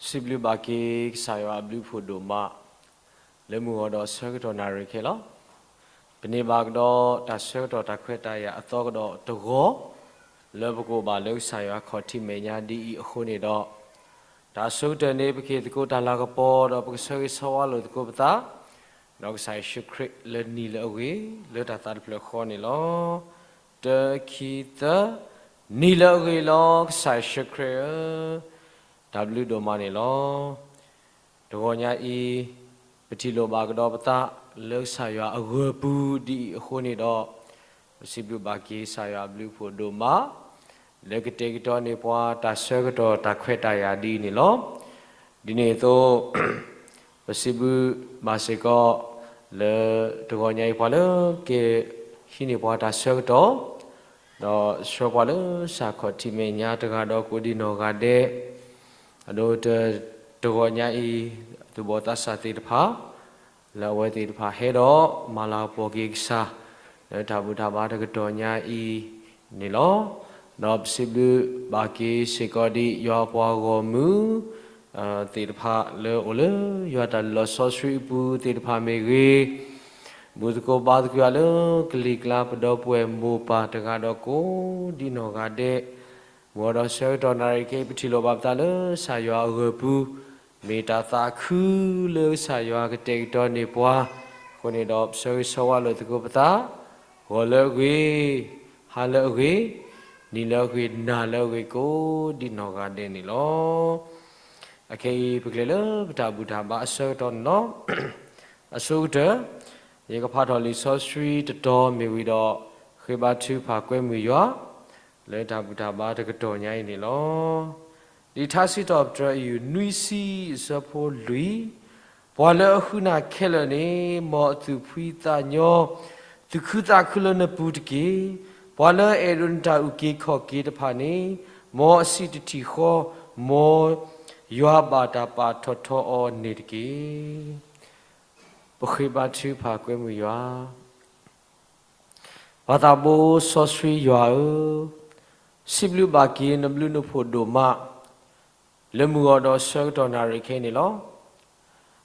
စံးဘျုးဘၣ်က့ၤကစၢ်ယွၤအဘျုးအဖှိၣ်ဒိၣ်မး လၢမုၢ်ဂီၤဒီးဆၢကတီၢ်နၣ်ရံၣ်ခဲလီၤ. ပန့ၢ်ဘၣ်ကဒီးတၢ်ဆၢကတီၢ်တၢ်ခွဲးတၢ်ယာ်အသီကဒီးတဂီၤ လၢပကအိၣ်ဘၣ်လၢကစၢ်ယွၤခီၣ်ထံးမဲာ်ညါဒ်အံၤအဃိန့ၣ်ဒီး တၢ်အဆိကတၢၢ်န့ၣ် ပကဟ့ၣ်သကိးတၢ်လၤကပီၤ ဒီးပကဆၢဂ့ၤဆၢဝါလိာ်သကိးပသး ဒီးကစၢ်ယ့ၣ်ၡူးခရံာ်လၢနံၤလၢအဂ့ၤ လၢတၢ်သးတဖျၢၣ်ဃီန့ၣ်လီၤ. တၢ ခံ သၢ, နံၤလၢအဂ့ၤလီၤ ကစၢ်ယ့ၣ်ၡူးခရံာ်ဧၢ, တၢ်ဘျုးဒိၣ်မးန့ၣ်လီၤ. တဂီၤညါအံၤ ပထံၣ်လိာ်ဘၣ်ကဒီးပသး လၢကစၢ်ယွၤအဂၢၤပူၤဒ်အံၤအဃိန့ၣ်ဒီး ပစံးဘျုးဘၣ်က့ၤကစၢ်ယွၤအဘျုးအဖှိၣ်ဒိၣ်မး လၢကတဲာ်ကတီၤန့ၢ်ပှၤတၢ်ဆၢကတီၢ်တၢ်ခွဲးတၢ်ယာ်ဒ်အံၤန့ၣ်လီၤ. ဒ်န့ၣ်အသိး ပစံးဘျုးဘၣ်စ့ၢ်ကီး လၢတဂီၤညါအံၤပှၤလၢကဟံးန့ၢ်ပှၤတၢ်ဆၢကတီၢ် ဒီးဆှၢပှၤလၢကစၢ်ခီၣ်ထံးမဲာ်ညါတဂၤဒီးကိးဒံနီၢ်ဂၤဒဲး, အဒိ တဂီၤညါအံၤ သူၣ်ဘီၣ်သးစၢ်သ့ၣ်တဖၣ် လၢအဝဲသ့ၣ်တဖၣ်ဟဲဒီးမၤလၤကပီၤက့ၤကစၢ် လၢတၢ်ဘူၣ်တၢ်ဘါတကတီၢ်ညါအံၤန့ၣ်လီၤ. ဒီးပစံးဘျုးဘၣ်က့ၤစ့ၢ်ကီးဒ်ယွၤအပှၤဂီၢ်မုၢ် သ့ၣ်တဖၣ်လၢအိၣ်လၢယွၤတၢ်လီၢ်စီဆှံအပူၤသ့ၣ်တဖၣ်မ့ၢ်ဂ့ၤ, ဘူၣ်သကိးဘါသကိးယွၤလၢကလံၤကျါပဒီပုၢ်ဝဲၢ်မိၢ်ပၢ်တဂၤဒီးကိးဒံနီၢ်ဂၤဒဲး, မုၢ်ဒီးဆၢကတီၢ်နၣ်ရံၣ်ခဲအံၤပထံၣ်လိာ်ဘၣ်ပသးလၢကစၢ်ယွၤအဂၢၤပူၤ မ့ၢ်တၢ်သးခုလၢကစၢ်ယွၤကတဲာ်ကတီၤန့ၢ်ပှၤ, အဃိန့ၣ်ဒီးပဆၢဂ့ၤဆၢဝါလိာ်သကိးပသး, ဂီၤလၢအဂ့ၤ, ဟါလၢအဂ့ၤ, နံၤလၢအဂ့ၤ, နၤလၢအဂ့ၤကိးဒံနီၢ်ဂၤဒဲးန့ၣ်လီၤ. အခဲအံၤပကလဲၤလၢပတၢ်ဘူၣ်တၢ်ဘါအဆၢကတီၢ်န့ၣ်လီၤ. အဆိကတၢၢ် ယကဖးထီၣ်လံာ်စီဆှံတတီၤမ့ၢ်ဝံၤဒီး ဃ့ဘါထုကဖၣ်ကွဲမုာ်ယွၤ လၢတၢ်ဘူၣ်တၢ်ဘါတကတီၢ်ညါအံၤန့ၣ်လီၤ. လံာ်ထါစံးထီၣ်ပတြၢၤအယုၢ်နွံဆံအဆၢဖိလွံၢ်, ပှၤလၢအဃုနၤခဲလၢာ်န့ၣ် မ်အသူၣ်ဖှံသးညီ သူၣ်ခုသးခုလၢနပူၤတက့ၢ်. ပှၤလၢအအဲၣ်ဒိးနတၢ်အုၣ်က့ၤခီၣ်က့ၤတဖၣ်န့ၣ် မ်အစံၣ်တထံၣ်ဃီ, မ်ယွၤဘၣ်တၢ်ပာ်ထီၣ်ထီအီၤန့ၣ်တက့ၢ်. ပဃ့ဘါထုကဖၣ်ကွဲမုာ်ယွၤ ပၢ်သးဘိစီဆှံယွၤဧၢ, စံးဘျုးဘၣ်က့ၤနဘျုးနဖှိၣ်ဒိၣ်မး လၢမုၢ်ဂီၤဒီးဆၢကတီၢ်နၣ်ရံၣ်ခဲအံၤန့ၣ်လီၤ.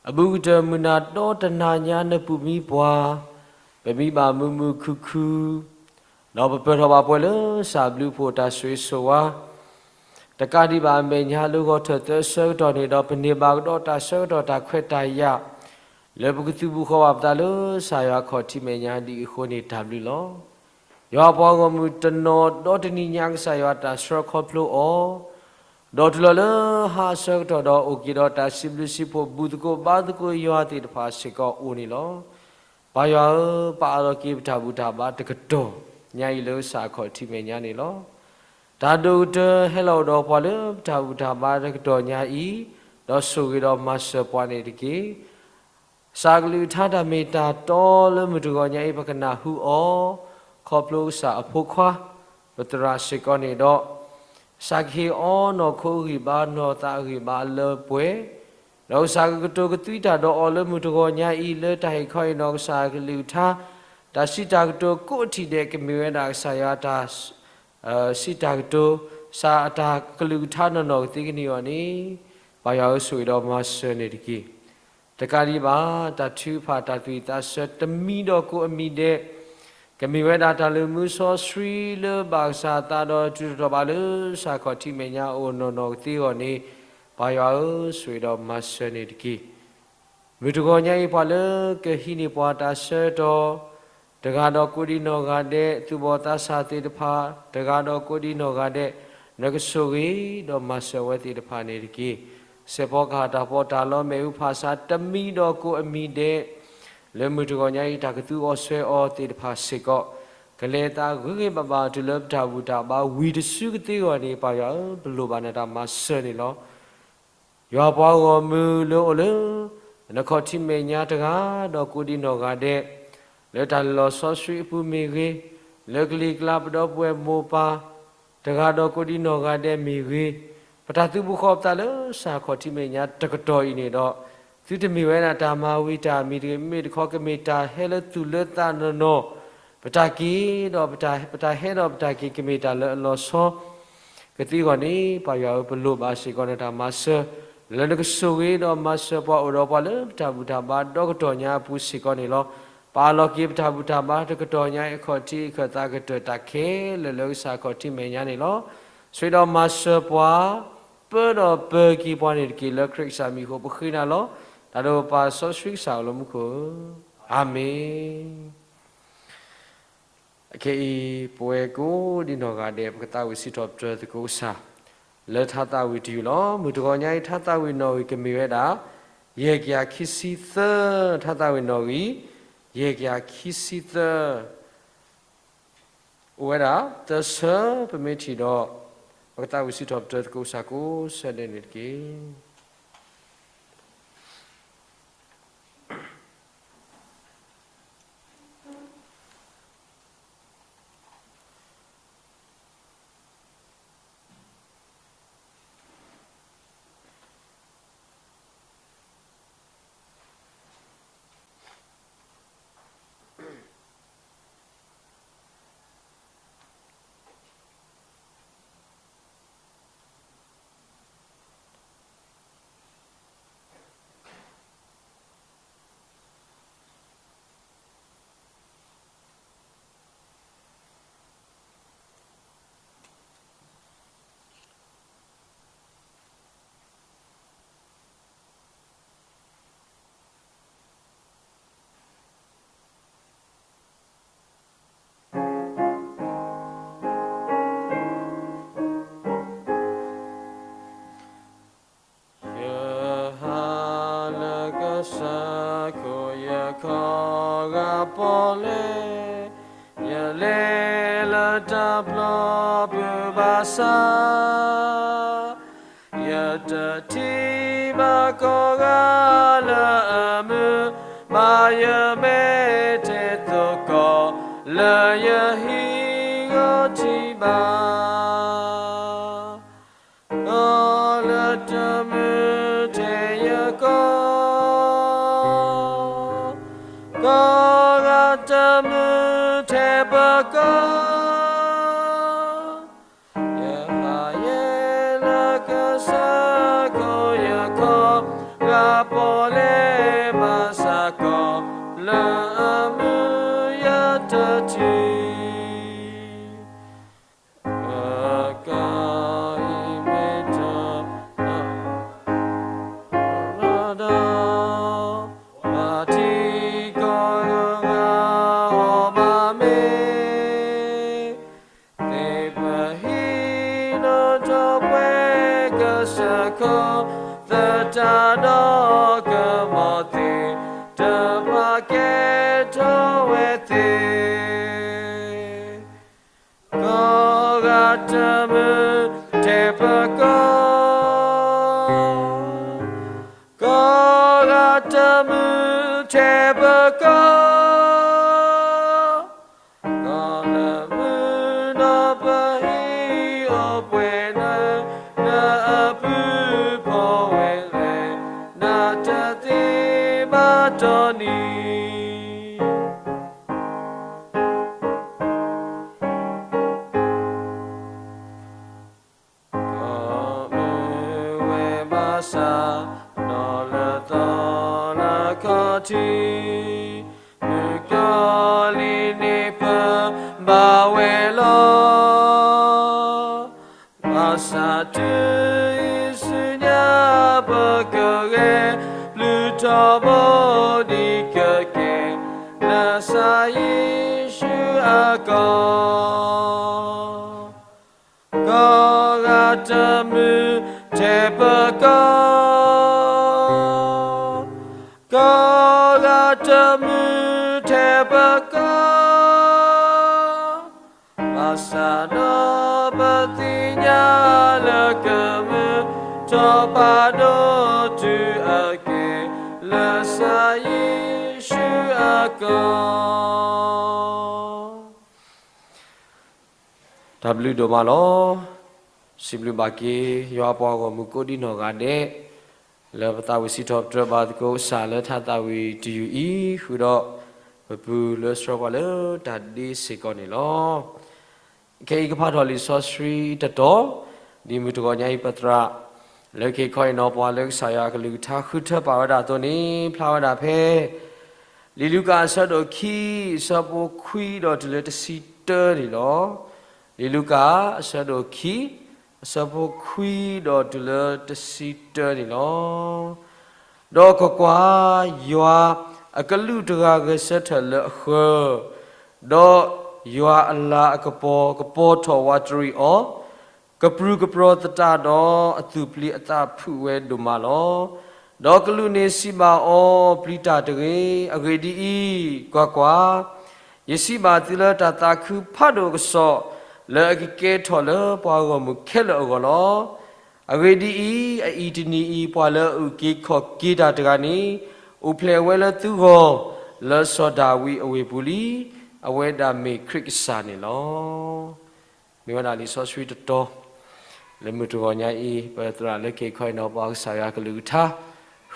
အဘူးကတၢၢ်မုၢ်နၤဒီတနၤညါနပူၤမံပှၤ, ပမံဘၣ်မုာ်မုာ်ခုၣ်ခုၣ်, ဒီးပပၢၢ်ထီၣ်ဘၣ်ပှဲၤလၢကစၢ်ဘျုးဖှိၣ်တၢ်ဆိၣ်ဂ့ၤဆိၣ်ဝါ တကးဒံးဘၣ်အမဲာ်ညါလၢဂီၤထၢၣ်သၢဆၢကတီၢ်န့ၣ်ဒီး ပန့ၢ်ဘၣ်ကဒီးတၢ်ဆၢကတီၢ်တၢ်ခွဲးတၢ်ယာ် လၢပကသူၣ်ဘီၣ်ဃီဘၣ်ပသးလၢကစၢ်ယွၤခီၣ်ထံးမဲာ်ညါဒ်အံၤအဃိန့ၣ် တၢ်ဘျုးလီၤ. ယွၤအပှၤဂီၢ်မုၢ်တနီၤဒီတနံၤညါကစၢ်ယွၤတၢ်ဆှၢခီဖျိအီၤ, ဒီးတုၤလီၤလၢဟါအဆၢကတီၢ်ဒီးအိၣ်က့ၤဒီးတၢ်စံးဘျုးစံးဖှိၣ် ဘူၣ်သကိးဘါသကိးယွၤသ့ၣ်တဖၣ်စ့ၢ်ကီးအိၣ်န့ၣ်လီၤ. ပၢ်ယွၤဧၢ, ပာ်အလီၤက့ၤပတၢ်ဘူၣ်တၢ်ဘါတကတီၢ်ညါအံၤလၢကစၢ်ခီၣ်ထံးမဲာ်ညါန့ၣ်လီၤ. တၢ်ဒိၣ်ကတၢၢ်ဟဲလီၤအိၣ်ဒီးပှၤလၢပတၢ်ဘူၣ်တၢ်ဘါတကတီၢ်ညါအံၤ, ဒီးဆိၣ်ဂ့ၤဒီးမၤစၢၤပှၤန့ၣ်တက့ၢ်. ကစၢ်အကလုၢ်ကထါတၢ်မ့ၢ်တၢ်တီလၢမုၢ်တဂီၤညါအံၤ ပကနၢ်ဟူအီၤ, ခီဖျိကစၢ်အဖိခွါ, ပသရၣ်စ့ၢ်ကီးန့ၣ်ဒီး, ကစၢ်ကဟ့ၣ်အီၤနီၢ်ခိအဂံၢ်ဘါ နီၢ်သးအဂံၢ်ဘါအလၢပှဲၤ, ဒီးကစၢ်ကကတိၤကသွံတၢ်ဒီးအီၤလၢမုၢ်တဂီၤညါအံၤ လၢတၢ်ဟ့ၣ်ခီအံၤနီၢ်ကစၢ်အကလုၢ်ကထါ, တၢ်စံးတၢ်ကတိၤကိးထံၣ်ဒဲး ကမ့ၢ်ဝဲဒၣ်ကစၢ်ယွၤတၢ် စံးတၢ်ကတိၤ, ကစၢ်အတၢ်ကလုၢ်ကထါနီၢ်နီၢ်ကသ့ကန့ၢ်အီၤန့ၣ်, ပၢ်ယွၤဧၢ ဆိၣ်ဂ့ၤဒီးမၤစၢၤန့ၣ်တက့ၢ်. တကးဒံးဘၣ် တၢ်ထုကဖၣ်တၢ်သွံၣ်သးဆၢတမံၤဒီးကိးအမံၤဒဲး, ကမ့ၢ်ဝဲဒၣ်တၢ်လုၢ်မူစီဆှံလၢဘၣ်ကစၢ်အသးဒီးတုၤထီၣ်ဘၣ်လၢကစၢ်ခီၣ်ထံးမဲာ်ညါအအိၣ်နီၢ်နီၢ်ကသ့အဂီၢ်န့ၣ်, ပၢ်ယွၤဧၢ ဆိၣ်ဂ့ၤဒီးမၤစၢၤန့ၣ်တက့ၢ်. မုၢ်တဂီၤညါအံၤပှၤလၢကဟံးန့ၢ်ပှၤတၢ်ဆၢကတီၢ်, တဂၤဒီးကိးဒံးနီၢ်ဂၤဒဲး, သူၣ်ဘီၣ်သးစၢ်သ့ၣ်တဖၣ်, တဂၤဒီးကိးဒံးနီၢ်ဂၤဒဲး, နကဆိၣ်ဂ့ၤဒီးမၤစၢၤဝဲသ့ၣ်တဖၣ်န့ၣ်တက့ၢ်. စဲးဖီကဟၣ်တၢ်ပီးတၢ်လီ မ့ၣ်အူဖးဆါတမံၤဒီးကိးအမံၤဒဲး, လၢမုၢ်တဂီၤညါအံၤတၢ်ကသူအီၤစွဲအီၤသ့ၣ်တဖၣ်စ့ၢ်ကီး, ကလဲၤသးဂ့ၤဂ့ၤဘၣ်ဘၣ်တုၤလၢပတၢ်ဘူၣ်တၢ်ဘါဝံၤတစုကသ့အဂီၢ်န့ၣ်, ပၢ်ယွၤဧၢ ပလိၣ်ဘၣ်နတၢ်မၤစၢၤန့ၣ်လီၤ. ယွၤပှၤဂီၢ်မုၢ်လၢအိၣ်လၢ နခီၣ်ထံးမဲာ်ညါတဂၤဒီးကိးဒံးနီၢ်ဂၤဒဲး, လၢတၢ်လီၢ်စီဆှံအပူၤမ့ၢ်ဂ့ၤ, လၢကလံၤကျါပဒီပုၢ်ဝဲၢ်မိၢ်ပၢ်, တဂၤဒီးကိးဒံးနီၢ်ဂၤဒဲးမ့ၢ်ဂ့ၤ, ပတၢ်သူၣ်ဘီၣ်ဃီပသးလၢကစၢ်ခီၣ်ထံးမဲာ်ညါတကတီၢ်အံၤန့ၣ်ဒီး, သုတမ့ၢ်ဝဲဒၣ်တၢ်မၤဝံၤတၢ်မံၤတဂ့ၤ, မ့မ့ၢ်တခီကမ့ၢ်တၢ်ဟဲလၢသူၣ်လၢသးနီၢ်နီၢ်, ပတၢ်က့ၤဒီး ပတၢ်ဟဲဒီးပတၢ်က့ၤကမ့ၢ်တၢ်လၢအလီၤဆီ ကသ့အဂီၢ်န့ၣ်, ပၢ်ယွၤဧၢ ပလိၣ်ဘၣ်စ့ၢ်ကီးနတၢ်မၤစၢၤ, လၢနကဆိၣ်ဂ့ၤဒီးမၤစၢၤပှၤအိၣ်ဒီးပှၤလၢပတၢ်ဘူၣ်တၢ်ဘါဒီကတီၢ်ညါအပူၤစ့ၢ်ကီးန့ၣ်လီၤ. ပာ်လီၤက့ၤပတၢ်ဘူၣ်တၢ်ဘါတကတီၢ်ညါအံၤ အခီၣ်ထံးအခၢၣ်သးကတၢၢ်တၢ်ခဲလၢာ်လၢကစၢ်အခီၣ်ထံးမဲာ်ညါန့ၣ်လီၤ. ဆိၣ်ဂ့ၤဒီးမၤစၢၤပှၤ ပၢဒီးပၢၤက့ၤပှၤန့ၣ်တက့ၢ်. လၢခရံာ်ကစၢ်မံၤအဃိ ပဃ့နၤလီၤ. တၢ်ဒိးပာ်စီဆှံကစၢ်အိၣ်လၢမူခိၣ်ဧၢ, အၤမ့ၣ်. အခဲအံၤ ပဝဲကိးဒံနီၢ်ဂၤဒဲး ပကသးဝံၣ်စံးထီၣ်ပတြၢၤသကိးကစၢ် လၢထါသးဝံၣ်တယုၢ်လီၤ. မုၢ်တဂီၤညါအံၤ ထါသးဝံၣ်နီၣ်ဂံၢ်ကမ့ၢ်ဝဲဒၣ် ယဲၢ်ကယၤခံဆံသၢ, ထါသးဝံၣ်နီၣ်ဂံၢ် ယဲၢ်ကယၤခံဆံသၢ အိၣ်ဝဲဒၣ် သၢဆၢ ပမ့ၢ်ထံၣ်ဒီး ပကသးဝံၣ်စံးထီၣ်ပတြၢၤသကိးကစၢ်ကိးဆၢဒဲးန့ၣ်တက့ၢ်. ယဟးလၢကစၢ်ခိၣ်ယခီဂာ်ပီၣ်လဲၣ်, ယလဲၤလၢတၢ်ပျီပူၤဘၣ်ဆၣ် ယတထံၣ်ဘၣ်ကိးဂၤလၢအမုာ်ဘၣ်, ယမဲာ်ထဲသိးကီး လၢယဟံးဂီၤထံးဘၣ်. ကီၤလၢတမုာ်ထဲယကီၢ်, ကီၤဂၤတမုာ်ထဲပကီၢ်, ယဟးယဲလၢကစၢ်ခိၣ်ယခီဂာ်ပီၣ်လဲၣ်, ဘၣ်ဆၣ်ကီၤလၢအမုာ်ယတထံၣ် ကကအံၤမ့ၢ်တၢ် ဒီး ဘၣ်ထံကီၢ်ဂၤအီၤဘၣ်မ့ၢ် သ့ၣ်ပဟံးနီၣ်ထီၣ်ပှဲၤကစၢၢ်ခိၣ် သတးဒီးကမီၤသ့ၣ် တဖၣ်ကဲထီၣ်ဝဲသ့ၣ် ကီၤဂၤတမုာ်ထဲပကီၢ်, ကီၤဂၤတမုာ်ထဲပကီၢ်, ကီၤလၢမုာ်ဒီးပဟံးအိၣ်ပှဲၤနၤ, လၢအပုၢ်ဖိဝဲၢ်လဲၣ်, နတသ့ဘၣ်တီနံၤ ကီၢ်မုၢ်ဝဲဘၣ်ဆၣ် နီၢ်လၢသီလၢခီၣ်ထံး, မုၣ်ကီၤလံၤန့ၣ်ပၢဘၣ်ဝဲလီၤ. ဘၣ်ဆၣ်တုၤအံၤဆူညါ ပကဂဲၤပျုၢ်ထီဘိဒံးကက့ၤ လၢကစၢ်ယ့ၣ်ၡူးအကီၢ် ကီၤဂၤတမုာ်ထဲပကီၢ်, ကီၤဂၤတမုာ်ထဲပကီၢ်, ဘၣ်ဆၣ်ဒီးပသ့ၣ်ညါလၢကမုာ် ထီၣ်ဖးဒိၣ်တုၤအက့ၤ လၢကစၢ်ယ့ၣ်ၡူးအကီၢ် တၢ်ဘျုးဒိၣ်မးလီၤ. စံးဘျုးဘၣ်က့ၤ ယွၤအပှၤဂီၢ်မုၢ်ကိးဒံနီၢ်ဂၤဒဲး လၢပသးဝံၣ်စံးထီၣ်ပတြၢၤဘၣ်သကိးကစၢ်လၢထါသးဝံၣ်တယုၢ်အံၤ ဃုာ်ဒီး ပပုၢ်လၢဆှၢပှၤလၢတၢ်ဒ့စ့ၢ်ကီးန့ၣ်လီၤ. ခဲအံၤကဖးထီၣ်လံာ်စီဆှံတတီၤ, ဒ်မုၢ်တဂီၤညါအံၤပသရၣ် လၢခံခီအံၤနီၤ ပှၤလၢကစၢ်ယွၤအကလုၢ်ကထါဃုထၢပာ်ဝဲဒၣ်အသိးန့ၣ် ဖျါဝဲဒၣ်ဖဲ လံာ်လူၤကၣ်အဆၢဒိၣ်ခံ အဆၢဖိခွံဒီးတုၤလၢတဆံတၢန့ၣ်လီၤ. လံာ်လူၤကၣ်အဆၢဒိၣ်ခံ အဆၢဖိခွံဒီးတုၤလၢတဆံတၢန့ၣ်လီၤ. ဒီးကွၢ်ကွၢ်, ယွၤအကလူးတဂၤဂဲၤဆၢထၢၣ်လၢအဃၢၤ, ဒီးယွၤအလၤအကပီၤကပီၤထီၣ်ဝးတရံးအီၤ, ကပြုၢ်ကပြီၤသတးဒီးအသူၣ်ပျံၤအသးဖုးဝဲဒိၣ်မးလီၤ. ဒီးကလူးန့ၣ်စံးဘၣ်အီၤ, ပျံၤတၢ်တဂ့ၤ. အဂ့ၢ်ဒ်အံၤ, ကွၢ်ကွၢ်, ယစံးဘၣ်သုလၢတၢ်သးခုဖးဒိၣ်ကစီၣ် လၢအကကဲထီၣ်လၢပှၤဂီၢ်မုၢ်ခဲလၢာ်အဂီၢ်လီၤ. အဂ့ၢ်ဒ်အံၤ, အအံၤတနံၤအံၤ ပှၤလၢအအုၣ်က့ၤခီၣ်က့ၤတၢ်တဂၤန့ၣ် အိၣ်ဖျဲၣ်ဝဲလၢသုဂီၢ် လၢစီၤဒၤဝံးအဝ့ၢ်ပူၤလံ. အဝဲဒၣ်မ့ၢ်ခရံာ်ကစၢ်န့ၣ်လီၤ. မ့ၢ်ဝဲဒၣ်လံာ်စီဆှံတတီၤ လၢမုၢ်တဂီၤညါအံၤ ပသရၣ်လၢခံခီအံၤနီၤ ပှၤကစၢ်ယွၤကလုၢ်ကထါ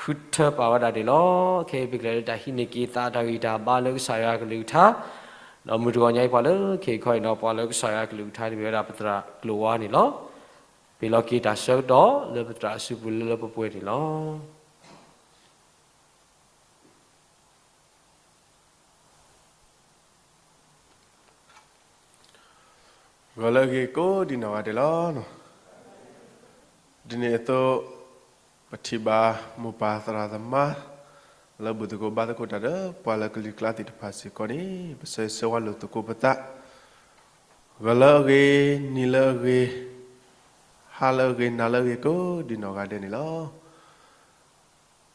ဃုထၢပာ်ဝဲဒၣ်န့ၣ်လီၤ. ခဲအံၤပကလဲၤလၢတၢ်ဟံးန့ၢ်က့ၤသးတၢ်ဂံၢ်တၢ်ဘါလၢကစၢ်ယွၤကလုၢ်ကထါ, ဒီးမုၢ်တဂီၤညါအံၤပှၤလၢခံခီအံၤနီၤ ပှၤလၢကစၢ်ယွၤကလုၢ်ကထါန့ၣ်မ့ၢ်ဝဲဒၣ်ပသရၣ်ကျိၤဝါန့ၣ်လီၤ. ပ့ၤလီၤက့ၤတၢ်ဆၢကတီၢ်လၢပသရၣ်အစုပူၤလၢလၢပှဲၤပှဲၤန့ၣ်လီၤ. ဂီၤလၢအဂ့ၤကိးဒံနီၢ်ဂၤဒဲးလီၤ. ဒ်န့ၣ်အသိး ပထံၣ်ဘၣ်မိၢ်ပၢ်သရၣ်သမါ လၢဘူၣ်သကိးဘါသကိးတၢ်ဒီး ပှၤလၢကလုာ်ကျါသ့ၣ်တဖၣ်စ့ၢ်ကီးန့ၣ် ပဆၢဂ့ၤဆၢဝါလိာ်သကိးပသး, ဂီၤလၢအဂ့ၤ, နံၤလၢအဂ့ၤ, ဟါလၢအဂ့ၤ, နၤလၢအဂ့ၤ ကိးဒံနီၢ်ဂၤဒဲးန့ၣ်လီၤ.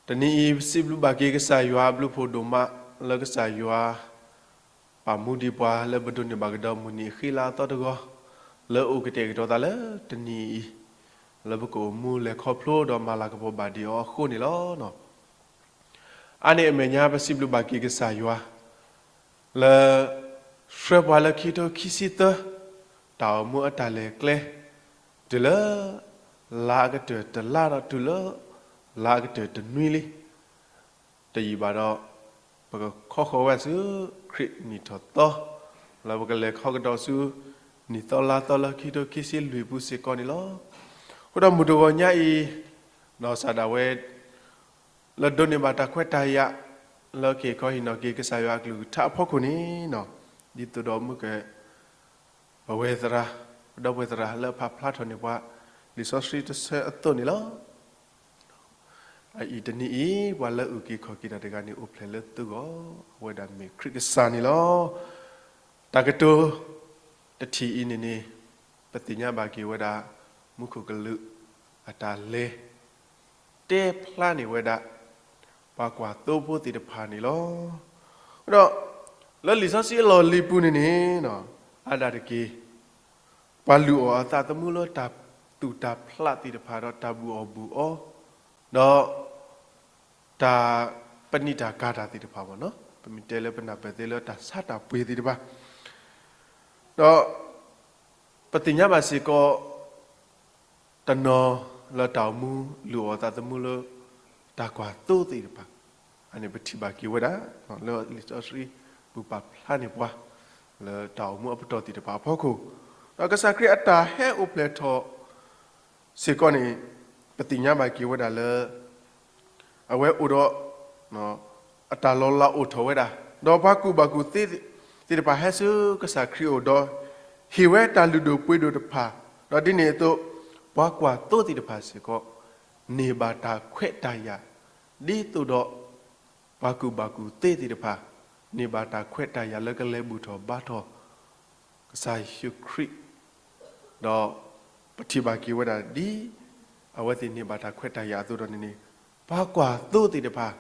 တနံၤအံၤ ပစံးဘျုးဘၣ်က့ၤကစၢ်ယွၤအဘျုးဖှိၣ်ဒိၣ်မး လၢကစၢ်ယွၤ ပာ်မူဒံးပှၤလၢပဒိးန့ၢ်ဘၣ်ကဒီးမုၢ်နံၤအဃံလၤအသီတဂီၤ လၢအိၣ်ကတဲာ်ကတီၤသးလၢတနံၤအံၤ လၢပကအိၣ်မူလဲၤခီဖျိဒီးမၤလၤကပီၤဘၣ်ဒံးအီၤအဃိန့ၣ်လီၤ. အါန့ၢ်အမဲာ်ညါ ပစံးဘျုးဘၣ်က့ၤကစၢ်ယွၤ လၢ ဆှၢပှၤလၢခံထိခံဆံသၢ တၢ်အိၣ်မူအတၢ်လဲၤကျဲ တုၤလၢ လါအကတၢၢ်တလါဒီးတုၤလၢ လါအကတၢၢ်တနွံလံ တယံာ်ဘၣ်ဒီး ပကခီဃီၤဝဲဆူ ခရံာ်နံၣ်ထီၣ်သီ လၢပကလဲၤခီကဒီးဆူ နံၣ်သီလါသီလၢခံထိခံဆံလွံၢ်ပူၤစ့ၢ်ကီးန့ၣ်လီၤ. အဃိဒီးမုၢ်တဂီၤညါအံၤ နီၢ်ကစၢ်ဒၣ်ဝဲ လၢဒိးန့ၢ်ဘၣ်တၢ်ခွဲးတၢ်ယာ် လၢကဟ့ၣ်ခီဟ့ၣ်နီၤက့ၤကစၢ်ယွၤအကလုၢ်ကထါအဖီခိၣ်န့ၣ် ဒ်သိးဒီးမုၢ်က ပဝဲသရၣ် ပဒီပုၢ်ဝဲၢ်သရၣ်လၢအဖးဖျါထီၣ်န့ၢ်ပှၤ လံာ်စီဆှံတဆၢအသိးန့ၣ်လီၤ. အအံၤတနံၤအံၤ ပှၤလၢအုၣ်က့ၤခီၣ်က့ၤတၢ်တဂၤန့ၣ် အိၣ်ဖျဲၣ်လၢသုဂီၢ် အဝဲဒၣ်မ့ၢ်ခရံာ်ကစၢ်န့ၣ်လီၤ. တၢ်ကတိၤတထံၣ်အံၤန့ၣ်န့ၣ် ပသ့ၣ်ညါဘၣ်က့ၤဝဲဒၣ် မူခိၣ်ကလူးအတၢ်လဲၤ တဲဖျါန့ၢ်ဝဲဒၣ် ပှၤကွၢ်သိဖိသ့ၣ်တဖၣ်န့ၣ်လီၤ. ဒီး လၢလံာ်စီဆှံအလီၢ်လံၤပူၤန့ၣ်န့ၣ် အါဒၣ်တက့ၢ် ပှၤလုၢ်အီၣ်အသးသမူလၢတၢ်သူၣ်တၢ်ဖျးသ့ၣ်တဖၣ်ဒီးတၢ်ဘူၣ်အီၣ်ဘူၣ်အီ ဒီး တၢ်ပနံာ်တၢ်ကၤတၢ်သ့ၣ်တဖၣ်မ့ၢ်နီၤ ပမ့ၢ်တဲလၢပနၢ်ပၢၢ်သ့လၢတၢ်ဆါတၢ်ပှ့ၤသ့ၣ်တဖၣ် ဒီး ပသ့ၣ်ညါဘၣ်စ့ၢ်ကီး တနီၤလၢတၢ်အိၣ်မူလုၢ်အီၣ်သးသမူလၢ တၢ်ကွၢ်သိသ့ၣ်တဖၣ် အန့ၣ်ပထံၣ်ဘၣ်က့ၤဝဲဒၣ် လၢလံာ်စီဆှံပူၤပာ်ဖျါန့ၢ်ပှၤ လၢတၢ်အိၣ်မူအပတီၢ်သ့ၣ်တဖၣ်အဖီခိၣ် ဒီးကစၢ်ခရံာ်အတၢ်ဟဲအိၣ်ဖျဲၣ်ထီၣ် စ့ၢ်ကီးန့ၣ် ပသ့ၣ်ညါဘၣ်က့ၤဝဲဒၣ်လၢ အဝဲအိၣ်ဒီး အတၢ်လီၤလးအိၣ်ထီၣ်ဝဲဒၣ်, ဒီးပှၤကူၣ်ဘၣ်ကူၣ်သ့သ့ၣ်တဖၣ်ဟဲဆူကစၢ်ခရံာ်အအိၣ်ဒီး ဟ့ၣ်ဝဲတၢ်လုၢ်ဒိၣ်ပှ့ၤဒိၣ်တဖၣ်, ဒီးဒ်န့ၣ်အသိး ပှၤကွၢ်သိသ့ၣ်တဖၣ်စ့ၢ်ကီး န့ၢ်ဘၣ်တၢ်ခွဲးတၢ်ယာ် ဒ်သိးဒီး ပှၤကူၣ်ဘၣ်ကူၣ်သ့သ့ၣ်တဖၣ် န့ၢ်ဘၣ်တၢ်ခွဲးတၢ်ယာ်လၢကလဲၤဘူၣ်ထီၣ်ဘါထီၣ် ကစၢ်ယ့ၣ်ၡူးခရံာ်, ဒီးပထံၣ်ဘၣ်က့ၤဝဲဒၣ်ဒ် အဝဲသ့ၣ်န့ၢ်ဘၣ်တၢ်ခွဲးတၢ်ယာ်အသိးဒီးန့ၣ်န့ၣ်, ပှၤကွၢ်သိသ့ၣ်တဖၣ်,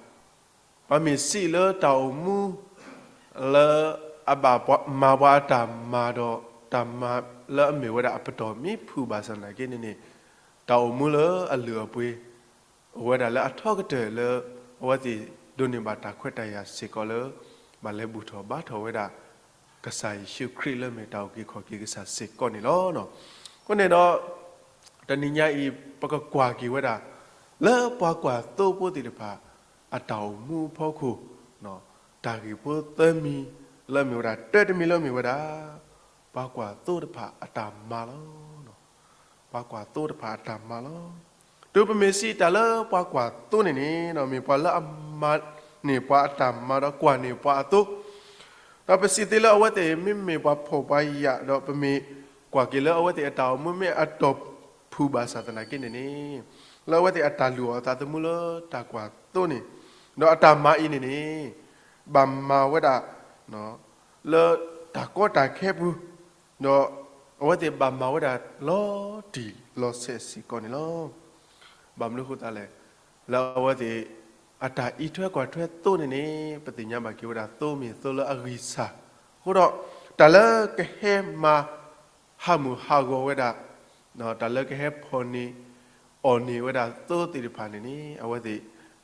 ပှၤမ့ၢ်စံးလၢတၢ်အိၣ်မူ လၢအဘၣ်မၤပှၤအတၢ်မၤဒီး တၢ်မၤလၢအမ့ၢ်ဝဲဒၣ်အပတီၢ်မ့ၢ်ဖုၣ်ဘၣ်ဆၣ်သနာ်က့န့ၣ်န့ၣ်, တၢ်အိၣ်မူလၢအလုၢ်အပှ့ၤ အိၣ်ဝဲဒၣ်လၢအထီကတၢၢ်လၢ အဝဲသ့ၣ်ဒိးန့ၢ်ဘၣ်တၢ်ခွဲးတၢ်ယာ်စ့ၢ်ကီးလၢ ဘၣ်လဲၤဘူၣ်ထီၣ်ဘါထီၣ်ဝဲဒၣ် ကစၢ်ယ့ၣ်ၡူးခရံာ်လၢမ့ၢ်တၢ်အုၣ်က့ၤခီၣ်က့ၤကစၢ်စ့ၢ်ကီးန့ၣ်လီၤ. အဃိန့ၣ်ဒီး တနံၤညါအံၤ ပကကွၢ်က့ၤဝဲဒၣ် လၢပှၤကွၢ်သိဖိသ့ၣ်တဖၣ် အတၢ်အိၣ်မူအဖီခိၣ် တၢ်ဂ့ၢ်ဖိသၢမံၤလၢအမ့ၢ်ဝဲဒၣ် တၢတမံၤလၢအမ့ၢ်ဝဲဒၣ် ပှၤကွၢ်သိတဖၣ်အတၢ်မၤလီၤ. ပှၤကွၢ်သိတဖၣ်အတၢ်မၤလီၤ. တုၤပမ့ၢ်စံးတၢ်လၢပှၤကွၢ်သိန့ၣ်န့ၣ် မ့ၢ်ပှၤလၢအမၤန့ၢ်ပှၤအတၢ်မၤဒီးကွၢ်န့ၢ်ပှၤအသိ, ဒီးပစံးသ့လၢအဝဲသ့ၣ်မ့မ့ၢ်ပှၤဖှီၣ်ပှၤယာ်ဒီး ပမ့ၢ်ကွၢ်က့ၤလၢအဝဲသ့ၣ်အတၢ်အိၣ်မူမ့ၢ်အတီၢ်ဖုၣ်ဘၣ်ဆၣ်သနာ်က့န့ၣ်န့ၣ်, လၢအဝဲသ့ၣ်အတၢ်လုၢ်အီၣ်အသးသမူလၢတၢ်ကွၢ်သိန့ၣ်, ဒီးအတၢ်မၤအံၤန့ၣ်န့ၣ် ဘၣ်မၤဝဲဒၣ် လၢတၢ်ကီတၢ်ခဲပူၤ, ဒီးအဝဲသ့ၣ်ဘၣ်မၤဝဲဒၣ်လီၤတံၢ်လီၤဆဲးစ့ၢ်ကီးန့ၣ်လီၤ. ဘၣ်မနုၤအဃိသတးလဲၣ်, လၢအဝဲသ့ၣ်အတၢ်အံးထွဲကွၢ်ထွဲသိန့ၣ်န့ၣ် ပသ့ၣ်ညါဘၣ်က့ၤဝဲဒၣ်သိမ့ၢ်သိလၢအဂံၢ်စၢ်, အဃိဒီး တၢ်လၢကဟဲမၤဟးမုၢ်ဟးဂီၤဝဲဒၣ် တၢ်လၢကဟဲဖီၣ်န့ၢ်အီၣ်န့ၢ်ဝဲဒၣ်သိသ့ၣ်တဖၣ်န့ၣ်န့ၣ် အဝဲသ့ၣ်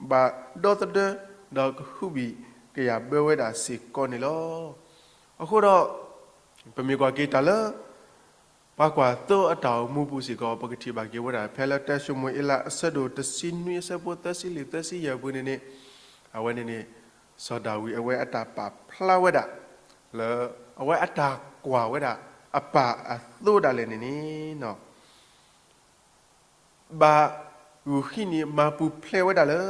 ဘၣ်ဒီသဒၢ ဒီးကဟုဘံၣ်ကယာ်ဘၢဝဲဒၣ်စ့ၢ်ကီးန့ၣ်လီၤ. အဃိဒီး ပမ့ၢ်ကွၢ်က့ၤတၢ်လၢ ပှၤကွၢ်သိအတၢ်အိၣ်မူပူၤစ့ၢ်ကီး ပကထံၣ်ဘၣ်က့ၤဝဲဒၣ် ဖဲလၢတၢၡမူၤအ့လးအဆၢဒိၣ်တဆံနွံအဆၢဖိသၢဆံလွံၢ်သၢဆံယဲၢ်ပူၤန့ၣ်န့ၣ်, အဝဲန့ၣ်န့ၣ် စီၤဒၤဝံးအဝဲအတၢ်ပာ်ဖျါဝဲဒၣ် လၢအဝဲအတၢ်ကွၢ်ဝဲဒၣ်အပၢ်အသိဒၣ်လဲာ်န့ၣ်န့ၣ် ဘၣ်ဂုာ်ဟံးန့ၢ်မၤပူၤဖျဲးဝဲဒၣ်လၢ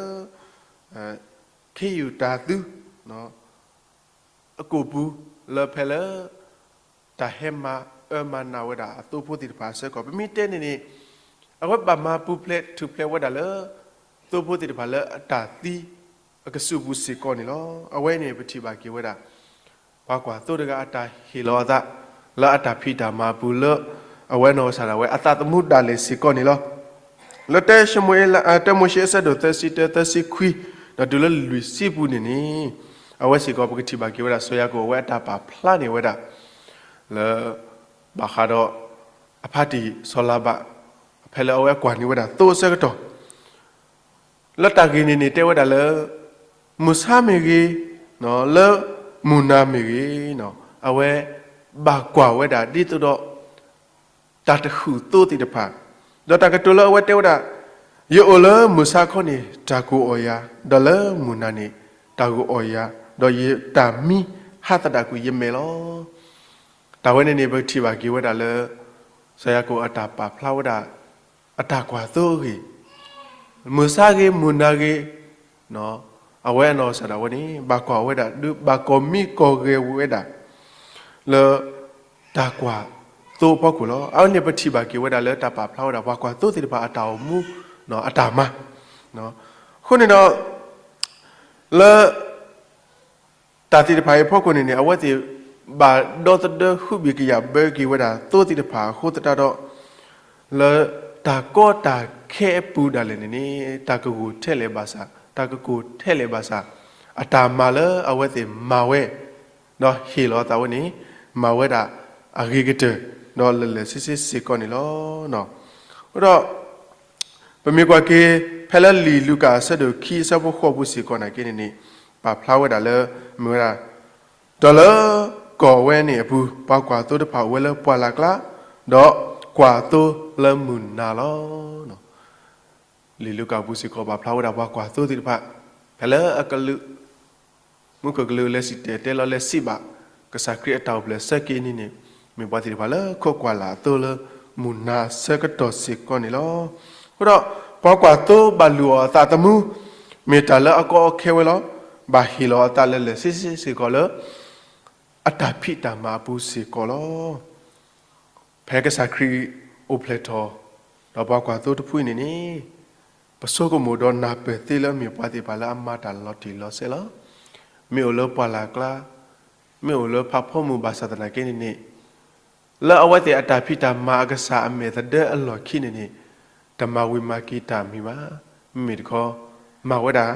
ခ့ယုၢ်တၤသူ အကိာ်ပူၤ လၢဖဲလၢ တၢ်ဟဲမၤအၢမၤနးဝဲဒၣ်အသိဖိသ့ၣ်တဖၣ်အဆၢကတီၢ် ပမ့ၢ်တဲန့ၣ်န့ၣ် အဝဲဘၣ်မၤပူၤဖျဲးထူၣ်ဖျဲးဝဲဒၣ်လၢ သိဖိသ့ၣ်တဖၣ်လၢအတၢ်သံအကစူၢ်ပူၤစ့ၢ်ကီးန့ၣ်လီၤ. အဝဲန့ၣ်ပထံၣ်ဘၣ်က့ၤဝဲဒၣ် ပှၤကွၢ်သိတဂၤအတၢ်ဟ့ၣ်လီၤအသး လၢအတၢ်ဖံးတၢ်မၤအပူၤလၢ အဝဲနီၢ်ကစၢ်ဒၣ်ဝဲအသးသမူဒၣ်လဲာ်စ့ၢ်ကီးန့ၣ်လီၤ. လၢတၢၡမူၤအ့လး တၢမိၤၡ့အဆၢဒိၣ်သၢဆံတၢ သၢဆံခွံ ဒီးတုၤလၢလွံၢ်ဆံပူၤန့ၣ်န့ၣ် အဝဲစ့ၢ်ကီးပကထံၣ်ဘၣ်က့ၤဝဲဒၣ် စီၤယၤကိာ်အဝဲအတၢ်ပာ်ဖျါန့ၢ်ဝဲဒၣ် လၢ ဘၣ်ဃးဒီး အဖါတံၢ်စီၤလၤဘၣ် ဖဲလၢအဝဲကွၢ်န့ၢ်ဝဲဒၣ်သိအဆၢကတီၢ် လၢတၢ်ဂ့ၢ်န့ၣ်န့ၣ်တဲဝဲဒၣ်လၢ မုၢ်ဆါမ့ၢ်ဂ့ၤ, လၢမုၢ်နၤမ့ၢ်ဂ့ၤ, အဝဲဘၣ်ကွၢ်ဝဲဒၣ်ဒ်သိးဒီး တၢ်တဃုာ်သိသ့ၣ်တဖၣ်, ဒီးတၢ်ကတိၤလၢအဝဲတဲဝဲဒၣ်, ယအိၣ်လၢမုၢ်ဆါခီန့ၣ် တၢ်ကိၢ်အီၣ်ယၤ, ဒီးလၢမုၢ်နၤန့ၣ် တၢ်ဂိၢ်အီၣ်ယၤ, ဒီးယတၢ်မံဟးသဒၣ်ကွံာ်ယမဲာ်လီၤ. တၢ်ဝဲန့ၣ်န့ၣ် ပကထံၣ်ဘၣ်က့ၤဝဲဒၣ်လၢ စီၤယၤကိာ်အတၢ်ပာ်ဖျါဝဲဒၣ် အတၢ်ကွၢ်သိအဂ့ၢ်, မုၢ်ဆါဂ့ၤ မုၢ်နၤဂ့ၤ, အဝဲအနီၢ်ကစၢ်ဒၣ်ဝဲန့ၣ် ဘၣ်ကွၢ်ဝဲဒၣ် ဒုးဘၣ်ကီၢ်မံကီၢ်ဂဲၤဝဲဒၣ် လၢ တၢ်ကွၢ်သိအဖီခိၣ်လီၤ. အဝဲန့ၣ်ပထံၣ်ဘၣ်က့ၤဝဲဒၣ်လၢတၢ်ပာ်ဖျါဝဲဒၣ် ပှၤကွၢ်သိသ့ၣ်တဖၣ်အတၢ်အိၣ်မူ အတၢ်မၤ, အဃိန့ၣ်ဒီး လၢ တၢ်သ့ၣ်တဖၣ်အံၤအဖီခိၣ်န့ၣ်န့ၣ် အဝဲသ့ၣ်ဘၣ်ဒီသဒၢဟုဘံၣ်ကယာ်ဘၢက့ၤဝဲဒၣ်သိသ့ၣ်တဖၣ်အဃိသတးဒီး လၢတၢ်ကီတၢ်ခဲအပူၤဒၣ်လဲာ်န့ၣ်န့ၣ် တၢ်ကဂိၢ်ထဲလဲၣ်ဘၣ်ဆၣ် တၢ်ကကိၢ်ထဲလဲၣ်ဘၣ်ဆၣ် အတၢ်မၤလၢအဝဲသ့ၣ်မၤဝဲ ဒီးဟ့ၣ်လီၤအသးဝဲန့ၣ် မၤဝဲဒၣ်အဂ့ၤကတၢၢ် ဒီးလၢာ်လၢာ်ဆ့ဆ့စ့ၢ်ကီးန့ၣ်လီၤ. အဃိဒီး ပမ့ၢ်ကွၢ်က့ၤ ဖဲလၢလံာ်လူၤကၣ်အဆၢဒိၣ်ခံအဆၢဖိဃိးပူၤစ့ၢ်ကီးနာ်က့န့ၣ်န့ၣ် ပာ်ဖျါဝဲဒၣ်လၢ မ့ၢ်ဝဲဒၣ် ဒီးလၢကီၢ်ဝဲန့ၣ်အပူၤ ပှၤကွၢ်သိတဖၣ်အိၣ်ဝဲလၢပှၢ်လၢ်ကျါ ဒီးကွၢ်သိလၢမုၢ်နၤလီၤ. လံာ်လူၤကၣ်ပူၤစ့ၢ်ကီးပာ်ဖျါဝဲဒၣ်ပှၤကွၢ်သိသ့ၣ်တဖၣ် ဖဲလၢအကလုာ် မူခိၣ်ကလူးလဲၤစံၣ်တဲၤတဲလီၤလဲၤစံးဘၣ် ကစၢ်ခရံာ်အတၢ်အိၣ်ဖျဲၣ်ဆၢက့ၤန့ၣ်န့ၣ် မ့ၢ်ပှၤသ့ၣ်တဖၣ်လၢခိးကွၢ်လၢ်အသိလၢမုၢ်နၤအဆၢကတီၢ်စ့ၢ်ကီးန့ၣ်လီၤ. အဃိဒီး ပှၤကွၢ်သိဘၣ်လုၢ်အီၣ်အသးသမူ မ့ၢ်တၢ်လၢအကီအခဲဝဲလီၤ. ဘၣ်ဟ့ၣ်လီၤအသးလၢာ်လၢာ်ဆ့ဆ့စ့ၢ်ကီးလၢ အတၢ်ဖံးတၢ်မၤအပူၤစ့ၢ်ကီးလီၤ. ဖဲကစၢ်ခရံာ်အိၣ်ဖျဲၣ်ထီၣ် ဒီးပှၤကွၢ်သိတဖုအံၤန့ၣ်န့ၣ် ပဆိကမိၣ်ဒီးနၢ်ပၢၢ်သ့လၢမ့ၢ်ပှၤသ့ၣ်တဖၣ်လၢအမၤတၢ်လီၤတံၢ်လီၤဆဲးလီၤ. မ့ၢ်အိၣ်လၢပှၢ်လၢ်ကျါ, မ့ၢ်အိၣ်လၢဖးဖီမုၢ်ဘၣ်ဆၣ်သနာ်က့န့ၣ်န့ၣ် လၢအဝဲသ့ၣ်အတၢ်ဖံးတၢ်မၤအကစၢ်အမဲာ်သဒၢအလီၢ်ခံန့ၣ်န့ၣ် တမၤဝံၤမၤက့ၤတၢ်မံၤဘၣ်. မ့မ့ၢ်တခီ မၤဝဲဒၣ်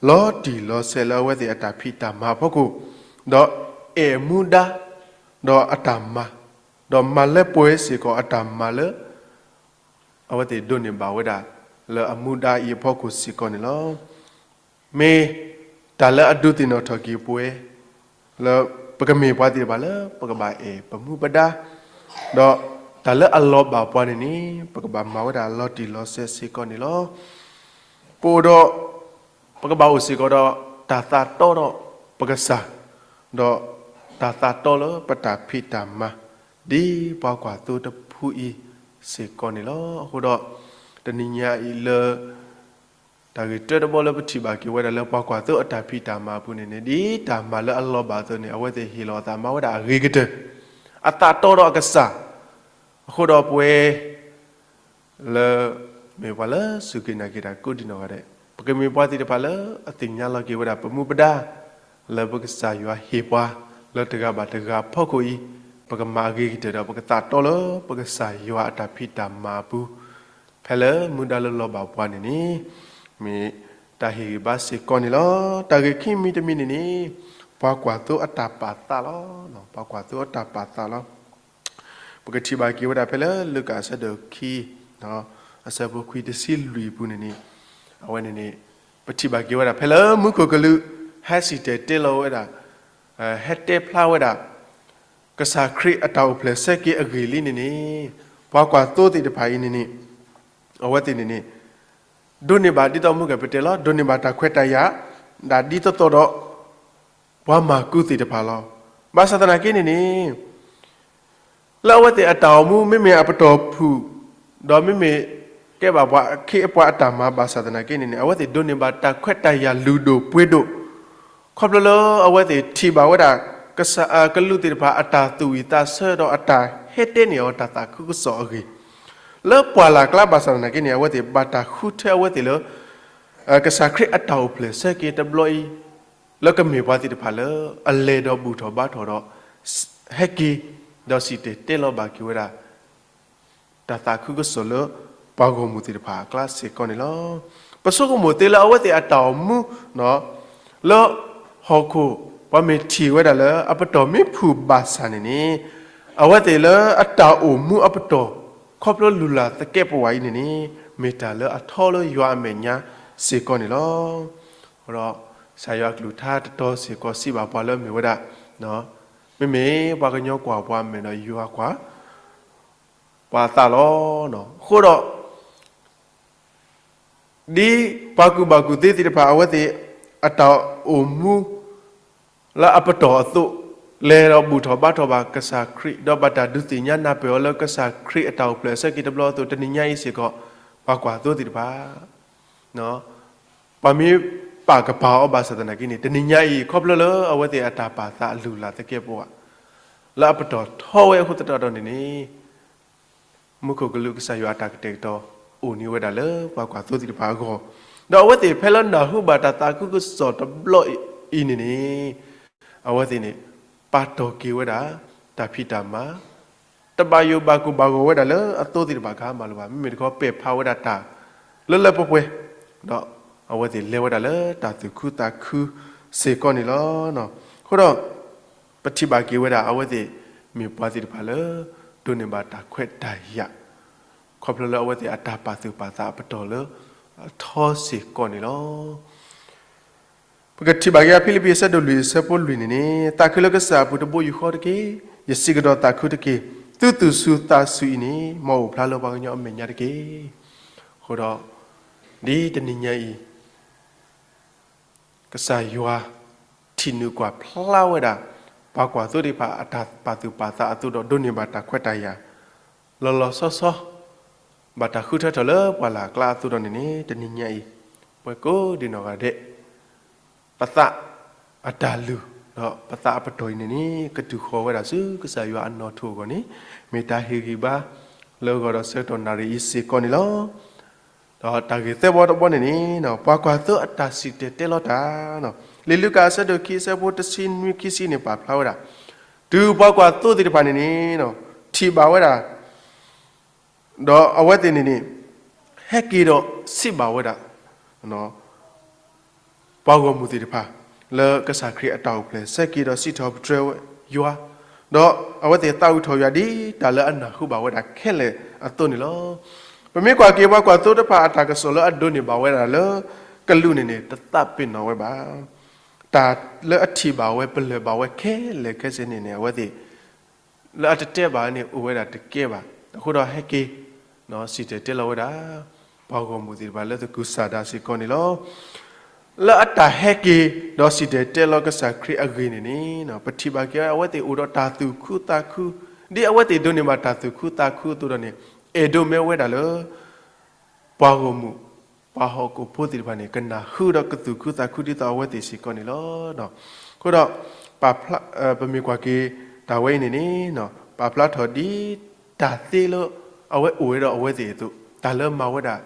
လီၤတံၢ်လီၤဆဲးလၢအဝဲသ့ၣ်အတၢ်ဖံးတၢ်မၤအဖီခိၣ်, ဒီးအဲၣ်မူဒါ ဒီးအတၢ်မၤ, ဒီးမၤလၢပှဲၤစ့ၢ်ကီးအတၢ်မၤလၢ အဝဲသ့ၣ်ဒိးန့ၢ်ဘၣ်ဝဲဒၣ် လၢအမူဒါအံၤအဖီခိၣ်စ့ၢ်ကီးန့ၣ်လီၤ. မ့ၢ်တၢ်လၢအဒုးသ့ၣ်နီၣ်ထီၣ်က့ၤပဝဲ လၢပကမ့ၢ်ပှၤသ့ၣ်တဖၣ်လၢ ပကဘၣ်အဲၣ်ပမူပဒါ, ဒီးတၢ်လၢအလီၤဘၣ်ပှၤန့ၣ်န့ၣ် ပကဘၣ်မၤဝဲဒၣ်လီၤတံၢ်လီၤဆဲးစ့ၢ်ကီးန့ၣ်လီၤ. ပအိၣ်ဒီး ပကဘၣ်အိၣ်စ့ၢ်ကီးဒီး တၢ်သးတီဒီးပကစၢ်, ဒီးတၢ်သးတီလၢပတၢ်ဖံးတၢ်မၤ ဒ်ပှၤကွၢ်သိတဖုအံၤစ့ၢ်ကီးန့ၣ်လီၤ. အဃိဒီး တနံၤညါအံၤလၢ တၢ်ဂ့ၢ်တၢတဘီလၢပထံၣ်ဘၣ်က့ၤဝဲဒၣ်လၢပှၤကွၢ်သိအတၢ်ဖံးတၢ်မၤအပူၤန့ၣ်န့ၣ် ဒ်တၢ်မၤလၢအလီၤဘၣ်အသိးန့ၣ် အဝဲသ့ၣ်ဟ့ၣ်လီၤအသးမၤဝဲဒၣ်အဂ့ၤကတၢၢ် အသးတီဒီးအကစၢ်. အဃိဒီးပဝဲ လၢ မ့ၢ်ပှၤလၢစူၢ်က့ၤနာ်က့ၤတၢ်ကိးဒံနီၢ်ဂၤဒဲး, ပကမ့ၢ်ပှၤသ့ၣ်တဖၣ်လၢအသ့ၣ်ညါလီၤက့ၤဝဲဒၣ်ပမူပဒါ လၢပကစၢ်ယွၤဟ့ၣ်ပှၤ လၢတဂၤဘၣ်တဂၤအဖီခိၣ်အံၤ, ပကမၤအဂ့ၤကတၢၢ်ဒီးပကသးတီလၢပကစၢ်ယွၤအတၢ်ဖံးတၢ်မၤအပူၤ, ဖဲလၢမူဒါလၢလီၤဘၣ်ပှၤန့ၣ်န့ၣ်, မ့ၢ်တၢ်ဟ့ၣ်ဂံၢ်ဘါစ့ၢ်ကီးန့ၣ်လီၤ. တၢ်ဂ့ၢ်ခံမံၤတမံၤန့ၣ်န့ၣ်, ပှၤကွၢ်သိအတၢ်ပာ်သးလီၤ. ပှၤကွၢ်သိအတၢ်ပာ်သးလီၤ. ပကထံၣ်ဘၣ်က့ၤဝဲဒၣ်ဖဲလၢလူၤကၣ်အဆၢဒိၣ်ခံ, အဆၢဖိခွံတဆံလွံၢ်အပူၤန့ၣ်န့ၣ်, အဝဲန့ၣ်န့ၣ်, ပထံၣ်ဘၣ်က့ၤဝဲဒၣ်ဖဲလၢမူခိၣ်ကလူး ဟဲစံၣ်တဲၤတဲလီၤဝဲဒၣ်, ဟဲတဲဖျါဝဲဒၣ် ကစၢ်ခရံာ်အတၢ်အိၣ်ဖျဲၣ်ဆၢက့ၤအဂ့ၢ်လံန့ၣ်န့ၣ်, ပှၤကွၢ်သိသ့ၣ်တဖၣ်အံၤန့ၣ်န့ၣ်, အဝဲသ့ၣ်န့ၣ်န့ၣ်, ဒိးန့ၢ်ဘၣ်ဒ်သိးမုၢ်ကပတဲလီၤ, ဒိးန့ၢ်ဘၣ်တၢ်ခွဲးတၢ်ယာ်, ဒ်သိးသိးဒီး ပှၤမၤကူသ့ၣ်တဖၣ်လီၤ. ဘၣ်ဆၣ်သနာ်က့န့ၣ်န့ၣ်, လၢအဝဲသ့ၣ်အတၢ်အိၣ်မူ မ့မ့ၢ်အပတီၢ်ဖုၣ်, ဒီးမ့မ့ၢ်ကဲဘၣ်ပှၤအခ့အပှၤအတၢ်မၤဘၣ်ဆၣ်သနာ်က့န့ၣ်န့ၣ်, အဝဲသ့ၣ်ဒိးန့ၢ်ဘၣ်တၢ်ခွဲးတၢ်ယာ်လုၢ်ဒိၣ်ပှ့ၤဒိၣ်, ခီဖျိလၢအဝဲသ့ၣ်ထံၣ်ဘၣ်ဝဲဒၣ် ကစၢ်ကလူးသ့ၣ်တဖၣ်အတၢ်သူၣ်ဝံၣ်သးဆၢဒီးအတၢ်ဟဲတဲန့ၢ်အီၤတၢ်သးခုကစီၣ်အဂ့ၢ်, လၢပှၢ်လၢ်ကျါဘၣ်ဆၣ်သနာ်က့န့ၣ် အဝဲသ့ၣ်ဘၣ်တၢ်ဃုထၢအဝဲသ့ၣ်လၢ ကစၢ်ခရံာ်အတၢ်အိၣ်ဖျဲၣ်ဆၢက့ၤတဘျီအံၤ, လၢကမ့ၢ်ပှၤသ့ၣ်တဖၣ်လၢ အလဲၤဒီးဘူၣ်ထီၣ်ဘါထီၣ်ဒီး ဟဲက့ၤ, ဒီးစံၣ်တဲၤတဲလီၤဘၣ်က့ၤဝဲဒၣ် တၢ်သးခုကစီၣ်လၢ ပှၤဂီၢ်မုၢ်သ့ၣ်တဖၣ်အကျါစ့ၢ်ကီးန့ၣ်လီၤ. ပဆိကမိၣ်သ့လၢအဝဲသ့ၣ်အတၢ်အိၣ်မူ လၢ ဟီၣ်ခိၣ် ပှၤမ့ၢ်ထံၣ်ဝဲဒၣ်လၢအပတီၢ်မ့ၢ်ဖုၣ်ဘၣ်ဆၣ်န့ၣ်န့ၣ်, အဝဲသ့ၣ်လၢအတၢ်အိၣ်မူအပတီၢ် ခီဖျိလုၢ်လၢ်သကဲးပဝးအံၤန့ၣ်န့ၣ်, မ့ၢ်တၢ်လၢအထီလၢယွၤအမဲာ်ညါစ့ၢ်ကီးန့ၣ်လီၤ. အဃိဒီး ကစၢ်ယွၤအကလုၢ်ကထါတတီၤစ့ၢ်ကီးစံးဘၣ်ပှၤလၢမ့ၢ်ဝဲဒၣ်, မ့မ့ၢ်ပှၤကညီကွၢ်ပှၤမဲာ်ဒီးယွၤကွၢ် ပှၤအသးလီၤ. အဃိဒီး ဒ်ပှၤကူၣ်ဘၣ်ကူၣ်သ့သ့ၣ်တဖၣ် အဝဲသ့ၣ်အတၢ်အိၣ်မူ လၢအပတီၢ်အသိး, လဲၤဒီးဘူၣ်ထီၣ်ဘါထီၣ်ဘၣ်ကစၢ်ခရံာ် ဒီးဘၣ်တၢ်ဒုးသ့ၣ်ညါနၢ်ပၢၢ်အီၤလၢကစၢ်ခရံာ်အတၢ်အိၣ်ဖျဲၣ်အဆၢက့ၤတဘျီအသိး တနံၤညါအံၤစ့ၢ်ကီး ပှၤကွၢ်သိသ့ၣ်တဖၣ် ပှၤမ့ၢ်ပာ်ကပၤအီၤဘၣ်ဆၣ်သနာ်က့န့ၣ် တနံၤညါအံၤ ခီဖျိလၢအဝဲသ့ၣ်အတၢ်ပာ်သးအလုၢ်အလၢ်သကဲးပဝး လၢအပတီၢ်ထီဝဲအဃိသတးဒီးန့ၣ်န့ၣ် မူခိၣ်ကလူးကစၢ်ယွၤအတၢ်ကတဲာ်ကတီၤ အိၣ်န့ၢ်ဝဲဒၣ်လၢပှၤကွၢ်သိသ့ၣ်တဖၣ်အဂီၢ်, ဒီးအဝဲသ့ၣ်ဖဲလၢနၢ်ဟူဘၣ်တၢ်သးခုကစီၣ်တဘျီအံၤန့ၣ်န့ၣ် အဝဲသ့ၣ်န့ၣ် ပာ်တီၢ်က့ၤဝဲဒၣ် တၢ်ဖံးတၢ်မၤ တဘၣ်ယိၣ်ဘၣ်ကိၢ်ဘၣ်ဂီၤဝဲဒၣ်လၢအသိသ့ၣ်တဖၣ်ကမၤလိာ်ဘၣ်. မ့မ့ၢ်တခီပဲာ်ဖးဝဲဒၣ်တၢ်လၢလၢပှဲၤပှဲၤ, ဒီးအဝဲသ့ၣ်လဲၤဝဲဒၣ်လၢတၢ်သူၣ်ခုသးခုစ့ၢ်ကီးန့ၣ်လီၤ. အဃိဒီး ပထံၣ်ဘၣ်က့ၤဝဲဒၣ် အဝဲသ့ၣ်မ့ၢ်ပှၤသ့ၣ်တဖၣ်လၢ ဒိးန့ၢ်ဘၣ်တၢ်ခွဲးတၢ်ယာ် ခီဖျိလၢအဝဲသ့ၣ်အတၢ်ပာ်သူၣ်ပာ်သးအပတီၢ်လၢအထီစ့ၢ်ကီးန့ၣ်လီၤ. ပကထံၣ်ဘၣ်က့ၤဖံလံးပံးအဆၢဒိၣ်လွံၢ်အဆၢဖိလွံၢ်န့ၣ်န့ၣ်, သးခုလၢကစၢ်အပူၤတဘိယူၢ်ဃီတက့ၢ်. ယစံးကဒီးသးခုတက့ၢ်. သုသူၣ်စူၤသးစူၤအံၤန့ၣ် မ်အအိၣ်ဖျါလၢပှၤကညီအမဲာ်ညါတက့ၢ်. အဃိဒီး ဒ်တနံၤညါအံၤ ကစၢ်ယွၤ ထံၣ်နုာ်ကွၢ်ဖျါဝဲဒၣ် ပှၤကွၢ်သိသ့ၣ်တဖၣ်အတၢ်ပာ်သူၣ်ပာ်သးအသိးဒီး ဒိးန့ၢ်ဘၣ်တၢ်ခွဲးတၢ်ယာ် လီၤလီၤဆီဆီ ဘၣ်တၢ်ဃုထၢထီၣ်လၢပှၢ်လၢ်ကျါအသိးဒီးန့ၣ်န့ၣ် တနံၤညါအံၤ ပှၤကိးဒံနီၢ်ဂၤဒဲး ပသးအတၢ်လုၢ် ဒီးပသးအပတီၢ်အံၤန့ၣ်န့ၣ် ကတုၤဃီၤဝဲဒၣ်ဆူကစၢ်ယွၤအနီၣ်ထိၣ်အဂီၢ်န့ၣ် မ့ၢ်တၢ်ဟ့ၣ်ဂံၢ်ဘါ လၢအဂီၢ်ဒီးဆၢကတီၢ်နၣ်ရံၣ်အံၤစ့ၢ်ကီးန့ၣ်လီၤ. ဒီးတၢ်ဂ့ၢ်သၢဘီတဘီန့ၣ်န့ၣ် ပှၤကွၢ်သိအတၢ်စံၣ်တဲၤတဲလီၤတၢ် လံာ်လူၤကၣ်အဆၢဒိၣ်ခံအဆၢဖိတဆံနွံခံဆံန့ၣ် ပာ်ဖျါဝဲဒၣ် တုၤပှၤကွၢ်သိသ့ၣ်တဖၣ်န့ၣ်န့ၣ် ထံၣ်ဘၣ်ဝဲဒၣ် ဒီးအဝဲသ့ၣ်န့ၣ်န့ၣ် ဟဲက့ၤဒီးစံးဘၣ်ဝဲဒၣ် ပှၤဂီၢ်မုၢ်သ့ၣ်တဖၣ် လၢကစၢ်ခရံာ်အတၢ်အိၣ်ဖျဲၣ်ဆၢက့ၤဒီးစံးထီၣ်ပတြၢၤယွၤ, ဒီးအဝဲသ့ၣ်သးဝံၣ်ထီၣ်ယွၤဒ်တၢ်လၢအနၢ်ဟူဘၣ်ဝဲဒၣ်ခဲလၢာ်အသိးန့ၣ်လီၤ. ပမ့ၢ်ကွၢ်က့ၤပှၤကွၢ်သိတဖၣ်အတၢ်ကစီၣ်လၢအဒိးန့ၢ်ဘၣ်ဝဲဒၣ်လၢ ကလူးန့ၣ်န့ၣ် တသးပ့ၤနီၣ်ဝဲဘၣ်. တၢ်လၢအထံၣ်ဘၣ်ဝဲပလၢၢ်ဘၣ်ဝဲခဲလၢာ်ခဲဆ့န့ၣ်န့ၣ် အဝဲသ့ၣ် လၢအတတဲဘၣ်န့ၣ် အိၣ်ဝဲဒၣ်တကဲဘၣ်. အဃိဒီးဟဲက့ၤ စံၣ်တဲၤတဲလီၤဝဲဒၣ် ပှၤဂီၢ်မုၢ်သ့ၣ်တဖၣ်လၢသကုၤဆးဒးစ့ၢ်ကီးန့ၣ်လီၤ. လၢအတၢ်ဟဲက့ၤ ဒီးစံၣ်တဲၤတဲလီၤကစၢ်ခရံာ်အဂ့ၢ်န့ၣ်န့ၣ် ပထံၣ်ဘၣ်က့ၤအဝဲသ့ၣ်အိၣ်ဒီးတၢ်သူၣ်ခုသးခု, ဒ်အဝဲသ့ၣ်ဒိးန့ၢ်ဘၣ်တၢ်သူၣ်ခုသးခုအသိးဒီးန့ၣ် အဲၣ်ဒိးမ့ၢ်ဝဲဒၣ်လၢ ပှၤဂီၢ်မုၢ် ပှၤဟီၣ်ခိၣ်ဖိသ့ၣ်တဖၣ်န့ၣ် ကနၢ်ဟူဒီးကသူၣ်ခုသးခုဒ်သိးအဝဲသ့ၣ်စ့ၢ်ကီးန့ၣ်လီၤ. အဃိဒီး ပာ်ဖျါ ပမ့ၢ်ကွၢ်က့ၤတၢ်ဝဲအံၤန့ၣ်န့ၣ် ပာ်ဖျါထီၣ်ဒ်တၢ်သ့လၢအဝဲအိၣ်ဝဲဒီးအဝဲသ့ၣ်အသိး တၢ်လၢမၤဝဲဒၣ်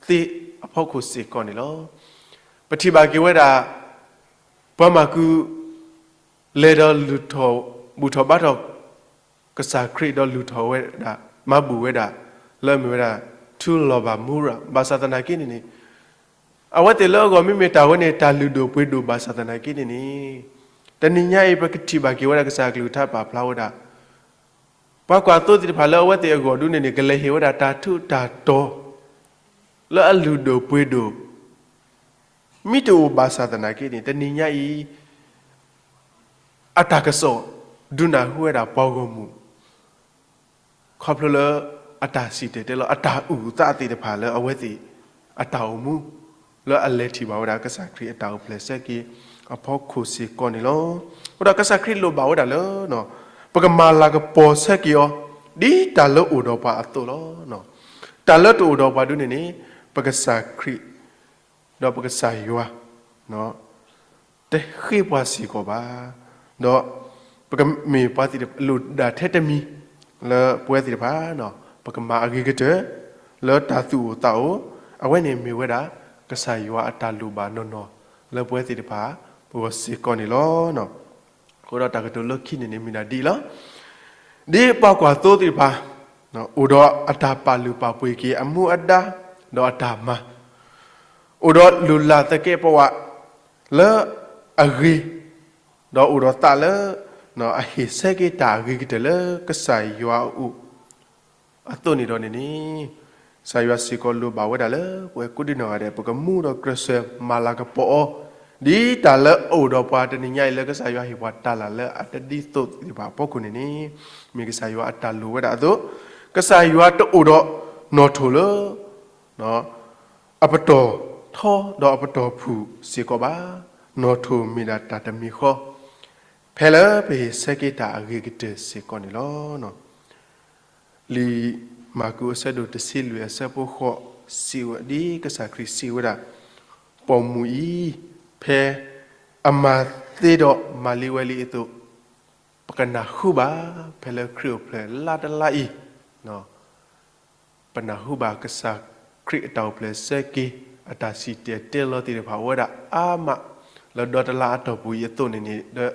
သ့အဖီခိၣ်စ့ၢ်ကီးန့ၣ်လီၤ. ပထံၣ်ဘၣ်က့ၤဝဲဒၣ် ပှၤမၢ်ကူး လဲၤဒီးလူၤထီၣ် ဘူၣ်ထီၣ်ဘါထီၣ် ကစၢ်ခရံာ်ဒီးလူၤထီၣ်ဝဲဒၣ် မၤဘူၣ်ဝဲဒၣ် လၢအမ့ၢ်ဝဲဒၣ် ထူလီၤဘၣ် မူရၤ ဘၣ်ဆၣ်သနာ်က့န့ၣ်န့ၣ် အဝဲသ့ၣ်လၢအဂီၢ်မ့မ့ၢ်တၢ်ဝဲန့ၣ် တၢ်လုၢ်ဒိၣ်ပှ့ၤဒိၣ်ဘၣ်ဆၣ်သနာ်က့န့ၣ်န့ၣ် တနံၤညါအံၤ ပကထံၣ်ဘၣ်က့ၤဝဲဒၣ်ကစၢ်အကလုၢ်ကထါပာ်ဖျါဝဲဒၣ် ပှၤကွၢ်သိသ့ၣ်တဖၣ်လၢအဝဲသ့ၣ်အဂီၢ်ဒုန့ၣ်န့ၣ် ကလဲၤဟ့ၣ်ဝဲဒၣ်တၢ်ထူးတၢ်တီၤ လၢအလုၢ်ဒိၣ်ပှ့ၤဒိၣ် မ့ၢ်တအိၣ်ဘၣ်ဆၣ်သနာ်က့န့ၣ် တနံၤညါအံၤ အတၢ်ကစီၣ် ဒုးနၢ်ဟူဝဲဒၣ်ပှၤဂီၢ်မုၢ် ခီဖျိလၢအတၢ်စံၣ်တဲၤတဲလီၤ အတၢ်အုၣ်အသးသ့ၣ်တဖၣ်လၢအဝဲသ့ၣ်အတၢ်အိၣ်မူ လၢအလဲၤထံၣ်ဘၣ်ဝဲဒၣ်ကစၢ်ခရံာ်အတၢ်အိၣ်ဖျဲၣ်ဆၢက့ၤအဖီခိၣ်စ့ၢ်ကီးန့ၣ်လီၤ. အဃိဒီးကစၢ်ခရံာ်လိၣ်ဘၣ်ဝဲဒၣ်လၢ ပကမၤလၤကပီၤဆၢက့ၤအီၤ ဒ်တၢ်လၢအိၣ်ဒီးပှၤအသိးလီၤ. တၢ်လၢတအိၣ်ဒီးပှၤဒုန့ၣ်န့ၣ် ပကစၢ်ခရံာ် ဒီးပကစၢ်ယွၤ တဃ့ပှၤစ့ၢ်ကီးဘၣ်. ဒီးပကမ့ၢ်ပှၤသ့ၣ်တဖၣ် လိၣ်ဒၣ်ထဲတမံၤ လၢပဝဲသ့ၣ်တဖၣ် ပကမၤအဂ့ၤကတၢၢ် လၢတၢ်သူၣ်အိၣ်သးအိၣ် အဝဲန့ၣ်မ့ၢ်ဝဲဒၣ် ကစၢ်ယွၤအတၢ်လိၣ်ဘၣ်နီၢ်နီၢ် လၢပဝဲသ့ၣ်တဖၣ် ပဂီၢ်စ့ၢ်ကီးန့ၣ်လီၤ. အဃိဒီးတၢ်ကတိၤလၢခံန့ၣ်န့ၣ် မ့ၢ်ဒၣ်ဒ်အံၤလီၤ. ဒ်ပှၤကွၢ်သိသ့ၣ်တဖၣ် အိၣ်ဒီးအတၢ်ပာ်လုၢ်ပာ်ပှ့ၤက့ၤအမူအဒါ ဒီးအတၢ်မၤ အိၣ်ဒီးလုၢ်လၢ်သကဲးပဝး လၢအဂ့ၤ ဒီးအိၣ်ဒီးသးလၢ အဟ့ၣ်ဆၢက့ၤတၢ်အဂ့ၤကတၢၢ်လၢကစၢ်ယွၤအအိၣ် အသိးန့ၣ်ဒီးန့ၣ်န့ၣ် ကစၢ်ယွၤစ့ၢ်ကီးလိၣ်ဘၣ်ဝဲဒၣ်လၢ ပဝဲကိးဒံနီၢ်ဂၤဒဲး ပကမူဒီးကြၢးစၢၤမၤလၤကပီၤအီၤ ဒ်တၢ်လၢအအိၣ်ဒီးပှၤတနံၤညါအံၤလၢကစၢ်ယွၤဟ့ၣ်ပှၤတၢ်လၢ်လၢအတဒ်သိးသ့ၣ်တဖၣ်အဖီခိၣ်န့ၣ်န့ၣ် မ့ၢ်ကစၢ်ယွၤအတၢ်လိၣ်ဝဲဒၣ်အသိး ကစၢ်ယွၤတအိၣ်ဒီးနီၣ်ထိၣ်လၢ အပတီၢ်ထီဒီးအပတီၢ်ဖုၣ်စ့ၢ်ကီးဘၣ်. နီၣ်ထိၣ်မ့ၢ်ဒၣ်တၢ်တမံၤဃီ ဖဲလၢပဟ့ၣ်ဆၢက့ၤတၢ်အဂ့ၤကတၢၢ်စ့ၢ်ကီးန့ၣ်လီၤ. လံာ်မၢ်ကူးအဆၢဒိၣ်တဆံလွံၢ်အဆၢဖိဃိး စံးဝဲဒ်ကစၢ်ခရံာ်စံးဝဲဒၣ် ပိာ်မုၣ်အံၤ ဖဲအမၤသ့ဒီးမၤလံဝဲလံအသိး ပကနၢ်ဟူဘၣ် ဖဲလၢခရံာ်အိၣ်ဖျဲၣ်လါတလါအံၤ ပနၢ်ဟူဘၣ်ကစၢ်ခရံာ်အတၢ်အိၣ်ဖျဲၣ်ဆၢက့ၤ အတၢ်စံၣ်တဲၤတဲလီၤသ့ၣ်တဖၣ်အိၣ်ဝဲဒၣ်အါမး လၢဒီတလါအတီၢ်ပူၤအံၤအသိးန့ၣ်န့ၣ်ဒီး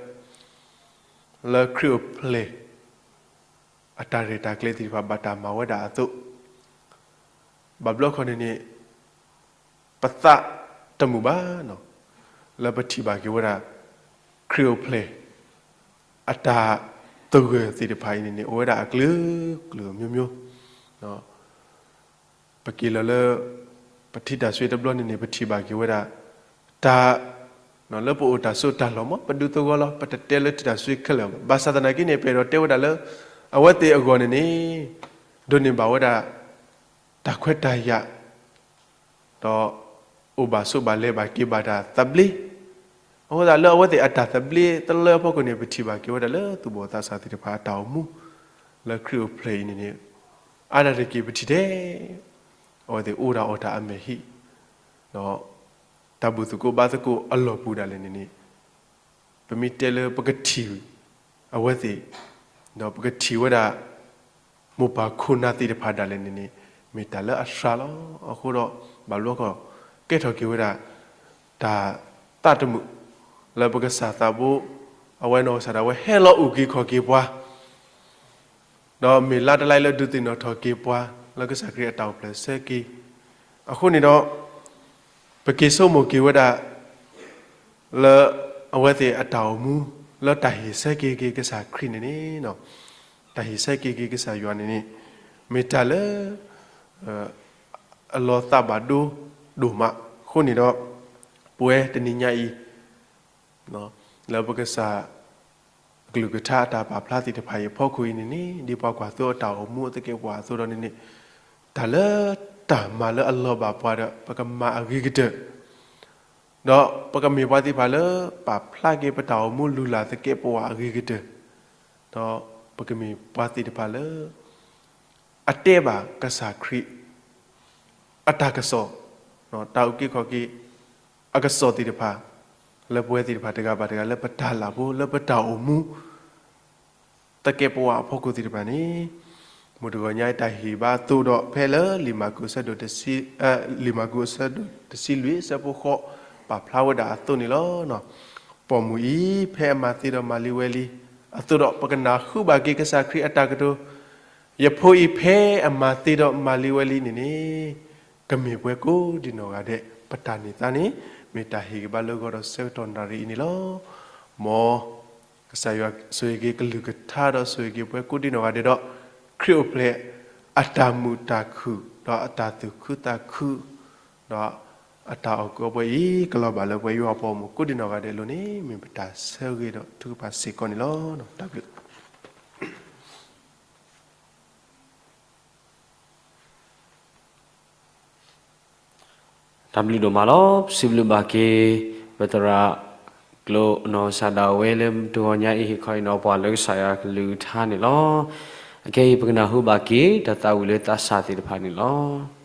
လၢခရံာ်အိၣ်ဖျဲၣ် အတၢ်ရဲၣ်တၢ်ကျဲၤသ့ၣ်တဖၣ်ဘၣ်တၢ်မၤဝဲဒၣ်အသိး ဘၣ်ဘျီခီန့ၣ်န့ၣ် ပသးတမုာ်ဘၣ်နီၤ လၢပထံၣ်ဘၣ်က့ၤဝဲဒၣ် ခရံာ်အိၣ်ဖျဲၣ် အတၢ်သဂၢၢ်သ့ၣ်တဖၣ်အံၤန့ၣ်န့ၣ် အိၣ်ဝဲဒၣ်အကလုာ်ကလုာ်မျိုးမျိုး ပက့ၤလီၤလၢ ပထံၣ်တၢ်ဆိတဘျီန့ၣ်န့ၣ် ပထံၣ်ဘၣ်က့ၤဝဲဒၣ် တၢ် လၢပအိၣ်တၢ်စိတၢ်လီၢ်မး ပဒုးသဝီလီၤ ပတတဲလၢထံၣ်တၢ်ဆိခဲလၢာ်ဘၣ် ဘၣ်ဆၣ်သနာ်က့န့ၣ် ပအဲၣ်ဒိးတဲဝဲဒၣ်လၢ အဝဲသ့ၣ်အဂီၢ်န့ၣ်န့ၣ် ဒိးန့ၢ်ဘၣ်ဝဲဒၣ် တၢ်ခွဲးတၢ်ယာ် ဒီး အိၣ်ဘၣ်ဆိးဘၣ်လဲၤဘၣ်က့ၤဘၣ်တၢ်သဘျ့ အဃိသတးလၢအဝဲသ့ၣ်အတၢ်သဘျ့တလၢအဖီခိၣ်န့ၣ် ပထံၣ်ဘၣ်က့ၤဝဲဒၣ်လၢသူၣ်ဘီၣ်သးစၢ်သ့ၣ်တဖၣ်အတၢ်အိၣ်မူ လၢခရံာ်အိၣ်ဖျဲၣ်အံၤန့ၣ်န့ၣ် အါဒၣ်တက့ၢ်ပထံၣ်ထဲ အဝဲသ့ၣ်အိၣ်ဒၣ်အီၣ်တၢ်အမဲာ်ဟံၣ် ဒီး တၢ်ဘူၣ်သကိးဘါသကိးအလီၢ်ပူၤဒၣ်လဲာ်န့ၣ်န့ၣ် ပမ့ၢ်တဲလၢပကထံၣ် အဝဲသ့ၣ် ဒီးပကထံၣ်ဝဲဒၣ် မိၢ်ပၢ်ခိၣ်နၢ်သ့ၣ်တဖၣ်ဒၣ်လဲာ်န့ၣ်န့ၣ် မ့ၢ်တၢ်လၢအစှၤလီၤ. အဃိဒီး ဘၣ်ဘျီကီၢ် ကဲထီၣ်က့ၤဝဲဒၣ် တၢ်သးတမုာ် လၢပကစၢ်သးဘိ အဝဲနီၢ်ကစၢ်ဒၣ်ဝဲဟဲလီၤအုၣ်က့ၤခီၣ်က့ၤပှၤ ဒီးမ့ၢ်လါတလါအံၤလၢဒုးသ့ၣ်နီၣ်ထီၣ်က့ၤပှၤ လၢကစၢ်ခရံာ်အတၢ်အိၣ်ဖျဲၣ်ဆၢက့ၤ အဃိန့ၣ်ဒီး ပက့ၤဆိကမိၣ်က့ၤဝဲဒၣ် လၢအဝဲသ့ၣ်အတၢ်အိၣ်မူ လၢတၢ်ဟ့ၣ်ဆၢက့ၤက့ၤကစၢ်ခရံာ်န့ၣ်န့ၣ် တၢ်ဟ့ၣ်ဆၢက့ၤက့ၤကစၢ်ယွၤန့ၣ်န့ၣ် မ့ၢ်တၢ်လၢ အလီၤသးဘၣ်ဒိဒိၣ်မး အဃိန့ၣ်ဒီး ပဝဲတနံၤညါအံၤ လၢပကစၢ် အကလုၢ်ကထါအတၢ်ပာ်ဖျါသ့ၣ်တဖၣ်အံၤအဖီခိၣ်အံၤန့ၣ်န့ၣ် ဒ်ပှၤကွၢ်သိအတၢ်အိၣ်မူအသကဲးပဝးအသိးဒီးန့ၣ်န့ၣ် တၢ်လၢတၢ်မၤလၢအလီၤဘၣ်ပှၤဒီး ပကမၤအဂ့ၤကတၢၢ် ဒီးပကမ့ၢ်ပှၤသ့ၣ်တဖၣ်လၢ ပာ်ဖျါက့ၤပတၢ်အိၣ်မူလုၢ်လၢ်သကဲးပဝးအဂ့ၤကတၢၢ် ဒီးပကမ့ၢ်ပှၤသ့ၣ်တဖၣ်လၢ အတဲဘၣ်ကစၢ်ခရံာ် အတၢ်ကစီၣ်, တၢ်အုၣ်က့ၤခီၣ်က့ၤအကစီၣ်သ့ၣ်တဖၣ်, လၢပဝဲသ့ၣ်တဖၣ်တဂၤဘၣ်တဂၤ လၢပတၢ်လၤဖိ လၢပတၢ်အိၣ်မူ သကဲးပဝးအဖီခိၣ်သ့ၣ်တဖၣ်န့ၣ်, မုၢ်တဂီၤညါအံၤတၢ်ဟ့ၣ်ဘါအသိးဒီး ဖဲလၢလံာ်မၢ်ကူးအဆၢဒိၣ်တဆံ, လံာ်မၢ်ကူးအဆၢဒိၣ်တဆံလွံၢ် အဆၢဖိဃိး ပာ်ဖျါဝဲဒၣ်အသိးန့ၣ်လီၤ. ပိာ်မုၣ်အံၤ ဖဲအမၤသ့ဒီးမၤလံဝဲလံအသိးဒီး ပကနၢ်ဟူဘၣ်က့ၤကစၢ်ခရံာ်အတၢ်ကတိၤ, ယဖိအံၤ ဖဲအမၤသ့ဒီးမၤလံဝဲလံန့ၣ်န့ၣ် ကမ့ၢ်ပှၤကိးဒံနီၢ်ဂၤဒဲး ပတၢ်န့ၢ်သါန့ၣ် မ့ၢ်တၢ်ဟ့ၣ်ဂံၢ်ဘါလၢဂီၤဒီးဆၢကတီၢ်နၣ်ရံၣ်အံၤန့ၣ်လီၤ. မ်ကစၢ်ယွၤဆိၣ်ဂ့ၤက့ၤကလုၢ်ကထါ ဒီးဆိၣ်ဂ့ၤက့ၤပှၤကိးဒံနီၢ်ဂၤဒဲးဒီး ခရံာ်အိၣ်ဖျဲၣ်အတၢ်မုာ်တၢ်ခုၣ် ဒီးအတၢ်သူၣ်ခုသးခု ဒီးအတၢ်အီၣ်ကုၢ်အီပှဲၤအံၤ ကလီၤဘၣ်လၢပှၤယူးယီၣ်ပှၤဂီၢ်မုၢ်ကိးဒံနီၢ်ဂၤဒဲးအလိၤန့ၣ် မ့ၢ်ပတၢ်ဆၢဂ့ၤဒီးထုကဖၣ်စ့ၢ်ကီးန့ၣ်လီၤ. တၢ်ဘျုး တၢ်ဘျုးဒိၣ်မးလီၤ. ပစံးဘျုးဘၣ်က့ၤ ပသရၣ်ကျိာ်နီၢ်ကစၢ်ဒၣ်ဝဲလၢတဂီၤညါအံၤ ဟ့ၣ်ခီဟ့ၣ်နီၤပှၤလၢကစၢ်ယွၤအကလုၢ်ကထါန့ၣ်လီၤ. အခဲအံၤပကနၢ်ဟူဘၣ်က့ၤ တၢ်သးဝံၣ်လၢသးစၢ်သ့ၣ်တဖၣ်န့ၣ်လီၤ.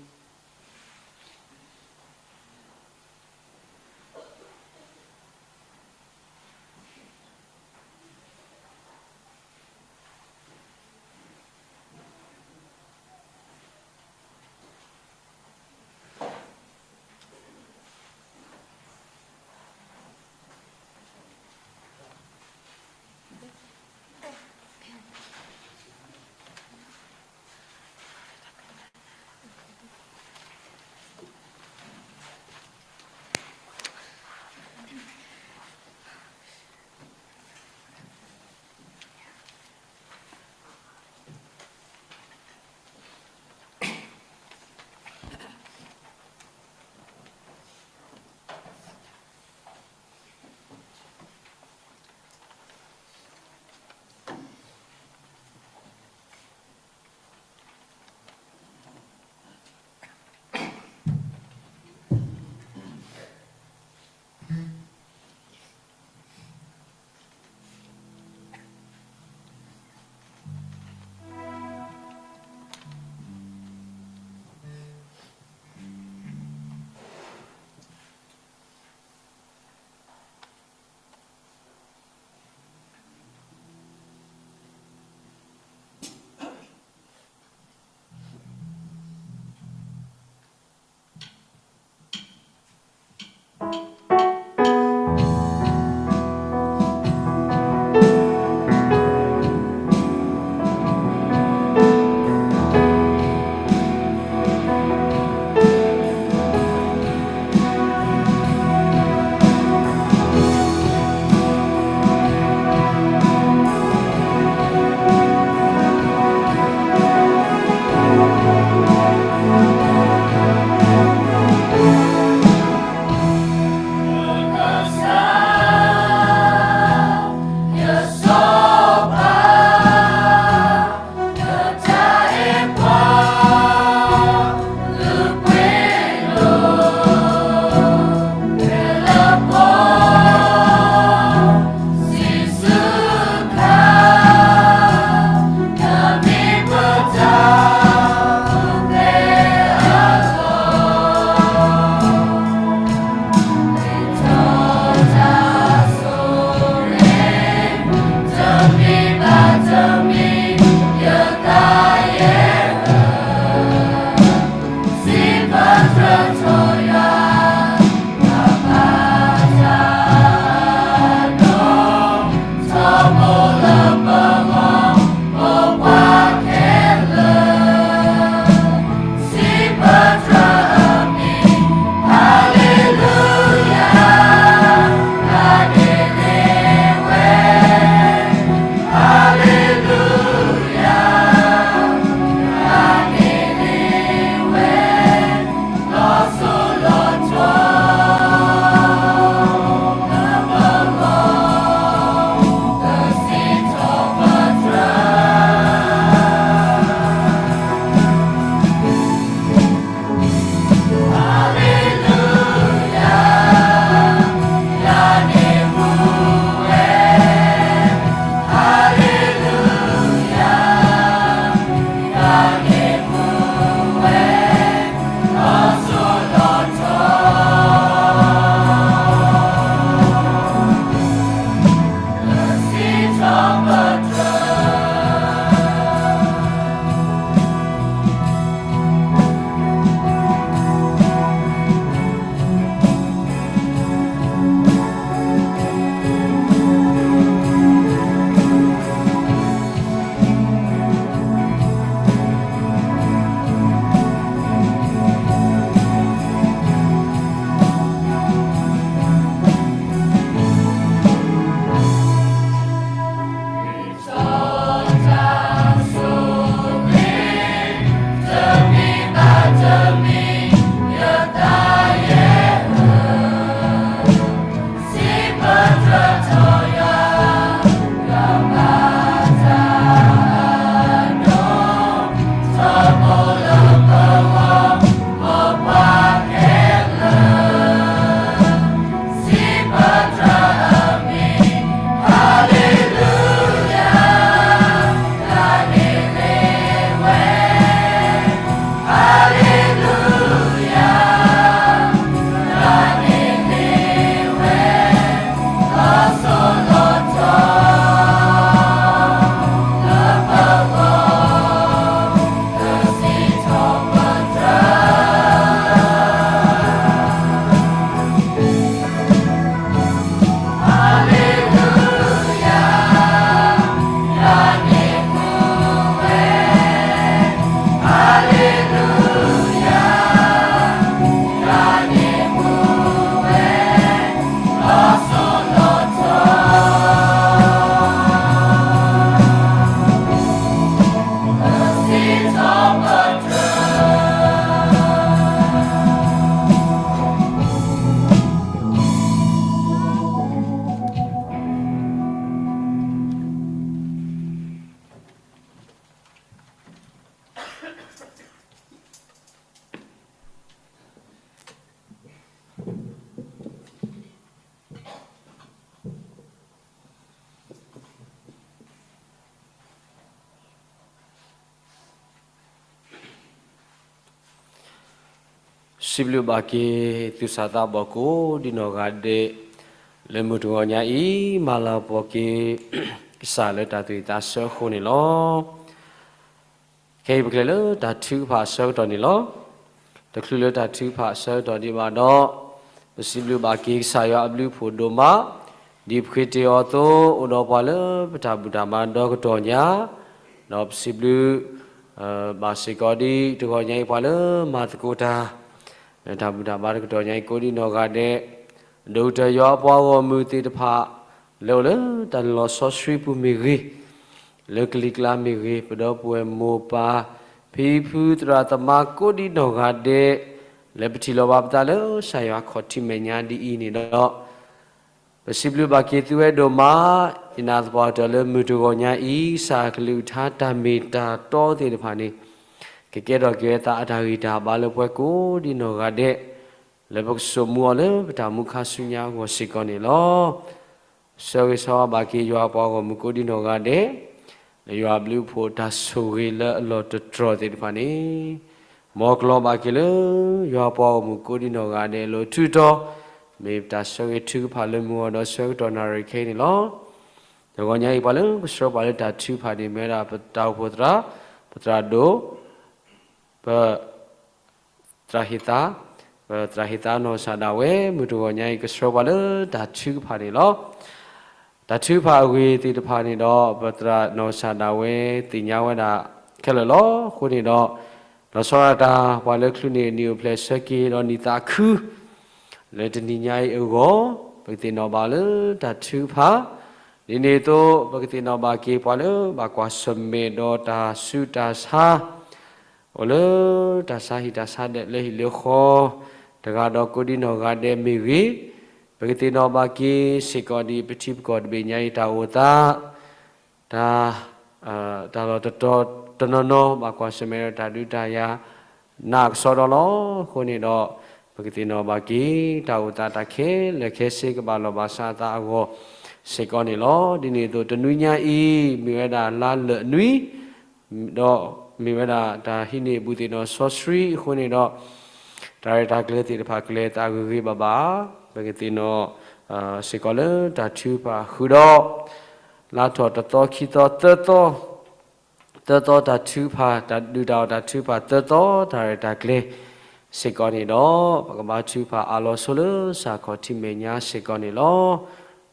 စံးဘျုးဘၣ်က့ၤ သူၣ်စၢ်သးဘီၣ်ကိးဒံနီၢ်ဂၤဒဲး လၢမုၢ်တဂီၤညါအံၤ မၤလၤကပီၤက့ၤ ကစၢ်လၢတၢ်သူၣ်ဝံၣ်သးဆၢအဃိန့ၣ်လီၤ. ခဲအံၤပကလဲၤလၢတၢ်ထုကဖၣ်အဆၢကတီၢ်န့ၣ်လီၤ. တချုးလၢတၢ်ထုကဖၣ်အဆၢကတီၢ်ဒံးဘၣ်ဒီး ပစံးဘျုးဘၣ်က့ၤကစၢ်ယွၤအဘျုးအဖှိၣ်ဒိၣ်မး, ဒ်ပဃ့တ့ၢ်အီၤအသိး အိၣ်ဒီးပှၤလၢပတၢ်ဘူၣ်တၢ်ဘါဒီကတီၢ်ညါ, ဒီးပစံးဘျုး ဘၣ်စ့ၢ်ကီးဒ်တဂီၤညါအံၤ ပှၤလၢမၤသကိးတၢ် လၢတၢ်ဘူၣ်တၢ်ဘါတကတီၢ်ညါအံၤ ကိးဒံနီၢ်ဂၤဒဲး, ဒီကတၢၢ်ယွၤအပှၤဂီၢ်မုၢ်သ့ၣ်တဖၣ် လၢအိၣ်လၢတၢ်လီၢ်စီဆှံပူၤမ့ၢ်ဂ့ၤ, လၢကလံၤကျါမ့ၢ်ဂ့ၤ, ပဒီပုၢ်ဝဲၢ်မိၢ်ပၢ် ဖံဖုသရၣ်သမါကိးဒံနီၢ်ဂၤဒဲး လၢပထံၣ်လိာ်ဘၣ်ပသးလၢကစၢ်ယွၤခီၣ်ထံးမဲာ်ညါဒ်အံၤန့ၣ်ဒီး ပစံးဘျုးဘၣ်က့ၤသုဝဲဒိၣ်မး, ယနာ်သပှၢ်တၢၢ်လၢမုၢ်တဂီၤညါအံၤ ကစၢ်အကလုၢ်ကထါတၢ်မ့ၢ်တၢ်တီသ့ၣ်တဖၣ်န့ၣ် ကကဲထီၣ်က့ၤဝဲသးအတၢ်ဂံၢ်တၢ်ဘါလၢပှၤကိးဒံနီၢ်ဂၤဒဲး, လၢပကစိာ်မူအီၤလၢပတၢ်မူခါဆူညါအဂီၢ်စ့ၢ်ကီးန့ၣ်လီၤ. ဆၢဂ့ၤဆၢဝါဘၣ်က့ၤယွၤအပှၤဂီၢ်မုၢ်ကိးဒံနီၢ်ဂၤဒဲး, လၢယွၤအဘျုးအဖှိၣ်တၢ်ဆိၣ်ဂ့ၤလၢအလီၢ်တတြီၢ်သ့ၣ်တဖၣ်န့ၣ် မ်ကလီၤဘၣ်က့ၤလၢ ယွၤအပှၤဂီၢ်မုၢ်ကိးဒံနီၢ်ဂၤဒဲးအလိၤ ထုးထီၣ် မ့ၢ်ပတၢ်ဆၢဂ့ၤထုကဖၣ်လၢမုၢ်ဂီၤဒီးဆၢကတီၢ်နၣ်ရံၣ်ခဲအံၤန့ၣ်လီၤ. တဂီၤညါအံၤ ပှၤလၢကဆှၢပှၤလၢတၢ်ထုကဖၣ်န့ၣ် မ့ၢ်ဝဲဒၣ်ပတၢ်အိၣ်ဖှိၣ်သရၣ်, ပသရၣ်ဒိၣ်, ပ သရၣ်ဟ့ၣ်သါ, ပသရၣ်ဟ့ၣ်သါနီၢ်ကစၢ်ဒၣ်ဝဲ မုၢ်တဂီၤညါအံၤ ကဆှၢပှၤလၢတၢ်ထုကဖၣ်န့ၣ်လီၤ. တၢ်ထုကဖၣ်အဂ့ၢ်သ့ၣ်တဖၣ်န့ၣ်ဒီး ပသရၣ်နီၢ်ကစၢ်ဒၣ်ဝဲ သ့ၣ်ညါဝဲဒၣ်ခဲလၢာ်လီၤ. အဃိန့ၣ်ဒီး လီၤဆီဒၣ်တၢ် ပှၤလၢချုးန့ၢ်နံၣ်အိၣ်ဖျဲၣ်ဆၢက့ၤဒီးနံၣ်သးခု လၢတနံၤညါအံၤအဂီၢ် ပကသ့ၣ်နီၣ်ဘၣ်လၢတၢ်ထုကဖၣ်, ဒ်န့ၣ်အသိး ပကသ့ၣ်နီၣ်ဘၣ်က့ၤပှၤလၢဘၣ်ကွၢ်ဆၢၣ်မဲာ်ဒီးတၢ်ဆူးတၢ်ဆါ အိၣ်လၢတၢ်ဆါဟံၣ်တၢ်ဆါဒၢးလၢဟံၣ်လၢဃီ တဂၤဒီးကိးဒံနီၢ်ဂၤဒဲးမ့ၢ်ဂ့ၤ, ပကသ့ၣ်နီၣ်ဘၣ်က့ၤစ့ၢ်ကီးဒ်ပထံပကီၢ်တဘ့ၣ်ညါအံၤတၢ်အိၣ်သး တၢ် တၢ်လီၢ်တတီၤတနီၤနီၤ ဘၣ်ကွၢ်ဆၢၣ်မဲာ်ဒီးတၢ်ဒုးတၢ်ယၤ နးကစီဒီလီၤ. အဃိန့ၣ်ဒီး ပကသ့ၣ်နီၣ်ဘၣ်က့ၤ တၢ်အိၣ်သးတၢ်ခဲလၢာ်ခဲဆ့ ကဘၣ်လီၢ်ဘၣ်စးအသးအဂီၢ်စ့ၢ်ကီးန့ၣ်လီၤ. ဒ်န့ၣ်အသိး တနွံညါအံၤ မ့ၢ်ဝဲဒၣ်လါလၢာ်နွံ ဒီးမ့ၢ်ဝဲဒၣ်တၢ်ဟံးန့ၢ်ဘူၣ်သ့ၣ်နီၣ်စီဆှံအဃိန့ၣ်ဒီး တၢ်ရဲၣ်တၢ်ကျဲၤသ့ၣ်တဖၣ် ကလဲၤသးဂ့ၤဂ့ၤဘၣ်ဘၣ်, ပကသ့ၣ်နီၣ်စ့ၢ်ကီးလၢတၢ်ထုကဖၣ်ဃုာ်ဒီး လါထီၣ်တသီ ခံသီ သၢသီ, သၢသီတၢ်ထုကဖၣ် တၢ်ဒုးတၢ်အီၣ်တၢ်ထုကဖၣ် သၢသီတၢ်ရဲၣ်တၢ်ကျဲၤစ့ၢ်ကီးန့ၣ်ဒီး ပကဘါထုကဖၣ်အါလီၤဆိလၢကစၢ်ခီၣ်ထံးမဲာ်ညါစ့ၢ်ကီးန့ၣ်လီၤ.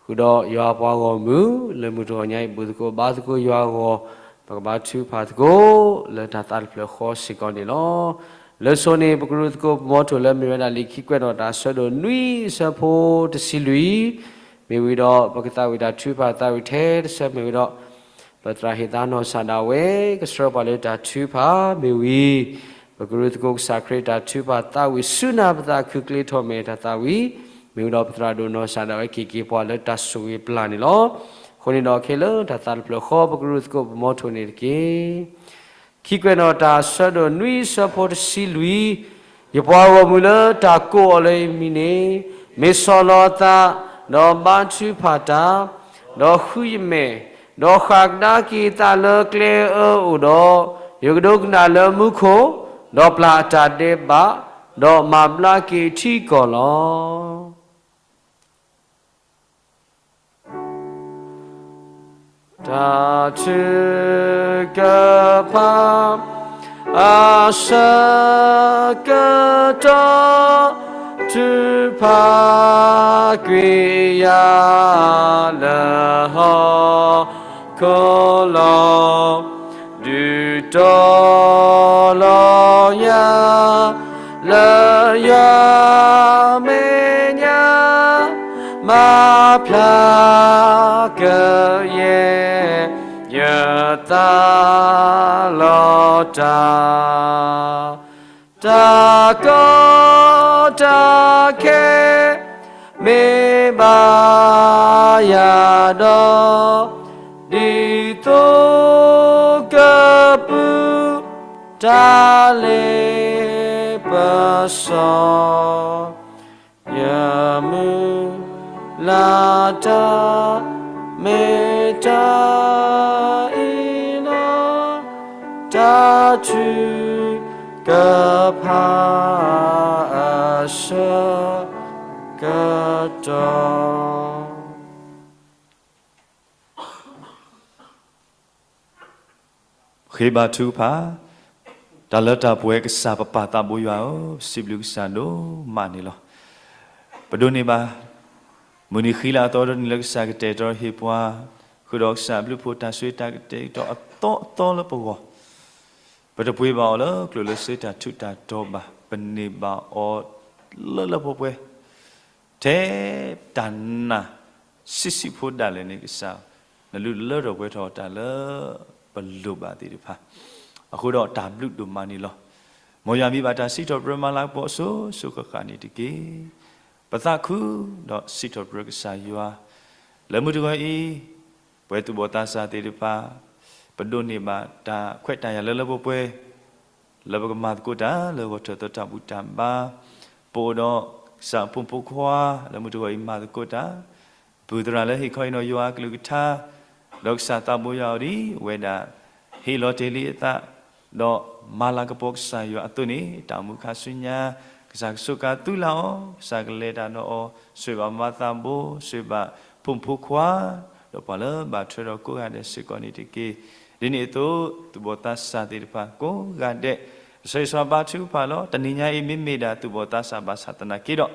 ဃုာ်ဒီးယွၤအပှၤဂီၢ်မုၢ် လၢမုၢ်တဂီၤညါအံၤ ဘူၣ်သကိးဘါသကိးယွၤအဂီၢ် ပကဘါထုကဖၣ်သကိး လၢတၢ်သးတဖျၢၣ်ဃီစ့ၢ်ကီးန့ၣ်လီၤ. လၢစိၤန့ၣ် ပကရူၢ်သကိးပမီထိၣ်လၢမ့ၢ်ဝဲဒၣ်လံာ်ခံကွဲးနီၣ်တၢ်အဆၢဒိၣ်နွံအဆၢဖိတဆံလွံၢ် မ့ၢ်ဝံၤဒီး ပကသးဝံၣ်တၢ်ထုကဖၣ်သးဝံၣ်ထဲတဆၢမ့ၢ်ဝံၤဒီး ပသရၣ်ဟ့ၣ်သါနီၢ်ကစၢ်ဒၣ်ဝဲ ကဆှၢပှၤလၢတၢ်ထုကဖၣ်မ့ၢ်ဝံၤ ပကရူၢ်သကိးကစၢ်ခရံာ်တၢ်ထုကဖၣ်သးဝံၣ်ဆူနၤ ပသးခုချ့ထီၣ်မဲာ်တၢ်သးဝံၣ် မ့ၢ်ဝံၤဒီးပသရၣ်ဒိၣ်နီၢ်ကစၢ်ဒၣ်ဝဲ က့ၤက့ၤပှၤလၢတၢ်ဆိၣ်ဂ့ၤပျၢ်န့ၣ်လီၤ. အဃိန့ၣ်ဒီးခဲလၢာ်တၢ်သးတဖျၢၣ်ဃီ ပကရူၢ်သကိးပမီထိၣ်န့ၣ်တက့ၢ်. ခံကွဲးနီၣ်တၢ်အဆၢဒိၣ်နွံအဆၢဖိတဆံလွံၢ်, ယပှၤဂီၢ်မုၢ်လၢတၢ်ကိးအီၤလၢယမံၤန့ၣ် မ့ၢ်ဆီၣ်လီၤအသး, ဒီးဘါထုကဖၣ်တၢ်, ဒီးဃုယမဲာ်, ဒီးဃၣ်ကဒါက့ၤအသးလၢကျဲအၢအိၣ်ဒီး, ယကဒိကနၣ်လၢမူခိၣ်, ဒီးပျၢ်အတၢ်ဒဲးဘး, ဒီးမၤဘျါက့ၤထံကီၢ်လီၤ. တၢ်ထုကဖၣ် အဆၢကတီၢ် ထုကဖၣ်ကွံာ်ယၤလၢဟီၣ်ခိၣ်လီၤ. ဒုးတီၤလီၤယၤ လၢယွၤမဲာ်ညါ မၤဖျါကယဲၢ် ယသးလီၤတၢ် တၢ်ကီတၢ်ခဲ မ့ၢ်ဘၣ်ယၤဒီး ဒ်သိးကပူၤ တၢ်လ့ပစီ ယမုၢ်လၢ်တၢ်မ့ၢ်တၢ်အံၤလီၤ. တၢ်ထုကဖၣ် ဆၢကတီၢ် ဃ့ဘါထုကဖၣ်. တၢ်လၢတၢ်ပှဲၤကစၢ်ပပၢ်သးဘိယွၤဧၢ, ပစံးဘျုးကစၢ်ဒိၣ်မးန့ၣ်လီၤ. ပဒိးန့ၢ်ဘၣ် မုၢ်နံၤဃံလၤအသီတနံၤလၢကစၢ်ကတဲာ်ကတီၤဟ့ၣ်ပှၤ, ဃုာ်ဒီးကစၢ်အဘျုးအဖှိၣ်တၢ်ဆိၣ်ဂ့ၤတၢ်ကတဲာ်ကတီၤအသီအသီလၢပဂီၢ်, ပတပှ့ၤဘၣ်အီၤလၢကျိၣ်လၢစ့တၢ်ထူးတၢ်တီၤဘၣ်, ပန့ၢ်ဘၣ်အီၤလၢလၢပှဲၤပှဲၤ ထဲတၢ်နာ်ဆံးဆံးဖိဒၣ်လဲာ်န့ၣ် ကစၢ် နလုၢ်လၢထီၣ်ပှဲၤထီၣ်တၢ်လၢပလိၣ်ဘၣ်သ့ၣ်တဖၣ်, အဃိဒီးတၢ်ဘျုးဒိၣ်မးန့ၣ်လီၤ. မ်ယွၤမံဘၣ်တၢ်စံးထီၣ်ပတြၢၤမၤလၤကပီၤအစိၤစိၤဃၣ်ဃၣ်န့ၣ်တက့ၢ်. ပသးခုဒီးစံးထီၣ်ပတြၢၤကစၢ်ယွၤ လၢမုၢ်တဂီၤအံၤ ပဝဲသူၣ်ဘီၣ်သးစၢ်သ့ၣ်တဖၣ် ပဒိးန့ၢ်ဘၣ်တၢ်ခွဲးတၢ်ယာ်လၢလၢပှဲၤပှဲၤ လၢပကမၤသကိးတၢ်လၢဂီၤထၢၣ်သီတၢ်ဘူၣ်တၢ်ဘါ, ပအိၣ်ဒီးကစၢ်အဖိမုၣ်ဖိခွါ လၢမုၢ်တဂီၤအံၤမၤသကိးတၢ်, ပုၢ်သရၣ်လၢဟ့ၣ်ခီဟ့ၣ်နီၤယွၤအကလုၢ်ကထါ, ဒီးကစၢ်သးဘိယွၤအီၤဒ်ဝဲဒၣ် ဟ့ၣ်လီၤတ့ၢ်လံအသး ဒီးမၤလၤကပီၤကစၢ်ယွၤအသိးန့ၣ် တၢ်အိၣ်မူခါဆူညါ ကစၢ်ကဆိးကါသုလၢအီၤ, ကစၢ်ကလဲၤတၢ်ဒီးအီၤ, ဆိၣ်ဂ့ၤဘၣ်မၤသးဘိ, ဆိၣ်ဂ့ၤဘၣ်ဖိမုၣ်ဖိခွါ, ဒီးပှၤလၢဘၣ်ထွဲဒီးကိးဂၤဒဲးစ့ၢ်ကီးန့ၣ်တက့ၢ်. ဒ်န့ၣ်အသိး သူၣ်ဘီၣ်သးစၢ်သ့ၣ်တဖၣ်ကိးဂၤဒဲး ဆၢဂ့ၤဆၢဝါဘါထုကဖၣ်လီၤ. တနံၤညါအံၤမ့မ့ၢ်ဒၣ်သူၣ်ဘီၣ်သးစၢ်ဘၣ်ဆၣ်သနာ်က့ဒီး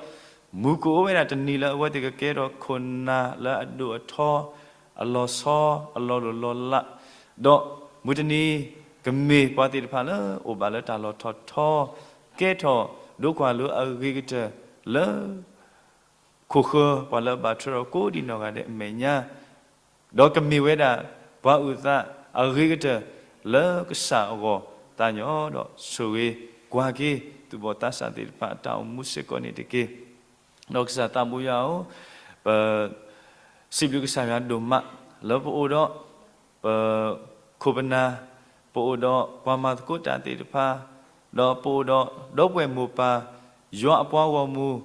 မုၢ်ကအိၣ်ဝဲဒၣ်တနံၤလၢအဝဲသ့ၣ်ကကဲထီၣ်ခိၣ်နၢ်လၢအဒိၣ်အထီ အလီၤဆီ အလီၤလိၢ်လီၤလး, ဒီးမုၢ်တနံၤ ကမ့ၢ်ပှၤသ့ၣ်တဖၣ်လၢအိၣ်ဘၣ်လၢတၢ်လီၤထီၣ်ထီ, ကဲထီၣ်ဒိကွၢ်လိအဂ့ၤကတၢၢ်လၢ ခိၣ်ဃၢၤပှၤလၢအဘၣ်ထွဲဒီးကိးဒံးနီၢ်ဂၤဒဲးအမဲာ်ညါ ဒီးကမ့ၢ်ဝဲဒၣ် ပှၤအုၣ်သးအဂ့ၤကတၢၢ်လၢကစၢ်အဂီၢ် သးညီဒီးဆိၣ်ဂ့ၤကွၢ်က့ၤ သူၣ်ဘီၣ်သးစၢ်သ့ၣ်တဖၣ်အတၢ်အိၣ်မူစ့ၢ်ကီးန့ၣ်တက့ၢ်. ဒီးကစၢ်သးဘိယွၤဧၢ, ပစံးဘျုးကစၢ်ယွၤဒိၣ်မး လၢပအိၣ်ဒီး ပခိၣ်ပနၢ်, ပအိၣ်ဒီးပှၤမၤသကိးတၢ်သ့ၣ်တဖၣ်, ဒီးပအိၣ်ဒီးဒီပုၢ်ဝဲၢ်မိၢ်ပၢ်, ယွၤအပှၤဂီၢ်မုၢ်,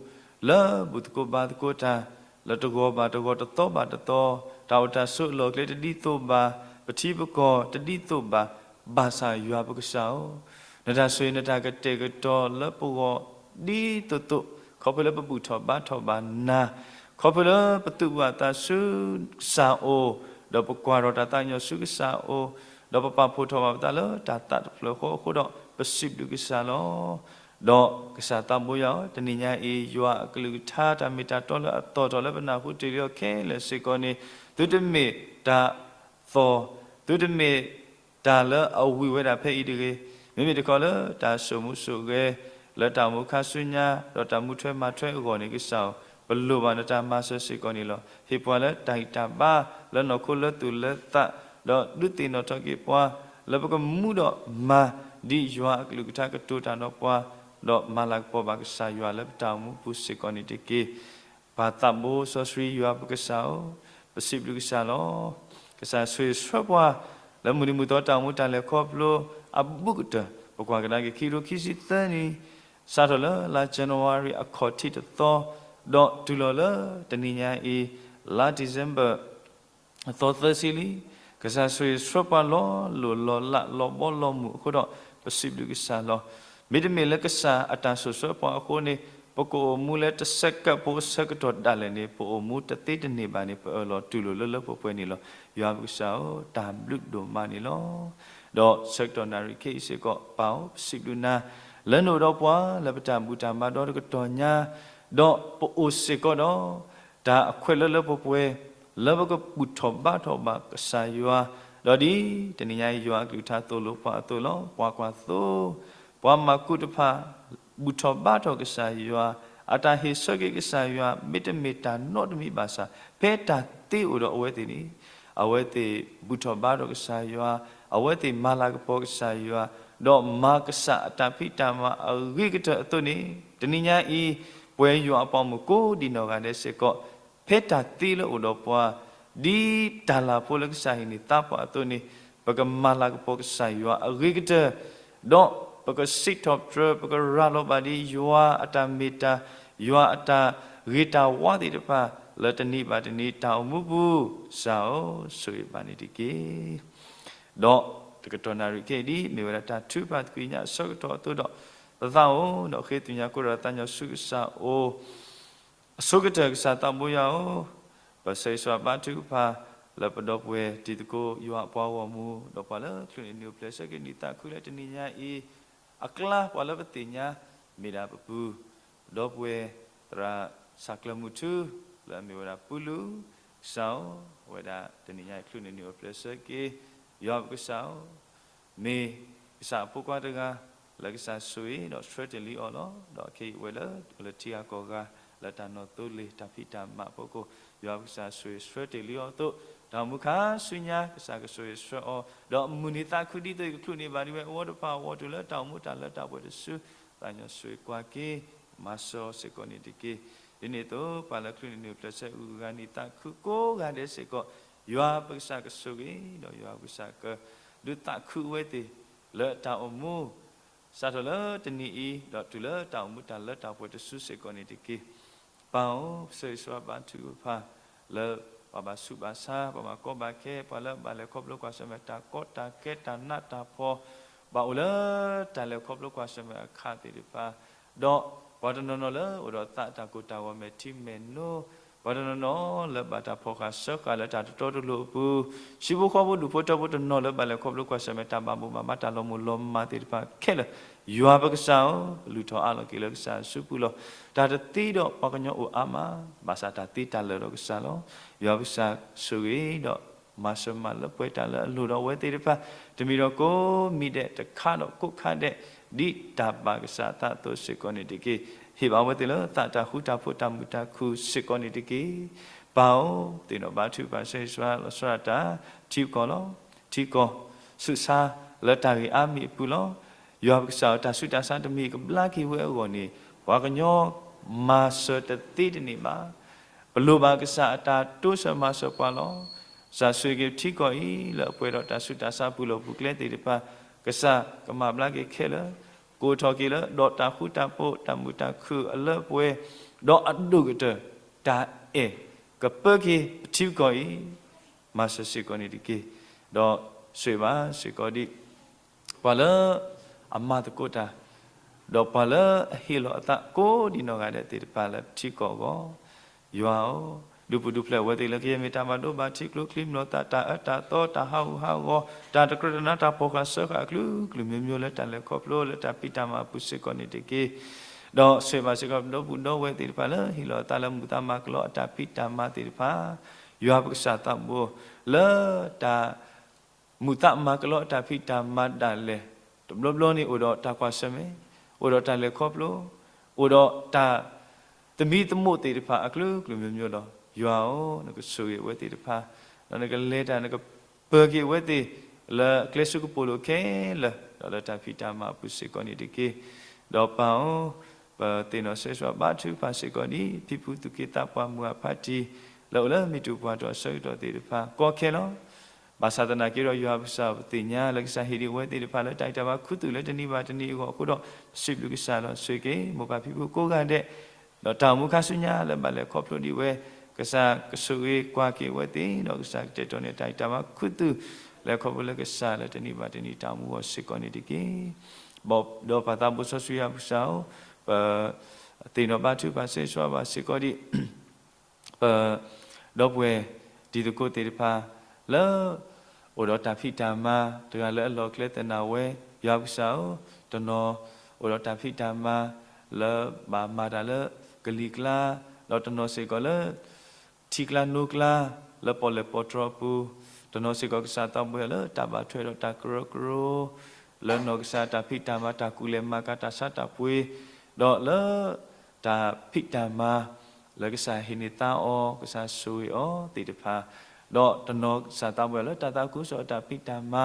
လၢဘူၣ်သကိးဘါသကိးတၢ်, လၢတဂီၤဘၣ်တဂီၤတသီဘၣ်တသီ, တၢ်အိၣ်တၢ်ဆိးအလီၢ်အကျဲတဒ်သိးဘၣ်, ပထံပကီၢ်တဒ်သိးဘၣ်, ဘၣ်ဆၣ်ယွၤပကစၢ်ဧၢ, နတၢ်ဆိၣ်ဂ့ၤနတၢ်ကတဲာ်ကတီၤလၢပဂီၢ် ဒ်သိးသိး, ခီဖျိလၢပဘူၣ်ထီၣ်ဘါထီၣ်ဘၣ်နၤ, ခီဖျိလၢပသူၣ်ဘၣ်သးဆူကစၢ်အအိၣ်, ဒီးပကွၢ်ထီၣ်တၢ်သးကညီၤဆူကစၢ်အအိၣ်, ဒီးပပာ်ဖှိၣ်ထီၣ်ဘၣ်ပသးလၢတၢ်သးတဖျၢၣ်ဃီအဃိဒီး ပစံးဘျုးကစၢ်လီၤ. ဒီးကစၢ်သးဘိယွၤဧၢ, တနံၤညါအံၤ ယွၤအကလုၢ်ကထါတၢ်မ့ၢ်တၢ်တီလၢအသီၣ်ထီၣ်လၢပနၢ်ဟူတ့ၢ်လံအီၤခဲလၢာ်စ့ၢ်ကီးန့ၣ်, သုတမ့ၢ်တၢ်သီၣ်, သုတမ့ၢ် တၢ်လၢအဝံၣ်ဝဲဒၣ်ဖဲအံၤတဂ့ၤ, မ့မ့ၢ်တခီလၢတၢ်စိာ်မူစိာ်ဂဲၤ လၢတၢ်အိၣ်မူခါဆူညါ ဒီးတၢ်မူထွဲမၤထွဲအဂီၢ်န့ၣ် ကစၢ်ဧၢ, ပလိၣ်ဘၣ်နတၢ်မၤစၢၤစ့ၢ်ကီးန့ၣ်လီၤ. ဟ့ၣ်ပှၤလၢတၢ်ဂံၢ်တၢ်ဘါ လၢနီၢ်ခိလၢသူၣ်လၢသး, ဒီးဒုးသ့ၣ်နီၣ်ထီၣ်က့ၤပှၤ လၢပကမူဒီးမၤ ဒ်ယွၤအကလုၢ်ကထါကတိၤတၢ်ဒီးပှၤ, ဒီးမၤလၤကပီၤဘၣ်ကစၢ်ယွၤလၢပတၢ်အိၣ်မူပူၤစ့ၢ်ကီးန့ၣ်တက့ၢ်. ပၢ်သးဘိစီဆှံယွၤပကစၢ်ဧၢ, ပစံးဘျုးကစၢ်လီၤ. ကစၢ်ဆိၣ်ဂ့ၤဆှၢပှၤ လၢမုၢ်နံၤမုၢ်သီတၢ်အိၣ်မူတၢ်လဲၤခီဖျိအဘူးကတၢၢ်, ပကွၢ်ကဒါက့ၤခံကထိခံဆံသၢနံၣ်, စးထီၣ်လၢလါ January အခီၣ်ထံးတသီ, ဒီးတုၤလီၤလၢတနံၤညါအံၤ လါ December အသီသၢဆံလံ. ကစၢ်ဆိၣ်ဂ့ၤဆှၢပှၤလီၤလိၢ်လီၤလးလီၤဘီလီၤမုၢ်အဃိဒီး ပစံးဘျုးကစၢ်လီၤ. မ့တမ့ၢ်လၢကစၢ်အတၢ်ဆိၣ်ဆှၢပှၤအဃိန့ၣ် ပကအိၣ်မူလၢတဆဲးကပ်ဖိအဆၢကတီၢ်ဒၣ်လဲာ်န့ၣ် ပအိၣ်မူတသ့တန့ၢ်ဘၣ်န့ၣ် ပအၢၣ်လီၤတူၢ်လိာ်လၢလၢပှဲၤပှဲၤန့ၣ်လီၤ. ယွၤပကစၢ်ဧၢ, တၢ်ဘျုးဒိၣ်မးန့ၣ်လီၤ. ဒီးဆၢကတီၢ်နၣ်ရံၣ်ခဲအံၤစ့ၢ်ကီး ပၢ်ဧၢ, ပစံးဘျုးနၤ လၢနအိၣ်ဒီးပှၤလၢပတၢ်ဘူၣ်တၢ်ဘါဒီတကတီၢ်ညါ, ဒီးပအိၣ်စ့ၢ်ကီးဒီး တၢ်အခွဲးလၢလၢပှဲၤပှဲၤ လၢပကဘူၣ်ထီၣ်ဘါထီၣ်ဘၣ်ကစၢ်ယွၤ, ဒီးဒ်တနံၤညါအံၤ ယွၤအကလုၢ်ကထါသိၣ်လိပှၤအသိးလီၤ. ကွၢ်ကွၢ်သိ, ပှၤမၤကူတဖၣ် ဘူၣ်ထီၣ်ဘါထီၣ်ကစၢ်ယွၤ, အတၢ်ဟ့ၣ်ဆၢက့ၤကစၢ်ယွၤ မ့တမ့ၢ်တၢ်နီတမံၤဘၣ်ဆၣ်, ဖဲတၢ်သ့အိၣ်ဒီးအဝဲသ့ၣ်န့ၣ်, အဝဲသ့ၣ်ဘူၣ်ထီၣ်ဘါထီၣ်ကစၢ်ယွၤ, အဝဲသ့ၣ်မၤလၤကပီၤကစၢ်ယွၤ, ဒီးမၤကစၢ်အတၢ်ဖံးတၢ်မၤအဂ့ၤကတၢၢ်အသိးန့ၣ်, တနံၤညါအံၤ ပဝဲယွၤအပှၤဂီၢ်မုၢ်ကိးဒံးနီၢ်ဂၤဒဲးစ့ၢ်ကီး ဖဲတၢ်သ့လၢအအိၣ်ဒီးပှၤ, ဒ်တၢ်လၤဖိလၢကစၢ်ဟံးန့ၢ်သါပှၢ်အသိးန့ၣ်, ပကမၤလၤကပီၤကစၢ်ယွၤအဂ့ၤကတၢၢ်, ဒီးပကစံးထီၣ်ပတြၢၤ ပကရၤလီၤဘၣ်ဒ်ယွၤအတၢ်မ့ၢ်တၢ်, ယွၤအတၢ်ဂ့ၤတၢ်ဝါသ့ၣ်တဖၣ် လၢတနံၤဘၣ်တနံၤတၢ်အိၣ်မူပူၤ, ကစၢ်ဧၢ, ဆိၣ်ဂ့ၤဘၣ်န့ၣ်တက့ၢ်. ဒီးတကတီၢ်နၣ်ရံၣ်ခဲအံၤဒ်အမ့ၢ်ဝဲဒၣ်တၢ်ထုကဖၣ်သကွံာ်ညါအဆၢကတီၢ်အသိးဒီး, သးအိၣ်ဒီးဃ့သ့ၣ်ညါကိၣ်ဒီးသးညီဆူကစၢ်အိၣ်, အဆိကတၢၢ်ကစၢ်သးဘိယွၤဧၢ, ပဆၢဂ့ၤဆၢဝါဘါထုကဖၣ် လၢပဒီပုၢ်ဝဲၢ်တံၤသကိးယွၤအပှၤဂီၢ်မုၢ် ဒီးပှၤလၢချုးန့ၢ်နံၤအိၣ်ဖျဲၣ်ဆၢက့ၤနံၤသးခုလၢတနံၤညါအံၤ အကျါ ပှၤလၢပသ့ၣ်ညါ မ့ၢ်ဒၣ်ပပုၢ် ဒီပုၢ်ဝဲၢ် သရၣ်စၢ်ကျၢၤမုၢ်ထူ လၢအမ့ၢ်ဝဲဒၣ်ပူလူ, ကစၢ်ဧၢ, အဝဲဒၣ်တနံၤညါအံၤချုးန့ၢ်နံၤအိၣ်ဖျဲၣ်ဆၢက့ၤ ယွၤပကစၢ်ဧၢ, မ့ၢ်ကစၢ်အဖိခွါတဂၤ လၢကစၢ်ဆိၣ်ဂ့ၤဒီးဆှၢတ့ၢ်လံအီၤလီၤ. ဒီးခဲအံၤဝဲလၢ အိၣ်လၢထံဂၤကီၢ်ဂၤ လၢတၢ်နီၢ်သိလ့ၣ်တၢ်ဖံးတၢ်မၤအဖီခိၣ် ယွၤပကစၢ်ဆိၣ်ဂ့ၤဆှၢတ့ၢ်လံအီၤအသိး တၢ်အိၣ်မူခါဆူညါ ကစၢ်ကဆိၣ်ဂ့ၤဆှၢအီၤ ဒီးမုၢ်နံၤသးခုဒ်သိးအံၤကချုးန့ၢ်ဘၣ်ဒ်ဝဲအဂီၢ်တဖၣ် အဝဲတုၤလၢတၢ်အိၣ်မူတၢ်လၢတၢ်ပှဲၤတစု သးညီဆိၣ်ဂ့ၤကွၢ်က့ၤ မၤစၢၤအီၤစ့ၢ်ကီးန့ၣ်တက့ၢ်. ဒ်န့ၣ်အသိး ပှၤလၢချုးန့ၢ်နံၤအိၣ်ဖျဲၣ်ဆၢ အုၣ်ဂၤနံၤသးခုကိးဂၤဒဲးစ့ၢ်ကီး ယွၤပကစၢ်ကဆိၣ်ဂ့ၤ ဒီးယွၤပကစၢ်ကဒုးသးခုဝဲသ့ၣ် လၢတၢ်အိၣ်မူ စးထီၣ်လၢတနံၤအံၤ ဒီးတုၤလၢတၢ်အိၣ်မူတၢ်လၢတၢ်ပှဲၤတစုစ့ၢ်ကီးန့ၣ်တက့ၢ်. ပၢ်ဧၢ, ပဆၢဂ့ၤဆၢဝါဘါထုကဖၣ် လၢပှၤဘၣ်ဆူးဘၣ်ဆါ ပှၤဘၣ်ကီဘၣ်ခဲ ပှၤလၢဘၣ်လဲၤခီဖျိကွၢ်ဆၢၣ်မဲာ်တၢ်ကီတၢ်ခဲ တၢ်နးတၢ်ဖှီၣ် ဘၣ်အိၣ်လၢတၢ်လဲၤခီဖျိကွၢ်ဆၢၣ်မဲာ်အခါသ့ၣ်တဖၣ် ဒီးပှၤတနီၤနီၤလၢအိၣ်ဒီးသးတၢ်ကိၢ်တၢ်ဂီၤမဲာ်ထံမဲာ်နိ, ပှၤတနီၤနီၤလၢဘၣ်တၢ်ဖီၣ်ဃာ်စၢဃာ်လၢတၢ်တတီတလိၤအပူၤ, ဟံၣ်ဖိဃီဖိဒူၣ်ဖိထၢဖိတနီၤလၢဘၣ်လဲၤခီဖျိကွၢ်ဆၢၣ်မဲာ်တၢ်ဘၣ်မိၣ်ဘၣ်မးတၢ်လီၤမိၢ်လီၤမးသ့ၣ်တဖၣ်ခဲလၢာ်, ယွၤပကစၢ်ဧၢ, ပလုၢ်ထီၣ်အးလီၤက့ၤလၢကစၢ်အစုပူၤလီၤ. တၢ်တသ့ဒီးပှၤကညီအိၣ်အါမး, ဘၣ်ဆၣ်တၢ်သ့တၢ်လၢာ်ဒီးကစၢ်လီၤ. ယွၤပကစၢ်ဆိၣ်ဂ့ၤဒီး မၤစၢၤမၤလၢပှဲၤတၢ်လၢအလိၣ်ဒီးအဝဲသ့ၣ်တဖၣ်, တမံၤဒီးကိးမံၤဒဲး တခါဒီးကိးခါဒဲး, ဒ်တၢ်ဘၣ်ကစၢ်အသးအသိးစ့ၢ်ကီးန့ၣ်တက့ၢ်. ဟ့ၣ်ဘၣ်ဝဲသ့ၣ်လၢသးတၢ်ဃူတၢ်ဖိးတၢ်မုာ်တၢ်ခုၣ်စ့ၢ်ကီးန့ၣ်တက့ၢ်. ပၢ်ဧၢ, သ့ၣ်နီၣ်ဘါထုကဖၣ်ဆၢဂ့ၤဆၢဝါလီၤဆီဒၣ်တၢ် ထံကီၢ်လီၤ. ထံကီၢ် ဆူးဆါလၢတၢ်ဂ့ၢ်အါမံၤအပူၤလီၤ. ယွၤပကစၢ်ဧၢ, တၢ်ဆူးတၢ်ဆါတမံၤကဘျါက့ၤဝဲအဂီၢ်န့ၣ် ပှၤကညီမၤစၢၤတသ့တန့ၢ်ဘၣ်. ပလိၣ်ဘၣ်ကစၢ်အတၢ်တိစၢၤမၤစၢၤပှၤလီၤ. ကစၢ်ဆိၣ်ဂ့ၤက့ၤပထံကီၢ်အံၤ လၢအပှဲၤဒီးတၢ်ဆူးတၢ်ဆါပူၤလီၢ်ပူၤကျဲသ့ၣ်တဖၣ်, ကစၢ်ကမၤဘျါက့ၤခဲလၢာ်, ကိးထီၣ်က့ၤလၢဒီးတၢ်ဃူတၢ်ဖိး တၢ်မုာ်တၢ်ခုၣ်အလၢအပှဲၤ, ဒီးအဒိၣ်ကတၢၢ် တၢ်အဲၣ်ကပၢက့ၤပထံကီၢ်အံၤ မၤစၢၤစ့ၢ်ကီးန့ၣ်တက့ၢ်. ဒီးဆိၣ်ဂ့ၤဘၣ်စ့ၢ်ကီးဒ် ပှၤလၢအမၤသကိးတၢ်, ဒီးပှၤလၢအဟ့ၣ်လီၤအသးကိးဒံးနီၢ်ဂၤဒဲးသ့ၣ်တဖၣ်လၢပထံကီၢ်အဂီၢ်, ယွၤဧၢ, ဒုးပူၤဒုးဖျဲးအဝဲသ့ၣ်လၢကယဲၢ်မ့ၢ်တၢ်ဘၣ်ဒိဘၣ်ထံး ကျိချံမျိာ်သၣ် တၢ်အၢတၢ်သီ တၢ်ဟးဂူာ်ဟးဂီၤ တၢ်တကြၢးတနါ တၢ်ဖီၣ်ဃာ်စၢဃာ်အကလုာ်ကလုာ် မျိုးမျိုး လၢတၢ်လဲၤခီဖျိလၢတၢ်ဖံးတၢ်မၤအပူၤစ့ၢ်ကီးန့ၣ်တက့ၢ်. ဒီးဆိၣ်ဂ့ၤဘၣ်စ့ၢ်ကီးပဒီပုၢ်ဒီဝဲၢ်သ့ၣ်တဖၣ်လၢ ဟ့ၣ်လီၤအသးလၢမုာ်သးမၤကလီအတၢ်ဖံးတၢ်မၤသ့ၣ်တဖၣ်, ယွၤပကစၢ်သးဘိ လၢတၢ် မုာ်သးမၤကလီအတၢ်ဖံးတၢ်မၤဒၣ်လဲာ်, တဘျီဘျီန့ၣ်အိၣ်ဒီးတၢ်ကွၢ်ဆၢၣ်မဲာ်, အိၣ်ဒီးတၢ်လဲၤခီဖျိ, အိၣ်ဒီးတၢ်သမံသမိးသ့ၣ်တဖၣ်အကလုာ်ကလုာ် မျိုးမျိုး လီၤ. ယွၤဧၢ, နကဆိၣ်ဂ့ၤအဝဲသ့ၣ်တဖၣ်, ဒီးနကလဲၤတၢ် နကပၢၤက့ၤအဝဲသ့ၣ် လၢအကျဲဆူကပိာ်လိၤခဲလၢာ် ဒီးလၢတၢ်ဖံးတၢ်မၤအပူၤစ့ၢ်ကီးန့ၣ်တက့ၢ်. ဒီးပၢ်ဧၢ, ပသ့ၣ်နီၣ်ဆိၣ်ဂ့ၤဘါထုကဖၣ်စ့ၢ်ကီးဒ် ဖံဖုသူၣ်က့သးပှၢ်မုၢ်အဖးတံၢ် လၢအိၣ်လၢမုၢ်တူၢ်ပှၢ်တီၢ်အဆၢကတီၢ်သ့ၣ်တဖၣ် ကီခဲလီၤ. ဘၣ်ဆၣ်သနာ်က့ဒီး ယွၤပကစၢ်ပသ့ၣ်ညါလၢကစၢ်ဟ့ၣ်ဒံးအဝဲသ့ၣ်တဖၣ်လၢတၢ်ဂံၢ်တၢ်ဘါခူသူၣ်လၢတနံၤဘၣ်တနံၤအဂီၢ်အဃိဒီး ပစံးဘျုးကစၢ်လီၤ. ဆိၣ်ဂ့ၤက့ၤမိၢ်ပၢ်ဖံဖုကိးဂၤဒဲး ဒီးတၢ်အိၣ်မူခါဆူညါလၢဘၣ်လဲၤခီဖျိဒံးဝဲ, ကစၢ်ကဆိၣ်ဂ့ၤကွၢ်က့ၤဝဲသ့ၣ် ဒီးကစၢ်ကတဲာ်ကတီၤန့ၢ်တၢ်ဂံၢ်တၢ်ဘါခူသူၣ် လဲၤခီဖျိလၢကစၢ်လၢတနံၤဘၣ်တနံၤတၢ်အိၣ်မူအဂီၢ်စ့ၢ်ကီးန့ၣ်တက့ၢ်. ဒီးပၢ်သးဘိစီဆှံယွၤပကစၢ်ဧၢ, ပသ့ၣ်နီၣ်ဘါထုကဖၣ်ဆိၣ်ဂ့ၤဘၣ်စ့ၢ်ကီးဒံး ပဒီပုၢ်ဝဲၢ်တံၤသကိးသ့ၣ်တဖၣ် လၢအိၣ်ဒီးတၢ်ဖံးတၢ်မၤ တဂၤလၢအလီၢ်အကျဲသနာ်ဝဲ, ယွၤပကစၢ်ဧၢ, တနီၤအိၣ်ဒီးတၢ်ဖံးတၢ်မၤ လၢဘၣ်မၤတၢ်လၢကလံၤကျါ, ဒီးတနီၤစ့ၢ်ကီးလၢ ထံကျါနိကျါ လၢပီၣ်လဲၣ်ပီၣ်တြီၤအပူၤ, တနီၤစ့ၢ်ကီးကစၢ်သးဘိယွၤလၢတၢ်ဘၣ်ထွဲဒီးတၢ်ကရၢကရိ လၢနီၢ်ကစၢ်တၢ်ဖံးတၢ်မၤ တၢ်ကူၣ်လဲၤမၤကၤ တၢ်ဆါတၢ်ပှ့ၤ, ဒီးလၢတၢ်ဖံးတၢ်မၤ လၢကစၢ်ဟ့ၣ်န့ၢ်သါအီၤ ကစၢ်ဆိၣ်ဂ့ၤအီၤသ့ၣ်တဖၣ်, ဒီးတနီၤကစၢ်သးဘိယွၤလၢတၢ်သးခုကစီၣ်အတၢ်ဖံးတၢ်မၤ,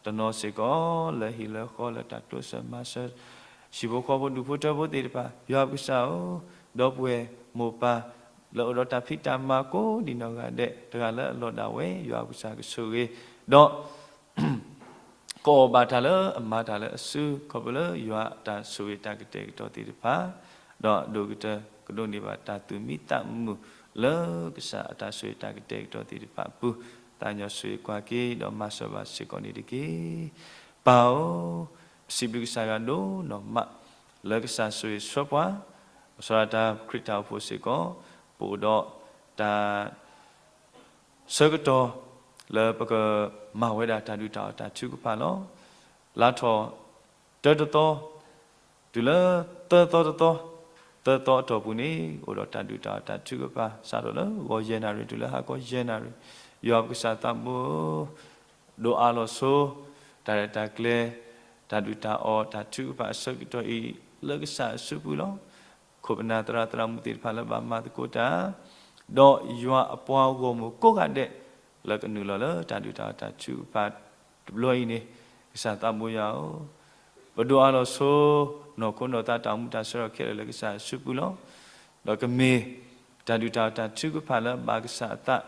တနီၤစ့ၢ်ကီးလၢဟံၣ်လၢဃီလၢတၢ်တိစၢၤမၤစၢၤ ဟံၣ်ဖိဃီဖိဒူၣ်ဖိထၢဖိသ့ၣ်တဖၣ်, ယွၤပကစၢ်ဧၢ, ဒီပုၢ်ဝဲၢ်မိၢ်ပၢ် လၢအိၣ်ဒီးတၢ်ဖံးတၢ်မၤကိးဒံးနီၢ်ဂၤဒဲး တဂၤလၢအလီၢ်ဒၣ်ဝဲ ယွၤပကစၢ်ကဆိၣ်ဂ့ၤ, ဒီး ကအီၣ်ဘၣ်တၢ်လၢအမၤတၢ်လၢအစု ခီဖျိလၢယွၤအတၢ်ဆိၣ်ဂ့ၤတၢ်ကတဲာ်ကတီၤသ့ၣ်တဖၣ်, ဒီးအဒိၣ်ကတၢၢ်ကဒိးန့ၢ်ဘၣ်တၢ်သူၣ်မံသးမုာ် လၢကစၢ်အတၢ်ဆိၣ်ဂ့ၤတၢ်ကတဲာ်ကတီၤသ့ၣ်တဖၣ်အပူၤ, သးညီဆိၣ်ဂ့ၤကွၢ်က့ၤ ဒီးမၤစၢၤဘၣ်စ့ၢ်ကီးန့ၣ်တက့ၢ်. ပၢ်ဧၢ, ပစံးဘျုးကစၢ်ယွၤဒိၣ်နီၢ်မး လၢကစၢ်ဆိၣ်ဂ့ၤဆှၢပှၤ, စီၤတၢ်ခရံာ်တၢ်အိၣ်ဖှိၣ်စ့ၢ်ကီး, ပအိၣ်ဒီးတၢ် ဆၢကတီၢ် လၢပကမၤဝဲဒၣ်တၢ်ဒုၣ်တၢ်အီၣ်တၢ်ထုကဖၣ်လီၤ. လါထီၣ်တၢတသီ, တုၤလၢသၢသီတသီ, သၢသီအတီၢ်ပူၤန့ၣ် အိၣ်ဒီးတၢ်ဒုၣ်တၢ်အီၣ်တၢ်ထုကဖၣ် စးထီၣ်လၢဂီၤယဲၢ်နၣ်ရံၣ် တုၤလၢဟါခီယဲၢ်နၣ်ရံၣ်, ယွၤပကစၢ်သးဘိဧၢ, ဒိးအးလီၤဆိ တၢ်ရဲၣ်တၢ်ကျဲၤ, တၢ်ဒုၣ်တၢ်အီၣ်တၢ်ထုကဖၣ်အဆၢကတီၢ်အံၤ လၢကစၢ်အစုပူၤလီၤ. ခိၣ်ပနၢ်သရၣ်သရၣ်မုၣ်သ့ၣ်တဖၣ်လၢဘၣ်မၤသကိးတၢ်, ဒီးယွၤအပှၤဂီၢ်မုၢ်ကိးဂၤဒဲး လၢကနုာ်လီၤလၢတၢ်ဒုၣ်တၢ်အီၣ်တၢ်ထုကဖၣ်တဘျီအံၤန့ၣ်, ကစၢ်သးဘိယွၤဧၢ, ပဒိးအးလီၤဆိ နီၢ်ခိနီၢ်သးတၢ်အိၣ်မူတၢ်ဆၢကတီၢ်ခဲလၢာ်လၢကစၢ်အစုပူၤလီၤ. ဒီးကမ့ၢ်တၢ်ဒုၣ်တၢ်အီၣ်တၢ်ထုကဖၣ်လၢဘၣ်ကစၢ်အသး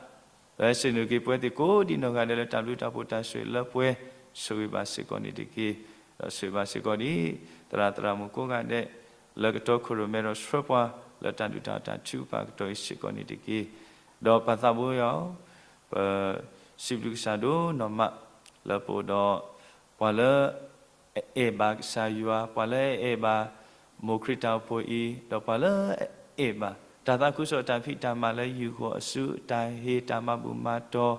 ပဆ့ၣ်နီၤက့ၤပဝဲသ့ၣ်ကိးဒံးနီၢ်ဂၤဒဲးလၢတၢ်ဘျုးတၢ်ဖှိၣ်တၢ်ဆိၣ်ဂ့ၤလၢပှဲၤ, ဆိၣ်ဂ့ၤဘၣ်စ့ၢ်ကီးန့ၣ်တက့ၢ်. ဒီးဆိၣ်ဂ့ၤဘၣ်စ့ၢ်ကီးဒံး သရၣ်သရၣ်မုၣ်ကိးဂၤဒဲး လၢကတီခိၣ်ရိၣ်မဲဒီးဆှၢပှၤ လၢတၢ်ဒုၣ်တၢ်အီၣ်တၢ်ထုကဖၣ်အကတီၢ်အံၤစ့ၢ်ကီးန့ၣ်တက့ၢ်. ဒီးပၢ်သးဘိယွၤဧၢ, ပစံးဘျုးကစၢ်ဒိၣ်နီၢ်မး လၢပအိၣ်ဒီး ပှၤလၢ အအဲၣ်ဘၣ်ကစၢ်ယွၤ, ပှၤလၢအအဲၣ်ဘၣ် မိၢ်ခရံာ်တၢ်အိၣ်ဖှိၣ်အံၤ, ဒီးပှၤလၢအအဲၣ်ဘၣ် တၢ်သးခုကစီၣ်တၢ်ဖံးတၢ်မၤလၢယုၢ်ဃီၤအစု တၢ်ဟ့ၣ်တၢ်မၤဘူၣ်မၤတီၤ,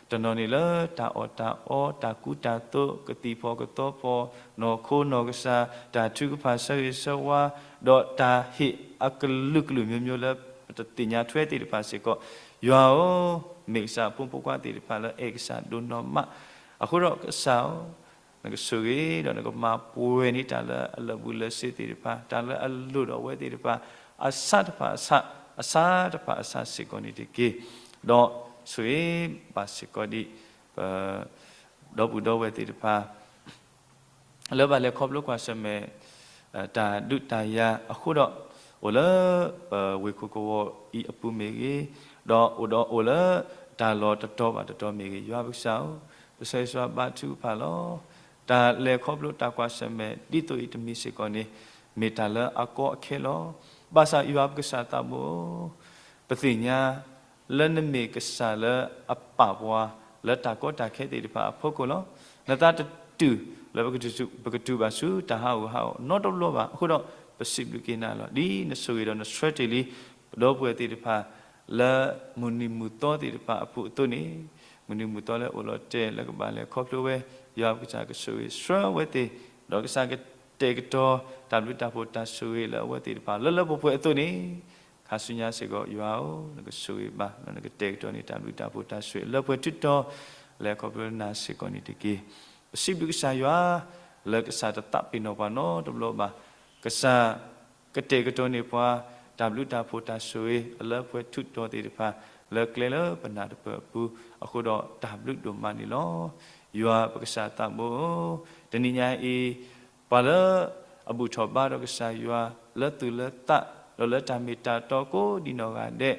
တနီၤန့ၣ်လၢတၢ်အီၣ်တၢ်အီ တၢ်ကူတၢ်သိး ကသံၣ်ဖီၣ်ကသီဖီၣ် နီၢ်ခိနီၢ်ကစၢ် တၢ်ထုကဖၣ်ဆၢဂ့ၤဆၢဝါ, ဒီးတၢ်ဟ့ၣ်အကလုာ်ကလုာ်မျိုးမျိုးလၢပတသ့ၣ်ညါထွဲသ့ၣ်တဖၣ်စ့ၢ်ကီး, ယွၤဧၢ, မ့ၢ်ကစၢ်အဖိမုၣ်ဖိခွါသ့ၣ်တဖၣ်လၢအဲၣ်ကစၢ်ဒိၣ်နီၢ်မး, အဃိဒီးကစၢ်ဧၢ, နကဆိၣ်ဂ့ၤဒီးနကမၤပှဲၤန့ၢ်တၢ်လၢအလၢာ်ဘူၣ်လၢာ်စ့ၤသ့ၣ်တဖၣ်, တၢ်လၢအလိၣ်ဒီးအဝဲသ့ၣ်တဖၣ်, အဆးတဖၣ်အဆး, အဆးတဖၣ်အဆးစ့ၢ်ကီးန့ၣ်တက့ၢ်. ဒီးဆိၣ်ဂ့ၤဘၣ်စ့ၢ်ကီးဒံး ပ ဒီပုၢ်ဒီဝဲၢ်သ့ၣ်တဖၣ် လၢဘၣ်လဲၤခီဖျိကွၢ်ဆၢၣ်မဲာ် တၢ်ဒုးတၢ်ယၤအဃိဒီး, အိၣ်လၢပဝ့ၢ်ခိၣ်ကဝီၤအံၤအပူၤမ့ၢ်ဂ့ၤ, ဒီးအိၣ်ဒီးအိၣ်လၢတၢ်လီၢ်တတီၤဘၣ်တတီၤမ့ၢ်ဂ့ၤ, ယွၤပကစၢ်ဧၢ, ပဆၢဂ့ၤဆၢဝါဘါထုကဖၣ်လီၤ. တၢ်လဲၤခီဖျိတၢ်ကွၢ်ဆၢၣ်မဲာ်ဒ်သိးအံၤတမံၤစ့ၢ်ကီးန့ၣ်, မ့ၢ်တၢ်လၢအကီအခဲလီၤ. ဘၣ်ဆၣ်ယွၤပကစၢ်သးဘိဧၢ, ပသ့ၣ်ညါ လၢနမ့ၢ်ကစၢ်လၢအပာ်ပှၤ လၢတၢ်ကီတၢ်ခဲသ့ၣ်တဖၣ်အဖီခိၣ်လီၤ. နသးတတုၤလၢပကတုၤဘၣ်ဆူတၢ်ဟးဂူာ်ဟးဂီၤနီတဘျီဘၣ်. အဃိဒီးပစံးဘျုးက့ၤနၤလီၤ. ဒ်နဆိၣ်ဂ့ၤဒီးနဆၢတ့ၢ်လံ ပဒီပုၢ်ဝဲၢ်သ့ၣ်တဖၣ် လၢမုၢ်နံၤမုၢ်သီသ့ၣ်တဖၣ်အပူၤအသိးန့ၣ်, မုၢ်နံၤမုၢ်သီလၢအိၣ်လီၤတဲာ်လၢကဘၣ်လဲၤခီဖျိဝဲ, ယွၤပကစၢ်ကဆိၣ်ဂ့ၤဆှၢဝဲသ့ၣ်, ဒီးကစၢ်ကတဲာ်ကတီၤ တၢ်ဘျုးတၢ်ဖှိၣ်တၢ်ဆိၣ်ဂ့ၤလၢအဝဲသ့ၣ်တဖၣ် လၢလၢပှဲၤပှဲၤအသိးန့ၣ်, ခါဆူညါစ့ၢ်ကီး ယွၤဧၢ, နကဆိၣ်ဂ့ၤဘၣ် ဒီးနကတဲာ်ကတီၤန့ၢ် တၢ်ဘျုးတၢ်ဖှိၣ်တၢ်ဆိၣ်ဂ့ၤလၢပှဲၤထုတီၤ လဲၤခီဖျိနၤစ့ၢ်ကီးန့ၣ်တက့ၢ်. ပစံးဘျုးကစၢ်ယွၤ လၢကစၢ်တသးပ့ၤနီၣ်ပှၤနီတဘျီဘၣ်. ကစၢ်ကတဲာ်ကတီၤန့ၢ်ပှၤ တၢ်ဘျုးတၢ်ဖှိၣ်တၢ်ဆိၣ်ဂ့ၤ အလၢပှဲၤထုတီၤသ့ၣ်တဖၣ် လၢကျဲလၢပနၢ်တပၢၢ်အပူၤ, အဃိဒီးတၢ်ဘျုးဒိၣ်မးန့ၣ်လီၤ. ယွၤပကစၢ်သးဘိဧၢ, တနံၤညါအံၤ ပှၤလၢအဘူၣ်ထီၣ်ဘါထီၣ်ကစၢ်ယွၤ လၢသူၣ်လၢသး ဒီးလၢတၢ်မ့ၢ်တၢ်တီကိးဒံးနီၢ်ဂၤဒဲး,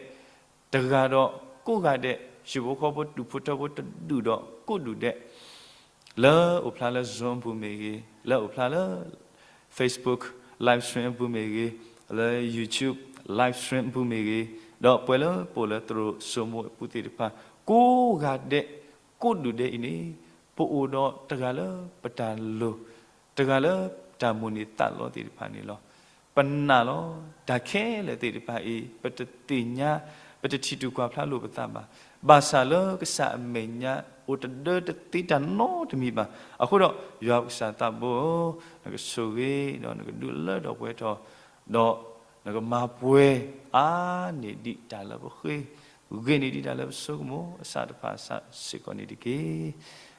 တဂၤဒီးကိးဂၤဒဲး, ဟံၣ်ဖိဃီဖိ ဒူၣ်ဖိထၢဖိ တဒူၣ်ဒီးကိးဒူၣ်ဒဲး, လၢအိၣ်ဖျါလၢ Zoom အပူၤမ့ၢ်ဂ့ၤ, လၢအိၣ်ဖျါလၢ Facebook live stream အပူၤမ့ၢ်ဂ့ၤ, လၢ YouTube live stream အပူၤမ့ၢ်ဂ့ၤ, ဒီးပှဲၤလၢပအိၣ်လၢသရိာ်စိမိၤအပူၤသ့ၣ်တဖၣ် ကိးဂၤဒဲး, ကိးဒူၣ်ဒဲးအံၤန့ၣ်, ပအိၣ်ဒီးတဂၤလၢပတၢ်လိၤ, တဂၤလၢတၢ်မိၣ်န့ၢ်သးလီသ့ၣ်တဖၣ်န့ၣ်လီၤ. ပနာ်လီၤ, တၢ်ခဲလၢာ်သ့ၣ်တဖၣ်အံၤ ပတသ့ၣ်ညါ, ပတထံၣ်တူၢ်ကွၢ်ဖျါလိာ်ပသးဘၣ်. ဘၣ်ဆၣ်လၢကစၢ်အမဲာ်ညါ အိၣ်တဒၢတသ့တၢ်နီတမံၤဘၣ်. အဃိဒီး ယွၤပကစၢ်သးဘိဧၢ, နကဆိၣ်ဂ့ၤ ဒီးနကဒုးလၢထီၣ်ပှဲၤထီၣ်, ဒီးနကမၤပှဲၤအါန့ၢ်ဒံးတၢ်လၢပဃ့, ဂ့ၤန့ၢ်ဒံးတၢ်လၢပဆိကမိၣ် အဆးတဖၣ်အဆးစ့ၢ်ကီးန့ၣ်တက့ၢ်.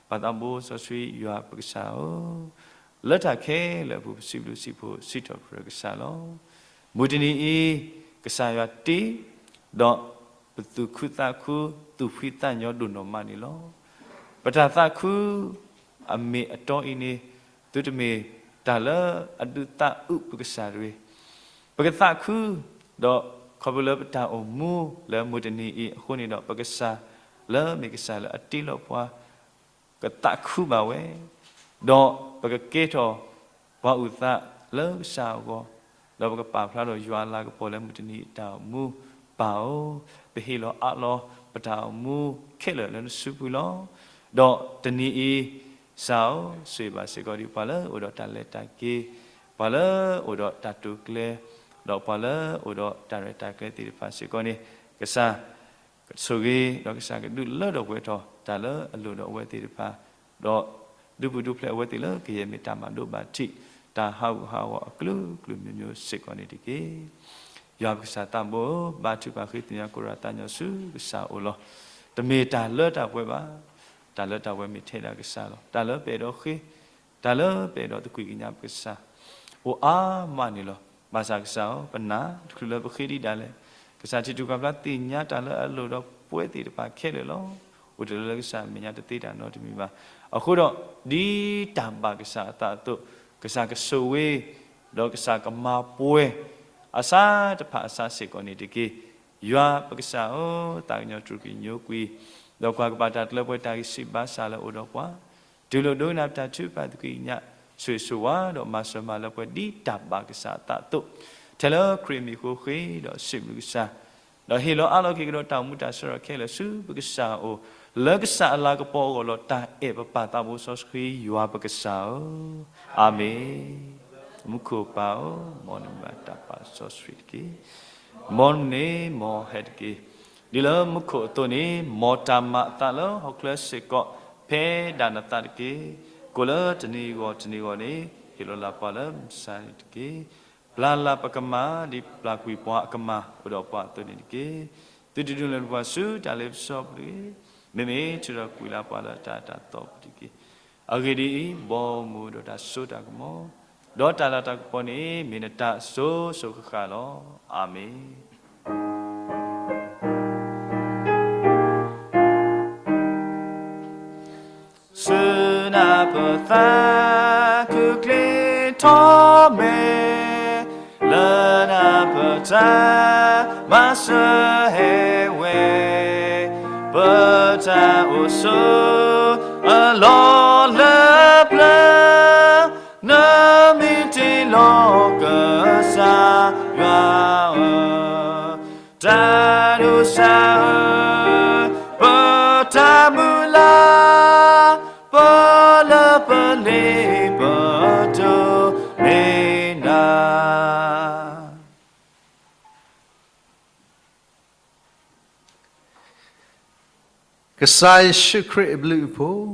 ပၢ်သးဘိစီဆှံယွၤပကစၢ်ဧၢ, လၢတၢ်ခဲလၢာ်အပူၤ ပစံးဘျုးစံးဖှိၣ်စံးထီၣ်ပတြၢၤကစၢ်လီၤ. မုၢ်တနံၤအံၤ ကစၢ်ယွၤတ့, ဒီးပသူၣ်ခုသးခု သူၣ်ဖှံသးညီဒိၣ်နီၢ်မးန့ၣ်လီၤ. ပတၢ်သးခု အမ့ၢ်အတီအံၤန့ၣ် သုတမ့ၢ်တၢ်လၢအဒုးသးအုးပကစၢ်တဂ့ၤ. ပကသးခု, ဒီးခီဖျိလၢပတၢ်အိၣ်မူလၢမုၢ်တနံၤအံၤအဃိန့ၣ်ဒီး ပကစၢ်လၢမ့ၢ်ကစၢ်လၢအတ့လီၤပှၤ ကသးခုဘၣ်ဝဲ, ဒီးပကကဲထီၣ်ပှၤအုၣ်သးလၢကစၢ်အဂီၢ်, ဒီးပကပာ်ဖျါထီၣ်ယွၤအလၤကပီၤလၢမုၢ်တနံၤအတၢ်အိၣ်မူ, ပၢ်ဧၢ, ပဟ့ၣ်လီၤအးလီၤပတၢ်အိၣ်မူခဲလၢာ်လၢနစုပူၤလီၤ. ဒီးတနံၤအံၤ ကစၢ်ဧၢ, ဆိၣ်ဂ့ၤဘၣ်စ့ၢ်ကီးဒံးပှၤလၢအိၣ်ဒီးတၢ်လဲၤတၢ်က့ၤ ပှၤလၢအိၣ်ဒီးတၢ်တိာ်ကျဲၤ, ဒီးပှၤလၢအိၣ်ဒီးတၢ်ရဲၣ်တၢ်ကျဲၤသ့ၣ်တဖၣ်စ့ၢ်ကီးန့ၣ်, ကစၢ်ကဆိၣ်ဂ့ၤ, ဒီးကစၢ်ကဒုးလၢထီၣ်ပှဲၤထီၣ် တၢ်လၢအလိၣ်ဒီးအဝဲသ့ၣ်တဖၣ်, ဒီးဒုးပူၤဒုးဖျဲးအဝဲသ့ၣ်လၢကယဲၢ်မ့ၢ်တၢ်မၤဒိဘၣ်ထံး တၢ်ဟးဂူာ်ဟးဂီၤအကလုာ်ကလုာ်မံၤမံၤစ့ၢ်ကီးန့ၣ်တက့ၢ်. ယွၤပကစၢ်သးဘိ, ဘါထုကဖၣ်ဃ့ကညးကိးဂၤသးညီဆူကစၢ်အအိၣ်လီၤ. တမ့ၢ်တၢ်လၢတၢ်ပှဲၤဘၣ်. တၢ်လၢတၢ်ပှဲၤမ့ၢ်ထဲဒၣ်ကစၢ်လီၤ. တၢ်လၢပအဲၣ်ဒိးဃ့, တၢ်လၢပအဲၣ်ဒိးသကွံာ်ကညးပကစၢ်, အိၣ်အါမးန့ၣ်လီၤ. ဘၣ်ဆၣ်ကစၢ်ဧၢ, ပနာ်တချုးလၢပဃ့ဒံးဒၣ်လဲာ်, ကစၢ်ထံၣ်ထူၣ်ကီၢ်ဖျါသ့ၣ်ညါတၢ်လၢအလိၣ်ဒီးပှဲၤသ့ၣ်တဖၣ်ခဲလၢာ်လီၤ. အိၣ်တ့ၢ်လၢကစၢ်အမဲာ်ညါတသ့တၢ်နီတမံၤဘၣ်. အဃိဒီး, ဒ်တၢ်ဘၣ်ကစၢ်အသးအသိး, ကစၢ်ကဆိၣ်ဂ့ၤ, ဒီးကစၢ်ကမၤပှဲၤ အဆၣ်တဖၣ်အဆၣ်စ့ၢ်ကီးန့ၣ်တက့ၢ်. ယွၤပကစၢ်ဧၢ, သးကညီၤတြူာ်ကညီကွံာ်, ဒီးကွၢ်ကပာ်တၢ်တလၢပှဲၤတၢ်ဂံၢ်စၢ်ဘါစၢ်လၢအိၣ်ဒီးပှၤ, တူၢ်လိာ်ဒိကနၣ်ပတၢ်ထုကဖၣ်သကွံာ်ကညး, ဆိၣ်ဂ့ၤဆိၣ်ဝါ ဒီးမၤစၢၤမၤလၢပှဲၤဒ်တၢ်ဘၣ်ကစၢ်အသးအသိး, ထဲလၢခရံာ်အမံၤအဃိဃ့ဒီးစံးဘျုးကစၢ်, ဒီးဟ့ၣ်လီၤအးလီၤက့ၤကဒီးတၢ်အိၣ်မူတၢ်ဆၢထၢၣ်ခဲလၢာ်ဆူပကစၢ်အအိၣ်, လၢကစၢ်အလၤကပီၤအဂီၢ်လီၤ. တၢ်အဲၣ်ပပၢ်သးဘိစီဆှံယွၤပကစၢ်ဧၢ, အၤမ့ၣ်. မူခိၣ်ပၢ်ဧၢ, မ်နမံၤဘၣ်တၢ်ပာ်စီဆှံတက့ၢ်. မ်နမံၤန့ၣ်မ်ဟဲတက့ၢ်. ဒ်လၢမူခိၣ်အသိးန့ၣ်, မ်တၢ်မၤအသးလၢဟီၣ်ခိၣ်ချၢစ့ၢ်ကီး, ဖဲဒၣ်နသးတက့ၢ်. ကိးလၢတနံၤဂီၢ်တနံၤဂီၢ်န့ၣ်, ဟ့ၣ်လီၤလၢပှၤလၢမုၢ်ဆါန့ၣ်တက့ၢ်. ပျၢ်လၢ်ပကမၢ်, ဒ်ပျၢ်ကွံာ်ပှၤအကမၢ်အိၣ်ဒီးပှၤအသိးန့ၣ်တက့ၢ်. သုတဒုးနုာ်လီၤပှၤဆူတၢ်လ့ပစီပူၤတဂ့ၤ. မ့မ့ၢ်ထုးထီၣ်ကွံာ်လၢပှၤလၢတၢ်အၢတၢ်သီပူၤတက့ၢ်. အဂ့ၢ်ဒ်အံၤ, ဘီမုၢ်ဒီးတၢ်စိတၢ်ကမီၤ, ဒီးတၢ်လၤတၢ်ကပီၤန့ၣ်, မ့ၢ်နတၢ်အစိၤစိၤဃၣ်ဃၣ်လီၤ. အၤမ့ၣ်. ဆူနၢ်ပၢၢ်သးခုချ့ထီၣ်မဲာ်, လၢနၢ်ပၢၢ်တၢ်မၤစၢၤဟဲဝဲ, ပတၢ်အိၣ်ဆိးအလီၢ်လၢပျၢၤ, နမ့ၢ်တ့လီၤကစၢ်ယွၤဧၢ, တၢ်ဒိးစၢ်ဧၢ, ပတၢ်မုၢ်လၢ်, ပလၢပလ့ပတိၢ်မ့ၢ်နၤ. ကစၢ်ယ့ၣ်ၡူးခရံာ်အဘျုးအဖှိၣ်,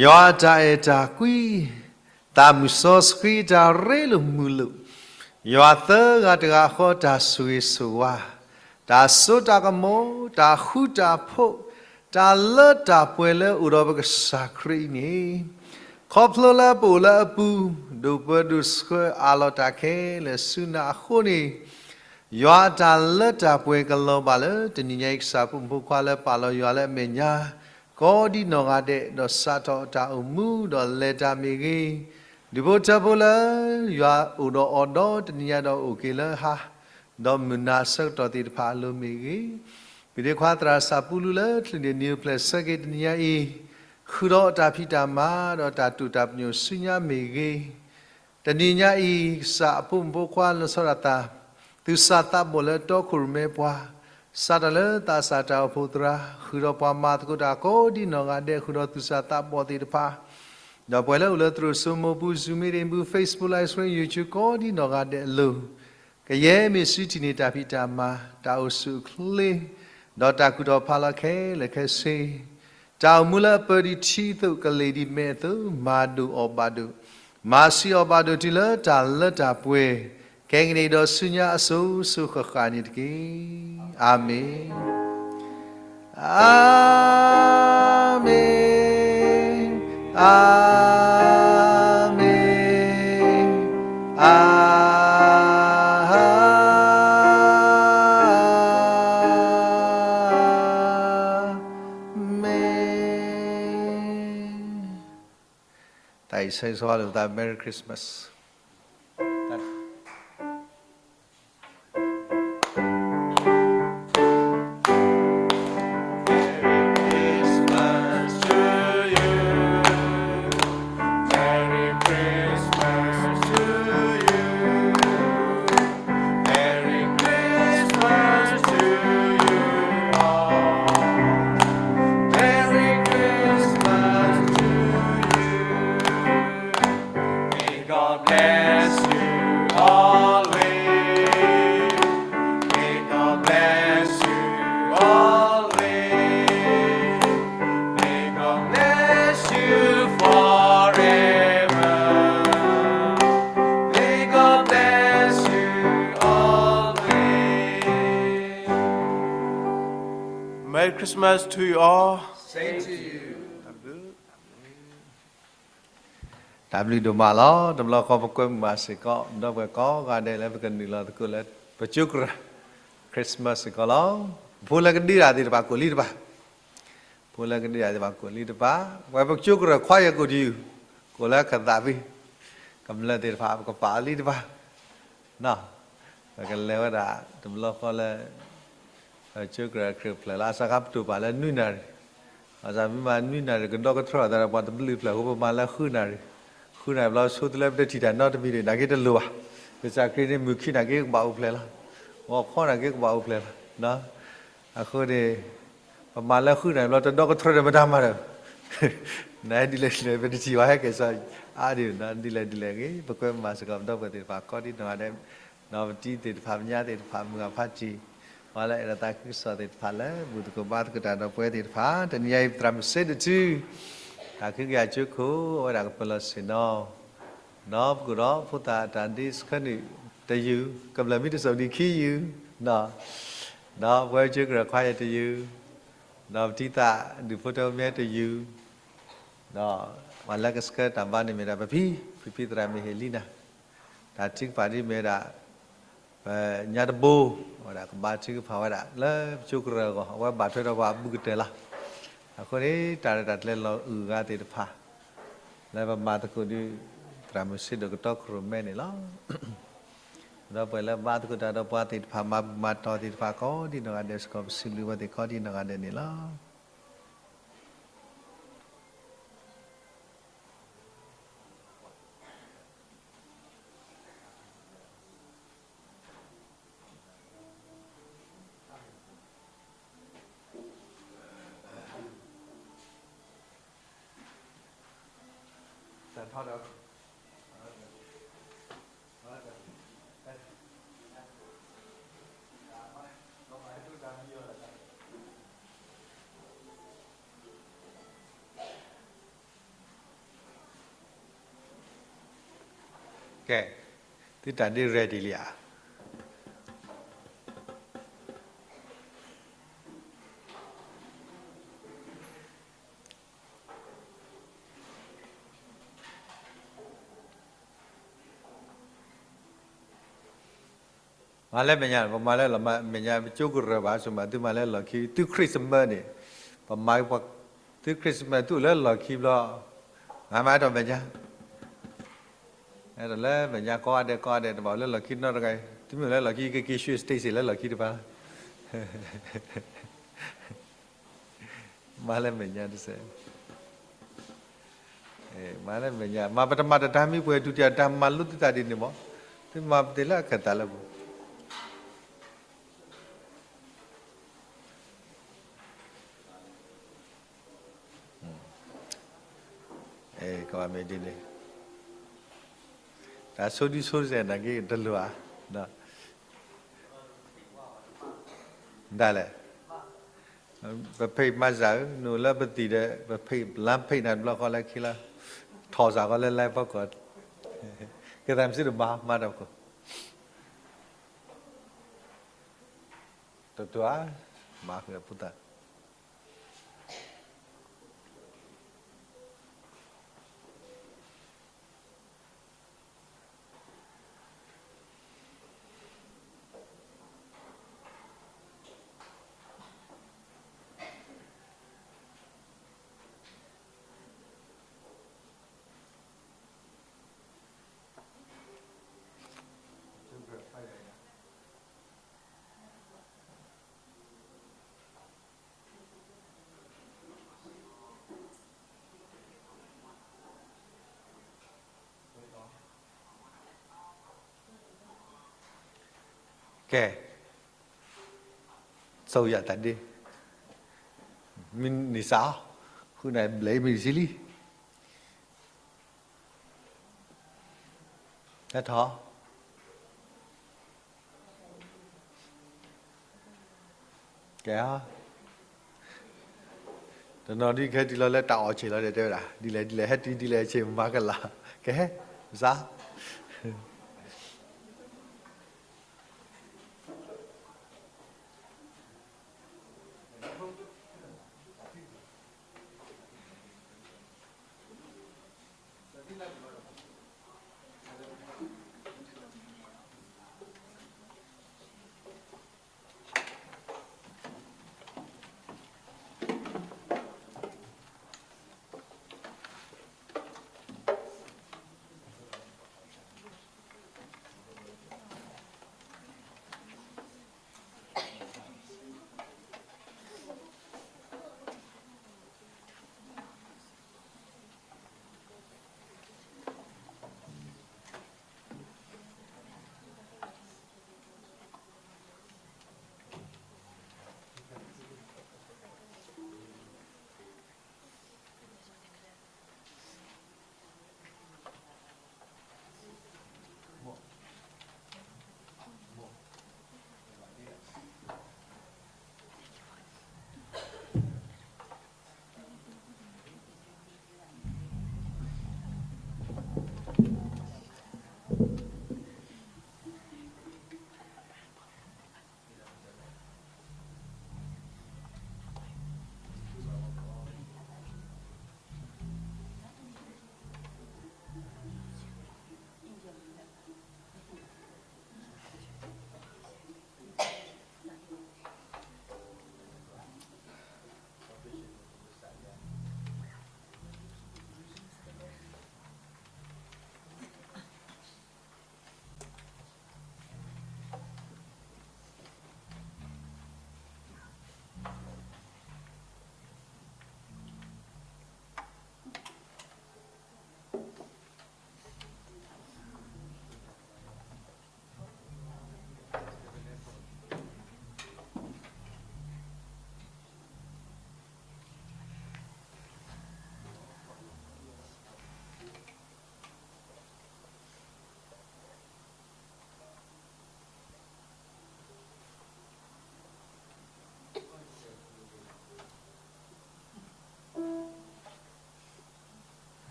ယွၤအတၢ်အဲၣ်တၢ်ကွံ, သးမုၢ်စီဆှံတၢ်ရ့လိာ်မုာ်လိာ်, ယွၤသၢဂၤတဂၤဃီတၢ်ဆိၣ်ဂ့ၤဆိၣ်ဝါ, တၢ်စိတၢ်ကမီၤ, တၢ်ဃူတၢ်ဖိး, တၢ်လၢတၢ်ပှဲၤလၢအိၣ်ဒီးပကစၢ်ခရံာ်အံၤန့ၣ်, ခီဖျိလၢပအိၣ်လၢအပူၤ, ဒိၣ်ပၢဒိၣ်ဆှၢအးလီၤတၢ်ခဲလၢာ်ဆူနၤအဃိန့ၣ်, ယွၤအတၢ်လၢတၢ်ပှဲၤကလီၤဘၣ်လၢတနံၤညါအံၤ ကစၢ်အဖိမုၣ်ဖိခွါလၢပာ်လီၤယွၤလၢအမဲာ်ညါ, ကိးဒံနီၢ်ဂၤဒဲး, ဒီးစးထီၣ်တၢ်အိၣ်မူဒီးလဲၤတၢ်မ့ၢ်ဂ့ၤ, ဒူၣ်ဖိထၢဖိလၢယွၤအိၣ်ဒီးအီၤဒီးတနံၤညါဒီးအိၣ်က့ၤလၢဟါ, ဒီးမုၢ်နၤဆၢကတီၢ်သ့ၣ်တဖၣ်အလိၤမ့ၢ်ဂ့ၤ, ပဒ့ခွါသရၣ်စၢ်ပူလူလၢချုးန့ၣ် နံၤအိၣ်ဖျဲၣ်ဆၢက့ၤတနံၤညါအံၤ, ဃုာ်ဒီးတၢ်ဖံးတၢ်မၤဒီးတၢ်တိာ်တၢ်ပညိၣ်ဆူညါမ့ၢ်ဂ့ၤ, တနံၤညါအံၤ ကစၢ်အဖိမုၣ်ဖိခွါလီၤဆီဒၣ်တၢ်, သူၣ်စၢ်သးဘီၣ်လၢတီခိၣ်ရိၣ်မဲပှၤ, စးထီၣ်လၢသးစၢ်တၢ်အိၣ်ဖှိၣ်သရၣ်, ဃုာ်ဒီးပှၤမၤသကိးတၢ်ကိးဒံနီၢ်ဂၤဒဲး, ဃုာ်ဒီးသူၣ်စၢ်သးဘီၣ်သ့ၣ်တဖၣ်, ဒီးပှၤလၢအိၣ်လၢသရိာ်စိမိၤပူၤ, Zoom meeting ပူၤ, Facebook Live Stream, YouTube ကိးဒံနီၢ်ဂၤဒဲးအလိၤ, ကယဲၢ်မ့ၢ်စုထံၣ်န့ၢ်တၢ်ဖံးတၢ်မၤ, တၢ်အိၣ်ဆူၣ်အိၣ်ချ့, ဒီးတၢ်ကူၣ်ထီၣ်ဖးလီၤခဲလၢာ်ခဲဆ့ တၢ်အိၣ်မူလၢအပၢၤဒံးထံအသိး ကလ့ၣ်ဒံးမဲးအသိး မၤဒိၣ်အီၤဘၣ်ဒိး, မၤဆှံအီၤဘၣ်ဒိးတုၤလၢတၢ်လၢတၢ်ပှဲၤ, ခဲကနံၣ်ဒီးဆူညါအစိၤစိၤဃၣ်ဃၣ်န့ၣ်တက့ၢ်. အၤမ့ၣ်, အၤမ့ၣ်, အၤမ့ၣ်, အၤမ့ၣ်. တၢ်အံၤဆၢဂ့ၤဆၢဝါလိာ်ပသး Merry Christmas. Christmas to you all. တၢ်ဘျုးဒိၣ်မးလီၤ. တဘျီဃီပကွဲမုာ်ဘၣ်စ့ၢ်ကီး ဒီပုၢ်ဝဲၢ်ကိးဂၤဒဲးလၢပကနုာ်လီၤသကိးလၢ ပကၠိကရၢၢ် Christmas စ့ၢ်ကီးလီၤ. ဖိလၢကဒ့တၢ်သ့ၣ်တဖၣ်ကိးလံတဖၣ် ဖိလၢကဒ့တၢ်သ့ၣ်တဖၣ်ကိးလံတဖၣ်, ဝဲပကၠိကရၢၢ်ခွါယဲၢ်ကိၣ်တယုၢ်, ကိးလၢခသးဖံ, ကမျၢၢ်သ့ၣ်တဖၣ် ပကပာ်အီၤလံတဖၣ်, ပကလဲၤဝဲဒၣ်တဘျီဃီလၢ ပကၠိကရၢၢ်ခရံာ်ဖျၢၣ်လၢအစးခါပတိာ်ပာ်လၢနွံနၣ်ရံၣ်, အစးမ့ၢ်မးနွံနၣ်ရံၣ်ကဒီကထြၢအသးဒီးပှၤတဘျုးဖျၢၣ်အဃိ ပမၤလၢဃုနၣ်ရံၣ်, ဃုနၣ်ရံၣ်ဘျီဆိတလၢပတထံၣ်တၢ်နီတမံၤန့ၣ် နာ်က့တလိၣ်ဘၣ်, ကစၢ်ခရံာ်န့ၣ် မုၢ်ခံနာ်က့ကဘၣ်အိၣ်ဖျဲၣ်လီၤ, ဂီၤခီနာ်က့ကဘၣ်အိၣ်ဖျဲၣ်လီၤ, အဃိန့ၣ် ပမၤလၢဃုနၣ်ရံၣ်ဘျီတဒီကထြၢဒီးမတၤမၤဒီး နဒ်လဲၣ်ဒ်လဲၣ် ပတထံၣ်ဘၣ်ဟဲက့ၤစီၤအါဒံး ဒ်လဲၣ်ဒ်လဲၣ်ဂ့ၤ ပကွဲမုာ်ဘၣ်စ့ၢ်ကီးပဒီပုၢ်ဝဲၢ်သ့ၣ်တဖၣ်ကိးဒံနီၢ်ဂၤဒဲး, ဒီးပတံၤသ့ၣ်တဖၣ် ပညါသ့ၣ်တဖၣ် မုၢ်ဂၤဖးတံၢ်, ပှၤလၢအဲၣ်ဒိးသးခုကစီၣ်သ့ၣ်တဖၣ်လၢ ဘူၣ်သကိးဘါသကိးတၢ်ဒီးပဝဲသ့ၣ်တဖၣ် တနံၤအံၤပသရၣ်မုၣ်စ့တထူ တၢ်ခုကယၤကၠိခိၣ် အဝဲဒၣ်ကပၢၤလီၤဆ့ၣ်နီၤ ဒီးပကိးဒီးဖိသၣ်တၢ်ဒ့ဆှၢနုာ်တယုၢ်, ကမျၢၢ်မ့ၢ်တစိၢ်ဒံးခံယုၢ်, ဒီးပဝဲကၠိကရၢၢ်ခွါယဲၢ်တယုၢ်, ဒီးပတံၤသးဒုၣ်ဖိထၢမ့ၢ်တယုၢ်, ဒီးပှၤလၢကဆှၢတၢ်ဘါန့ၣ်မ့ၢ်ဒၣ်ပဖံ, ဖံဖံသရၣ်မုၣ်ဟ့ၣ်လံနၤ, တၢ်ထုကဖၣ်ဒ်မ့ၢ်ဝဲဒၣ် ပညါတဘိ, အဝဲဒၣ်ကဘါထုကဖၣ်ဝဲဒၣ် လၢပကၠိကရၢၢ်အဂီၢ် အဝဲဘၣ်ထွဲဒီးပှၤအဘူးကတၢၢ်လီၤ. အဃိန့ၣ် တၢ်ရဲၣ်တၢ်ကျဲၤလီၤအုၣ်အဂၤသ့ၣ်တဖၣ် လၢပမၤသကိးဒီး သရၣ်မုၣ်စ့ဒိၣ်ကတီခိၣ်ရိၣ်မဲန့ၣ်လီၤ. ဒီးပှၤလၢဘါသကိးတၢ်ဒီးပှၤသ့ၣ်တဖၣ် မၤဘူၣ်မၤတီၢ်သ့ၣ်တဖၣ်ကိးဒံနီၢ်ဂၤဒဲးစ့ၢ်ကီး ပစံးဘျုးဝဲသ့ၣ်ကိးဒံနီၢ်ဂၤဒဲးန့ၣ်လီၤ. ကဲ, သုတၢ်ဒ့ ready လံဧါ. မၤလၢမဲာ်ညါ ပမၤလၢလီၢ်မဲာ်ညါ ပကၠိကရၢၢ်ဘၣ် ဆိမိၣ်သုမၤလၢလီၢ်ခံ သု Christmas န့ၣ်, ပမၤ, သု Christmas သုအိၣ်လၢလီၢ်ခံဘျီ, မၤမၤအဲၣ်ဒိးမဲာ်ညါ, အဲၣ်ဒိးလၢမဲာ်ညါကိးဂၤဒဲး ကိးဂၤဒဲး တဘၣ်အိၣ်လၢလီၢ်ခံနီတဂၤ, သုမ့ၢ်အိၣ်လၢလီၢ်ခံ ကက့ၤဆှၢ stage လၢလီၢ်ခံတဖၣ် မၤလၢမဲာ်ညါတစဲး, မၤလၢမဲာ်ညါ မၤပတမၤတၢ်တၢ်မံၤပှဲၤ ဒုးတၢ်တၢ်မၤလိသုသးဒ်န့ၣ်မး, သုမၤပသ့လၢအခၢၣ်သးလၢပူၤ ကဘၣ်မ့ၢ်ဒ်န့ၣ်, တၢ်ဆိဒံဆိတစဲးနာ်က့တလိၣ်ဧါ, ဒ်လဲၣ်, ပဖံးမၤစၢၤဧၢ, နအိၣ်လၢပသံၣ်ဒီး ပဖံးလၢဖံးနၤတဘျီဃီလၢခံလၢ, ထီၣ်စၢ်ဃီလၢလၢဖီခိၣ်, ကသးမုၢ်စ့တဘၣ်မၤတၢ်ခိၣ်, တတူၢ်ဧါ, မၤဃုာ်အဖိသၣ် ကဲ, စီၤယၤတၢ်ဒ့, မ့ၢ်န့ၢ်စး, ဃုနၣ်ဘျဲၣ်အံၤမ့ၢ်ဆံလံ, ဟဲထီၣ် ကဲ, တနီၤဒ်ကဟဲတုၤလီၤလၢတၢ်အီၣ်ဆ့ၣ်လီၤဒီး တဲဝဲဒၣ် ဒ်လဲၣ်ဒ်လဲၣ် ဟဲတုၤဒ်လဲၣ်ဆ့ၣ်မၤကလၤ, ကဲ, စး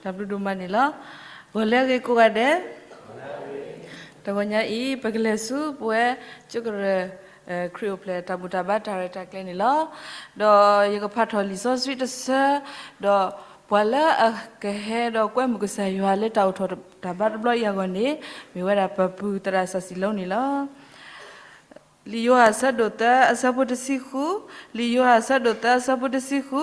တၢ်ဘျုးဒိၣ်မးန့ၣ်လီၤ. ဂီၤလၢအဂ့ၤကိးဂၤဒဲး, တဂီၤညါအံၤ ပကလဲၤဆူပဝဲ ကၠိကရၢၢ် ခရံာ်အိၣ်ဖျဲၣ်တၢ်ဘူၣ်တၢ်ဘါတၢ်ရဲၣ်တၢ်ကျဲၤန့ၣ်လီၤ. ဒီးယကဖးထီၣ်လံာ်စီဆှံတဆၢ, ဒီးပှၤလၢအကဟဲဒီးကွဲမုာ်ကစၢ်ယွၤလၢတၢ်အိၣ်ထီၣ်တၢ်ဘါတဘျီအံၤအဂီၢ်န့ၣ် မ့ၢ်ဝဲဒၣ်ပပုၢ်သရၣ်စီၤစံၤလိန့ၣ်လီၤ. လံာ်ယိၤဟၣ်အဆၢဒိၣ်သၢအဆၢဖိတဆံဃု, လံာ်ယိၤဟၣ်အဆၢဒိၣ်သၢအဆၢဖိတဆံဃု,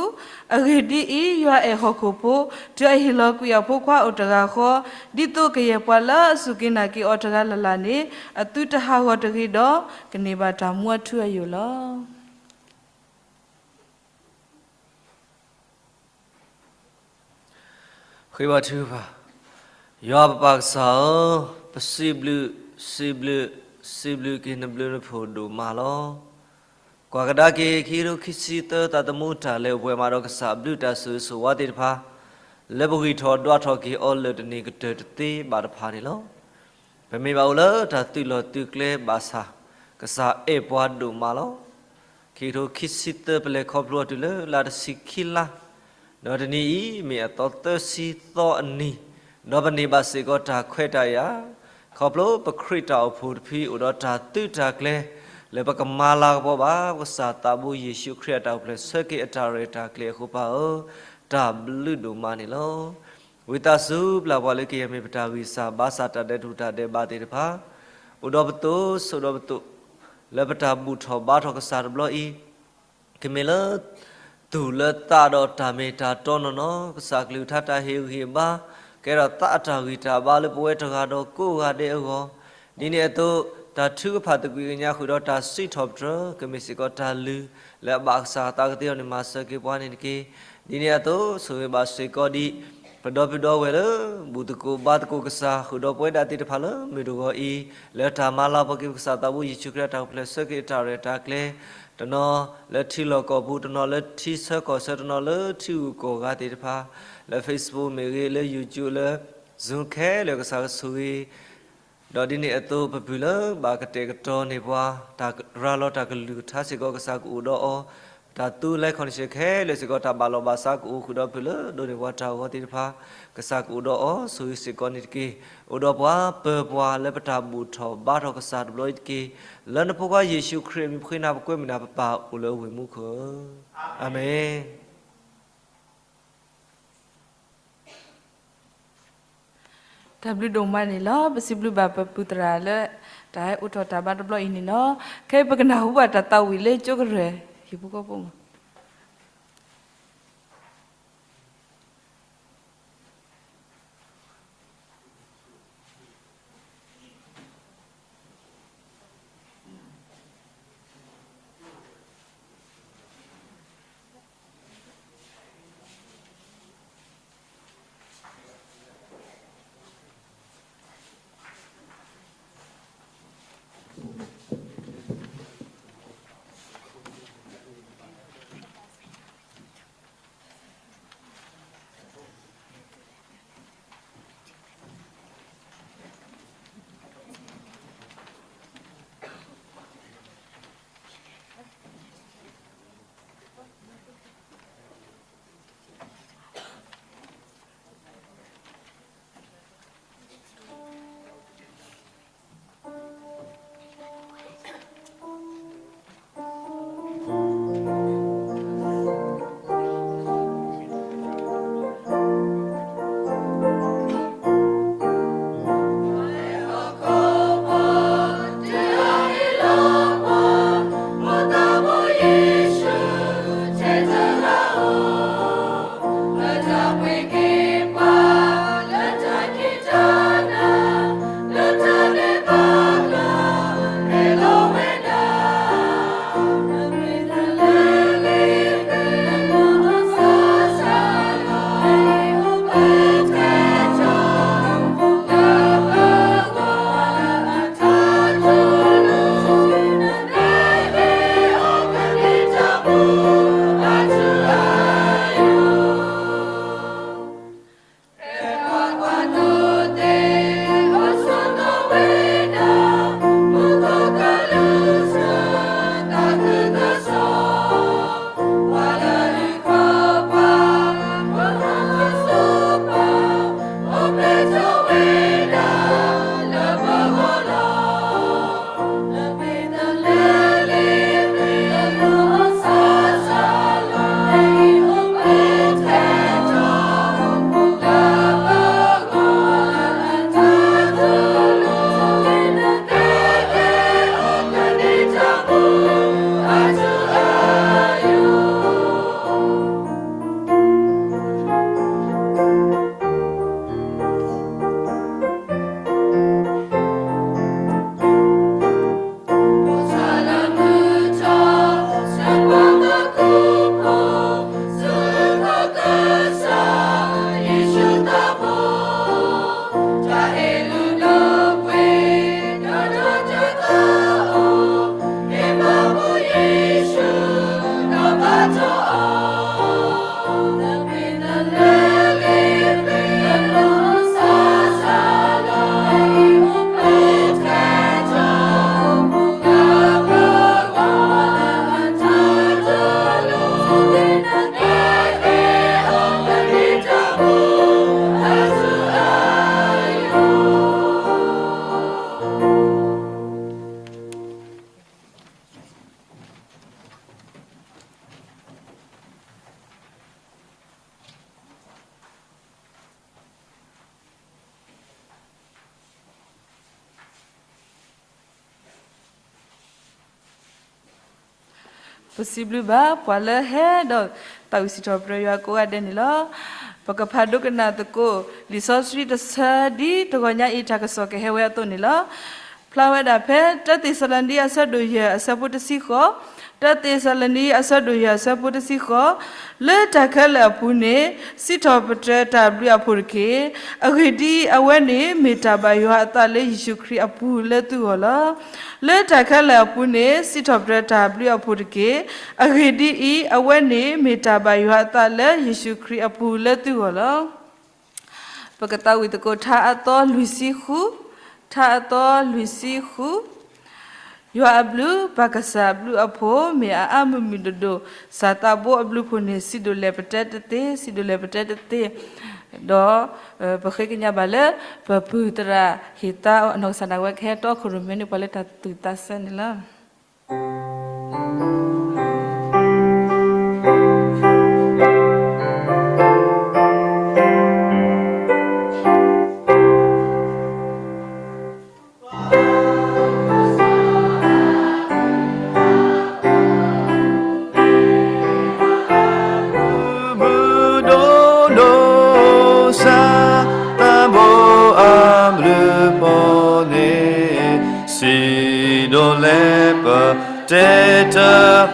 အဂ့ၢ်ဒ်အံၤ, ယွၤအဲၣ်ဟီၣ်ခိၣ်ဖိ, တုၤအဟ့ၣ်လီၤကွံာ်အဖိခွါအိၣ်တဂၤဃီ, ဒ်သိးကယဲၢ်ပှၤလၢအစူၢ်က့ၤနာ်က့ၤအီၤတဂၤလၢ်လၢ်န့ၣ် အသုတဟးဂီၤတဂ့ၤဒီး ကန့ၢ်ဘၣ်တၢ်မူအထူအယိာ်လီၤ. ဃ့ဘါထုကဖၣ်, ယွၤပပၢ်ကစၢ်ဧၢ, ပစံးဘျုး, စံးဘျုး, စံးဘျုးက့ၤနဘျုးနဖှိၣ်ဒိၣ်မးလီၤ. ကွၢ်ကဒါက့ၤ ခံကထိခံဆံသၢ သးသမူတၢ်လဲၤအိၣ်ပှဲၤမးဒီးကစၢ်အဘျုးတၢ်ဆိၣ်ဂ့ၤဆိၣ်ဝါသ့ၣ်တဖၣ် လၢပဂံၢ်ထီၣ်ဒွးထီၣ်က့ၤအီၤလၢာ်တန့ၢ်ကတၢၢ်တသ့ဘၣ်တဖၣ်န့ၣ်လီၤ. ပမ့ၢ်ဘၣ်အိၣ်လၢတၢ်သုးလီၢ်သုးကျဲဘၣ်ဆၣ် ကစၢ်အဲၣ်ပှၤဒိၣ်မးလီၤ. ခံကထိခံဆံသၢ ပလဲၤခီဖျိအီၤတုၤလၢလါတဆံခံလါ, ဒီးတနံၤအံၤမ့ၢ်အသီသၢဆံသီအနံၤ, ဒီးပန့ၢ်ဘၣ်စ့ၢ်ကီးတၢ်ခွဲးတၢ်ယာ်, ခီဖျိပခရံာ်တၢ်အိၣ်ဖှိၣ်တဖုအိၣ်ဒီးတၢ်သုးတၢ်ကျဲၤ လၢပကမၤလၤကပီၤဘၣ် ပကစၢ်သးဘိယ့ၣ်ၡူးခရံာ်အတၢ်အိၣ်ဖျဲၣ်ဆၢက့ၤအတၢ်ရဲၣ်တၢ်ကျဲၤအဃိ ပၢ်ဧၢ, တၢ်ဘျုးဒိၣ်မးန့ၣ်လီၤ. ဝံသးစူၤပျၢ်ပှၤလၢကယဲၢ်မ့ၢ်ပတၢ်ဂံၢ်စၢ်ဘါစၢ်တၢ်ဒဲးတူၢ်တၢ်ဒဲးဘးသ့ၣ်တဖၣ်, အိၣ်ဒီးပသိးဆိးဒီးပသိး လၢပတၢ်ဘူၣ်ထီၣ်ဘါထီၣ်ကစၢ်တဘျီအံၤ, ကမ့ၢ်လၢ သူၣ်လၢသးဒီးတၢ်မ့ၢ်တၢ်တီနီၢ်နီၢ်, ကစၢ်ကလုၢ်ကထါတၢ်ဟ့ၣ်ဂံၢ်ဟ့ၣ်ဘါ ကဲထီၣ်သးအတၢ်ဂံၢ်တၢ်ဘါလၢပဝဲတဂၤဒီးကိးဂၤဒဲးအဂီၢ်, ဒ်န့ၣ်အသိး တၢ်ထုကဖၣ်သကွံာ်ကညးဃုာ်ဒီးတၢ်စံးထီၣ်ပတြၢၤ ကမ့ၢ်စ့ၢ်ကီးတၢ်လုၢ်လၢအဘၣ်ကစၢ်အသးကသ့အီၤန့ၣ် မၤစၢၤက့ၤပှၤန့ၣ်တက့ၢ်. ဒ်န့ၣ်အသိး ဆိၣ်ဂ့ၤဘၣ်စ့ၢ်ကီးဒ် ပဒီပုၢ်ဒီဝဲၢ်လၢ ဘူၣ်သကိးဘါသကိးကစၢ် ဃုာ်ဒီးပဝဲဒၣ်သ့ၣ်တဖၣ်လၢမုၢ်တဂီၤအံၤ, လၢတၢ်မၤလၤကပီၤက့ၤပကစၢ်သးဘိယ့ၣ်ၡူးခရံာ်အတၢ်အိၣ်ဖျဲၣ်ဆၢက့ၤအတၢ်ရဲၣ်တၢ်ကျဲၤ, တနီၤလၢထံလီၢ်ကီၢ်ပူၤ, တနီၤလၢထံဆၢကီၢ်ဆၢ, တနီၤလၢထံဂုၤကီၢ်ဂၤသ့ၣ်တဖၣ်, လၢ Facebook မ့ၢ်ဂ့ၤ, လၢ YouTube, လၢ Zoom ခဲလၢာ်ကစၢ်ကဆိၣ်ဂ့ၤ ဒီးဒ်န့ၣ်အသိး ပပုၢ်လၢဘၣ်ကတဲာ်ကတီၤန့ၢ်ပှၤ တၢ်ရၤလီၤတၢ်ကလုၢ်ကထါစ့ၢ်ကီး ကစၢ်ကအိၣ်ဒီးအီၤ, တၢ်သူလၢ connection ခဲလၢာ်စ့ၢ်ကီး တၢ်ဘၣ်လီၢ်ဘၣ်စးကအိၣ်ဃုာ်ဒီးပုၢ်လၢဒိးန့ၢ်ပှၤတၢ်ဂီၤသ့ၣ်တဖၣ် ကစၢ်ကအိၣ်ဒီးအီၤ ဆိၣ်ဂ့ၤစ့ၢ်ကီးန့ၣ်တက့ၢ်. အိၣ်ဒီးပှၤပၢၤပှၤလၢပတၢ်ဘူၣ်ထီၣ်ဘါထီၣ်ကစၢ်တဘျီအံၤတက့ၢ်. လၢနဖိခွါယ့ၣ်ၡူးခရံာ်အမံၤပဃ့နၤ ပကွဲမုာ်နၤပပၢ်အိၣ်လၢအဝ့ၢ်မူခိၣ်ဧၢ, အၤမ့ၣ်. တၢ်ဘျုးဒိၣ်မးန့ၣ်လီၤ. ပစံးဘျုးဘၣ်ပပုၢ်သရၣ်လၢ တၢ်ဟဲအိးထီၣ်တၢ်ဘါတဘျီအံၤန့ၣ်လီၤ. ခဲအံၤပကနၢ်ဟူဘၣ်တၢ်သးဝံၣ်လၢကၠိကရၢၢ် ဟံၣ်ဖိဃီဖိမး. ပစံးဘျုးဘၣ်ပှၤလၢဟဲဒီးသးဝံၣ်စံးထီၣ်ပတြၢၤယွၤကိးဂၤဒဲးန့ၣ်လီၤ. ပကဖးဒိကနၣ်သကိး လံာ်စီဆှံတဆၢဒ်တဂီၤညါအံၤ တၢ်ကစီၣ်ကဟဲဝဲအသိးန့ၣ်လီၤ. ဖျါဝဲဒၣ်ဖဲ တၢသ့းစၤလနံ အဆၢဒိၣ်ယဲၢ် အဆၢဖိတဆံဃိး, တၢသ့းစၤလနံ အဆၢဒိၣ်ယဲၢ် အဆၢဖိတဆံဃိး, လၢတၢ်ခဲလၢာ်အပူၤန့ၣ် စံးထီၣ်ပတြၢၤတၢ်ဘျုးအဖှိၣ်တက့ၢ်. အဂ့ၢ်ဒ်အံၤ, အဝဲန့ၣ်မ့ၢ်တၢ်ဘၣ်ယွၤအသးလၢယ့ၣ်ၡူးခရံာ်အပူၤလၢသုဂီၢ်လီၤ. လၢတၢ်ခဲလၢာ်အပူၤန့ၣ် စံးထီၣ်ပတြၢၤတၢ်ဘျုးအဖှိၣ်တက့ၢ်. အဂ့ၢ်ဒ်အံၤ, အဝဲန့ၣ်မ့ၢ်တၢ်ဘၣ်ယွၤအသးလၢယ့ၣ်ၡူးခရံာ်အပူၤလၢသုဂီၢ်လီၤ. ပကသးဝံၣ်သကိးထါအသီလွံၢ်ဆံဃု, ထါအသီလွံၢ်ဆံဃု, ယွၤအဘျုး ပၢ်ကစၢ်အဘျုးအဖှိၣ် မ့ၢ်အအါမုၢ်မုၢ်ဒိၣ်ဒိၣ်, စၢ်သးဘိအဘျုးအဖှိၣ်န့ၣ် စံးဒိၣ်လဲၣ်ပတဲတသ့, စံးဒိၣ်လဲၣ်ပတဲတသ့, ဒီး ပဃ့ကညးဘၣ်လၢ ပပုၢ်သရၣ်ဟ့ၣ်သါ အနီၢ်ကစၢ်ဒၣ်ဝဲကဟဲတီခိၣ်ရိၣ်မဲန့ၢ်ပှၤလၢတၢ်သူၣ်သးစဲန့ၣ်လီၤ. မုၢ်ဒိၣ်ဒိၣ်စၢ်သးဘိအဘျုးအဖှိၣ်န့ၣ် စံးဒိၣ်လဲၣ်ပတဲတ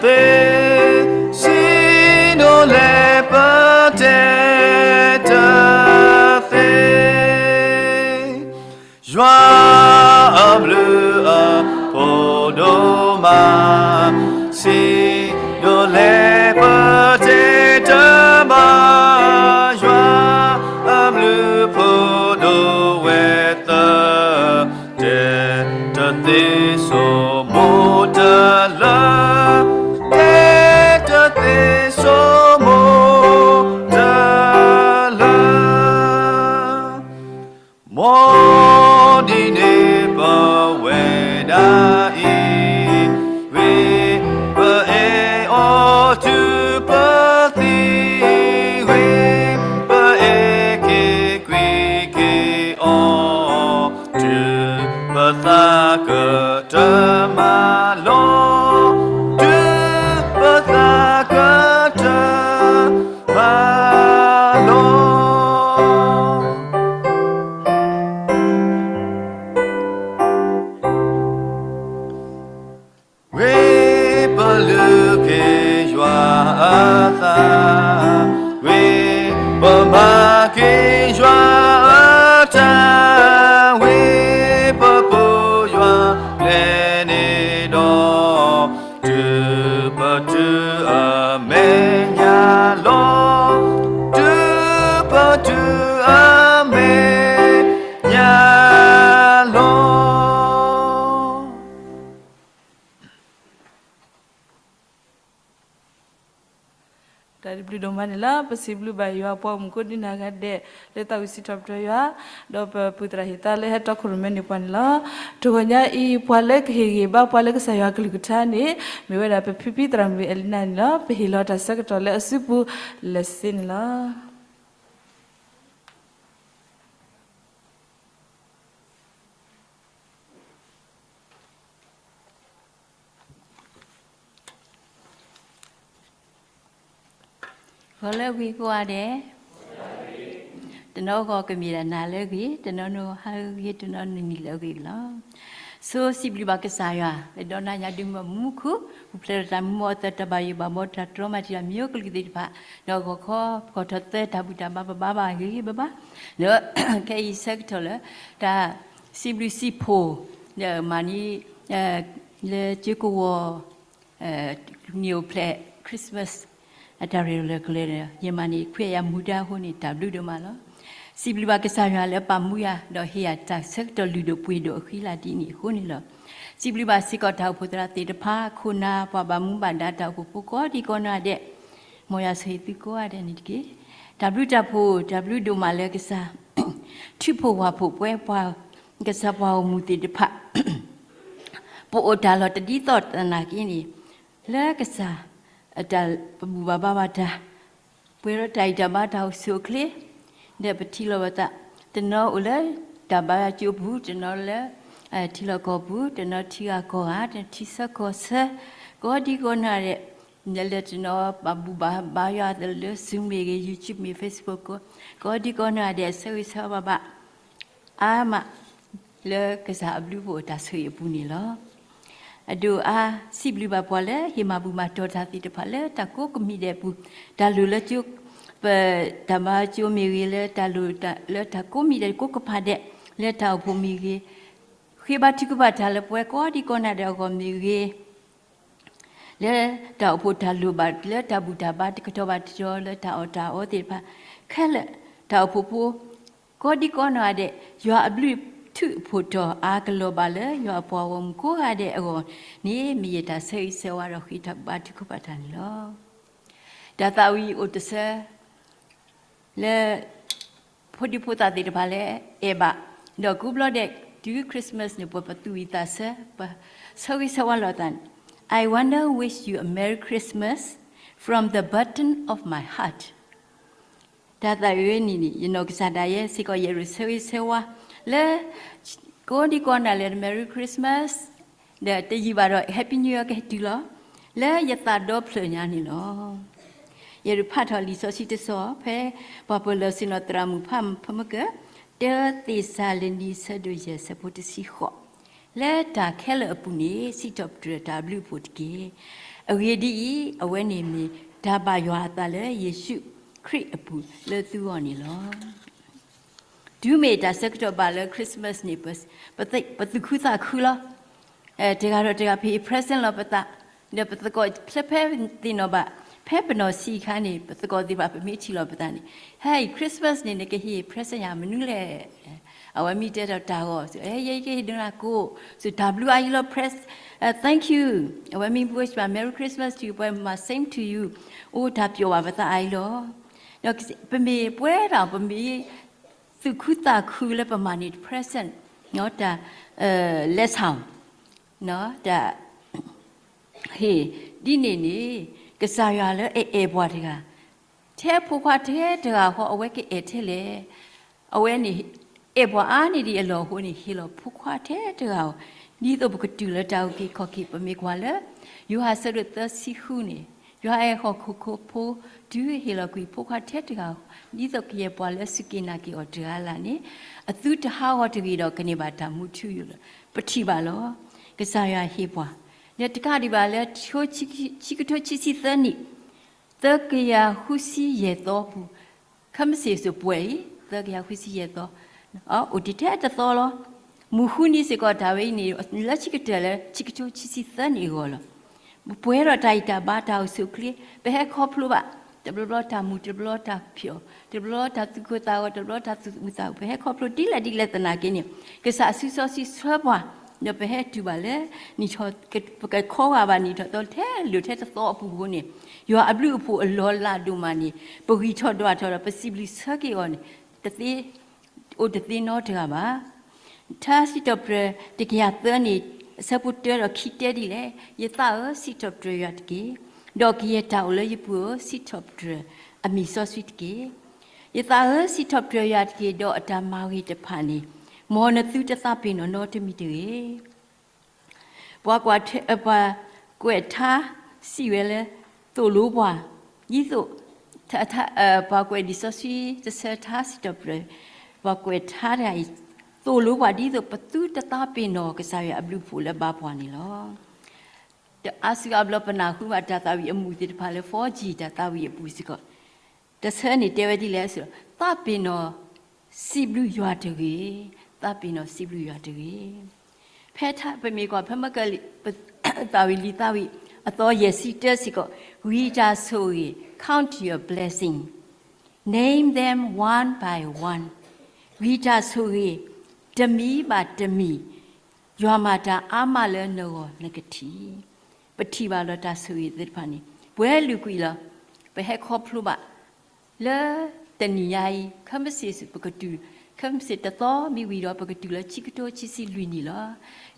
သ့, စံးဒိၣ်လဲၣ်ပတဲတသ့. ယွၤအဘျုးအဖှိၣ်ဒိၣ်မး, စံးဒိၣ်လဲၣ်ပတဲတမး, ယွၤအဘျုးအဖှိၣ်ဒိၣ်ဝဲသၢ, တဲတသ့ဆိမိၣ်တလၢ, တဲတသ့ဆိမိၣ်တလၢ. မ်ဒ်န့ၣ်ပဝဲဒၣ်အံၤ, ဂ့ၤပအဲၣ်အီၤတုၤပသံ, ဂ့ၤပအဲၣ်က့ၤကွံက့ၤအီၤ, တုၤပသးကတၢၢ်မၤလီၤ, တုၤပသးကတၢၢ်မၤလီၤ. ဂ့ၤပလုၢ်က့ၤယွၤအသး, ဂ့ၤပမၤက့ၤယွၤအတၢ်, ဂ့ၤပကိးယွၤကျဲန့ၣ်ဒီး, တုၤပတုၤအမဲာ်ညါလီၤ, တုၤပတုၤအမဲာ်ညါလီၤ. တၢ်ဘျုးဒိၣ်မးန့ၣ်လီၤ. ပစံးဘျုးဘၣ်ယွၤ ပှၤမုၣ်ကိးဒံနၤဂၤဒဲး လၢသးဝံၣ်စံးထီၣ်ပတြၢၤယွၤ, ဒီးပပုၢ်သရၣ်ဟ့ၣ်သါလၢဟဲတီခိၣ်ရိၣ်မဲန့ၢ်ပှၤန့ၣ်လီၤ. တဂီၤညါအံၤ ပှၤလၢကဟ့ၣ်ဂံၢ်ဘါပှၤလၢကစၢ်ယွၤကလုၢ်ကထါန့ၣ် မ့ၢ်ဝဲဒၣ်ပဖံဖံသရၣ်မုၣ်အဲလံနၤန့ၣ်လီၤ. ပဟ့ၣ်လီၤတၢ်ဆၢကတီၢ်လၢအစုပူၤလၢာ်စ့န့ၣ်လီၤ. ဂီၤလၢအဂ့ၤကိးဂၤဒဲး, တနီၤဂီၤကမ့ၢ်ဒၣ်နၤလၢအဂ့ၤ, တနီၤနဟါလၢအဂ့ၤ, တနီၤနနံၤလၢအဂ့ၤလီၤ. ဆိစံးဘျုးဘၣ်ကစၢ်ယွၤ လၢဒီနၤညါဒုးမုၢ်မုၢ်ခုၣ် ပူၤဖျဲးဒီးတၢ်မူမီၢ်အသး တၢ်ဘၣ်ယိၣ်ဘၣ်ဘီ တၢ်တြီမၤတံာ်တာ် မံၤအိၣ်ကလုာ်ကသ့ၣ်တဖၣ်, ဒီးဂီၤခီ ပကီၢ်ထီၣ်သၢ တၢ်ဘူၣ်တၢ်ဘါ ပဘါဘၣ်ဂ့ၤဂ့ၤဘၣ်ဘၣ်, ဒီးခဲအံၤဆၢကတီၢ်လၢ တၢ်စံးဘျုးစံးဖှိၣ် မၤန့ၢ် လၢကၠိကဝီၤ န့ၣ်အိၣ်ဖျဲၣ် Christmas အတၢ်ရဲၣ်လီၤကျဲၤဒီး ယမၤန့ၢ်ခွဲးယာ်မူဒါအဃိန့ၣ် တၢ်ဘျုးဒိၣ်မးလီၤ. စံးဘျုးဘၣ်ကစၢ်ယွၤလၢပာ်မူယၤ ဒီးဟ့ၣ်ယၤတၢ်ဆၢကတီၢ်လုၢ်ဒိၣ်ပှ့ၤဒိၣ်အဃံလၤဒ်န့ၣ်အဃိန့ၣ်လီၤ. စံးဘျုးဘၣ်စ့ၢ်ကီးတၢ်အိၣ်ဖှိၣ်သရၣ်သ့ၣ်တဖၣ် ခိၣ်နၢ် ပှၤဘၣ်မူဘၣ်ဒါတၢ်အိၣ်ဖှိၣ်ဖိကိးဒံကိးနီၢ်ဂၤဒဲး, မ်ယွၤဆိၣ်ဂ့ၤသုကိးဂၤဒဲးန့ၣ်တက့ၢ်. တၢ်ဘျုးတၢ်ဖှိၣ် တၢ်ဘျုးဒိၣ်မးလၢကစၢ် ထုးဖှိၣ်ဝၣ်ဖှိၣ်ပှဲၤပှၤ ကစၢ်ပှၤဂီၢ်မုၢ်သ့ၣ်တဖၣ် ပအိၣ်တၢ်လီၢ်တဒ်သိးသနာ်က့န့ၣ် လၢကစၢ် အတၢ်ပဘူၣ်ဘၣ်ဘါဘၣ်တၢ် ပှဲၤဒီးတၢ်ဂံၢ်တၢ်ဘါတၢ်အိၣ်ဆူၣ်အိၣ်ချ့ ဒီးပထံၣ်လိာ်ပသး တနီၤအိၣ်လၢတၢ်ဘါကၠိပူၤ တနီၤလၢ ထံလီၢ်ကီၢ်ပူၤ တနီၤထံဂၤကီၢ်ဂၤ တနီၤထံဆၢကီၢ်ဆၢ ကိးဒံကိးနီၢ်ဂၤဒဲး လဲၤလဲၤတနီၤ ဘၣ်ဘူၣ်ဘၣ်ဘါယွၤလၢ Zoom မ့ၢ်ဂ့ၤ, YouTube မ့ၢ်ဂ့ၤ, Facebook ကိးဒံကိးနီၢ်ဂၤဒဲး ဆၢဂ့ၤဆၢဝါဘၣ်အါမး လၢကစၢ်အဘျုးအဖှိၣ်အတၢ်ဆိၣ်ဂ့ၤအပူၤန့ၣ်လီၤ. အဒိၣ်အါ စံးဘျုးဘၣ်ပှၤလၢဟ့ၣ်မၤဘူၣ်မၤတီၢ်တၢ်သ့ၣ်တဖၣ်လၢတၢ်ကိးကမံၤဒဲးအပူၤ, တၢ်လိၣ်လၢကၠိ, ပတၢ်မၤကၠိမ့ၢ်ဂ့ၤ, လၢတၢ်လိၣ်လၢတၢ်ကိးမံၤဒဲးကိးကပၤဒဲး, လၢတၢ်အိၣ်ဖှိၣ်မ့ၢ်ဂ့ၤ, ဃ့ဘါထုကဖၣ်တၢ်လၢပဝဲကိးဒံကိးနီၢ်ဒဲးအဂီၢ်မ့ၢ်ဂ့ၤ, လၢတၢ်အိၣ်ဖှိၣ်တၢ်လိၣ်ဘၣ်လၢတၢ်ဘူၣ်တၢ်ဘါတကတီၢ်ဘၣ်တကတီၢ်လၢတၢ်အီၣ်တၢ်အီသ့ၣ်တဖၣ်, ခဲလၢာ်တၢ်အိၣ်ဖှိၣ်ဖိ ကိးဒံကိးနီၢ်ဂၤဒဲး ယွၤအဘျုးအဖှိၣ်ထုးထီၣ်အါကလီၤဘၣ်လၢယွၤအပှၤဂီၢ်မုၢ်ကိးဂၤဒဲးအဂီၢ်န့ၣ် မ့ၢ်ယတၢ်ဆၢဂ့ၤဆၢဝါဒီးဃ့ဘါထုကဖၣ်တၢ်န့ၣ်လီၤ. တၢ်သးဝံၣ်အိၣ်တဆၢ လၢ ဖိဒံဖိသၣ်သ့ၣ်တဖၣ်လၢအဲၣ်ဘၣ်, ဒီးကိးဘျီဒဲး တုၤ Christmas န့ၣ် ပသူၣ်ဝံၣ်သးဆၢ, ပဆၢဂ့ၤဆၢဝါလိာ်သးန့ၣ်, I wanna wish you a Merry Christmas from the bottom of my heart. တၢ်သးဝံၣ်န့ၣ်န့ၣ် ယနီၢ်ကစၢ်ဒၣ်ယဲစ့ၢ်ကီး ယအဲၣ်ဒိးဆၢဂ့ၤဆၢဝါ လၢ ကိးဒံကိးနီၢ်ဒဲးလၢ Merry Christmas ဒီးတယံာ်ဘၣ်ဒီး Happy New Year ကဟဲတုၤလီၤ လၢယသးဒီဖျၢၣ်ညါန့ၣ်လီၤ. ယအဲၣ်ဒိးဖးထီၣ်လံာ်စီဆှံတဆီ ဖဲပှၤပၢၤလီၢ်ဆ့ၣ်နီၤသရၣ်မုၣ်ဖးဖၢမုၢ်ကၢၢ် တၢသ့းစၤလနံ ဆၢဒိၣ်ယဲၢ် ဆၢဖိတဆံဃိး, လၢတၢ်ခဲလၢာ်အပူၤန့ၣ် စံးထီၣ်ပတြၢၤတၢ်အဘျုးအဖှိၣ်တက့ၢ်. အဂ့ၢ်ဒ်အံၤ, အဝဲန့ၣ်မ့ၢ်တၢ်ဘၣ်ယွၤအသးလၢယ့ၣ်ၡူးခရံာ်အပူၤလၢသုဂီၢ်န့ၣ်လီၤ. တုၤမ့ၢ်တၢ်ဆၢကတီၢ်ဘၣ်လၢ Christmas န့ၣ် ပ ပသ ပသူၣ်ခုသးခုလီၤ. တဂၤဒီးတဂၤ ပဟ့ၣ် present လီၤပသး, ဒီးပသကိးဖဲ ဖဲသ့ၣ်နီၣ်ဘၣ်, ဖဲပနီၢ်ဆံးအခါန့ၣ် ပသကိးသ့ၣ်တဖၣ် ပမ့ၢ်ထံၣ်လီၤပသးန့ၣ်, ဟဲအံၤ Christmas န့ၣ် နကဟ့ၣ် present ယၤမနုၤလဲၣ်. အဝဲမ့ၢ်တဲဒီးတၢ်ဂီၤ, ယဲယကဟ့ၣ်ဒိနၤကိး, စူၢ်တၢ်ဘျုးအါယံၤလီၤ present, thank you. အဝဲမ့ၢ် wish ဘၣ် Merry Christmas to you ပှၤမၤ same to you. အိၣ်တၢ်ပျီၣ်ဘၣ်ပသးအါယံၤလီၤ. ဒီးပမ့ၢ်ပှဲၤဒီး ပမ့ၢ်သူၣ်ခုသးခုလၢပမၤန့ၢ် present တၢ် လက်ဆောင် တၢ် ဟ့ၣ် ဒ်န့ၣ်န့ၣ် ကစၢ်ယွၤလၢအအဲၣ်ပှၤတဂၤ, ထဲဖိခွါထဲတဂၤဃီ အဝဲကအဲၣ်ထဲလဲၣ်. အဝဲန့ၣ် အဲၣ်ပှၤအါန့ၢ်ဒံးအလီၢ်အဃိန့ၣ် ဟ့ၣ်လီၤဖိခွါထဲတဂၤဧိၤ, ဒ်သိးပကတုၤလၢတၢ်အုၣ်က့ၤခီၣ်က့ၤ ပမ့ၢ်ကွၢ်လၢ ယိၤဟၣ်ဆၢဒိၣ်သၢဆံဃုန့ၣ်, ယွၤအဲၣ်ဟီၣ်ခိၣ်ဖိ တုၤဟ့ၣ်လီၤကွံာ်ဖိခွါထဲတဂၤ, ဒ်သိးကယဲၢ်ပှၤလၢအစူၢ်က့ၤနာ်က့ၤအီၤတဂၤလၢ်လၢ်န့ၣ်, အသုတဟးဂီၤတဂ့ၤဒီး ကန့ၢ်ဘၣ်တၢ်မူထူယိာ်လီၤ. ပထံၣ်ဘၣ်လီၤ. ကစၢ်ယွၤဟ့ၣ်ပှၤ, ဒီးတကးဒံးဘၣ်လၢ ဆံကထိဆံဆံသၢနံၣ်, သၢကယၤဃုဆံယဲၢ်သီပူၤ, ခဲမုၢ်ဆ့ၣ်စိၤပှဲၤအံၤ သၢကယၤဃုဆံယဲၢ်သီ, အိၣ်တ့ၢ်ထဲတသီလီၤ. မုၢ်ဃုနံၤစ့ၢ်ကီး တၢ်ဝဲအံၤန့ၣ် လၢခံကတၢၢ်လၢ ဆံကထိဆံဆံသၢနံၣ်အဂီၢ်လီၤ. ပပှဲၤဒီးတၢ်အံၣ်တၢ်ဘါတၢ်အိၣ်ဆူၣ်အိၣ်ချ့, ပဟဲခီဖျိဘၣ်, တဘျီဘျီတၢ်မုာ် တဘျီတၢ်ဖျိး, တဘျီတၢ်သူၣ်ကိၢ်သးဂီၤ, တဘျီတၢ်သူၣ်အုးသးအုး, ပဟဲခီဖျိဒ်လဲၣ်ဒ်လဲၣ်သနာ်က့န့ၣ်, ကစၢ်အစုစီဆှၢပှၤ, ဒီးပဟဲတုၤဘၣ်လၢ နံၣ်ထီၣ်, ပကခီဂာ်ဘၣ်နံၣ်ထီၣ်သီထဲလိၣ်ထဲတသီအပူၤအဃိန့ၣ်, ယွၤအဘျုးအဖှိၣ်အလီၤလးဒိၣ်မးန့ၣ် ပဂံၢ်ထီၣ်ဒွးထီၣ်ဒီး ပစံးဘျုးဆၢက့ၤအီၤန့ၣ် တသ့, အိၣ်တသ့နီတဂၤဘၣ်. ထါစံးထီၣ်ပတြၢၤ တကယၤသၢန့ၣ် အဆၢဖိတၢဒီးခံတဲဒ်လဲၣ်, ယသးဧၢ, စံးထီၣ်ပတြၢၤယွၤတက့ၢ်, ဒီးကယဲၢ်တၢ်အိၣ်လၢယပူၤဧၢ, စံးထီၣ်ပတြၢၤအမံၤစီဆှံတက့ၢ်. ယသးဧၢ, စံးထီၣ်ပတြၢၤယွၤတက့ၢ်, ဒီးအတၢ်မၤဂ့ၤတဖၣ်န့ၣ် မ်နသုတသးပ့ၤနီၣ်နီတမံၤတဂ့ၤ. ပှၤကွဲးထါ, ပှၤကွဲးထါစံးဝဲလၢ သိၣ်လိပှၤ, ဒ်သိး, ပှၤကွဲးလံာ်စီဆှံတဆၢထါစံးထီၣ်ပတြၢၤ, ပှၤကွဲးထါတဂၤအံၤ, သိၣ်လိပှၤဒ်သိးပသုတသးပ့ၤနီၣ်ကစၢ်ယွၤအဘျုးအဖှိၣ်လၢအဘါပှၤန့ၣ်လီၤ. ဒီးအါစုအါဘျီပနၢ်ဟူဘၣ်တၢ်သးဝံၣ်အမူးသ့ၣ်တဖၣ်လၢ four G တၢ်သးဝံၣ်အပူၤစ့ၢ်ကီး, တဆၢန့ၣ်တဲဝဲဒ်လဲၣ်, သးပ့ၤနီၣ်စံးဘျုးယွၤတဂ့ၤ, သးပ့ၤနီၣ်စံးဘျုးယွၤတဂ့ၤ. ဖဲထါပမ့ၢ်ကွၢ် ဖဲမ့ၢ်ကလံ, သးဝံၣ်လံာ်သးဝံၣ်အသီယဲၢ်ဆံတၢစ့ၢ်ကီး, ဂံၢ်တၢ်ဆိၣ်ဂ့ၤ, count your blessing, name them one by one, ဂံၢ်တၢ်ဆိၣ်ဂ့ၤ, တမံၤဘၣ်တမံၤ, ယွၤမၤတၢ်အါမးလၢနဂီၢ်နကထံၣ်. ပထံၣ်ဘၣ်လီၤတၢ်ဆိၣ်ဂ့ၤသ့ၣ်တဖၣ်န့ၣ် ပှဲၤလုာ်ကွံာ်လီၤ. ပဟဲခီဖျိဘၣ် လၢတနံၤညါအံၤ ခဲမုၢ်ဆ့ၣ်ပကတုၤ, ခဲမုၢ်ဆ့ၣ်တသီမ့ၢ်ဝံၤဒီး ပကတုၤလၢဆံကထိဆံဆံလွံၢ်နံၣ်လီၤ.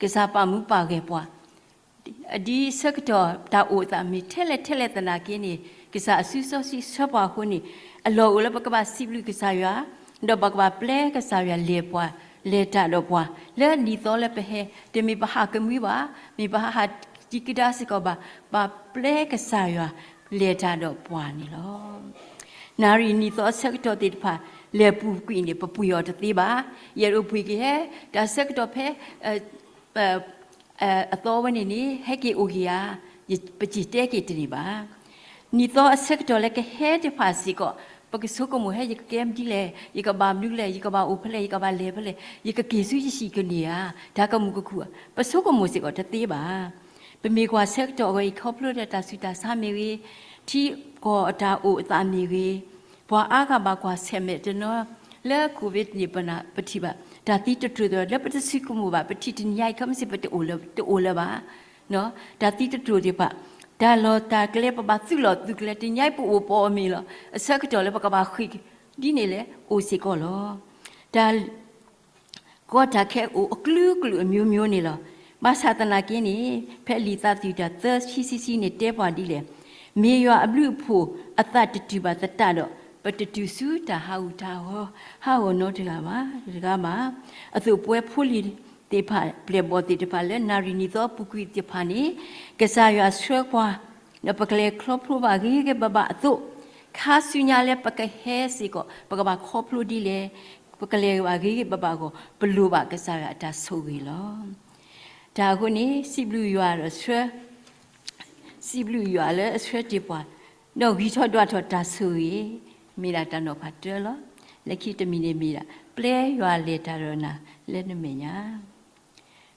ကစၢ်ပာ်မူပာ်ဂဲၤပှၤ ဒ်ဆၢကတီၢ်တၢ်အိၣ်သးမ့ၢ်ထဲလဲၣ်ထဲလဲၣ်သနာ်က့န့ၣ်, ကစၢ်အစုစီဆှံဆှၢပှၤအဃိန့ၣ်, အလီၢ်အိၣ်လၢပကဘၣ်စံးဘျုးကစၢ်ယွၤ, ဒီးပကဘၣ်ပျဲကစၢ်ယွၤလဲၤပှၤ, လဲၤတၢ်ဒီးပှၤ, လၢနံၣ်သီလၢပဟဲ, တမ့ၢ်ပဟးကမှံဘၣ်, မ့ၢ်ပဟးဟး တံၤကဒါစ့ၢ်ကီးဘၣ်, ဘၣ်ပျဲကစၢ်ယွၤလဲၤတၢ်ဒီးပှၤန့ၣ်လီၤ. နၣ်ရံၣ်နံၣ်သီအဆၢကတီၢ်သ့ၣ်တဖၣ် လဲၤပူၤကွံာ်န့ၣ် ပပှ့ၤအီၤတသ့ဘၣ်. ယအဲၣ်ဒိးပှ့ၤက့ၤဟဲ တၢ်ဆၢကတီၢ်ဖဲ အသီဝဲန့ၣ်န့ၣ် ဟဲက့ၤအိၣ်က့ၤဧါ, ပစံၣ်တဲက့ၤတန့ၢ်ဘၣ်. နံၣ်သီအဆၢကတီၢ်လၢကဟဲတဖၣ်စ့ၢ်ကီး ပကဆိကမိၣ်ဟဲ ယကကဲမနုၤလဲၣ်, ယကဘၣ်မနုၤလဲၣ်, ယကဘၣ်အိၣ်ဖဲလဲၣ်, ယကဘၣ်လဲၤဖဲလဲၣ်, ယကက့ၤဆူယဟံၣ်ကန့ၢ်ဧါ, တၢ်ကမူၣ်ကခူၣ်ဧါ, ပဆိကမိၣ်စ့ၢ်ကီးတသ့ဘၣ်. ပမ့ၢ်ကွၢ်ဆၢကတီၢ်အဂီၢ်အံၤ ခီဖျိလၢတၢ်ဆူးတၢ်ဆါမ့ၢ်ဂ့ၤ, ထံကီၢ်အတၢ်အိၣ်အသးမ့ၢ်ဂ့ၤ, ပှၤအါဂၤဘၣ်ကွၢ်ဆၢၣ်မဲာ်တနီၤ လၢ covid န့ၣ် ပနၢ်ပထံၣ်ဘၣ် တၢ်သံတတြိာ်သ့ၣ်တဖၣ် လၢပတဆိကမိၣ်ဘၣ်, ပထံၣ်တနံၤညါအံၤ ခဲမုၢ်ဆ့ၣ် ပတအိၣ်လၢၤဘၣ်. တၢ်သံတတြိာ်သ့ၣ်တဖၣ်, တၢ်လီၢ်တၢ်ကျဲ ပဘၣ်သုးလီၢ်သုးကျဲ တနံၤညါအံၤ ပအိၣ်ပိာ်အီၤမ့ၢ်လီၤ. အဆၢကတီၢ်လၢပကဘၣ်ဃ့ၢ်ဒ်န့ၣ်လဲၣ် အိၣ်စ့ၢ်ကီးလီၤ. တၢ် ကီတၢ်ခဲအိၣ်အကလုာ်ကလုာ်အမျိုးမျိုးန့ၣ်လီၤ. ဘၣ်ဆၣ်သနာ်က့န့ၣ် ဖဲလံာ်သးသယုၢ်တၢ်သၢဆံဆံဆံန့ၣ်တဲပှၤဒ်လဲၣ်, မ့ၢ်ယွၤအဘျုးအဖှိၣ်အသးတတုၤဘၣ်သတးဒီး ပတတုၤဆူတၢ်ဟးဂူာ်ဟးဂီၤနီတဂၤဘၣ်, တဂၤဘၣ်. အသိးပဝဲဖိလံၤသ့ၣ်တဖၣ် ပျဲၢ်ဘီၣ်သ့ၣ်တဖၣ်လၢနၣ်ရံၣ်နံၣ်သီအပူၤကွံာ်သ့ၣ်တဖၣ်န့ၣ် ကစၢ်ယွၤဆှၢပှၤ ဒီးပကလဲၤခီဖျိဘၣ်ဂ့ၤဂ့ၤဘၣ်ဘၣ်အသိး, ခါဆူညါလၢပကဟဲစ့ၢ်ကီး ပကဘၣ်ခီဖျိဒ်လဲၣ်, ပကလဲၤဘၣ်ဂ့ၤဂ့ၤဘၣ်ဘၣ်အဂီၢ် ပလိၣ်ဘၣ်ကစၢ်ယွၤအတၢ်ဆိၣ်ဂ့ၤလီၤ. တၢ်အဃိန့ၣ် စံးဘျုးယွၤဒီးဆှၢ စံးဘျုးယွၤလၢအဆှၢတ့ၢ်ပှၤ, ဒီးဂံၢ်ထီၣ်ဒွးထီၣ်တၢ်ဆိၣ်ဂ့ၤ, မ့ၢ်ဒၣ်တၢ်နီၤဖးတၢလီၤ. လၢခံတမံၤန့ၣ်မ့ၢ်ဒၣ် ပျဲယွၤလဲၤတၢ်ဒီးနၤလၢနမဲာ်ညါ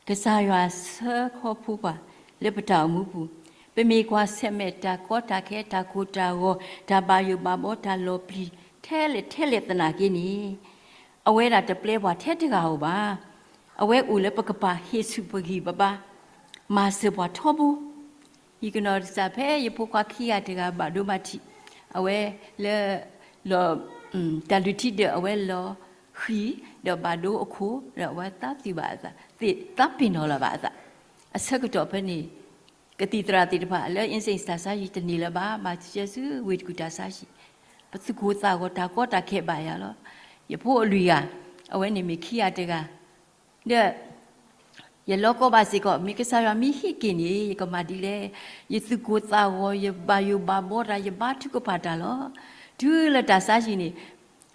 ကစၢ်ယွၤဆှၢခီဖျိပှၤလၢပတၢ်အိၣ်မူပူၤ, ပမ့ၢ်ကွၢ်ဆၢၣ်မဲာ်တၢ်ကီတၢ်ခဲ တၢ်ကိၢ်တၢ်ဂီၤ တၢ်ဘၣ်ယိၣ်ဘၣ်ဘီ တၢ်လီၤပျံၤ ထဲလဲၣ်ထဲလဲၣ်သနာ်က့န့ၣ်, အဝဲဒၣ်တပျဲပှၤထဲတဂၤဧိၤဘၣ်. အဝဲအိၣ်လၢပကပာ်ဟ့ၣ်ဆူၣ်ပဂံၢ်ပဘါ, မၤစၢၤပှၤထီဘိ ယကနီၤတစၢ်ဖဲယဖိခွါခံဂၤတဂၤဘၣ်ဒိဘၣ်ထံး, အဝဲလၢ လီၤ တၢ်လုၢ်ထံဒၢး အဝဲလီၤဃံၤ ဒီးဘၣ်ဒိအခိၣ် ဒီးအဝဲသးသ့ၣ်ဘၣ်အသး သးပ့ၤနီၣ်လီၤဘၣ်အသး. အဆၢကတီၢ်ဖဲန့ၣ် ကသံၣ်သရၣ်သ့ၣ်တဖၣ်လၢ အ့စ့ၣ်တၢ်ဆါဟံၣ်တန့ၢ်လၢၤဘၣ်, ဘၣ်ဆၢဆူဝ့ၢ်တကူၣ်တၢ်ဆါဟံၣ်, ပသူၣ်ကိၢ်သးဂီၤ တၢ်ကီတၢ်ခဲဘၣ်ယၤလီၤ. ယဖိအလွံၢ်ဂၤ အဝဲန့ၣ်မ့ၢ်ခံဂၤတဂၤ ဒီး ယလီၤကီဘၣ်စ့ၢ်ကီး မ့ၢ်ကစၢ်ယွၤမ့ၢ်ဟ့ၣ်က့ၤန့ၣ် ယကမၤဒ်လဲၣ်. ယသူၣ်ကိၢ်သးဂီၤ ယဘၣ်ယိၣ်ဘၣ်ဘီတၢ် ယဘါထုကဖၣ်တၢ်လီၤ. တုၤလၢတၢ်ဆါဟံၣ်န့ၣ်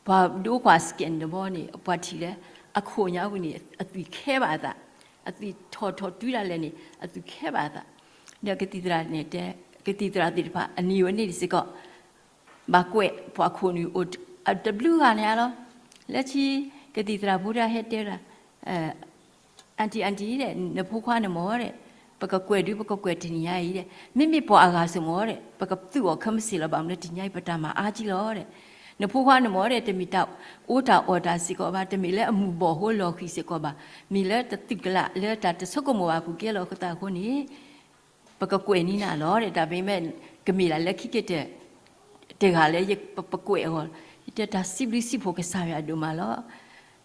ပှၤဒိကွၢ် scan တဘီန့ၣ် ပှၤထံၣ်လၢ အခိၣ်ညါဝံၤန့ၣ် အသွံၣ်ခဲဘၣ်အသး, အသွံၣ်ထီၣ်ထီၣ်တုၤဒၣ်လဲာ်န့ၣ် အသွံၣ်ခဲဘၣ်အသး. ဒီးကသံၣ်သရၣ်န့ၣ်တဲ ကသံၣ်သရၣ်သ့ၣ်တဖၣ် အနံၤဝဲန့ၣ်စ့ၢ်ကီး ဘၣ်ကွဲးပှၤခိၣ်နူာ်အိၣ်တဘျုးဂၤန့ၣ်လီၤ. လၢခံ ကသံၣ်သရၣ်ဖိတဂၤဟဲတဲဝဲဒၣ် aunty aunty ဒီး နဖိခွါန့ၣ်မ့ၢ်ဒီး ပကကွဲးဒုး ပကကွဲးတနံၤညါအံၤဒီး မ့မ့ၢ်ပှၤအဂၤစိၤမ့ၢ်ဒီး ပကသူၣ်အီၤခဲမုၢ်ဆ့ၣ်လီၤ. ဘၣ်မနုၤတနံၤညါအံၤ ပတၢ်မၤအါကံလီၤဒီး နဖိခွါန့ၣ်မ့ၢ်ဒီး တမ့ၢ်တၢ်အီၣ်တၢ်အီတၢ်စ့ၢ်ကီးဘၣ်, တမ့ၢ်လၢအမူၤဘီၣ်ဟိလီၤဃံၤစ့ၢ်ကီးဘၣ်, မ့ၢ်လၢတသုးကလးလၢတၢ်တဆိကမိၣ်ဘၣ်အပူၤကဲလီၤအသးအဃိန့ၣ် ပကကွဲးန့ၢ်နၤလီၤဒီး တၢ်မ့မ့ၢ် ကမ့ၢ်ဒၣ်လၢခံကတၢၢ် တဂၤလၢယပကွဲးအဂီၢ်, ယတဲတၢ်စံးဘျုးစံးဖှိၣ်ကစၢ်ယွၤဒိၣ်မးလီၤ.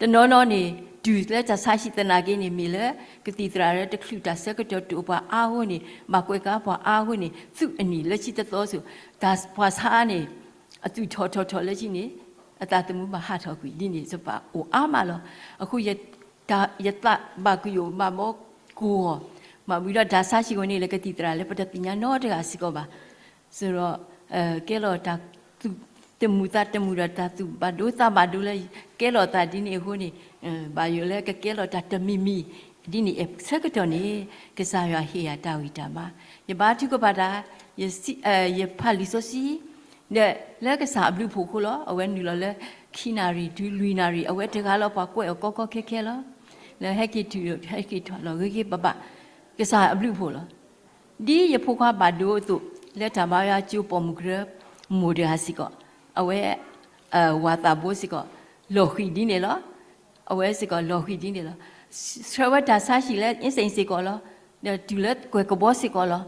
တနီၤနီၤန့ၣ် တုၤလၢတၢ်ဆါဟံၣ်သနာ်က့န့ၣ် မ့ၢ်လၢ ကသံၣ်သရၣ်လၢတချုးတၢ်ဆၢကတီၢ် တအိၣ်ပှၤအါအဃိန့ၣ် ဘၣ်ကွဲးကါပှၤအါအဃိန့ၣ် သုးအနံၣ်လၢခံတသီစိၤ တၢ်ပှၤဆါန့ၣ် အသွံၣ်ထီၣ်ထီၣ်ထီၣ်လၢခံန့ၣ် အသးသမူဘၣ်ဟးထီၣ်ကွံာ်ဒ်န့ၣ် စပၢ်အိၣ်အါမးလီၤ. အဃိ ယသးဘၣ်ကယိၣ်ဘၣ်ဘီကိးဂီၤ, ဘၣ်ဝံၤဒီးတၢ်ဆါဟံၣ်အဂီၢ်န့ၣ် လၢကသံၣ်သရၣ်လၢပတသ့ၣ်ညါနီတဂၤစ့ၢ်ကီးဘၣ်. စးဒီး ကဲလီၤတၢ်သူၣ်တမုာ်သးတမုာ်ဒီး တၢ်သူၣ်ဘၣ်ဒိသးဘၣ်ဒိလၢ ကဲလီၤသးဒ်န့ၣ်အဃိန့ၣ် ဘၣ်ယိၣ်လၢကကဲလီၤတၢ်တမံၤမံၤဒ်န့ၣ် ဆၢကတီၢ်န့ၣ် ကစၢ်ယွၤဟ့ၣ်ယၤတၢ်ဂံၢ်တၢ်ဘါ, ယဘါထုကဖၣ်တၢ်, ယဖးလံာ်စီဆှံ ဒီးလၢကစၢ်အဘျုးအဖှိၣ်အဃိလီၤ. အဝဲနုာ်လီၤလၢ ခံနၣ်ရံၣ်တုၤလွံၢ်နၣ်ရံၣ် အဝဲတဂၤလီၤပှၤကွဲးအီၤကီကီခဲခဲလီၤ. လၢဟဲက့ၤတုၤ ဟဲက့ၤထီၣ်လီၤဂ့ၤဂ့ၤဘၣ်ဘၣ်, ကစၢ်အဘျုးအဖှိၣ်လီၤ. ဒ်ယဖိခွါဘၣ်ဒိအသိး လၢတၢ်ဘါယွၤကၠိပိာ်မုၣ်ကရၢ မိၢ်တဂၤစ့ၢ်ကီး, အဝဲ ဝၤသးဘိစ့ၢ်ကီး လီၤဃံၤဒ်န့ၣ်လီၤ. အဝဲစ့ၢ်ကီးလီၤဃံၤဒ်န့ၣ်လီၤ. ဆှၢဝဲတၢ်ဆါဟံၣ်လၢ အ့စ့ၣ်စ့ၢ်ကီးလီၤ. ဒီးတုၤလၢကွဲးကဘီစ့ၢ်ကီးလီၤ.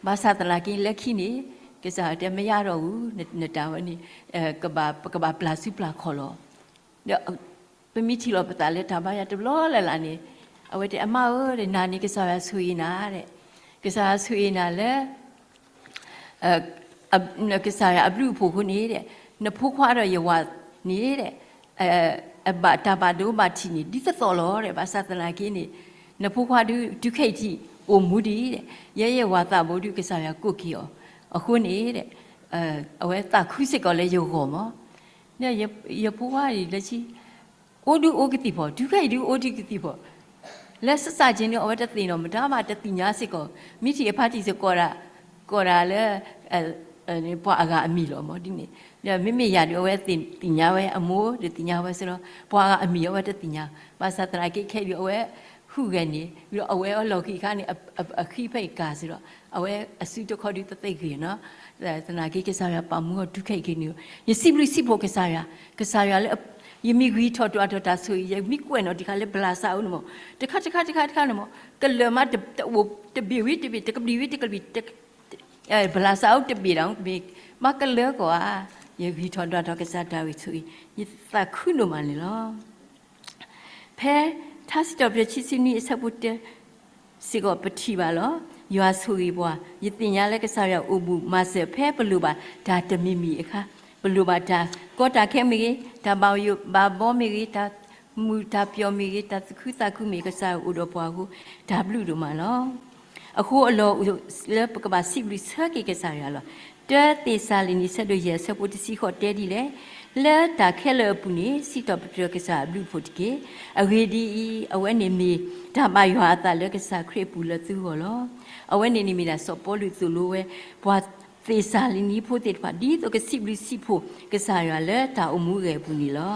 ဘၣ်ဆၣ်သနာ်က့ လၢခံန့ၣ် ကစၢ်တဲမ့ၢ်ယါဒီးဧူၤ နတၢ်ဝဲန့ၣ် ကဘၣ် ပကဘၣ်ပျၢ်စုပျၢ်ခီၣ်လီၤ. ဒီး ပမ့ၢ်ထံၣ်လီၤပသးလၢတၢ်ဘါယွၤတဘျီလၢ်လၢ်န့ၣ် အဝဲတဲအမါဧၢ နၤန့ၣ် ကစၢ်ယွၤဆိၣ်ဂ့ၤနၤဒီး ကစၢ်ယွၤဆိၣ်ဂ့ၤနၤလၢ ကစၢ်ယွၤအဘျုးအဖှိၣ်အဃိန့ၣ်ဒီး နဖိခွါဒီးယဝၤန့ၣ်ဒီး အဘၣ်တၢ်ဘၣ်ဒိဘၣ်ထံးန့ၣ် ဒ်သိးသိးလီၤဒီး ဘၣ်ဆၣ်သနာ်က့န့ၣ် နဖိခွါဒုးတုၤခဲအံၤထံး အိၣ်မူဒံး, ယဲယဝၤသးဘိဒုးကစၢ်ယွၤကိးက့ၤအီၤ, အဃိန့ၣ် အဝဲသးခုစ့ၢ်ကီးလၢယဂီၢ်မး, ယဖိခွါအံၤလၢဆံ အိၣ်ဒုးအိၣ်ကသံၣ်ဖီ, တုၤခဲအံၤဒုးအိၣ်ဒုးကသံၣ်ဖီ, လၢစစၢ်က့န့ၣ် အဝဲတသ့ၣ်နီၣ်မတၤဘၣ် တသ့ၣ်ညါစ့ၢ်ကီး, မ့ၢ်ထံၣ်အဖါတံၢ်စ့ၢ်ကီးဒၣ်, ကီးဒၣ်လၢ ပှၤအဂၤအမံၤလီၤမးဒ်န့ၣ်, မ့မ့ၢ်ယၤဒုး အဝဲသ့ၣ်ညါဝဲအမိၢ် ဒုးသ့ၣ်ညါဝဲစ့ၢ်ဒီး ပှၤအဂၤအမံၤအဝဲတသ့ၣ်ညါ, ဘၣ်ဆၣ်သနာ်က့ခဲအံၤဒုး အဝဲဟူးဂဲၤန့ၣ် ဒီးအဝဲအလီၢ်ခံခါန့ၣ် အဃံဖဲအံၤကၤစ့ၢ်ဒီး အဝဲအစုတခီဒုးသသ့ၣ်ဂ့ၤနီၤ, သနာ်က့ကစၢ်ယွၤပာ်မူအီၤတုၤခဲအံၤက့ၤန့ၣ်, ယစံးဘျုးစံးဖှိၣ်ကစၢ်ယွၤ, ကစၢ်ယွၤလၢ ယမ့ၢ်ဂံၢ်ထီၣ်ဒွးထီၣ်တၢ်ဆိၣ်ဂ့ၤ ယမ့ၢ်ကွဲးနီၣ်တခါလၢဘျးစးအိၣ်န့ၣ်မး, တခါတခါတခါတခါန့ၣ်မး, ကလၢာ်မးတအိၣ်တဘ့ၣ်ဝံၤတဘ့ၣ် တကဘျံးဝံၤတကဘျံး, ဘျးစးအိၣ်တဘ့ၣ်ဒီး မ့ၢ်မၤကလၢာ်ကီးဧါ, ယဂံၢ်ထီၣ်ဒွးထီၣ်ကစၢ်တၢ်ဂ့ၢ်ဆိၣ်ဂ့ၤ ယသးခုဒိၣ်မးန့ၣ်လီၤ. ဖဲထါစံးထီၣ်ပတြၢၤခံဆံနွံအဆၢဖိတၢ စ့ၢ်ကီးပထံၣ်ဘၣ်လီၤ. ယွၤဆိၣ်ဂ့ၤပှၤ, ယသ့ၣ်ညါလၢကစၢ်ယွၤအိၣ်ဘူးမၤစၢၤ ဖဲပလိၣ်ဘၣ်တၢ်တမံၤမံၤအခါ, ပလိၣ်ဘၣ်တၢ်ကီတၢ်ခဲမ့ၢ်ဂ့ၤ, တၢ်ဘၣ်ယိၣ်ဘၣ်ဘီမ့ၢ်ဂ့ၤ, တၢ်မုာ်တၢ်ပျီၤမ့ၢ်ဂ့ၤ, တၢ်သူၣ်ခုသးခုမ့ၢ်ဂ့ၤ, ကစၢ်ယွၤအိၣ်ဒီးပှၤအဃိ တၢ်ဘျုးဒိၣ်မးလီၤ. အဃိအလီၢ်အိၣ်လၢပကဘၣ်စံးဘျုးဆၢက့ၤကစၢ်ယွၤလီၤ. တၢသ့းစၤလနံ ဆၢဒိၣ်ယဲၢ် ဆၢဖိတဆံဃိးတဲဒ်လဲၣ်, လၢတၢ်ခဲလၢာ်အပူၤန့ၣ် စံးထီၣ်ပတြၢၤကစၢ်အဘျုးအဖှိၣ်တက့ၢ်. အဂ့ၢ်ဒ်အံၤ, အဝဲန့ၣ်မ့ၢ်တၢ်ဘၣ်ယွၤအသးလၢကစၢ်ခရံာ်အပူၤလၢသုဂီၢ်လီၤ. အဝဲန့ၣ်န့ၣ်မ့ၢ်ဒၣ်စီၤပီလူးသိၣ်လိဝဲ ပှၤသ့းစၤလနံဖိသ့ၣ်တဖၣ် ဒ်သိးကစံးဘျုးစံးဖှိၣ်ကစၢ်ယွၤလၢတၢ်အိၣ်မူအဂီၢ်အပူၤန့ၣ်လီၤ.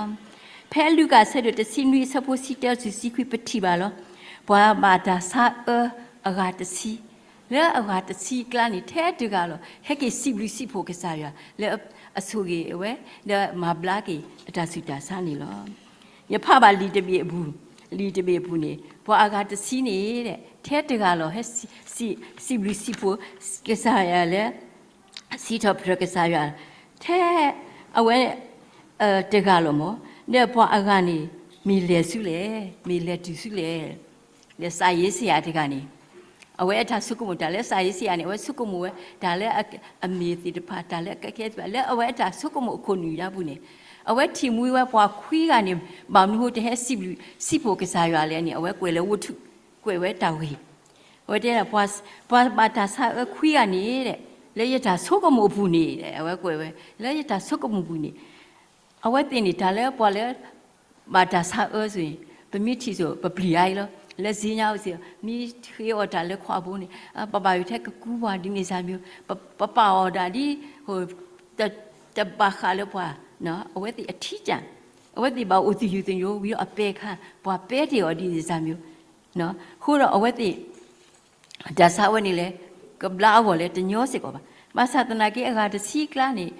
ဖဲအလုးကၣ်အဆၢဒိၣ်တဆံနွံအဆၢဖိဆံတၢဆူဆံခွံပထံၣ်ဘၣ်လီၤ. ပှၤဘၣ်တၢ်ဆါအၢအဂၤတဆံ, လၢအဂၤတဆံအကျါန့ၣ် ထဲတဂၤလီၤ ဟဲက့ၤစံးဘျုးစံးဖှိၣ်ကစၢ်ယွၤ လၢအဆိၣ်ဂ့ၤဝဲ ဒီးမၤဘျါက့ၤအတၢ်ဆူးတၢ်ဆါန့ၣ်လီၤ. ယဖးဘၣ်လံာ်တဘ့ၣ်အပူၤ, လံာ်တဘ့ၣ်အပူၤန့ၣ် ပှၤအဂၤတဆံန့ၣ် ထဲတဂၤလီၤ ဟဲစံးဘျုးစံးဖှိၣ်ကစၢ်ယွၤလၢ စံးထီၣ်ပတြၢၤကစၢ်ယွၤ ထဲအဝဲတဂၤလီၤမး, ဒီးပှၤအဂၤန့ၣ် မ့ၢ်လဲၤဆူလဲၣ်, မ့ၢ်လဲၤတုၤဆူလဲၣ်. ဒီးစၤယ့ၡါယၤတဂၤန့ၣ် အဝဲအတၢ်ဆိကမိၣ်တၢ်လၢစၤယ့ၡါယၤန့ၣ် အဝဲဆိကမိၣ်ဝဲ တၢ်လၢအမ့ၢ်သ့ၣ်တဖၣ် တၢ်လၢအကဲသ့ၣ်တဖၣ် လၢအဝဲအတၢ်ဆိကမိၣ်အခိၣ်နူာ်ဒၣ်ပူၤန့ၣ် အဝဲထံၣ်မှံဝဲပှၤခွံဂၤန့ၣ် ဘၣ်မနုၤဃိတဟဲစံးဘျုးစံးဖှိၣ်ကစၢ်ယွၤလဲၣ်န့ၣ် အဝဲကွဲးလၢဝတ္ထု, ကွဲးဝဲတၢ်ဂ့ၢ် အဝဲတဲဒၣ် ပှၤဘၣ်တၢ်ဆါအၢခွံဂၤန့ၣ် လၢယတၢ်ဆိကမိၣ်အပူၤန့ၣ် အဝဲကွဲးဝဲ လၢယတၢ်ဆိကမိၣ်ပူၤန့ၣ် အဝဲသ့ၣ်န့ၣ် တၢ်လၢပှၤလၢ ဘၣ်တၢ်ဆါအၢစ့ၢ်, ပမ့ၢ်ထံၣ်စ့ၢ် ပပျံၤအါအံၤလီၤ. လၢစ့ညါအိၣ်စ့ၢ် မ့ၢ်ဃ့အီၣ်တၢ်လၢခွါဘိန့ၣ် ပဘၣ်ယိၣ်ထဲကကူပှၤဒ်န့ၣ်စၢ်မ့ၢ်, ပပာ်အီၤဒၣ်ဒ် တဘၣ်ဃးလၢပှၤ, အဝဲသ့ၣ်အထံၣ်တၢ်, အဝဲသ့ၣ်ဘၣ်အိၣ်သယုၢ်သညိဝံၤဒီးအပဲခါ ပှၤပဲတ့ၢ်အီၤဒ်န့ၣ်စၢ်မ့ၢ်, အဃိဒီးအဝဲသ့ၣ် တၢ်ဆါဝဲန့ၣ်လဲၣ် ကဘျါအဂီၢ်လဲၣ် တညီစ့ၢ်ကီးဘၣ်. ဘၣ်ဆၣ်သနာ်က့အဂၤတဆံအကျါန့ၣ်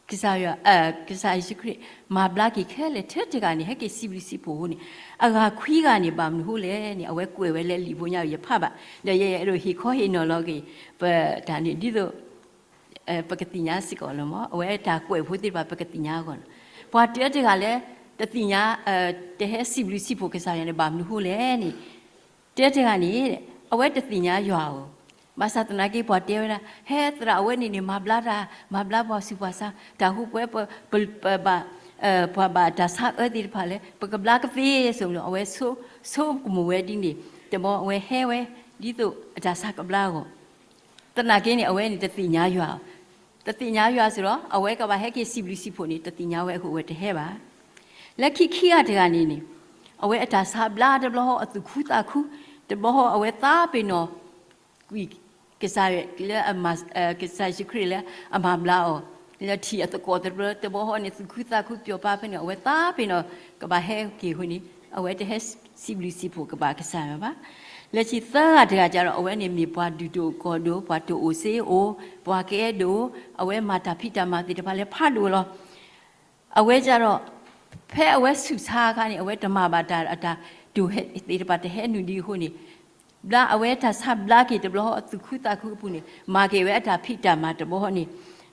ကစၢ်ယွၤ, ကစၢ်ယ့ၣ်ၡူးခရံာ် မၤဘျါက့ၤခဲလၢာ် ထဲတဂၤန့ၣ် ဟဲက့ၤစံးဘျုးစံးဖှိၣ်အဃိန့ၣ်, အဂၤခွံဂၤန့ၣ် ဘၣ်မနုၤအဃိလဲၣ်န့ၣ် အဝဲကွဲးဝဲလၢလံာ်ဖိညါ ယဖးဘၣ်, ဒီးယအဲၣ်ဒိးဟ့ၣ်ခီဟ့ၣ်နီၤလီၤက့ၤ ပတၢ်န့ၣ် ဒ်သိး ပကသ့ၣ်ညါစ့ၢ်ကီးလီၤမး, အဝဲတၢ်ကွဲးဖိသ့ၣ်တဖၣ် ပကသ့ၣ်ညါအဂီၢ်လီၤ. ပှၤတၢတဂၤလၢ တသ့ၣ်ညါ, တဟဲစံးဘျုးစံးဖှိၣ်ကစၢ်ယွၤန့ၣ် ဘၣ်မနုၤအဃိလဲၣ်န့ၣ်, တၢတဂၤန့ၣ် အဝဲတသ့ၣ်ညါယွၤဧိၤ, ဘၣ်ဆၣ်သနာ်က့ ပှၤတဲဝဲဒၣ် ဟဲသရၣ်အဝဲန့ၣ်န့ၣ် မၤဘျါတၢ်, မၤဘျါပှၤဆူးပှၤဆါ, တၢ်ဃိပဝဲ ပဘၣ်, ပှၤဘၣ်တၢ်ဆါအၢသ့ၣ်တဖၣ်လၢ ပကဘျါကသ့ ဆိမိၣ်လီၤ. အဝဲဆိကမိၣ်ဝဲဒ်န့ၣ်, တဘျီအဝဲဟဲဝဲ ဒ်သိးအတၢ်ဆါကဘျါအဂီၢ် သနာ်က့န့ၣ် အဝဲန့ၣ်တသ့ၣ်ညါယွၤ, တသ့ၣ်ညါယွၤစ့ၢ်ဒီး အဝဲကဘၣ်ဟဲက့ၤစံးဘျုးစံးဖှိၣ်န့ၣ် တသ့ၣ်ညါဝဲအဃိ အဝဲတဟဲဘၣ်. လၢခံခံဂၤတဂၤန့ၣ်န့ၣ် အဝဲအတၢ်ဆါဘျါတဘျီဃီ အသူၣ်ခုသးခု, တဘျီဃီအဝဲသးပ့ၤနီၣ်ကွံာ် ကစၢ်လၢ ကစၢ်ယ့ၣ်ၡူးခရံာ်လၢအမၤဘျါအီၤ, လၢထံၣ်အသကိးတဘျီဃီန့ၣ် သူၣ်ခုသးခုပျီၤပာ်ဖဲန့ၣ် အဝဲသးပ့ၤနီၣ် ကဘၣ်ဟဲက့ၤအဃိန့ၣ် အဝဲတဟဲစံးဘျုးစံးဖှိၣ်ကဘၣ်ကစၢ်ယွၤဘၣ်. လၢခံသၢဂၤတဂၤကဒီး အဝဲန့ၣ်မ့ၢ်ပှၤဒုးဒိၣ်ကီၢ်ဒိၣ်, ပှၤတအိၣ်စ့အိၣ်, ပှၤကအဲၣ်ဒိၣ်, အဝဲမၤတၢ်ဖံးတၢ်မၤသ့ၣ်တဖၣ်လၢဖးဒိၣ်လီၤ. အဝဲကဒီး ဖဲအဝဲဆူးဆါအခါန့ၣ် အဝဲတမၤဘၣ်တၢ်အတၢ်ဒိၣ်ဟဲသ့ၣ်တဖၣ်တဟဲနုာ်ဒံးအဃိန့ၣ် ဘျါအဝဲတၢ်ဆါဘျါက့ၤတဘျီဃီအသူၣ်ခုသးခုအပူၤန့ၣ် မၤက့ၤဝဲအတၢ်ဖံးတၢ်မၤတဘျီဃီန့ၣ်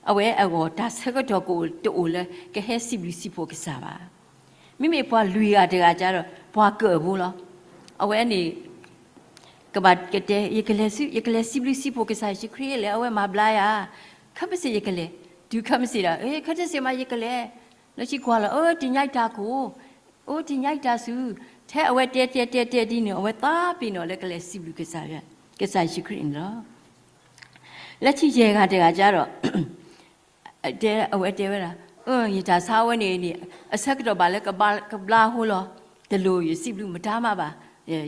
အဝဲအဂီၢ်တၢ်ဆၢကတီၢ်ကအိၣ်တအိၣ်လၢကဟဲစံးဘျုးစံးဖှိၣ်ကစၢ်ဘၣ်. မ့မ့ၢ်ပှၤလွံၢ်ဂၤတဂၤကဒီး ပှၤကၢၢ်ဖိလီၤ. အဝဲန့ၣ် ကဘၣ်ကတဲ ယကလဲၤဆူ ယကလဲၤစံးဘျုးစံးဖှိၣ်ကစၢ်ယ့ၣ်ၡူးခရံာ်လၢအဝဲမၤဘျါယၤ, ခဲမုၢ်ဆ့ၣ်ယကလဲၤ, တုၤခဲမုၢ်ဆ့ၣ်ဒီး ခဲမုၢ်ဆ့ၣ်မးယကလဲၤ, လၢခံကွၢ်လီၤ အၢ တညါအံၤတၢ်ကိၢ်, အိၣ် တညါအံၤတၢ်စူၤ, ထဲအဝဲတဲတဲတဲတဲဒ်န့ၣ် အဝဲသးပ့ၤနီၣ်လၢကလဲၤစံးဘျုးကစၢ်ယွၤ, ကစၢ်ယ့ၣ်ၡူးခရံာ်န့ၣ်လီၤ. လၢခံယဲၢ်ဂၤတဂၤကဒီး တဲ အဝဲတဲဝဲဒၣ်, ယတၢ်ဆါဝဲန့ၣ်န့ၣ် အဆၢကတီၢ်ဘၣ်လၢကဘျါအဃိလီၤ. တလိၣ်ယစံးဘျုးမတၤမးဘၣ်.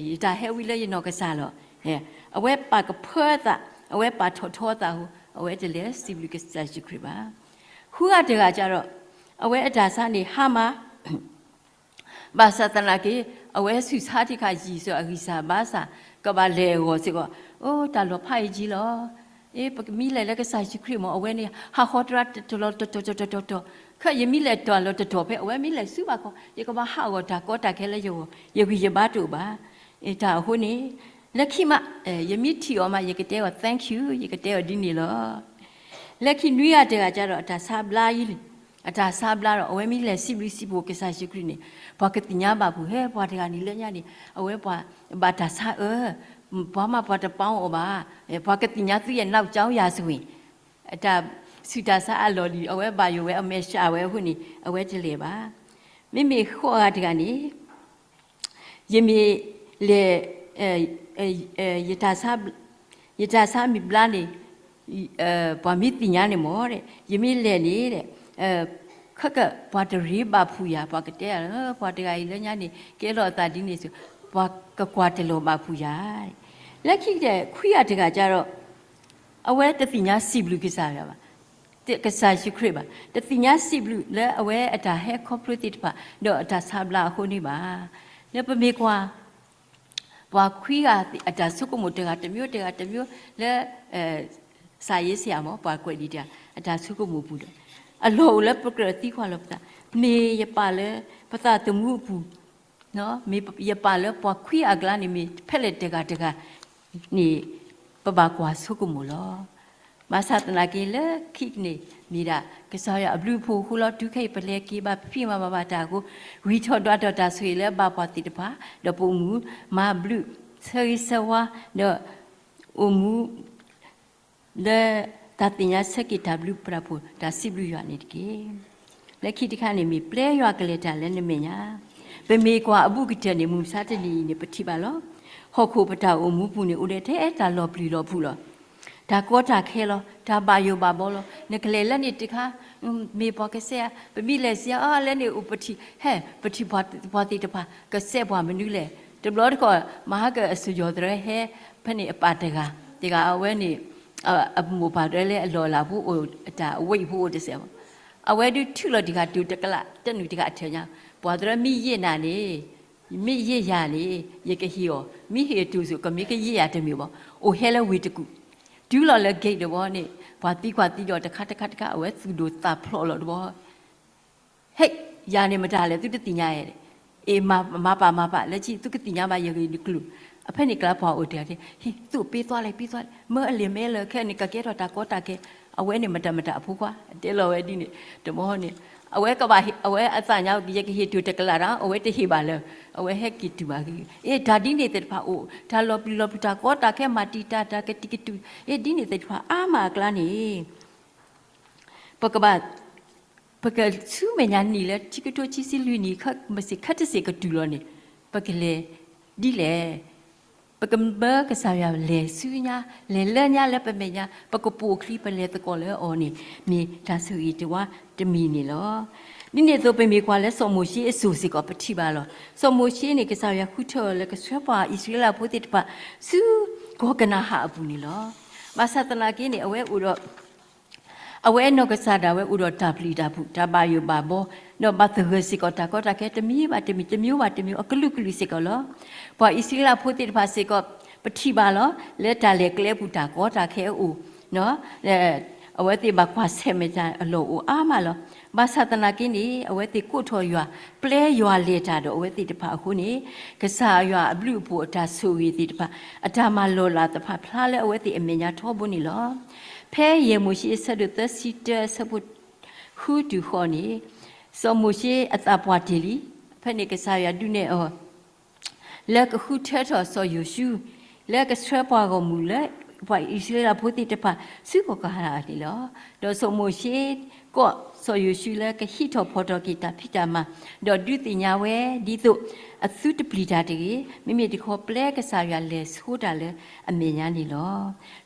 ယတၢ်ဟဲဝံလၢယနီၢ်ကစၢ်လီၤ. အဝဲပာ်ကဖၢအသး, အဝဲပာ်ထီၣ်ထီအသးအဃိ အဝဲတလဲၤစံးဘျုးကစၢ်ယ့ၣ်ၡူးခရံာ်ဘၣ်. ဃုဂၤတဂၤကဒီး အဝဲအတၢ်ဆါန့ၣ်ဟါမၢ် ဘၣ်ဆၣ်သနာ်က့ အဝဲဆူၣ်ဆါထံခါယံာ်စၢၤအဂံၢ်စၢ်ဘါစၢ် ကဘၣ်လဲၤအဂီၢ်စ့ၢ်ကီး, အိ တၢ်လီၤဖးအံၤကံလီၤ. အ့ ပမ့ၢ်လဲၤလၢကစၢ်ယ့ၣ်ၡူးခရံာ်မ့ၢ် အဝဲန့ၣ် ဟးဃီတရၢ်တလီၤတတီၤတတီၤတတီၤ, ခဲအံၤယမ့ၢ်လဲၤတၢ်လီၤတတီၤဖဲ အဝဲမ့ၢ်လဲၤဆူဘၣ်ခီ ယကဘၣ်ဟးဂီၤတၢ်ကီတၢ်ခဲလၢယဂီၢ်, ယဂံၢ်ယဘါတအိၣ်ဘၣ်. တၢ်အဃိန့ၣ် လၢခံမး ယမ့ၢ်ထံၣ်အီၤမး ယကတဲအီၤ thank you ယကတဲအီၤဒ်န့ၣ်လီၤ. လၢခံနွံဂၤတဂၤကဒီး အတၢ်ဆါဘျါအံၤန့ၣ်, အတၢ်ဆါဘျါဒီး အဝဲမ့ၢ်လဲၤစံးဘျုးစံးဖှိၣ်ကစၢ်ယ့ၣ်ၡူးခရံာ်န့ၣ် ပှၤကသ့ၣ်ညါဘၣ်ဖုး ဟဲ ပှၤတဂၤန့ၣ်လၢညါန့ၣ် အဝဲပှၤဘၣ်တၢ်ဆါအၢ, ပှၤမးပှၤတပာ်အီၤဘၣ်, ပှၤကသ့ၣ်ညါသုယဲၢ် နောက်ကြောင်းရာဇဝင်, အတၢ်ဆူးတၢ်ဆါအလီၢ်လံၤ အဝဲဘၣ်ယိၣ်ဝဲအမဲာ်ဆှးဝဲအဃိန့ၣ် အဝဲတလဲၤဘၣ်. မ့မ့ၢ်ဃိးဂၤတဂၤန့ၣ် ယမ့ၢ်လဲၤ ယတၢ်ဆါမ့ၢ်ဘျါန့ၣ် ပှၤမ့ၢ်သ့ၣ်ညါန့ၣ်မ့ၢ် ယမ့ၢ်လဲၤန့ၣ် ခဲကပှၤတရ့ဘၣ်ဖှူယၤ ပှၤကတဲ ပှၤတဂၤအံၤလၢညါန့ၣ် ကဲလီၤအသးဒ်န့ၣ်စ့ၢ် ပှၤကကွၢ်တလီၤဘၣ်ဖှူယၤ. လၢခံကတၢၢ်ခွံဂၤတဂၤကဒီး အဝဲတသ့ၣ်ညါစံးဘျုးကစၢ်ယွၤဘၣ်, ကစၢ်ယ့ၣ်ၡူးခရံာ်ဘၣ်, တသ့ၣ်ညါစံးဘျုးလၢအဝဲအတၢ်ဟဲခီဖျိသ့ၣ်တဖၣ် ဒီးအတၢ်ဆါဘျါအဃိန့ၣ်ဘၣ်. လၢပမ့ၢ်ကွၢ် ပှၤခွံဂၤအတၢ်ဆိကမိၣ်တဂၤတမံၤတဂၤတမံၤလၢ စၤယ့စယၤမ့ၢ် ပှၤကွဲးဒံးတၢ် အတၢ်ဆိကမိၣ်ပူၤဒီး အလီၢ်အိၣ်လၢပကြၢးသံကွၢ်လီၤပသး, မ့ၢ်ယပာ်လၢပသးသမူအပူၤ မ့ၢ်ယပာ်လၢပှၤခွံဂၤအကျါန့ၣ် မ့ၢ်ဖဲလဲၣ်တဂၤတဂၤန့ၣ် ပဘၣ်ကွၢ်ဆိကမိၣ်လီၤ. ဘၣ်ဆၣ်သနာ်က့လၢခံန့ၣ် မ့ၢ်ဒၣ်ကစၢ်ယွၤအဘျုးအဖှိၣ်အဃိလီၤ. တုၤခဲအံၤပလဲၤက့ၤဘၣ်ဖံးမၤဘၣ်ဘၣ်တၢ်အဃိ ဂံၢ်ထီၣ်ဒွးထီၣ်တၢ်ဆိၣ်ဂ့ၤလၢဘၣ်ပှၤသ့ၣ်တဖၣ် ဒီးပအိၣ်မူမၤဘျုး ဆၢဂ့ၤဆၢဝါ ဒီး အိၣ်မူ လၢတၢ်သ့ၣ်ညါဆၢက့ၤတၢ်ဘျုးပတၢ်ဖှိၣ် တၢ်စံးဘျုးယွၤန့ၣ်တက့ၢ်. လၢခံတခါန့ၣ်မ့ၢ် ပျဲယွၤကလဲၤတၢ်လၢနမဲာ်ညါ, ပမ့ၢ်ကွၢ်အဘူးကတၢၢ်န့ၣ် မုၢ်မဆါတနံၤအံၤန့ၣ် ပထံၣ်ဘၣ်လီၤ. ဟီၣ်ခိၣ်ပတၢ်အိၣ်မူပူၤန့ၣ် အိၣ်ဒီးထဲတၢ်လီၤပျံၤလီၤဖုးလီၤ. တၢ်ကီတၢ်ခဲလီၤ, တၢ်ဘၣ်ယိၣ်ဘၣ်ဘီလီၤ. နကလဲၤလၢန့ၣ်တခါ မ့ၢ်ပှၤကစဲးဧါ, ပမ့ၢ်လဲၤစံးအီၤ လၢန့ၣ်အိၣ်ပထံၣ် ဟဲ ပထံၣ်ပှၤသ့ၣ်တဖၣ် ကစဲးပှၤမနုၤလဲၣ်. တဘျီတခီၣ် မဟါကအစိၤယီၤသရၢဟဲ ဖဲန့ၣ်အပၢ်တဂၤ, တဂၤအဝဲန့ၣ် အမိၢ်ပၢ်တလဲအလီၢ်အလၤဖိအိၣ် တၢ်အဝဲအံၤဖိအိၣ်တစဲးဘၣ်. အဝဲဒုးထုးလီၤတဂၤတုၤတကလး တနုာ်တဂၤအထၢၣ်ညါ, ပှၤသရၢမ့ၢ်ယဲၢ်နၤန့ၣ် မ့ၢ်ယဲၢ်ယၤန့ၣ် ယကဟ့ၣ်အီၤ, မ့ၢ်ဟ့ၣ်အတုၤစ့ၢ် ကမ့ၢ်ကယဲၢ်ယၤတမ့ၢ်ဘၣ်, အိၣ်ဟဲလၢဝ့ၢ်တကူၣ်, တုၤလီၤလၢ gate တဘျီန့ၣ် ပှၤသံကွၢ်သံဒီးတခါတခါတခါ အဝဲသူၣ်ဒိၣ်သးဖျိးလီၤတဘျီ ဟဲ, ယၤန့ၣ်မတၤလဲၣ် သုတသ့ၣ်ညါဧါ, အ့ၣ် မၤပာ်မၤပာ် လၢခံသုကသ့ၣ်ညါဘၣ်ယဂ့ၢ်ယကျိၤ, အဖဲန့ၣ်ကျါပှၤအိၣ်တဂၤတဲ ဟ့ၣ် သုးပ့ၤသွါလဲၣ် ပ့ၤသွါလဲၣ် မၢအလဲၤမဲလၢခဲန့ၣ် ကကဲထီၣ်တၢ်ကီတၢ်ခဲ, အဝဲန့ၣ်မတၤမတၤအဖိခွါ တဲလီၤဝဲဒ်န့ၣ် တဘျီန့ၣ်, အဝဲကဘၣ် အဝဲအသးညါ ယကဟ့ၣ်တုၤတကလးဒီး အဝဲတဟ့ၣ်ဘၣ်လၢၤ, အဝဲဟဲက့ၤတုၤဘၣ်ဂ့ၤ, အ့ၣ် တၢ်ဒ်န့ၣ်သ့ၣ်တဖၣ်အိၣ်, တၢ်လီၤပျံၤလီၤဖုးတၢ်ကီတၢ်ခဲ မၤတံာ်တာ်တၢ်ကတံာ်ကတူာ်, အ့ၣ် ဒ်န့ၣ်သ့ၣ်တဖၣ်အါမးအကျါန့ၣ် ပကဘၣ် ပကဆူမဲာ်ညါနံၣ်လၢ ခံကထိခံဆံလွံၢ်နံၣ် မ့ၢ်စ့ၢ်ခဲတစ့ၢ်ကတုၤလီၤန့ၣ် ပကလဲၤဒ်လဲၣ်. ပကမၢကစၢ်ယွၤလဲၤဆူညါ လဲၤလၢညါလၢပမဲာ်ညါ ပကပိာ်ချံပလဲၤသကိးလၢအီၤန့ၣ် မ့ၢ်တၢ်ဆိၣ်ဂ့ၤတဝါတမံၤန့ၣ်လီၤ. ဒ်န့ၣ်အသိး ပမ့ၢ်ကွၢ်လၢစီၤမိၤၡ့အစိၤစ့ၢ်ကီး ပထံၣ်ဘၣ်လီၤ. စီၤမိၤၡ့န့ၣ် ကစၢ်ယွၤဃုထၢအီၤလၢကဆှၢပှၤအံၣ်စရ့လးဖိသ့ၣ်တဖၣ် ဆူကီၢ်ကနၤဧၣ်အပူၤန့ၣ်လီၤ. ဘၣ်ဆၣ်သနာ်က့န့ၣ် အဝဲအိၣ်ဒီး အဝဲအနီၢ်ကစၢ်ဒၣ်ဝဲအိၣ်ဒီးတၢ်ပျံၤတၢ်ဖုး တၢ်ဘၣ်ယိၣ်ဘၣ်ဘီ ဒီးဘၣ်သဂၢၢ်စ့ၢ်ကီးတၢ်ကီတၢ်ခဲ တမံၤဘၣ်တမံၤ တမျိုးဘၣ်တမျိုး အကလုာ်ကလုာ်စ့ၢ်ကီးလီၤ. ပှၤအံၣ်စရ့လးဖိသ့ၣ်တဖၣ်စ့ၢ်ကီး ပထံၣ်ဘၣ်လီၤ လၢတၢ်လဲၤကျဲအပူၤ တၢ်ကီတၢ်ခဲအအိၣ် အဝဲသ့ၣ်ဘၣ်ကွၢ်ဆၢၣ်မဲာ်တၢ်အလီၢ်အိၣ်အါမးလီၤ. ဘၣ်ဆၣ်သနာ်က့န့ၣ် အဝဲသ့ၣ်ကိးထီၣ်ယွၤ ပျဲယွၤလဲၤတၢ်ဒီးအဝဲသ့ၣ်တဖၣ်အဃိန့ၣ် ကစၢ်ယွၤအဘျုးအဖှိၣ်အတၢ်ဆိၣ်ဂ့ၤသ့ၣ်တဖၣ် အတၢ်မၤလီၤလးသ့ၣ်တဖၣ်ဖျါလၢအဝဲသ့ၣ်အမဲာ်ညါထီဘိန့ၣ်လီၤ. ဖဲယဲၢ်မိၤၡ့အဆၢဒိၣ်သၢဆံတၢအဆၢဖိ ဃုတုၤဃီန့ၣ် စီၤမိၤၡ့အသးပှၢ်တ့ၢ်လံ. ဖဲန့ၣ်ကစၢ်ယွၤဒုးနဲၣ်အီၤ လၢကဃုထၢထီၣ်စီၤယိၤၡူ လၢကဆှၢပှၤဂီၢ်မုၢ်လၢ ပှၤအံၣ်စရ့လးဖိသ့ၣ်တဖၣ် ဆူကီၢ်ကၢ်ရၤန့ၣ်လီၤ. ဒီးစီၤမိၤၡ့ကိးစီၤယိၤၡူလၢကဟံးထီၣ်ဖီၣ်ထီၣ်က့ၤတၢ်ဖံးတၢ်မၤ, ဒီးဒုးသ့ၣ်ညါဝဲ ဒ်သိးအသုတပျံၤတၢ်တဂ့ၤ, မ့မ့ၢ်တခီပျဲကစၢ်ယွၤလဲၤဆိတၢ်လၢအမဲာ်ညါန့ၣ်လီၤ.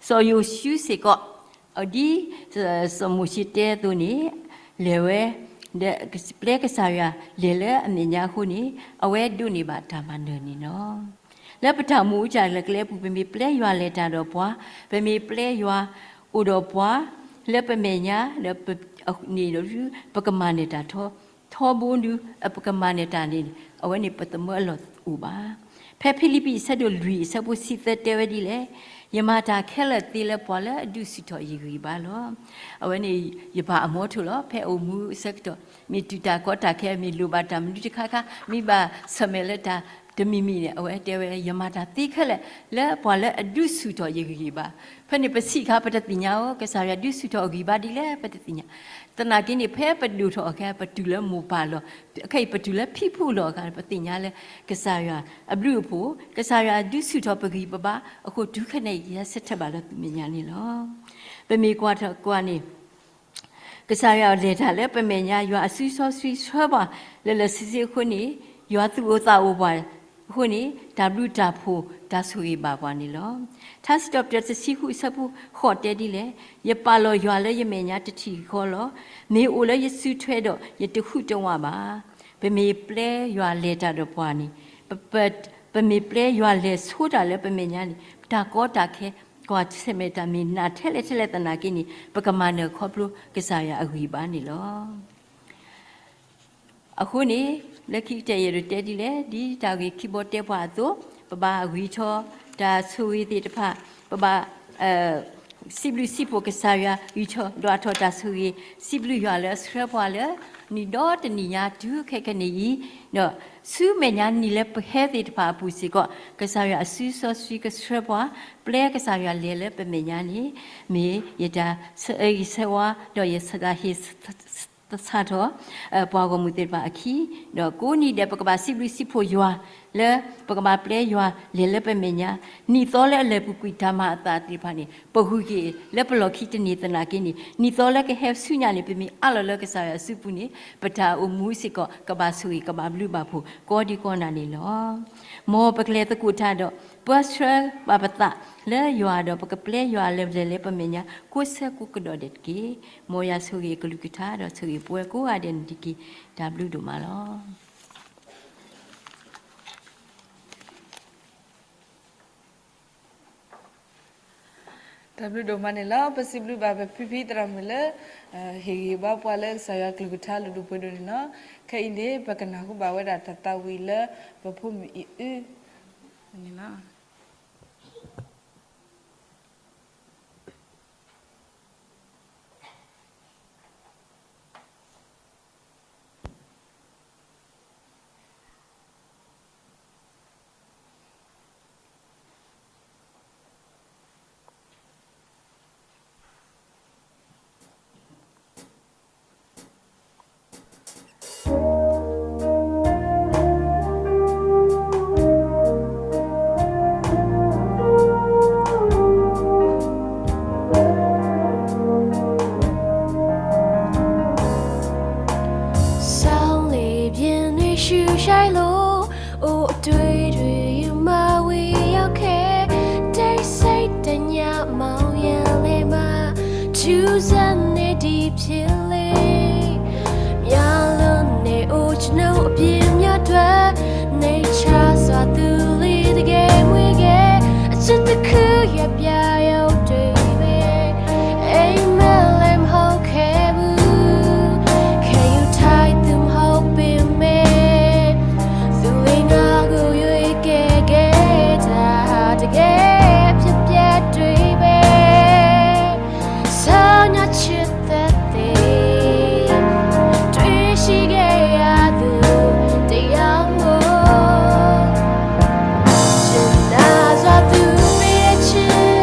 စီၤယိၤၡူစ့ၢ်ကီး ဒ်စီၤမိၤၡ့တဲအသိးန့ၣ် လဲၤဝဲ, ဒီးပျဲကစၢ်ယွၤလဲၤလၢအမဲာ်ညါအဃိန့ၣ် အဝဲဒိးန့ၢ်ဘၣ်တၢ်မၤနၢၤန့ၣ်လီၤ. လၢပတၢ်အိၣ်မူအကစၢ်လၢကျဲအပူၤ ပမ့ၢ်ပျဲယွၤလဲၤတၢ်ဒီးပှၤ, ပမ့ၢ်ပျဲယွၤအိၣ်ဒီးပှၤ လၢပမဲာ်ညါ ဒီးန့ၣ်ဒီး ပကမၤနၢၤတၢ်ထီ, ထီဘိဒု ပကမၤနၢၤတၢ်န့ၣ် အဝဲန့ၣ်ပသမၢအလီၢ်အိၣ်ဘၣ်. ဖဲဖံလံးပံးအဆၢဒိၣ်လွံၢ်အဆၢဖိဆံသၢတဲဝဲဒ်လဲၣ်, ယမၤတၢ်ခဲလၢာ်သ့လၢပှၤလၢအဒုးဆူၣ်ထီၣ်ယဂံၢ်ယဘါလီၤ. အဝဲန့ၣ် ယပာ်အမီထိၣ်လီၤ. ဖဲအိၣ်မူအဆၢကတီၢ် မ့ၢ်တုၤတၢ်ကီတၢ်ခဲ မ့ၢ်လိၣ်ဘၣ်တၢ်မနုၤတခါခါ မ့ၢ်ဘၣ်ဆၢၣ်မဲာ်လၢတၢ်တမံၤမံၤန့ၣ် အဝဲတဲဝဲ ယမၤတၢ်သ့ခဲလၢာ် လၢပှၤလၢအဒုးဆူၣ်ထီၣ်ယဂံၢ်ယဘါ. ဖဲန့ၣ်ပဆံးအခါ ပတသ့ၣ်ညါအီၤ ကစၢ်ယွၤဒုးဆူၣ်ထီၣ်အဂံၢ်ဘါဒ်လဲၣ် ပတသ့ၣ်ညါ. သနာ်က့န့ၣ် ဖဲပဒိၣ်ထီၣ်အခါ ပတုၤလၢမိၢ်ပၢ်လီၢ်, ခဲအံၤပတုၤလၢဖံဖုလီၢ်အခါ ပသ့ၣ်ညါလၢ ကစၢ်ယွၤအဘျုးအဖှိၣ်, ကစၢ်ယွၤဒုးဆူၣ်ထီၣ်ပဂံၢ်ပဘါအဃိ တုၤခဲအံၤ ယဆၢထၢၣ်ဘၣ်လၢသုမဲာ်ညါန့ၣ်လီၤ. ပမ့ၢ်ကွၢ်ထီၣ်ကွၢ်န့ၣ် ကစၢ်ယွၤလဲၤတၢ်လၢပမဲာ်ညါ ယွၤအစုစီဆှံဆှၢပှၤ လၢလၢဆ့ဆ့အဃိန့ၣ် ယွၤသူၣ်အိၣ်သးအိၣ်ပှၤအဃိန့ၣ် တၢ်ဘျုးတၢ်ဖှိၣ်တၢ်ဆိၣ်ဂ့ၤဘၣ်ပှၤန့ၣ်လီၤ. ထါစံးထီၣ်ပတြၢၤတဆံဃုအဆၢဖိဃိးတဲဒ်လဲၣ်, ယပာ်လီၤယွၤလၢယမဲာ်ညါတထံၣ်ဃီလီၤ. မ့ၢ်အိၣ်လၢယစုထွဲဒီး ယတဟူးတဝးဘၣ်. ပမ့ၢ်ပျဲယွၤလဲၤတၢ်ဒီးပှၤန့ၣ် ပမ့ၢ်ပျဲယွၤလဲၤဆိတၢ်လၢပမဲာ်ညါန့ၣ် တၢ်ကီတၢ်ခဲ ကွၢ်ဆၢၣ်မဲာ်တၢ်မ့ၢ်နးထဲလဲၣ်ထဲလဲၣ်သနာ်က့န့ၣ် ပကမၤနၢၤခီဖျိကစၢ်ယွၤအဂံၢ်ဘါန့ၣ်လီၤ. အဃိန့ၣ် လၢခံကတၢၢ်ယအဲၣ်ဒိးတဲဒ်လဲၣ်, ဒ်တၢ်ဂ့ၢ်ခံဘီတဲပှၤအသိး, ပဘၣ်ဂံၢ်ထီၣ်တၢ်ဆိၣ်ဂ့ၤသ့ၣ်တဖၣ်, ပဘၣ် စံးဘျုးစံးဖှိၣ်ကစၢ်ယွၤ ဂံၢ်ထီၣ်ဒွးထီၣ်တၢ်ဆိၣ်ဂ့ၤ, စံးဘျုးယွၤလၢအဆှၢပှၤလၢ နံၣ်ဒီတနံၣ်ညါတုၤခဲကနံၣ်အံၤ, ဒီးဆူမဲာ်ညါနံၣ်လၢပဟဲသ့ၣ်တဖၣ်အပူၤစ့ၢ်ကီး ကစၢ်ယွၤအစုစီဆှံကဆှၢပှၤ, ပျဲကစၢ်ယွၤလဲၤလၢပမဲာ်ညါန့ၣ် မ့ၢ်ယတၢ်ဆၢဂ့ၤဆၢဝါ ဒီးယတၢ်ဟ့ၣ် သဆၣ်ထီၣ် ပှၤဂီၢ်မုၢ်သ့ၣ်တဖၣ်အခံ, ဒီးကိးနံၤဒဲး ပကဘၣ်စံးဘျုးစံးဖှိၣ်ယွၤ လၢပကဘၣ်ပျဲယွၤလဲၤလၢပမဲာ်ညါ, နံၣ်သီလၢအလဲၤပူၤကွံာ်တၢ်မၤအသးသ့ၣ်တဖၣ်န့ၣ် ပဂုၤက့ၤလၢပလီၢ်ခံတန့ၢ်သနာ်က့န့ၣ် နံၣ်သီလၢကဟဲဆူညါန့ၣ် ပမ့ၢ်အးလီၤလၢကစၢ်ယွၤအစုပူၤန့ၣ် ပတၢ်အိၣ်မူစ့ၢ်ကီး ကဘၣ်ဆိၣ်ဂ့ၤကဘၣ်ဘျုးဘၣ်ဖှိၣ်ကိးဒံကိးနၤန့ၣ်လီၤ. မ်ပကလဲၤသကိးတၢ်ဒီး ပၢဆှၢဘၣ်ပသးလၢယွၤဒီး ပကပျဲယွၤလဲၤလဲၤလၢပမဲာ်ညါ ကိးဆၢကိးကဒီးဒဲးတက့ၢ်. မ်ယွၤဆိၣ်ဂ့ၤအကလုၢ်ကထါ ဒီးဆိၣ်ဂ့ၤပဝဲကိးဂၤဒဲးန့ၣ်တက့ၢ်. တၢ်ဘျုးဒိၣ်မးလီၤ. တၢ်ဘျုးဒိၣ်မးန့ၣ်လီၤ. ပစံးဘျုးဘၣ်ပဖံဖံသရၣ်မုၣ်လၢ ဟ့ၣ်ဂံၢ်ဘါပှၤလၢကစၢ်ယွၤကလုၢ်ကထါလုၢ်ဒိၣ်ပှ့ၤဒိၣ်န့ၣ်လီၤ. ခဲအံၤန့ၣ် ပကနၢ်ဟူဘၣ်ဝဲဒၣ်တၢ်သးဝံၣ်လၢပဖိမုၣ်အံၤအုန့ၣ်လီၤ. Sound လေးပြင်တွေရှူရှိုက်လို့ အိုအတွေ့တွေယူမဝေရောက်ခဲ့ တိတ်ဆိတ်တညမောင်ရင်လေးမှာ ထူးဆန်းနေဒီဖြစ်လေ မျောလွန်နေအိုကျွန်ုပ်အပြင်းများတွက် နေချစွာသူလေးတကယ်မွေးခဲ့ အချစ်တစ်ခုရပ်ပြရုပ်တွေပဲ အိမ်မက်လည်းမဟုတ်ခဲ့ဘူးခံယူထိုက်သူမဟုတ်ပေမဲ့ သူလေးငါကိုရွေးကဲခဲ့တာဟာတကယ်ဖြစ်ပျက်တွေပဲ ဆန်းညချစ်သက်သေတွေ့ရှိခဲ့ရသူတယောက်မို့ ရှင်နာစွာသူမင်းချစ်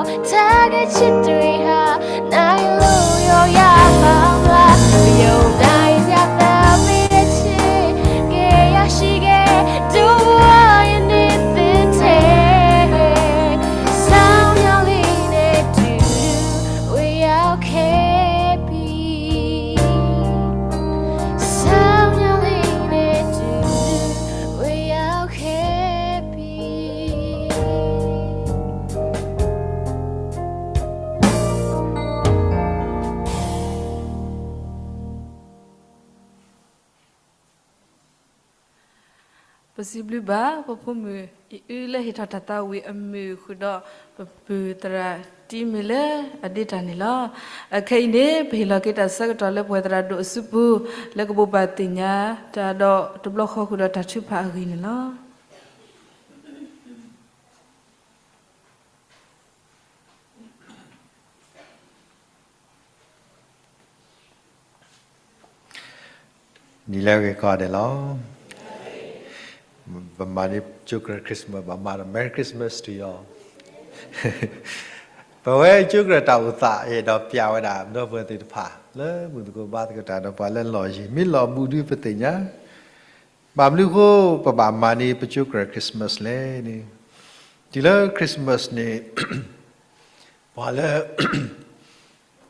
他给起对哈，那一路有呀好啦，有那一家的没得吃，给呀是给，都我也你分配，三秒里内嘟嘟，we are K P，三秒里内嘟嘟，we are K P。 ပစံးဘျုးဘၣ် ပဖိမုၣ်အံၤအုလၢဟ့ၣ်ထီၣ်တၢ်သးဝံၣ်အမုာ်ဃုာ်ဒီး ပပုၢ်သရၣ်တံမုၢ်လၢအဒ့တၢ်န့ၣ်လီၤ. အခဲအံၤန့ၣ် ပဟ့ၣ်လီၤက့ၤတၢ်ဆၢကတီၢ်လၢပှၤသရၣ်ဒိၣ်အစုပူၤ လၢကဘိးဘၣ်သ့ၣ်ညါတၢ်ဒီးတဘျီဃီဃုာ်ဒီးတၢ်ထုကဖၣ်အဂ့ၢ်န့ၣ်လီၤ. နံၤလၢအဂ့ၤကိးဂၤဒဲးလီၤ. ပမၤန့ၢ်ကၠိကရၢ Christmas ဘၣ်မးဒီး Merry Christmas to you all. ပဝဲကၠိကရၢတၢ်အိၣ်သး အဲၣ်ဒိးပျးဝဲဒၣ် ဒီပုၢ်ဝဲၢ်သ့ၣ်တဖၣ် လၢမုၢ်သကိးဘါသကိးတၢ်ဒီးပှၤလၢလီၢ်ယံၤ မ့ၢ်လီၢ်ဘူးဒုပသ့ၣ်ညါ ဘၣ်မနုၤအဃိ ပဘၣ်မၤန့ၢ်ပကၠိကရၢ Christmas လဲၣ်န့ၣ်, တုၤလၢ Christmas န့ၣ် ပှၤလၢ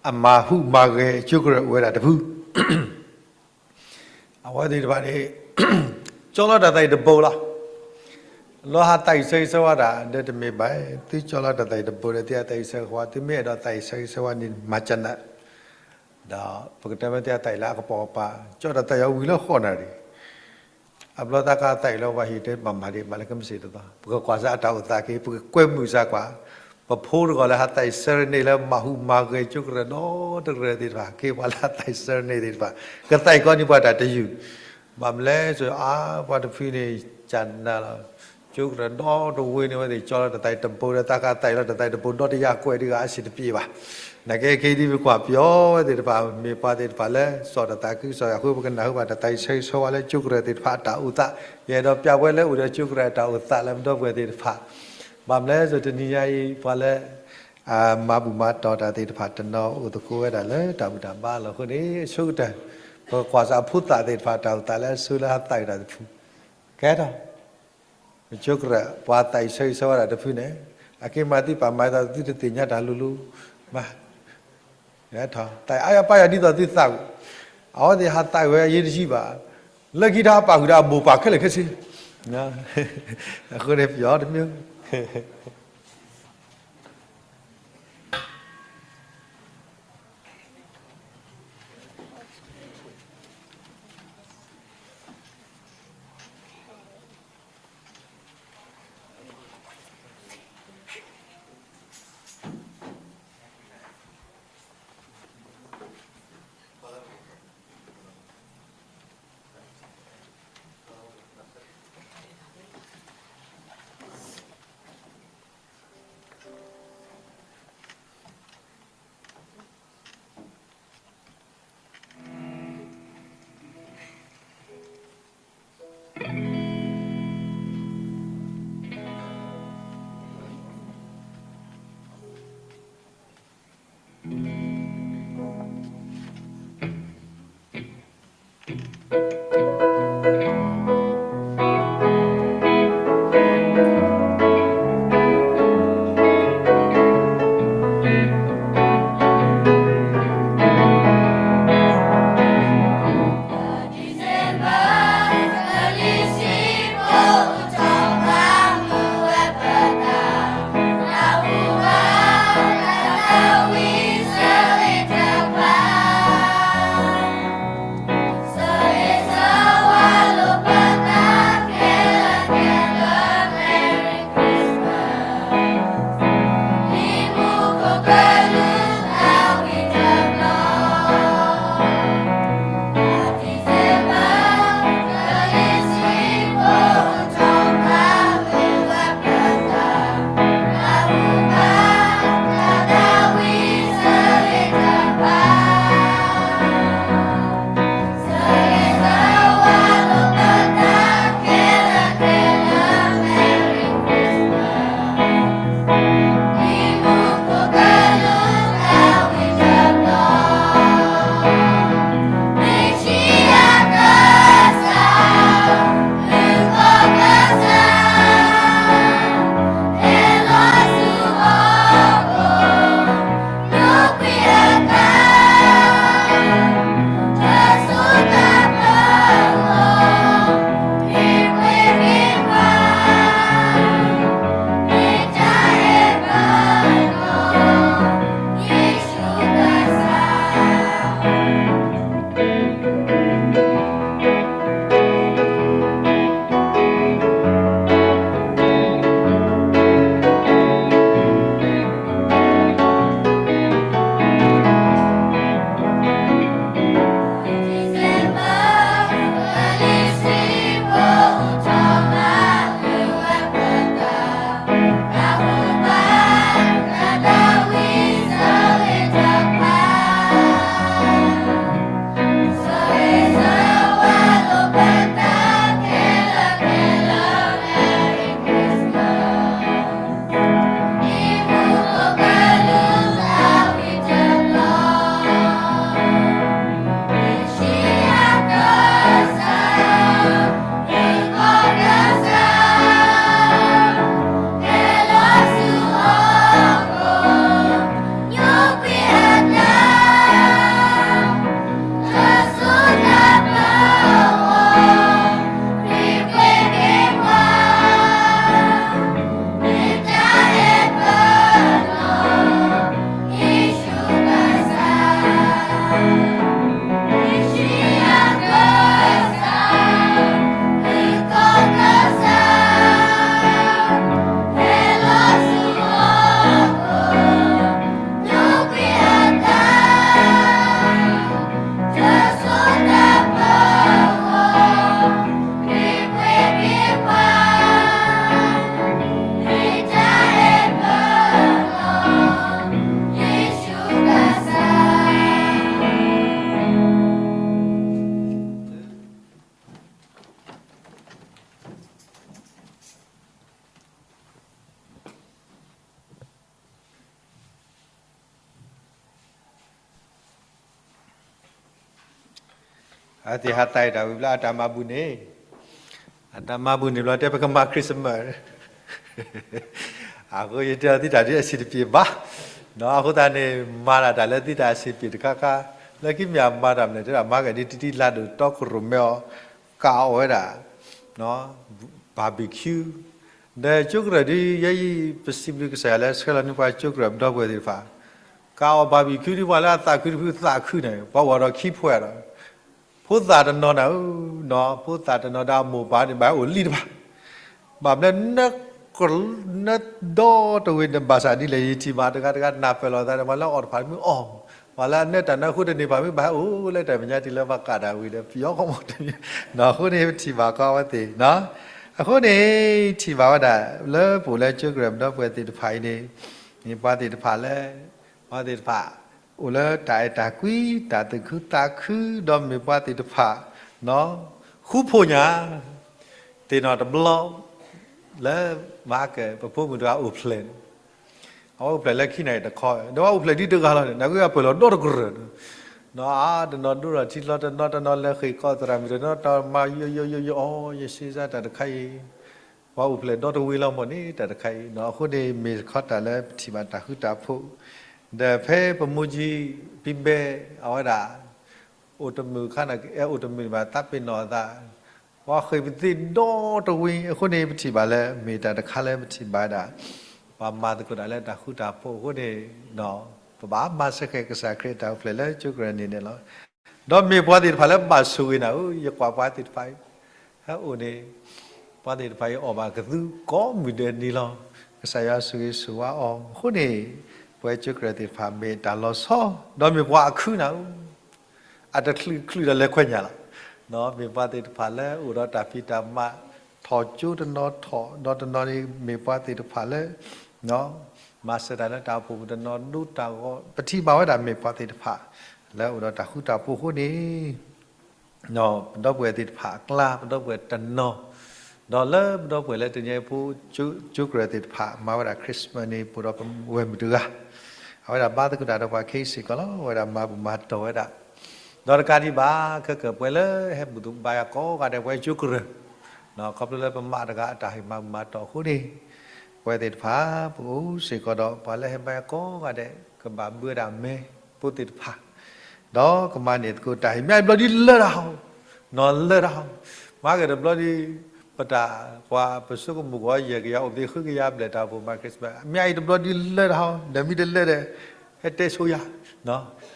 အမၤဟူးမၤဂဲၤကၠိကရၢအိၣ်ဝဲဒၣ်တဖု, အဝဲသ့ၣ်တဖၣ်န့ၣ် ကၠီလီၤတၢ်သးအံၤတဘိလီၤ. လီၤဟးသးအံၤဆၢဂ့ၤဆၢဝါတၢ် ဒီးတမ့ၢ်ဘၣ်, သုကၠီလီၤတၢ်သးအံၤတဘိဒီး သုဟးသးအံၤဆၢဂ့ၤဆၢဝါ, သုမ့ၢ်အဲၣ်ဒိးသးအံၤဆၢဂ့ၤဆၢဝါန့ၣ် မၤကနၣ်, ဒီးပကတဲမ့ၢ်သုဟးသးအံၤလၢအကပိာ်ကပၤ, ကၠီတၢ်သးအံၤအဝံၤလၢဃိးနၣ်ရံၣ် အဘျီသးကဟးသးအံၤလၢပှၤဟံၣ်တဲဘၣ်မၤဒံး မၤလၢကမ့ၢ်စ့ၢ်တသီ, ပကကွၢ်စၢ်အတၢ်အိၣ်သးက့ၤ, ပကကွဲမုာ်စၢ်ကွၢ်, ပဖိတဂီၤလၢဟးသးအံၤ serenade လၢမၤဟူးမၤဂဲၤကၠိကရၢဒီတကရၢသ့ၣ်တဖၣ်, က့ၤပှၤလၢဟးသးအံၤ serenade သ့ၣ်တဖၣ်, ကသးအံၤကီးန့ၢ်ပှၤတၢ်တယုၢ်, ဘၣ်မနုၤလဲၣ်, အါပှၤတဖုန့ၣ် ကနၣ်လီၤ ကၠိကရၢဒီတဝ့ၤန့ၣ် အဝဲသ့ၣ်ကၠီလီၤတၢ်သးအံၤတဘိဒီး သးကဟးသးအံၤလီၤတၢ်သးအံၤတဘိဒီတယၤကွဲးဒံးဂၤအဆံးတပျ့ၤဘၣ်. နာ်က့ ခဲအံၤဒ်ပကွၢ်ပယီၤဝဲသ့ၣ်တဖၣ် မ့ၢ်ပှၤသ့ၣ်တဖၣ်လၢ စီၣ်တၢ်သးခုကစီၣ်အဃိ ပကနၢ်ဟူဘၣ်တၢ်သးအံၤဆၢဂ့ၤဆၢဝါလၢကၠိကရၢသ့ၣ်တဖၣ်အတၢ်အိၣ်သး, ယအဲၣ်ဒိးပျးဝဲလၢအိၣ်ဒီးကၠိကရၢအတၢ်အိၣ်သးလၢပဒီပုၢ်ဝဲၢ်သ့ၣ်တဖၣ်, ဘၣ်မနုၤလဲၣ် တနံၤညါအံၤ ပှၤလၢ အမၤဘူၣ်မၤတီၢ်တၢ်သ့ၣ်တဖၣ်တနီၤအိၣ်သကိးဝဲဒၣ်လၢတၢ်ဘူၣ်တၢ်ဘါလီၤအဃိန့ၣ် အဆိကတၢၢ် ပကကွၢ်စၢ်အဖိသၣ်သ့ၣ်တဖၣ်တၢ်အိၣ်သးလၢအဆိလၢဟးသးအံၤတၢ်တဖု, ကဲထီၣ် ကၠိကရၢ ပှၤသးအံၤဆၢဂ့ၤဆၢဝါတၢ်တဖုန့ၣ် အက့ၤမၤသုပာ်မၤအသး သုတသ့ၣ်ညါတၢ်လိၤလိၤဘၣ်, သးအံၤအါယပၢ်ယၤဒ်သိးသုသးဝံၣ်, အဝဲသ့ၣ်ဟးသးအံၤဝဲအရေးတကြီးဘၣ်, လၢခံတဟးပာ်ဃုာ်ဒီးအမိၢ်ပၢ်ခဲလၢာ်ခဲဆ့, အဃိန့ၣ်ပယီၤတမ့ၢ် အသ့ၣ်ဟးသးအံၤတၢ်ဝံၤဘျီ အတၢ်မၤဘူၣ်န့ၣ်, အတၢ်မၤဘူၣ်န့ၣ်ဘျီ တဲပကမၤ Christmas အဃိယတဲအီၤ သုတၢ်ဒ်အဆင်တပြေဘၣ်, အဃိသတးန့ၣ် မၤတၢ်တၢ်လၢသုတၢ်အဆင်တပြေတခါခါ, လၢခံမ့ၢ်အမၤတၢ်မနုၤ တဲဒၣ်မၤကဒ်တံတံလါဒိၣ်တီခိၣ်ရိၣ်မဲအီၤ, ကးအီၣ်ဝဲဒၣ် barbecue, ဒီးကၠိကရၢၢ်ဒ်ယဲအံၤ ပစံးဘျုးကစၢ်ယွၤလၢဆှၢလီၤန့ၢ်ပှၤကၠိကရၢၢ်ပဒီပုၢ်ဝဲၢ်သ့ၣ်တဖၣ်, ကးအီၣ် barbecue ဒ်ပှၤလၢအသးခုတဖုသးခုန့ၣ် ပှၤအိၣ်ဒီးခံဖှဲးဒီး ဖိသၣ်တနီၤန့ၣ်ဧၢ, ဖိသၣ်တနီၤဒီးအမိၢ်ပၢ်န့ၣ် ဘၣ်ဟဲအိၣ်လံတဖၣ်, ဘၣ်မနုၤ နဒီတဝ့ၤန့ၣ် ဘၣ်ဆၣ်ဒ်လဲၣ် ယထံၣ်ဘၣ်တဂၤတဂၤ နၢ်ပၢၢ်လိာ်သးန့ၣ် ပှၤလၢအအီၣ်တဖၣ်မ့ၢ်အီၣ်, ပှၤလၢအနၢတၢ်နၢအဃိတန့ၢ်ဘၣ်မ့ၢ် ဘၣ်ဟဲအိၣ်လၢတၢ်မဲာ်ညါတုၤလၢပှၤကးတၢ်ဝံၤဒီး ပယီၤကီၢ်မီၢ်တမံၤ, အဃိန့ၣ် ပထံၣ်ဘၣ်ကီဝဲသ့ၣ်, အဃိန့ၣ် ထံၣ်ဘၣ်ဝဲဒၣ် လၢပအိၣ်လၢကၠိကရၢၢ်ပဒီပုၢ်ဝဲၢ်သ့ၣ်တဖၣ်အံၤန့ၣ် မ့ၢ်ပှၤသ့ၣ်တဖၣ်လၢ ပှၤသ့ၣ်တဖၣ် အိၣ်လၢတၢ်အဲၣ်တၢ်ကွံ တၢ်သူၣ်ခုသးခု ဒီးမ့ၢ်ပှၤသ့ၣ်တဖၣ် ဃူဖိးညၣ် သ့ၣ်နီၣ်တဘျီ လၢမၤကဲ ပဖိမုၣ်တဂၤအိၣ်ဖျဲၣ်န့ၣ်, အဝဲအိၣ်ဖျဲၣ်လၢခံနၣ်ရံၣ်တခီ ဒီးဝဲအိၣ်ဖျဲၣ်ဒ်တဂၤလီၤန့ၣ် နကွၢ်အပၢၢ်လီၤဒီတကရၢၢ်န့ၣ်, နီၢ်အါ တနီၤဒိၣ်ထီၣ်ထံလီၤ တနီၤ တနီၤလဲၤဃ့ၢ်ကီၢ်သရၣ်မုၣ် တနီၤတမၤယိယိယိယိ အီ ယစ့စါတၢ်တခါအံၤ ပှၤအိၣ်ဖျဲၣ်ဒီတဝ့ၤလီၤမ့ၢ်န့ၣ် တၢ်တခါအံၤနီၢ် အဃိန့ၣ် မ့ၢ်တခီတၢ်လၢပထံၣ်ဘၣ်တၢ်ဃူတၢ်ဖိး, ဒီးဖဲပမိၢ်ကၠံ ပံဘဲ အဝဲဒၣ် အိၣ်တမုာ်ခါန့ၣ် အဲၣ်အိၣ်တမုာ်ဘၣ် သးပ့ၤနီၣ်အသး ပှၤဃ့ၢ်ပသ့ၣ်ဒီတဝ့ၤ အဃိန့ၣ် ပထံၣ်ဘၣ်လၢ မ့ၢ်တၢ်တခါလၢပထံၣ်ဘၣ်ဝဲဒၣ် ပှၤမၤသကိးတၢ်လၢတၢ်ဃူတၢ်ဖိးအဃိန့ၣ် ပဘၣ်မၤစ့ၢ်ကီးကစၢ်ခရံာ်အတၢ်အိၣ်ဖျဲၣ်လၢကၠိကရၢၢ်န့ၣ်န့ၣ်လီၤ. ဒီးမ့ၢ်ပှၤသ့ၣ်တဖၣ်လၢဘၣ်ဆိၣ်ဂ့ၤနၤဧၢ, ယကွၢ်ပှၤသ့ၣ်တဖၣ် ဟဲအိၣ်န့ၣ် ပှၤသ့ၣ်တဖၣ်အံၤအီၣ်ဘၣ်ကသူကိးမုၢ်ဒဲးန့ၣ်လီၤ. ကစၢ်ယွၤဆိၣ်ဂ့ၤဆိၣ်ဝါအီၤအဃိန့ၣ် ပဝဲကၠိကရၢၢ်သ့ၣ်တဖၣ်မ့ၢ်တၢ်လီၤဆီ ဒီးမ့ၢ်ပှၤအခုနၤဧၢ အတချုးချုးဒီးလဲၤခွဲးညၣ်လီၤ. မ့ၢ်ပှၤသ့ၣ်တဖၣ်လၢအိၣ်ဒီးတၢ်ဖံးတၢ်မၤ ထီၣ်ကၠိတနီၤထီၣ် ဒီးတနီၤန့ၣ် မ့ၢ်ပှၤသ့ၣ်တဖၣ်လၢ မၤစၢၤတၢ်လၢတၢ်အိၣ်ဖှိၣ်ပူၤတနီၤဒိတၢ်ဂီၤ ပထံၣ်ဘၣ်ဝဲဒၣ်မ့ၢ်ပှၤသ့ၣ်တဖၣ် လၢအိၣ်ဒီးတၢ်ဃူတၢ်ဖိးအဃိန့ၣ် ပဒီပုၢ်ဝဲၢ်သ့ၣ်တဖၣ်အကျါ ပဒီပုၢ်ဝဲၢ်တနီၤ ဒီးလၢပဒီပုၢ်ဝဲၢ်လၢတနံၤအံၤဖိ ကၠိကရၢၢ်သ့ၣ်တဖၣ် မၤဝဲဒၣ် Christmas န့ၣ် ပအိၣ်ဒီးပဝဲၢ်မုၣ်တဂၤ အဝဲဒၣ်ဘါသကိးတၢ်ဒီးပှၤခဲအံၤစ့ၢ်ကီးလီၤ. အဝဲဒၣ်မၤဘူၣ်မၤတီၢ်ဝဲဒၣ် ဒီးတကးဒံးဘၣ် ခဲကၢၢ်ပှၤလၢဟဲဘူၣ်သဘါယၤကိးဂၤဒဲး ပဝဲကၠိကရၢၢ် ခီဖျိလၢပမၤတဂၤအတၢ်ဟ့ၣ်မၤဘူၣ်မၤတီၢ်အဃိန့ၣ် ပဝဲသ့ၣ်တဖၣ် ပအိၣ်စ့ၢ်ကီးဒီး ပှၤလၢဟဲဘါယၤကိးဂၤဒဲး ကဘၣ်ဘၢဝဲဒၣ်မဲာ်ဖိသ့ၣ်တဖၣ် ဒီးကမၤန့ၢ်သကိးတၢ်ဟ့ၣ် မ့ၢ်အံၤတဘျီဒ်လၢတၢ်ဟီ နီၢ်လၢတၢ်ဟီ မၤက့ၤတဘျီဒ် ပတၢ် ပှၤပဆိကမိၣ်ကီး ယဲၢ်ကယၤအိၣ်သ့ ဃုကယၤဘျဲၣ်တၢ်အိၣ်ဖှိၣ်မၤ Christmas မ့ၢ်အံၤတဘျီဒ်လၢတၢ်ဟီ ဒီးမ့ၢ်တလၢဒီး ဟဲတဲဆိယၤ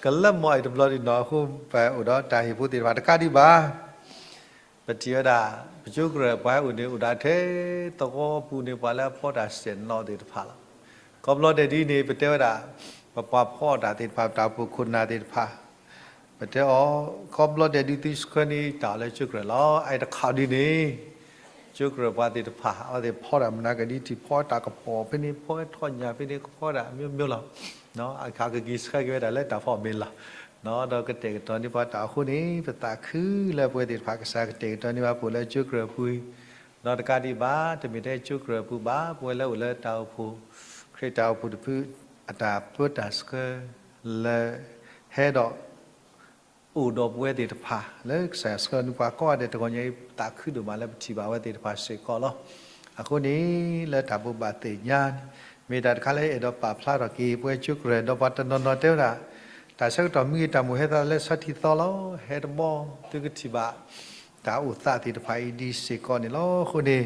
ကလၢမီၤအံၤတဘျီဒ်နီၢ် အဃိပအိၣ်ဒီးတၢ်ဟ့ၣ်ဖိသ့ၣ်တဖၣ် တကးဒံးဘၣ် ပထံၣ်ဝဲဒၣ် ပကၠိကရၢၢ်ပှၤဟဲအိၣ်န့ၣ် အိၣ်ဒၣ်ထဲသဝီပူၤန့ၣ် ပှၤလၢအဖီတၢ်စဲၣ်နီၣ်သ့ၣ်တဖၣ်လီၤ. ခီဖျိဒဲးဒ်န့ၣ် ပတဲဝဲဒၣ် ပပှၤဖီတၢ်သ့ၣ်တဖၣ် ပတၢ်အိၣ်ဖှိၣ်ခိၣ်နၢ်သ့ၣ်တဖၣ် ပတဲအီၤ ခီဖျိဒဲးဒ်သုဆှၢန့ၢ်တၢ်လၢကၠိကရၢၢ်လီၤ. အအံၤတခါဒ်န့ၣ် ကၠိကရၢၢ်ပှၤသ့ၣ်တဖၣ် အဝဲသ့ၣ်ဖီတၢ်မနုၤကဒ်ထံၣ် ဖီတၢ်ကပီၤဖဲန့ၣ် ဖီထီၣ်ညၣ်ဖဲန့ၣ် ကဖီဒၣ် မျိုးမျိုး လီၤ. အခါကက့ၤဆှၢက့ၤဝဲဒၣ်လၢတၢ်ဖီအီၣ်မ့ၤလီၤ. ဒီးကတဲာ်ကတီၤန့ၢ်ပှၤတၢ်အဃိန့ၣ် ပသးခုလၢပဝဲသ့ၣ်တဖၣ် ကစၢ်ကတဲာ်ကတီၤန့ၢ်ပှၤပအိၣ်လၢကၠိကရၢၢ်ပူၤ ဒီးတကးဒံးဘၣ် တမ့ၢ်ထဲကၠိကရၢၢ်ပူၤဘၣ် ပဝဲလၢအိၣ်လၢတၢ်အိၣ်ဖှိၣ် ခရံာ်တၢ်အိၣ်ဖှိၣ်တဖု အတၢ်ပၢတၢ်ဆှၢ လၢ ဟဲဒီး အိၣ်ဒီးပဝဲသ့ၣ်တဖၣ် လၢကစၢ်ယွၤဆှၢန့ၢ်ပှၤကိးဂၤဒဲး တဂီၤညါအံၤ ပသးခုဒိၣ်မးလၢပထံၣ်ဘၣ်ဝဲသ့ၣ်တဖၣ်စ့ၢ်ကီးလီၤ. အဃိန့ၣ် လၢတၢ်ဘိးဘၣ်သ့ၣ်ညါန့ၣ် မ့ၢ်တၢ်တခါလၢအဲၣ်ဒိးပာ်ဖျါထီၣ်က့ၤ ပဝဲကၠိကရၢၢ် ဒီးပှၤတနီၤနီၤတဲဝဲဒၣ် တၢ်ဆၢကတီၢ်မံဂ့ၤတၢ်မူၤဟဲသးလၢဆီထံသီလီၤ. ဟဲတဘျီ သုကထံၣ်ဘၣ် တၢ်အိၣ်သးသ့ၣ်တဖၣ်အံၤဒ်စ့ၢ်ကီးန့ၣ်လီၤ. အဃိန့ၣ်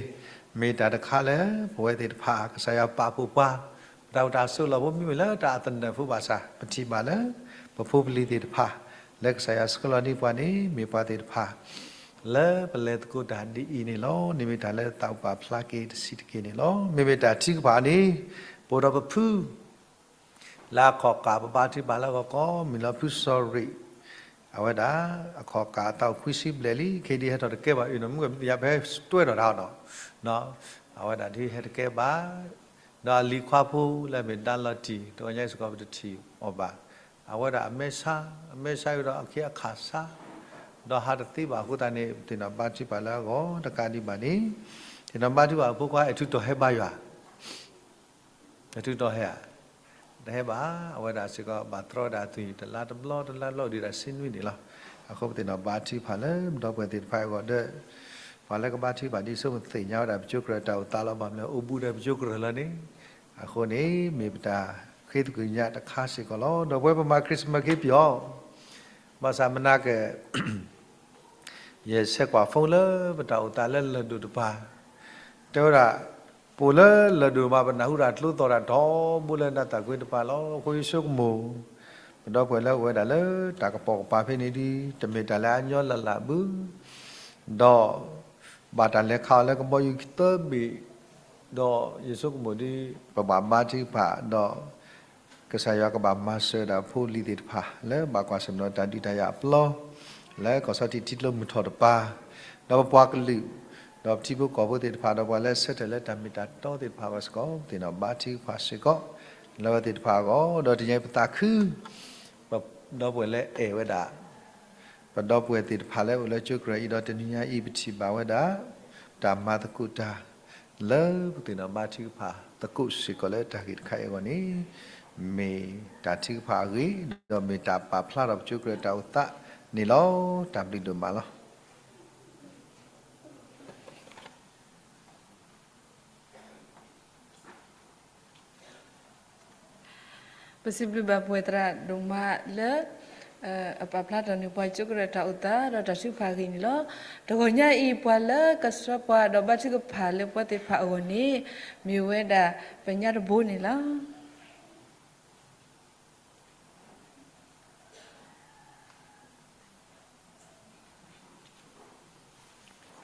မ့ၢ်တၢ်တခါလၢ ပဝဲသ့ၣ်တဖၣ် ကစၢ်ယွၤပာ်ဖှိၣ်ပှၤ ပတၢ်အိၣ်တၢ်ဆိးလီၢ်ဖိမ့မ့ၢ်လၢတၢ်အသနၢၣ်ဖိဘၣ်ဆၣ် ပထံၣ်ဘၣ်လၢ ပဖိပလံၤသ့ၣ်တဖၣ် လၢကစၢ်ယွၤဆှၢလီၤန့ၢ်ပှၤန့ၣ် မ့ၢ်ပှၤသ့ၣ်တဖၣ် လၢပလဲၤသကိးတၢ်ဒ်အံၤန့ၣ်လီၤ. န့ၣ်မ့ၢ်တၢ်လၢသးအိၣ်ပာ်ဖျါက့ၤတဆံးတက့ၢ်န့ၣ်လီၤ. မ့မ့ၢ်တၢ်ထုကဖၣ်န့ၣ် ပအိၣ်ဒီးပဖု လၢအခီၣ်ကၢ် ပဘါထုကဖၣ်လၢအဂီၢ်ကိးမုၢ်လီၤ ဖုစီၤရံး အဝဲဒၣ် အခီၣ်ကၢ်အသးအိၣ်ခွံဆံဘျဲၣ်လံ ခဲအံၤဒ်ဟဲထီၣ်တကဲဘၣ်အံၤနီၤ မုၢ်ကမံယါ ပဟဲတွဲထီၣ်တၢ်အီၤနီၤ အဝဲဒၣ်ဒ်ဟဲတကဲဘၣ် ဒီးအလံၤခွါဖိလၢအမ့ၢ်ဒါလီၤတံၢ် တဂီၤညါအံၤစ့ၢ်ကီးပတထံၣ်အီၤဘၣ်. အဝဲဒၣ်အမဲာ်ဆါ အမဲာ်ဆါဝံၤဒီးအခ့အခါဆါ ဒီးဟးတသ့ဘၣ်အဃိသတးန့ၣ် ပသ့ၣ်နီၣ်ဘါထုကဖၣ်လၢအဂီၢ် တကးဒံးဘၣ်န့ၣ် သ့ၣ်နီၣ်ဘါထုကဖၣ်အဖိခွါ အဲၣ်ထူးတီၤဟဲဘါယွၤ အဲၣ်ထူးတီၤဟဲဧါ တဟဲဘၣ် အဝဲဒၣ်စ့ၢ်ကီးဘၣ်တြီဝဲဒၣ်အသွံၣ် တလါတဘျီ တလါတဘျီ ဒ်ဒၣ်ဆံနွံန့ၣ်လီၤ. အဃိပသ့ၣ်နီၣ်ဘါထုကဖၣ်လၢပဒီပုၢ်ဝဲၢ်သ့ၣ်တဖၣ်အဂီၢ်ဒီး ပှၤလၢကဘါထုကဖၣ်ဒ်သိးပသ့ၣ်ညါဝဲဒၣ်ပကၠိကရၢတၢ်အိၣ်သးလီၤ. ဘၣ်မနုၤလဲၣ် အိၣ်ဘူးဒီးပကၠိကရၢလီၤန့ၣ်, အဃိန့ၣ် မ့ၢ်ပတၢ်ဃ့သကွံၢ်ညါတခါစ့ၢ်ကီးလီၤ. ဒီးပဝဲပမၤ Christmas ခ့ပယီၤ ဘၣ်ဆၣ်မနၤက ယဆဲးကွၢ် phone လၢပတၢ်အိၣ်သးလၢလၢၢ်ဒိၣ်တပၤ, တဲဝဲဒၣ် ပအိၣ်လၢလၢၢ်ဒိၣ်မး ပနၢ်ဟူတၢ်ကျိသီၣ်တၢ်ထီဘိလၢနတၢ်ကွ့တပၤလီၤ. အဃိယဆိကမိၣ် ပဒီပုၢ်ဝဲၢ်လၢအိၣ်ဝဲဒၣ်လၢတၢ်ကပိာ်ကပၤဖဲန့ၣ်ဒီး တမ့ၢ်တၢ်လၢအညီလၢ်လၢ်ဘၣ်, ဒီး ဘၣ်တၢ်လဲၤခးအီၤလၢကဘီယူၤသၢဘ့ၣ်, ဒီးယဆိကမိၣ်ဒီး ပဘၣ်ဘါထုကဖၣ်ဒီး ကစၢ်ယွၤကဘၣ်မၤစၢၤဒၣ်ဖိလံၤသ့ၣ်တဖၣ် လၢဘၣ်ကွၢ်ဆၢၣ်မဲာ်ဒီးတၢ်ဒုးတၢ်ယၤအပျီ လၢကီၢ်ဆီထံးထံကျိမုၢ်ထီၣ်တပၤ, ဒီးပပှၤကလုာ် ဒီးပထံဖိကီၢ်ဖိသ့ၣ်တဖၣ် ဒီးပှၤလၢဆၢထၢၣ်လၢတၢ်မ့ၢ်တၢ်တီသ့ၣ်တဖၣ်အဂီၢ်စ့ၢ်ကီး ပသ့ၣ်နီၣ်ဘါထုကဖၣ်စ့ၢ်ကီး လၢအဝဲသ့ၣ်တဖၣ်အဂီၢ်, ဒီးတနံၤအံၤပသးခု ပဒီပုၢ်ဝဲၢ်လၢအဲၣ်ဝဲဒၣ် ပဒီပုၢ်ဝဲၢ်သ့ၣ်တဖၣ်လၢအိၣ်လၢကၠိကရၢအံၤဒီးတနံၤညါအံၤ ပထံၣ်ဘၣ်ဝဲဒၣ် တၢ်မၤသကိးတၢ် လၢပသ့ၣ်နီၣ်ဘါထုကဖၣ်သကိးစ့ၢ်ကီးလၢတၢ်ဂ့ၢ်တခါအံၤအဂီၢ်န့ၣ် မ့ၢ်တၢ်ထုကဖၣ်အဂ့ၢ် ဒီးမ့ၢ်တၢ်ပာ်ဖျါထီၣ်ပကၠိကရၢတၢ်အိၣ်သးန့ၣ်လီၤ. တၢ်ဘျုးဒိၣ်မးလီၤ. ပစံးဘျုးဘၣ်ပဝဲၢ်သရၣ်ဒိၣ်မးလၢ အပာ်ဖျါထီၣ်န့ၢ်ပှၤကၠိကရၢတၢ်အိၣ်သးဒီးတၢ်ထုကဖၣ်အဂ့ၢ်န့ၣ်လီၤ. တဂီၤညါအံၤ ပှၤလၢကဆှၢပှၤဒီးဘါထုကဖၣ်လၢပှၤသ့ၣ်တဖၣ်အဂီၢ်န့ၣ် မ့ၢ်ဝဲဒၣ်ပညါတဘိန့ၣ်လီၤ.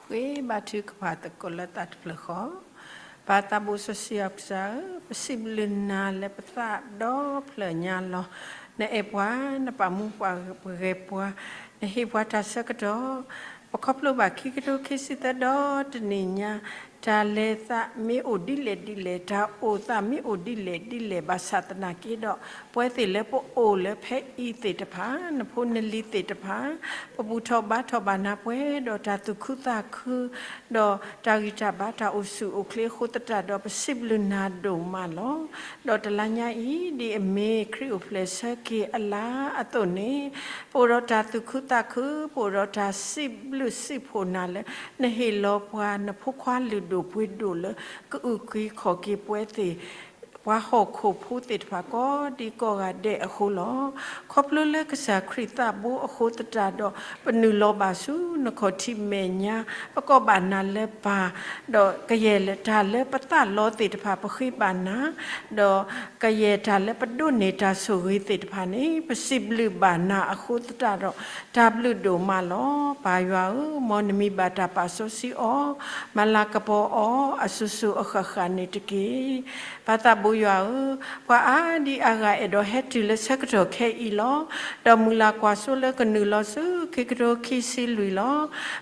ဃ့ဘါထုကဖၣ်သကိးလၢသးတဖျၢၣ်ဃီ, ပၢ်သးဘိစီဆှံယွၤကစၢ်ဧၢ, ပစံးဘျုးနၤလၢပသးဒီဖျၢၣ်ညါလီၤ. နအဲၣ်ပှၤ, နပာ်မူပှၤပဂဲၤပှၤ, နဟ့ၣ်ပှၤတၢ်ဆၢကတီၢ်, ပခီဖျိဘၣ်ခံကထိခံဆံသၢဒီတနံၣ်ညါ, တၢ်လဲၤသးမ့ၢ်အိၣ်ဒ်လဲၣ်ဒ်လဲၣ်, တၢ်အိၣ်သးမ့ၢ်အိၣ်ဒ်လဲၣ်ဒ်လဲၣ်, ဘၣ်ဆၣ်သနာ်က့ဒီး ပဝဲသ့ၣ်လၢပအိၣ်လၢဖဲအံၤသ့ၣ်တဖၣ်, နဖိနလံၤသ့ၣ်တဖၣ်, ပဘူၣ်ထီၣ်ဘါထီၣ်ဘၣ်နၤပှဲၤဒီးတၢ်သူၣ်ခုသးခု, ဒီးတၢ်ဂံၢ်တၢ်ဘါတၢ်အိၣ်ဆူၣ်အိၣ်ချ့အဃိသတးဒီး ပစံးဘျုးနၤဒိၣ်မးလီၤ. ဒီးတလါညါအံၤ ဒ်အမ့ၢ်ခရံာ်အိၣ်ဖျဲၣ်ဆၢက့ၤအလါအသိးန့ၣ်, ပအိၣ်ဒီးတၢ်သူၣ်ခုသးခု, ပအိၣ်ဒီးတၢ်စံးဘျုးစံးဖှိၣ်နၤလၢ နဟ့ၣ်လီၤပှၤနဖိခွါလုၢ်ဒိၣ်ပှ့ၤဒိၣ်လၢ ကအုၣ်က့ၤခီၣ်က့ၤပဝဲသ့ၣ် ပှၤဟီၣ်ခိၣ်ဖိသ့ၣ်တဖၣ်ကိးဒံကိးဂၤဒဲးအဃိလီၤ. ခီဖျိလၢကစၢ်ခရံာ်သးဘိအဃိသတးဒီး ပနုာ်လီၤဘၣ်ဆူနခီၣ်ထံးမဲာ်ညါ, ပကိးဘၣ်နၤလၢပၢ်, ဒီးကယဲၢ်တၢ်လၢပသးလီသ့ၣ်တဖၣ်ပဃ့ဘၣ်နၤ, ဒီးကယဲၢ်တၢ်လၢပဒိးန့ၢ်တၢ်ဆိၣ်ဂ့ၤသ့ၣ်တဖၣ်န့ၣ် ပစံးဘျုးဘၣ်နၤအဃိသတးဒီး တၢ်ဘျုးဒိၣ်မးလီၤ. ပၢ်ယွၤဧၢ, မ်နမံၤဘၣ်တၢ်ပာ်စီဆှံအီၤ, မၤလၤကပီၤအီၤ အစိၤစိၤအဃၣ်ဃၣ်န့ၣ်တက့ၢ်. ပၢ်သးဘိယွၤဧၢ, ပှၤအါဒံအါဂၤအဲၣ်ဒိးဟဲတုၤလၢဆၢကတီၢ်ခဲအံၤလီၤ. ဒီးမုၢ်လၢ်ကွၢ်စိလၢကနုာ်လီၤဆူခံကထိခံဆံလွံၢ်လီၤ.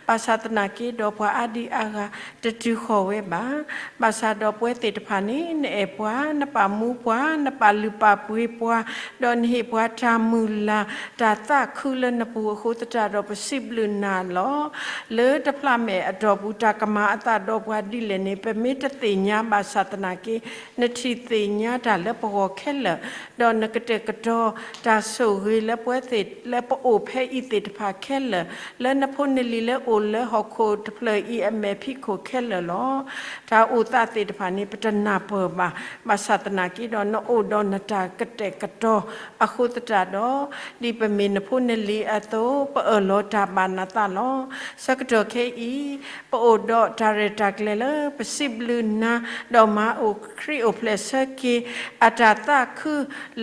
ဘၣ်ဆၣ်သနာ်က့ဒီး ပှၤအါဒံအါဂၤတတုၤဃီၤဝဲဘၣ်. ဘၣ်ဆၣ်ဒီးပဝဲသ့ၣ်တဖၣ်န့ၣ် နအဲၣ်ပှၤ, နပာ်မူပှၤ, နပာ်လုၢ်ပာ်ပှ့ၤပှၤ, ဒီးနဟ့ၣ်ပှၤတၢ်မုၢ်လၢ် တၢ်သးခုလၢနပူၤအဃိသတးဒီး ပစံးဘျုးနၤလီၤ. လၢတဖျးမဲာ်အတီၢ်ပူၤ တၢ်ကမၤအသးဒီးပှၤဒ်လဲၣ်န့ၣ် ပမ့ၢ်တသ့ၣ်ညါဘၣ်ဆၣ်သနာ်က့ နထံၣ်သ့ၣ်ညါတၢ်လၢပဂီၢ်ခဲလၢာ်, ဒီးနကတဲာ်ကတီၤတၢ်ဆိၣ်ဂ့ၤလၢပဝဲသ့ၣ်လၢပအိၣ်ဖဲအံၤသ့ၣ်တဖၣ်ခဲလၢာ်, လၢနဖိနလံၤလၢအိၣ်လၢဟီၣ်ခိၣ်တဖျၢၣ်အံၤအမဲာ်ဖံးခိၣ်ခဲလၢာ်လီၤ. တၢ်အိၣ်သးသ့ၣ်တဖၣ်န့ၣ် ပတနၢ်ပၢၢ်ဘၣ်, ဘၣ်ဆၣ်သနာ်က့ဒီး နအိၣ်ဒီးနတၢ်ကတဲာ်ကတီၤအဃိသတးဒီး ဒ်ပမ့ၢ်နဖိနလံၤအသိး ပအၢၣ်လီၤတၢ်ဘၣ်နသးလီၤ. ဆၢကတီၢ်ခဲအံၤ ပအိၣ်ဒီးတၢ်ရဲၣ်တၢ်ကျဲၤလၢပစံးဘျုးနၤ, ဒီးမၤအိၣ်ခရံာ်အိၣ်ဖျဲၣ်ဆၢက့ၤ အတၢ်သးခု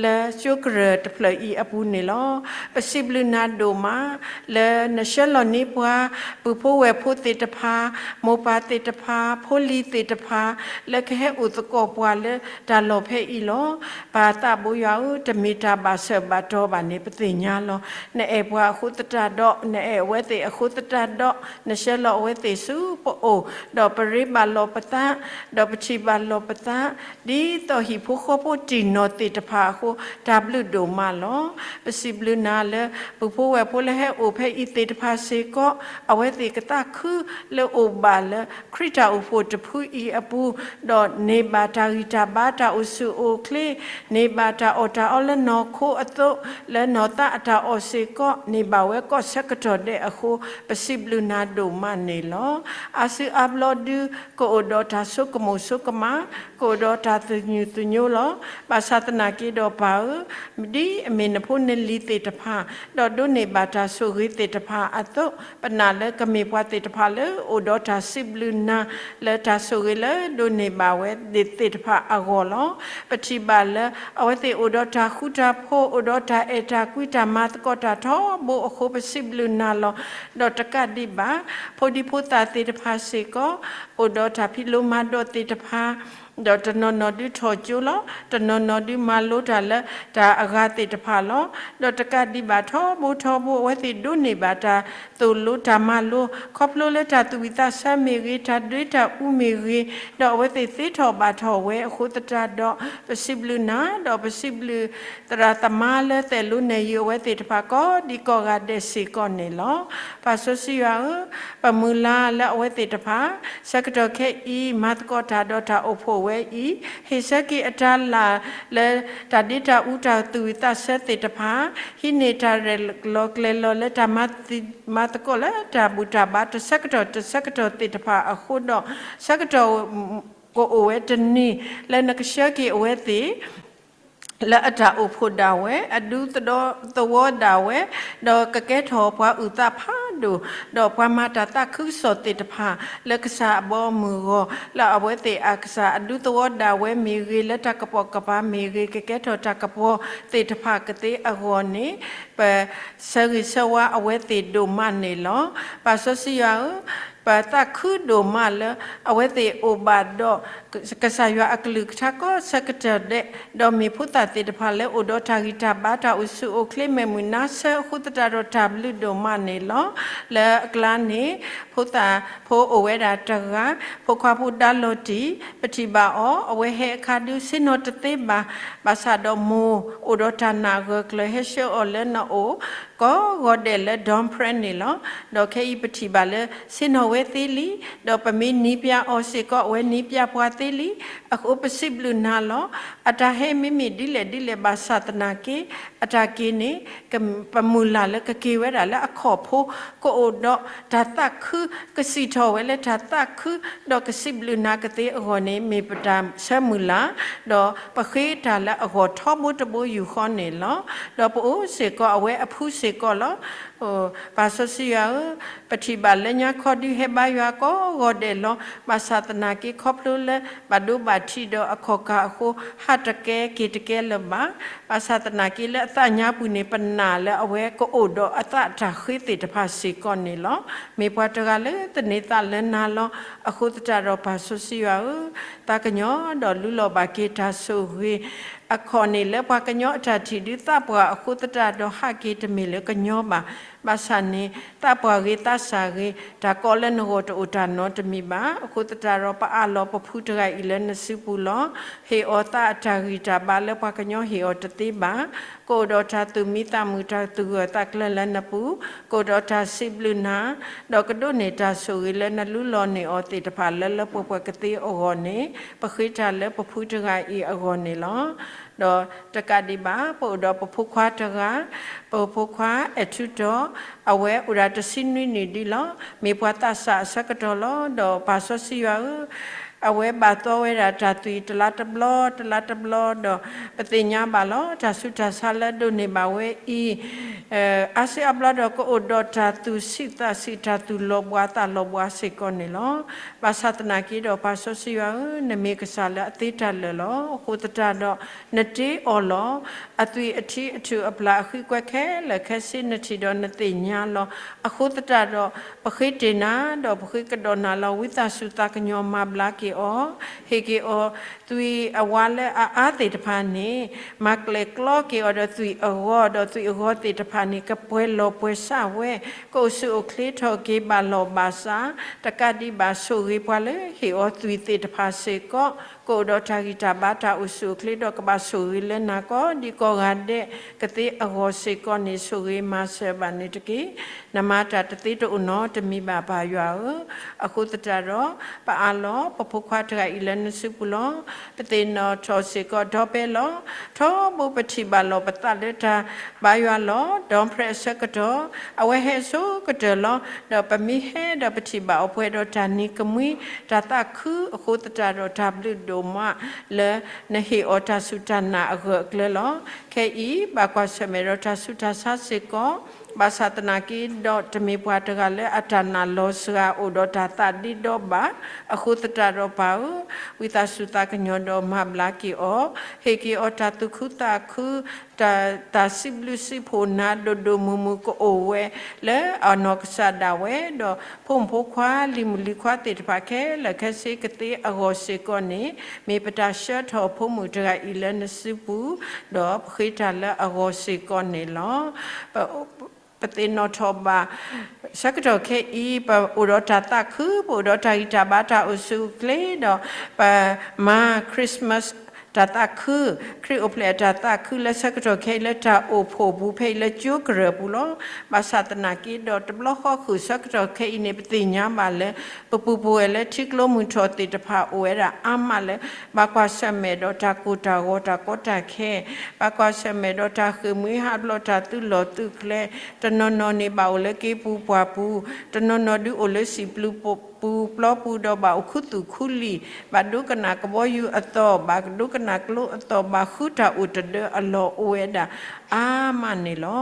လၢကၠိကရၢၢ်တဖျၢၣ်အံၤအပူၤန့ၣ်လီၤ. ပစံးဘျုးနၤဒိၣ်မး လၢနဆှၢလီၤန့ၢ်ပှၤ ပုၢ်ဖိဝဲၢ်ဖိသ့ၣ်တဖၣ်, မိၢ်ပၢ်သ့ၣ်တဖၣ်, ဖိလံၤသ့ၣ်တဖၣ် လၢကဟဲအိၣ်သကိးပှၤလၢတၢ်လီၢ်ဖဲအံၤလီၤ. ပၢ်သးဘိယွၤဧၢ, တမ့ၢ်တၢ်ဘၣ်ဆၢဘၣ်တီၤဘၣ်န့ၣ် ပသ့ၣ်ညါလီၤ. နအဲၣ်ပှၤအဃိသတးဒီး, နအဲၣ်အဝဲသ့ၣ်အဃိသတးဒီး, နဆှၢလီၤအဝဲသ့ၣ်ဆူပအိၣ်, ဒီးပရ့ဘၣ်လီၤပသး, ဒီးပထံၣ်ဘၣ်လီၤပသး, ဒ်သိးဟံၣ်ဖိဃီဖိတံၢ်နီၢ်သ့ၣ်တဖၣ်အဃိ, တၢ်ဘျုးဒိၣ်မးလီၤ. ပစံးဘျုးနၤလၢ ပုၢ်ဖိဝဲၢ်ဖိလၢဟဲအိၣ် ဖဲအံၤသ့ၣ်တဖၣ်စ့ၢ်ကီး အဝဲသ့ၣ်ကသးခုလၢအိၣ်ဘၣ်လၢ ခရံာ်တၢ်အိၣ်ဖှိၣ်တဖုအံၤအပူၤ, ဒီးန့ၢ်ဘၣ်တၢ်ဂံၢ်တၢ်ဘါတၢ်အိၣ်ဆူၣ်အိၣ်ချ့, န့ၢ်ဘၣ်တၢ်အီၣ်တၢ်အီလၢနီၢ်ခိအသိး, လၢနီၢ်သးအတၢ်အီၣ်စ့ၢ်ကီး န့ၢ်ဘၣ်ဝဲကိးဆၢကတီၢ်ဒဲးအဃိ ပစံးဘျုးနၤဒိၣ်မးန့ၣ်လီၤ. အါစုအါဘျီဒု ကအိၣ်ဒီးတၢ်ဆိကမိၣ်ဆိကမး, ကအိၣ်ဒီးတၢ်သညူးသညိလီၤ. ဘၣ်ဆၣ်သနာ်က့ဒီးပၢ်ဧၢ, ဒ်အမ့ၢ်နဖိနလံၤသ့ၣ်တဖၣ် ဒီးဒိးန့ၢ်ဘၣ်တၢ်ဆိၣ်ဂ့ၤသ့ၣ်တဖၣ်အသိး, ပနာ်လၢကမ့ၢ်ပှၤသ့ၣ်တဖၣ်လၢအိၣ်ဒီးတၢ်စံးဘျုးနၤ လၢတၢ်ဆိၣ်ဂ့ၤလၢဒိးန့ၢ်ဘၣ်ဝဲသ့ၣ်တဖၣ်အဂီၢ်လီၤ. ပထံၣ်ဘၣ်လၢ အဝဲသ့ၣ်အိၣ်ဒီးတၢ်ဃူတၢ်ဖိး, အိၣ်ဒီးတၢ်အဲၣ်တၢ်ကွံ တၢ်မၤသကိးတၢ်ထီဘိအဃိ ပစံးဘျုးနၤလီၤ. ဒီးတကးဒံးဘၣ် ဖိဒံဖိသၣ်သ့ၣ်တဖၣ်စ့ၢ်ကီး အိၣ်ဒီးတၢ်ဖံးလိမၤဒိးသ့ၣ်တဖၣ် ဒီးတနီၤနီၤဒုထီၣ်ကၠိလီၤ. တနီၤနီၤဒုမၤလိတၢ်လၢတၢ်အဂၤသ့ၣ်တဖၣ်လီၤ. ဒီးတကးဒံးဘၣ်ထီဘိထီဘိ အဝဲသ့ၣ်ဒိးန့ၢ်ဘၣ်တၢ်သိၣ်လိတၢ်မၤလိ ခီဖျိလၢတၢ်သူၣ်ဝံၣ်သးဆၢမ့ၢ်ဂ့ၤ, တၢ်ဒ့တၢ်အူမ့ၢ်ဂ့ၤ, ဒီးအဝဲသ့ၣ်သ့ထီၣ်ဘၣ်ထီၣ်ဝဲအဃိသတးဒီး ပစံးဘျုးနၤ, ဒီးပစံးဘျုးသရၣ်သမါလၢသဲးလိနဲၣ်ယုာ်အဝဲသ့ၣ်တဖၣ်ကိးဒံကိးဂၤဒဲးစ့ၢ်ကီးန့ၣ်လီၤ. ပၢ်စီဆှံယွၤဧၢ, ပမုၢ်လၢ်လၢအဝဲသ့ၣ်တဖၣ် ဆၢကတီၢ်ခဲအံၤ မၤသကိးတၢ်ဒီးတၢ်အိၣ်ဖှိၣ်ဝဲအံၤ, ဟ့ၣ်ဆၢက့ၤအတၢ်လၢ်လၢ တၢ်ဒ့တၢ်အူတၢ်သူၣ်ဝံၣ်သးဆၢသ့ၣ်တဖၣ်, ဟံးန့ၢ်တၢ်ရဲၣ်လီၤကျဲၤလီၤလၢတၢ်မၤသကိးလၢတၢ်ဘူၣ်တၢ်ဘါတဆၢကတီၢ်တဆၢကတီၢ်သ့ၣ်တဖၣ်အဃိဒီး, ဆၢကတီၢ်ကအိၣ်ဝဲတနံၤ လၢနကဆှၢက့ၤအဝဲသ့ၣ် လၢအတၢ်အိၣ်ဖှိၣ်ဒၣ်ဝဲ, အဒူသဝီဒၣ်ဝဲ, ဒီးကကဲထီၣ်ပှၤအုၣ်သးဖးဒိၣ်, ဒီးပှၤမၤတၢ်သးခုကစီၣ်သ့ၣ်တဖၣ် လၢကစၢ်အဘီအမုၢ်ဂီၢ်, လၢအဝဲသ့ၣ်အကစၢ်အဒူသဝီဒၣ်ဝဲမ့ၢ်ဂ့ၤ, လၢတၢ်ကပိာ်ကပၤမ့ၢ်ဂ့ၤ, ကကဲထီၣ်တၢ်ကပီၤသ့ၣ်တဖၣ်ကသ့အဂီၢ်န့ၣ်, ပဆၢဂ့ၤဆၢဝါအဝဲသ့ၣ်ဒိၣ်မးန့ၣ်လီၤ. ပၢ်စီဆှံယွၤဧၢ, ပသးခုဒိၣ်မးလၢ အဝဲသ့ၣ်အိၣ်ဘၣ်ဒီး ကစၢ်ယွၤအကလုၢ်ကထါကိးဆၢကတီၢ်ဒဲး, ဒီးမ့ၢ်ဖိသၣ်သ့ၣ်တဖၣ်လၢအိၣ်ဒီးတၢ်ဂံၢ်တၢ်ဘါ တၢ်အိၣ်ဆူၣ်အိၣ်ချ့ မဲာ်မုာ်နါဆၢအဃိသတးဒီး တၢ်ဘျုးဒိၣ်မးန့ၣ်လီၤ. လၢအကျါန့ၣ် ဖိသၣ်ဖိအိၣ်ဝဲဒၣ်တဂၤ, ဖိခွါဖိဒါလီၤတံၢ်, ပထံၣ်ဘၣ်အီၤ အဝဲဟဲအခါဒုးဆ့ၣ်နီၤတသ့ဘၣ်, ဘၣ်ဆၣ်ဒီးမိၢ်အိၣ်ဒီးတၢ်နာ်အဂၢၢ်ကျၢၤ ဟဲဆှၢအီၤလၢနအိၣ် ကိးဂီၤဒဲးလၢ Don Pratt န့ၣ်လီၤ. ဒီးခဲအံၤပထံၣ်ဘၣ်လၢ ဆ့ၣ်နီၤဝဲသ့လံ, ဒီးပမ့ၢ်နံၤပျၢ်အီၤစ့ၢ်ကီး အဝဲနံၤပျၢ်ပှၤသ့လံ. အဃိပစံးဘျုးနၤလီၤ. အတၢ်ဟဲမ့မ့ၢ်ဒ်လဲၣ်ဒ်လဲၣ်ဘၣ်ဆၣ်သနာ်က့ အတၢ်က့ၤန့ၣ် ပမုၢ်လၢ်လၢကက့ၤဝဲဒၣ်လၢအခီၣ်ဖိ ကအိၣ်ဒီးတၢ်သးခု, ကစံၣ်ထီၣ်ဝဲလၢတၢ်သးခု, ဒီးကစံးဘျုးနၤကသ့အဂီၢ်န့ၣ် မ့ၢ်ပတၢ်ဆၢမုၢ်လၢ်, ဒီးပဃ့တၢ်လၢအဂီၢ်ထီဘိတဘိယူၢ်ဃီန့ၣ်လီၤ. ဒီးပအိၣ်စ့ၢ်ကီးအဝဲအဖုစ့ၢ်ကီးလီၤ. ပၢ်စီဆှံယွၤဧၢ, ပထံၣ်ဘၣ်လၢညါခီဒုးဟဲဘါယွၤကိးဂီၤဒဲးလီၤ. ဘၣ်ဆၣ်သနာ်က့ခီဖျိလၢ ဘၣ်ဒိဘၣ်ထံးဒီးအခီၣ်ကၢ်အဃိ ဟးတကဲက့ၤတကဲလၢၤဘၣ်. ဘၣ်ဆၣ်သနာ်က့လၢအသးညါပူၤန့ၣ် ပနာ်လၢအဝဲကအိၣ်ဒီးအသးတၢ်ဃ့သ့ၣ်တဖၣ်စ့ၢ်ကီးန့ၣ်လီၤ. မ့ၢ်ပှၤတဂၤလၢသန့ၤသးလၢနၤလီၤ. အဃိသတးဒီးပၢ်စီဆှံယွၤဧၢ, သးကညီၤဒီးလူလီၤဘၣ်က့ၤတၢ်ဆိၣ်ဂ့ၤ အခီၣ်န့ၣ်လၢပှၤကညီအတၢ်ထံၣ်ဒုးသးပှၢ်အဃိသတးဒီး ဟးက့ၤတမ့ၢ်လၢကညီဘၣ်. ဘၣ်ဆၣ်န့ၣ် သးပှၢ်ဂ့ၤသးစၢ်ဂ့ၤ တၢ်ကိးလၢနဂီၢ်တအိၣ်တၢ်နီတမံၤဘၣ်. အဃိသတးဒီး ပအးလီၤပဖုတဂၤအံၤလၢနစုပူၤလီၤ. ဟ့ၣ်အီၤသးအတၢ်ဂံၢ်တၢ်ဘါလၢပှၤကညီဟ့ၣ်အီၤတသ့ဘၣ်. ကအိၣ်ဒီးတၢ်သူၣ်မံသးမုာ် တၢ်သူၣ်ဂၢၢ်သးကျၢၤလၢနပူၤ, ကအိၣ်ဒီးတၢ်စံးဘျုးနၤ, ဒီးကဒိးန့ၢ်တၢ်ဆိၣ်ဂ့ၤလၢနလူလီၤန့ၢ်အီၤသ့ၣ်တဖၣ်လၢလၢပှဲၤပှဲၤကသ့အဂီၢ်န့ၣ် ပဃ့တၢ်လၢပဖုတဂၤအံၤအဂီၢ်န့ၣ်လီၤ. ဒီးတကးဒံးဘၣ် ပအိၣ်ဒီးပဖိခွါတဂၤ, ပဖိခွါအဲၣ်ထူတီၤ, အဝဲအိၣ်ဒၣ်တဆံနွံနံၣ်ဒံးလီၤ. မ့ၢ်ပှၤသးစၢ်အဆၢကတီၢ်လီၤ. ဒီးပၢ်စီဆှံယွၤဧၢ, အဝဲဘၣ်သီဝဲဒၣ်တၢ်သွံၣ်တလါတဘျီ တလါတဘျီဒီး ပသ့ၣ်ညါဘၣ်လီၤ. တၢ်ဆူးတၢ်ဆါလၢဒိးန့ၢ်ဘၣ်ဝဲအံၤ အါစုအါဘျီဒီးကအိၣ်ဒီးတၢ်သူၣ်ဆံးသးဆံး တၢ်သူၣ်လီၤဘှါသးလီၤဘှါစ့ၢ်ကီးန့ၣ်လီၤ. ဘၣ်ဆၣ်သနာ်က့ဒီးပၢ်စီဆှံယွၤဧၢ, နမ့ၢ်ကစၢ်လၢအသ့တၢ်လၢာ်လီၤ. အဃိသတးဒီး နတ့အီၤလီၤ. အသွံၣ်အထံအထူၣ်အပျၢ်အဃံကွဲခဲလၢာ်ခဲဆ့ နထံၣ်ဒီးနသ့ၣ်ညါလီၤ. အဃိသတးဒီး ပဃ့တ့ၢ်နၤ ဒီးပဃ့ကဒီးနၤလီၤ. ဝံသးစူၤသးကညီၤမၤဘျါက့ၤအီၤ, ဟ့ၣ်က့ၤအီၤ သွံၣ်အဝါလၢအအါသ့ၣ်တဖၣ်န့ၣ် မၤကျဲၤကျီက့ၤအီၤဒီးသွံၣ်အဂီၤ, ဒီးသွံၣ်အဂီၤသ့ၣ်တဖၣ်န့ၣ် ကပှဲၤလီၤပှဲၤဆှးဝဲ, ကအိၣ်ဆူၣ်အိၣ်ချ့ထီၣ်က့ၤဘၣ်လီၢ်ဘၣ်စး, တကးဒံးဘၣ်ဆိၣ်ဂ့ၤပှၤလၢဟ့ၣ်အီၤသွံၣ်သ့ၣ်တဖၣ်စ့ၢ်ကီး ကအိၣ်ဒီးတၢ်ဂံၢ်တၢ်ဘါ တၢ်အိၣ်ဆူၣ်အိၣ်ချ့ဒီး ကဘၣ်ဆိၣ်ဂ့ၤလၢနၤကိးဒံကိးဂၤဒဲးကသ့အဂီၢ်စ့ၢ်ကီးန့ၣ် ဆိၣ်ဂ့ၤမၤစၢၤဘၣ်န့ၣ်တက့ၢ်. နမၤတၢ်တသ့တအိၣ်နီတမံၤဘၣ် ပၢ်ယွၤဧၢ. အဃိသတးဒီး ပအးလီၤပဖိခွါတဂၤအံၤလၢနစုပူၤလီၤ. ပသ့ၣ်နီၣ်ထီၣ်စ့ၢ်ကီးဒီပဲလီၤ. ထီဘိပထံၣ်ဘၣ်လီၤပသးလၢတၢ်ဘါယွၤလီၤ. ဒီးဖဲအဆၢကတီၢ် အဝဲဟဲအဆိကတၢၢ်လီၤ. ဒီးပမ့ၢ်ဟဲဒီးပထံၣ်ဘၣ်အီၤပှဲၤဒီးတၢ်နံၤကမှံ တၢ်သးခု အဃိသတးဒီးတၢ်ဘျုးဒိၣ်မးလၢ နဟ့ၣ်အီၤတၢ်စူၢ်တၢ်နာ်အဂၢၢ်အကျၢၤလီၤ. ခဲအံၤ ဘၣ်ကွၢ်ဆၢၣ်မဲာ်ဒီးတၢ်ဆူးတၢ်ဆါစ့ၢ်ကီး, ဘၣ်ဆၣ်သနာ်က့ဒီး တမ့ၢ်ပှၤတဂၤလၢအတၢ်နာ်လီၤစှၤ အိၣ်ဒီးတၢ်သးဒ့ဒီဘၣ်. အဃိသတးဒီးပၢ်ဧၢ, ဝံသးစူၤသးကညီၤဒီးမၤဘျါက့ၤအီၤ, ဟ့ၣ်က့ၤအီၤတၢ်သူၣ်ခုသးခု, တၢ်, တၢ်စံးဘျုးစံးဖှိၣ်နၤဒိၣ်ဒိၣ်မုၢ်မုၢ်ကအိၣ်ဝဲ လၢအနီၢ်ကစၢ်ဒၣ်ဝဲ, ဒီးဖိမုၣ်ဖိခွါ လံၤမုၣ်လံၤခွါသ့ၣ်တဖၣ်ခဲလၢာ်ခဲဆ့ကသ့အဂီၢ်စ့ၢ်ကီးန့ၣ်, မ့ၢ်ပတၢ်ဆှၢထီၣ်ဖိမုၣ်တဂၤအံၤလၢနစုပူၤ, ဒီးပဃ့တၢ်လၢအဂီၢ်စ့ၢ်ကီးန့ၣ်လီၤ. ပ, ပသ့ၣ်နီၣ်ထီၣ်ဘၣ် ဆၢကတီၢ်ခဲအံၤ ပအိၣ်ဒီးတၢ်သးခု, ပအိၣ်ဒီးတၢ်ဂံၢ်တၢ်ဘါ တၢ်အိၣ်ဆူၣ်အိၣ်ချ့ဒီး ပမၤ Christmas တၢ်သးခု, ခရံာ်အိၣ်ဖျဲၣ်အတၢ်သးခု လၢဆၢကတီၢ်ခဲအံၤလၢတၢ်အိၣ်ဖှိၣ်ပူၤ ဖဲအံၤလၢကၠိကရၢၢ်ပူၤလီၤ. ဘၣ်ဆၣ်သနာ်က့ဒီး တဘျီဃီဃုာ်ဆၢကတီၢ်ခဲအံၤန့ၣ် ပသ့ၣ်ညါဘၣ်လၢ ပပူၤပဝဲၢ်လၢထံကျိမုၢ်ထီၣ်သ့ၣ်တဖၣ်အိၣ်ဝဲဒၣ်အါမးလၢ ဘၣ်ကွၢ်ဆၢၣ်မဲာ်ဒီးတၢ်ကိၢ်တၢ်ဂီၤ တၢ်ကီတၢ်ခဲ, ဘၣ်ကွၢ်ဆၢၣ်မဲာ်ဒီးတၢ်ဃ့ၢ်မှံဟးဖျိး တၢ်သုးလီၢ်သုးကျဲ, တနီၤနီၤန့ၣ်ဘၣ်အိၣ်လၢက့ပူၤပှၢ်ပူၤ, တနီၤနီၤဒုးအိၣ်လၢစံာ်ပျူၤပူၤပျီပူၤ ဒီးဘၣ်အိၣ်ခူသူၣ်ခူလံာ်, ဘၣ်ဒိကနၣ်ကဘီယူၤအသီၣ်, ဘၣ်ဒိကနၣ်ကျိအသီၣ်, ဘၣ်ဃုတၢ်အိၣ်တဒၢအလီၢ်အိၣ်ဝဲဒၣ်အါမးန့ၣ်လီၤ.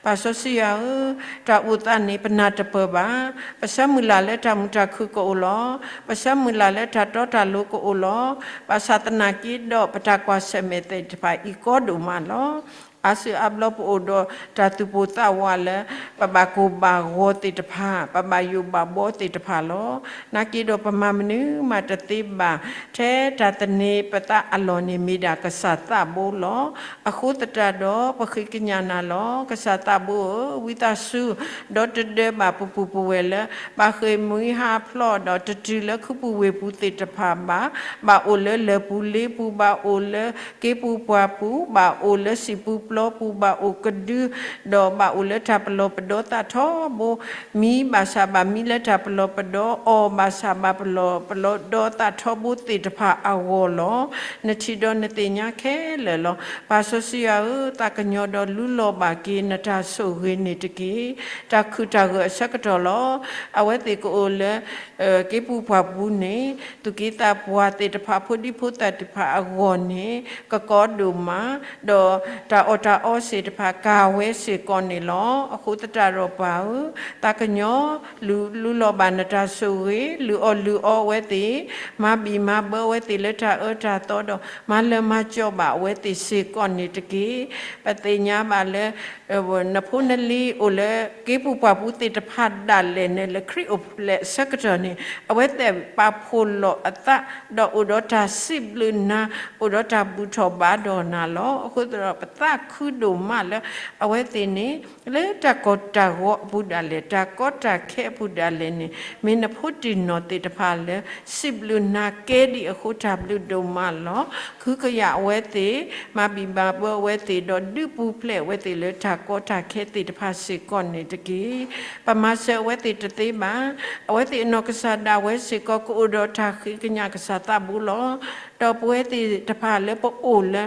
ပၢ်စီဆှံယွၤဧၢ, တၢ်အိၣ်သးန့ၣ် ပနၢ်တပၢၢ်ဘၣ်. ပဆၢမုၢ်လၢ်လၢတၢ်မုာ်တၢ်ခုၣ်ကအိၣ်လီၤ. ပဆၢမုၢ်လၢ်လၢတၢ်တီတၢ်လိၤကအိၣ်လီၤ. ဘၣ်ဆၣ်သနာ်က့ဒီး ပတၢ်ကွၢ်ဆၢၣ်မဲာ်သ့ၣ်တဖၣ်အံၤကီဒိၣ်မးလီၤ. အါစုအါဘျီပအိၣ်ဒီးတၢ်သူၣ်ပိၢ်သးဝးလၢ ပဘၣ်ကိၢ်ဘၣ်ဂီၤသ့ၣ်တဖၣ်, ပဘၣ်ယိၣ်ဘၣ်ဘီသ့ၣ်တဖၣ်လီၤ. နာ်က့ဒီးပမၤမနုၤမးတသ့ဘၣ်, ထဲတၢ်သန့ၤပသးအလီၢ်န့ၣ် မ့ၢ်ဒၣ်ကစၢ်သးဘိလီၤ. အဃိသတးဒီး ပဃ့ကညးနၤလီၤ. ကစၢ်သးဘိဧၢ, ဝံသးစူၤ ဒီတဒၢဘၣ်ပပူၤပဝဲၢ်လၢ ဘၣ်ဃ့ၢ်မှံဟးဖျိးဒီးတတုၤလၢခူပူၤဝ့ၢ်ပူၤသ့ၣ်တဖၣ်ဘၣ်, ဘၣ်အိၣ်လၢလၢၢ်ပူၤလ့ပူၤ, ဘၣ်အိၣ်လၢက့ပူၤပှၢ်ပူၤ, ဘၣ်အိၣ်လၢစံာ်ပူၤပျီပူၤ, ဘၣ်အိၣ်ကဒု, ဒီးဘၣ်အိၣ်လၢတၢ်ပလီၢ်ပဒီသးထီဘိ, မံဘၣ်ဆၣ်ဘၣ်မံလၢတၢ်ပလီၢ်ပဒီ, အီၣ်ဘၣ်ဆၣ်ဘၣ်ပလီၢ်ပဒီသးထီဘိသ့ၣ်တဖၣ်အဂီၢ်လီၤ. နထံၣ်ဒီးနသ့ၣ်ညါခဲလၢာ်လီၤ. ပၢ်စီဆှံယွၤဧၢ, သးကညီၤဒီးလူလီၤဘၣ်က့ၤနတၢ်ဆိၣ်ဂ့ၤန့ၣ်တက့ၢ်. တၢ်ခုၣ်တၢ်ဂၢၢ်အဆၢကတီၢ်လီၤ. အဝဲသ့ၣ်ကအိၣ်လၢ က့ပူၤပှၢ်ပူၤန့ၣ် သူၣ်က့သးပှၢ်သ့ၣ်တဖၣ် ဖိဒံဖိသၣ်သ့ၣ်တဖၣ်အဂီၢ်န့ၣ် ကကီဒိၣ်မး, ဒီးတၢ်အီၣ်တၢ်အီသ့ၣ်တဖၣ်ကၤဝဲစ့ၢ်ကီးန့ၣ်လီၤ. အဃိသတးဒီးပၢ်ဧၢ, သးကညီၤလူလီၤဘၣ်နတၢ်ဆိၣ်ဂ့ၤ, လုၢ်အီၣ်လုၢ်အီအဝဲသ့ၣ်, မၤဘံၣ်မၤဘၢအဝဲသ့ၣ်လၢတၢ်အၢတၢ်သီဒီး မၤလၢမၤကၠီဘၣ်အဝဲသ့ၣ်စ့ၢ်ကီးန့ၣ်တက့ၢ်. ပသ့ၣ်ညါဘၣ်လၢ နဖိနလံၤအိၣ်လၢက့ပူၤပှၢ်ပူၤသ့ၣ်တဖၣ်ဒၣ်လဲာ်န့ၣ် လၢခရံာ်အိၣ်ဖျဲၣ်အဆၢကတီၢ်န့ၣ် အဝဲသ့ၣ်ပာ်ဖှိၣ်လီၤအသး ဒီးအိၣ်ဒီးတၢ်စံးဘျုးနၤ, အိၣ်ဒီးတၢ်ဘူၣ်ထီၣ်ဘါထီၣ်နၤလီၤ. အဃိသတးဒီး ပသးခုဒိၣ်မးလၢ အဝဲသ့ၣ်န့ၣ် လၢတၢ်ကိၢ်တၢ်ဂီၤအပူၤဒၣ်လဲာ်, တၢ်ကီတၢ်ခဲအပူၤဒၣ်လဲာ်န့ၣ် မ့ၢ်နဖိတံၢ်နီၢ်သ့ၣ်တဖၣ်လၢ စံးဘျုးနၤကဲဒံးအဃိ တၢ်ဘျုးဒိၣ်မးလီၤ. ခုကယာ်အဝဲသ့ၣ်, မၤဘံၣ်မၤဘၢအဝဲသ့ၣ်, ဒီးဒုးပူၤဖျဲးအဝဲသ့ၣ်လၢတၢ်ကီတၢ်ခဲသ့ၣ်တဖၣ်စ့ၢ်ကီးန့ၣ်တက့ၢ်. ပမၤစၢၤအဝဲသ့ၣ်တသ့ဘၣ်. အဝဲသ့ၣ်အနီၢ်ကစၢ်ဒၣ်ဝဲစ့ၢ်ကီး ကအိၣ်ဒီးတၢ်ဃ့ကညးကစၢ်သးဘိလီၤ. ဒီးပဝဲသ့ၣ်တဖၣ်လၢပအိၣ်လၢ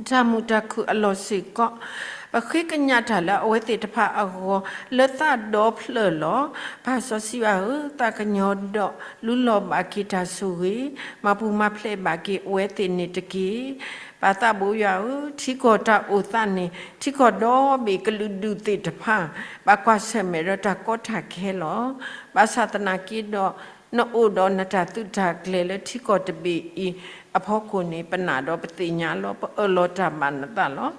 တၢ်မုာ်တၢ်ခုၣ်အလီၢ်စ့ၢ်ကီး, ပဃ့ကညးတၢ်လၢအဝဲသ့ၣ်တဖၣ်အဂီၢ် လၢသးဒီဖျၢၣ်လီၤ. ပၢ်စီဆှံယွၤဧၢ, သးကညီၤဒီးလူလီၤဘၣ်က့ၤတၢ်ဆိၣ်ဂ့ၤ, မၤပူၤမၤဖျဲးဘၣ်က့ၤအဝဲသ့ၣ်န့ၣ်တက့ၢ်. ပၢ်သးဘိယွၤဧၢ, ထံကီၢ်တၢ်အိၣ်သးန့ၣ် ထံကီၢ်ဒီဘ့ၣ်ကလုာ်ဒူၣ်သ့ၣ်တဖၣ် ဘၣ်ကွၢ်ဆၢၣ်မဲာ်ဒီးတၢ်ကီတၢ်ခဲလီၤ. ဘၣ်ဆၣ်သနာ်က့ဒီး နအိၣ်ဒီးနတၢ်သုးတၢ်ကျဲၤလၢထံကီၢ်တဘ့ၣ်အံၤအဖီခိၣ်န့ၣ် ပနာ်ဒီးပသ့ၣ်ညါလီၤ. ပအၢၣ်လီၤတၢ်ဘၣ်နသးလီၤ.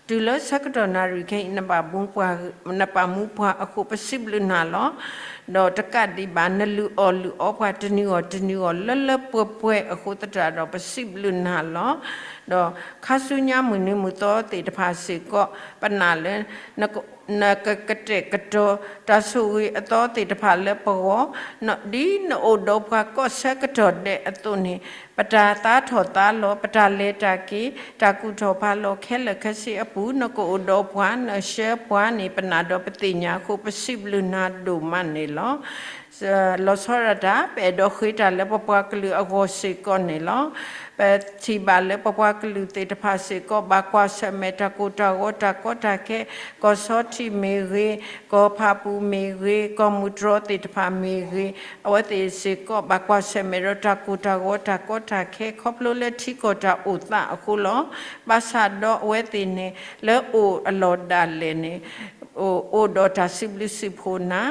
တုၤလၢဆၢကတီၢ်နၣ်ရံၣ်ခဲအံၤ နပာ်မူပှၤအဃိ ပစံးဘျုးနၤလီၤ. ဒီးတကးဒံးဘၣ် နလုၢ်အီၣ်လုၢ်အီပှၤတနံၤဂီၢ်တနံၤဂီၢ် လၢလၢပှဲၤပှဲၤအဃိသတးဒီး ပစံးဘျုးနၤလီၤ. ဒီးခါဆူညါမုၢ်နံၤမုၢ်သီသ့ၣ်တဖၣ်စ့ၢ်ကီး ပနာ်လၢ နကကတဲာ်ကတီၤတၢ်ဆိၣ်ဂ့ၤအသီသ့ၣ်တဖၣ်လၢပဂီၢ်, ဒ်နအိၣ်ဒီးပှၤကိးဆၢကတီၢ်ဒဲးအသိးန့ၣ်, ပတၢ်သါထီၣ်သါလီၤ, ပတၢ်လဲၤတၢ်က့ၤ, တၢ်ကူၣ်ထီၣ်ဖးလီၤခဲလၢာ်ခဲဆ့အပူၤ နကအိၣ်ဒီးပှၤ နဆှၢပှၤန့ၣ် ပနာ်ဒီးပသ့ၣ်ညါအဃိ ပစံးဘျုးနၤဒိၣ်မးန့ၣ်လီၤ. လီၤဆီဒၣ်တၢ် ပအဲၣ်ဒိးဃ့တၢ်လၢပပှၤကလုာ်အဂီၢ်စ့ၢ်ကီးန့ၣ်လီၤ. ပထံၣ်ဘၣ်လၢပပှၤကလုာ်သ့ၣ်တဖၣ်စ့ၢ်ကီး ဘၣ်ကွၢ်ဆၢၣ်မဲာ်တၢ်ကိၢ်တၢ်ဂီၤတၢ်ကီတၢ်ခဲ, ကီၢ်ဆီထံးမ့ၢ်ဂ့ၤ, ကီၢ်ဖၣ်ပူၤမ့ၢ်ဂ့ၤ, ကီၢ်မုၢ်တြီသ့ၣ်တဖၣ်မ့ၢ်ဂ့ၤ, အဝဲသ့ၣ်စ့ၢ်ကီး ဘၣ်ကွၢ်ဆၢၣ်မဲာ်ဒီးတၢ်ကိၢ်တၢ်ဂီၤတၢ်ကီတၢ်ခဲ ခီဖျိလၢထံကီၢ်တၢ်အိၣ်သးအဃိလီၤ. ဘၣ်ဆၣ်ဒီးအဝဲသ့ၣ်န့ၣ် လၢအိၣ်အလီၢ်ဒၣ်လဲာ်န့ၣ် အိၣ်ဒီးတၢ်စံးဘျုးစံးဖှိၣ်နၤ,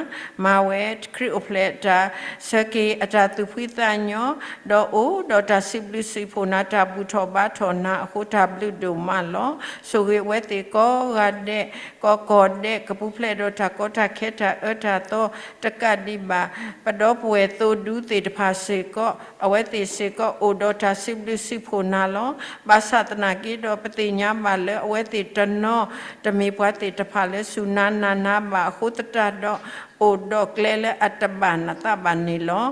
မၤဝဲခရံာ်အိၣ်ဖျဲၣ်အတၢ်ဆၢက့ၤအတၢ်သူၣ်ဖှံသးညီ, ဒီးအိၣ်ဒီးတၢ်စံးဘျုးစံးဖှိၣ်နၤ တၢ်ဘူၣ်ထီၣ်ဘါထီၣ်နၤအဃိ တၢ်ဘျုးဒိၣ်မးလီၤ. ဆိၣ်ဂ့ၤအဝဲသ့ၣ်ကိးဂၤဒဲး ကိးကီၢ်ဒဲး ကပူၤဖျဲးဒီးတၢ်ကီတၢ်ခဲတၢ်အၢတၢ်သီတကးဒံးဘၣ် ပဒီပုၢ်ဝဲၢ်သိဒူသ့ၣ်တဖၣ်စ့ၢ်ကီး အဝဲသ့ၣ်စ့ၢ်ကီးအိၣ်ဒီးတၢ်စံးဘျုးစံးဖှိၣ်နၤလီၤ. ဘၣ်ဆၣ်သနာ်က့ဒီး ပသ့ၣ်ညါဘၣ်လၢအဝဲသ့ၣ်တနီၤ တမ့ၢ်ပှၤသ့ၣ်တဖၣ်လၢစူၢ်နၤနာ်နၤဘၣ်အဃိသတးဒီး အိၣ်ဒီးကျဲလၢအတဘၣ်နသးဘၣ်န့ၣ်လီၤ.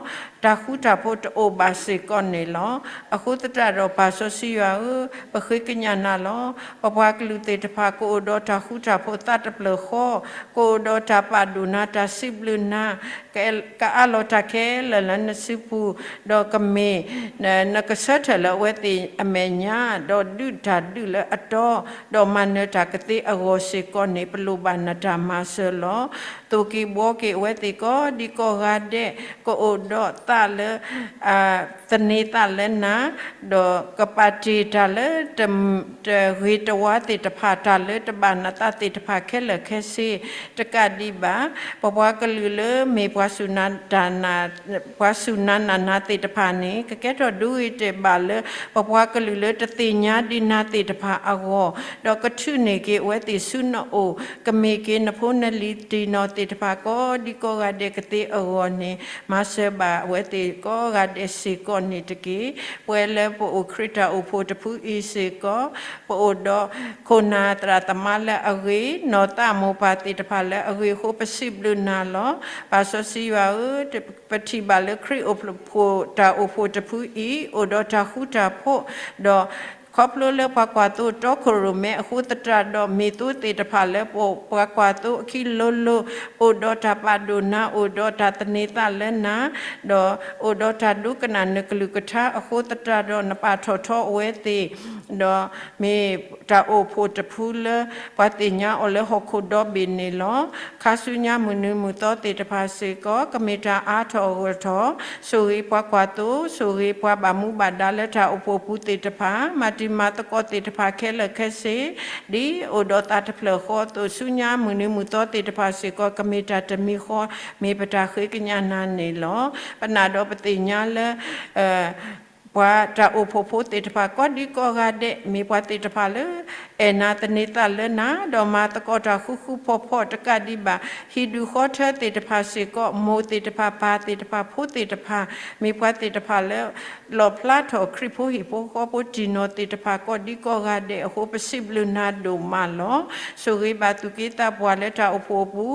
တၢ်ဃူတၢ်ဖိးတအိၣ်ဘၣ်စ့ၢ်ကီးန့ၣ်လီၤ. အဃိသတးဒီး ပၢ်စီဆှံယွၤဧၢ, ပဃ့ကညးနၤလီၤ. ပပှၤကလုာ်သ့ၣ်တဖၣ် ကအိၣ်ဒီးတၢ်ဃူတၢ်ဖိးသးတဖျၢၣ်ဃီ, ကအိၣ်ဒီးတၢ်ပာ်ဒိၣ်နၤ တၢ်စံးဘျုးနၤ ကအးလီၤတၢ်ခဲလၢာ်လၢနစုပူၤ, ဒီးကမ့ၢ် နကဆၢထၢၣ်လၢအဝဲသ့ၣ်အမဲာ်ညါ, ဒီးဒုးတၢ်ဒုးလၢအတီ, ဒီးမၤနၢၤတၢ်ကသ့အဂီၢ်စ့ၢ်ကီးန့ၣ် ပလိၣ်ဘၣ်နတၢ်မၤစၢၤလီၤ. သိၣ်က့ၤဘှီက့ၤအဝဲသ့ၣ်ကိးဒံကိးဂၤဒဲး ကအိၣ်ဒီးသးလၢ သန့ၤသးလၢနၤ, ဒီးကပာ်တ့ၢ်တၢ်လၢ တဂ့ၤတဝါသ့ၣ်တဖၣ် တၢ်လၢတဘၣ်နသးသ့ၣ်တဖၣ်ခဲလၢာ်ခဲဆ့တကးဒံးဘၣ်, ပပှၤကလုာ်လၢမ့ၢ်ပှၤစူၢ်နၤတၢ်နၤ ပှၤစူၢ်နၤနာ်နၤသ့ၣ်တဖၣ်န့ၣ် ကကဲထီၣ်ဒိဂ့ၤတဲာ်ဘၣ်လၢ ပပှၤကလုာ်လၢတသ့ၣ်ညါဒံးနၤသ့ၣ်တဖၣ်အဂီၢ်, ဒီးကထုးန့ၢ်က့ၤအဝဲသ့ၣ်ဆူနအိၣ်, ကမ့ၢ်က့ၤနဖိနလံၤတံၢ်နီၢ်သ့ၣ်တဖၣ်ကိးဒံကိးဂၤဒဲးကသ့အဂီၢ်န့ၣ် မၤစၢၤဘၣ်အဝဲသ့ၣ်ကိးဂၤဒဲးစ့ၢ်ကီးန့ၣ်တက့ၢ်. ပဝဲလၢပအိၣ်ခရံာ်တၢ်အိၣ်ဖှိၣ်တဖုအံၤစ့ၢ်ကီး ပအိၣ်ဒီးခိၣ်နၢ်သရၣ်သမါလၢအဂ့ၤ, နီၢ်သးမိၢ်ပၢ်သ့ၣ်တဖၣ်လၢအဂ့ၤအဃိ ပစံးဘျုးနၤလီၤ. ပၢ်စီဆှံယွၤဧၢ, ပထံၣ်ဘၣ်လၢခရံာ်အိၣ်ဖှိၣ်တၢ်အိၣ်ဖှိၣ်တဖုအံၤ အိၣ်ဒီးတၢ်ဃူတၢ်ဖိး, ဒီးခီဖျိလၢပှၤကွၢ်သိတီခိၣ်ရိၣ်မဲအဃိသတးဒီး မ့ၢ်သိသ့ၣ်တဖၣ်လၢပပှၤကွၢ်သိအခံလိၤလိၤ, အိၣ်ဒီးတၢ်ပာ်ဒိၣ်နၤ, အိၣ်ဒီးတၢ်သန့ၤသးလၢနၤ, ဒီးအိၣ်ဒီးတၢ်ဒိကနၣ်နကလုၢ်ကထါအဃိသတးဒီး နပာ်ထီၣ်ထီအဝဲသ့ၣ်, ဒီးမ့ၢ်တၢ်အိၣ်ဖှိၣ်တဖုလၢ ပှၤသ့ၣ်ညါအီၤလၢဟီၣ်ခိၣ်ဒီဘ့ၣ်န့ၣ်လီၤ. ခါဆူညါမုၢ်နံၤမုၢ်သီသ့ၣ်တဖၣ်စ့ၢ်ကီး ကမ့ၢ်တၢ်အါထီၣ်အဂီၢ်ထီၣ်, ဆိၣ်ဂ့ၤပှၤကွၢ်သိ, ဆိၣ်ဂ့ၤပှၤဘၣ်မူဘၣ်ဒါလၢတၢ်အိၣ်ဖှိၣ်ပူၤသ့ၣ်တဖၣ်, မၤတံၤမၤသကိးသ့ၣ်တဖၣ်ခဲလၢာ်ခဲဆ့, ဒ်အိၣ်ဒီးသးတဖျၢၣ်ဃီအသိး ဆူညါမုၢ်နံၤမုၢ်သီသ့ၣ်တဖၣ်စ့ၢ်ကီး ကမ့ၢ်တၢ်တမံၤဃီ မ့ၢ်ပတၢ်ဃ့ကညးနၤန့ၣ်လီၤ. ပနာ်ဒီးပသ့ၣ်ညါလၢ ပှၤတၢ်အိၣ်ဖှိၣ်ဖိသ့ၣ်တဖၣ်ကိးဒံကိးဂၤဒဲး မ့ၢ်ပှၤသ့ၣ်တဖၣ်လၢ အဲၣ်နၤသန့ၤသးလၢနၤ, ဒီးမၤသကိးတၢ်ဃူဃူဖိးဖိးတကးဒံးဘၣ်, ဟံၣ်ဒူၣ်ဃီထၢသ့ၣ်တဖၣ်စ့ၢ်ကီး မိၢ်သ့ၣ်တဖၣ် ပၢ်သ့ၣ်တဖၣ် ဖိသ့ၣ်တဖၣ်, မ့ၢ်ပှၤသ့ၣ်တဖၣ်လၢ လီၣ်ဖျါထီၣ်ခရံာ်ဖိဟံၣ်ဖိဃီဖိတံၢ်နီၢ်သ့ၣ်တဖၣ်ကိးဒံကိးဂၤဒဲးအဃိ ပစံးဘျုးနၤဒိၣ်မးလီၤ. ဆိၣ်ဂ့ၤဘၣ်သူၣ်က့သးပှၢ်လၢတၢ်အိၣ်ဖှိၣ်အပူ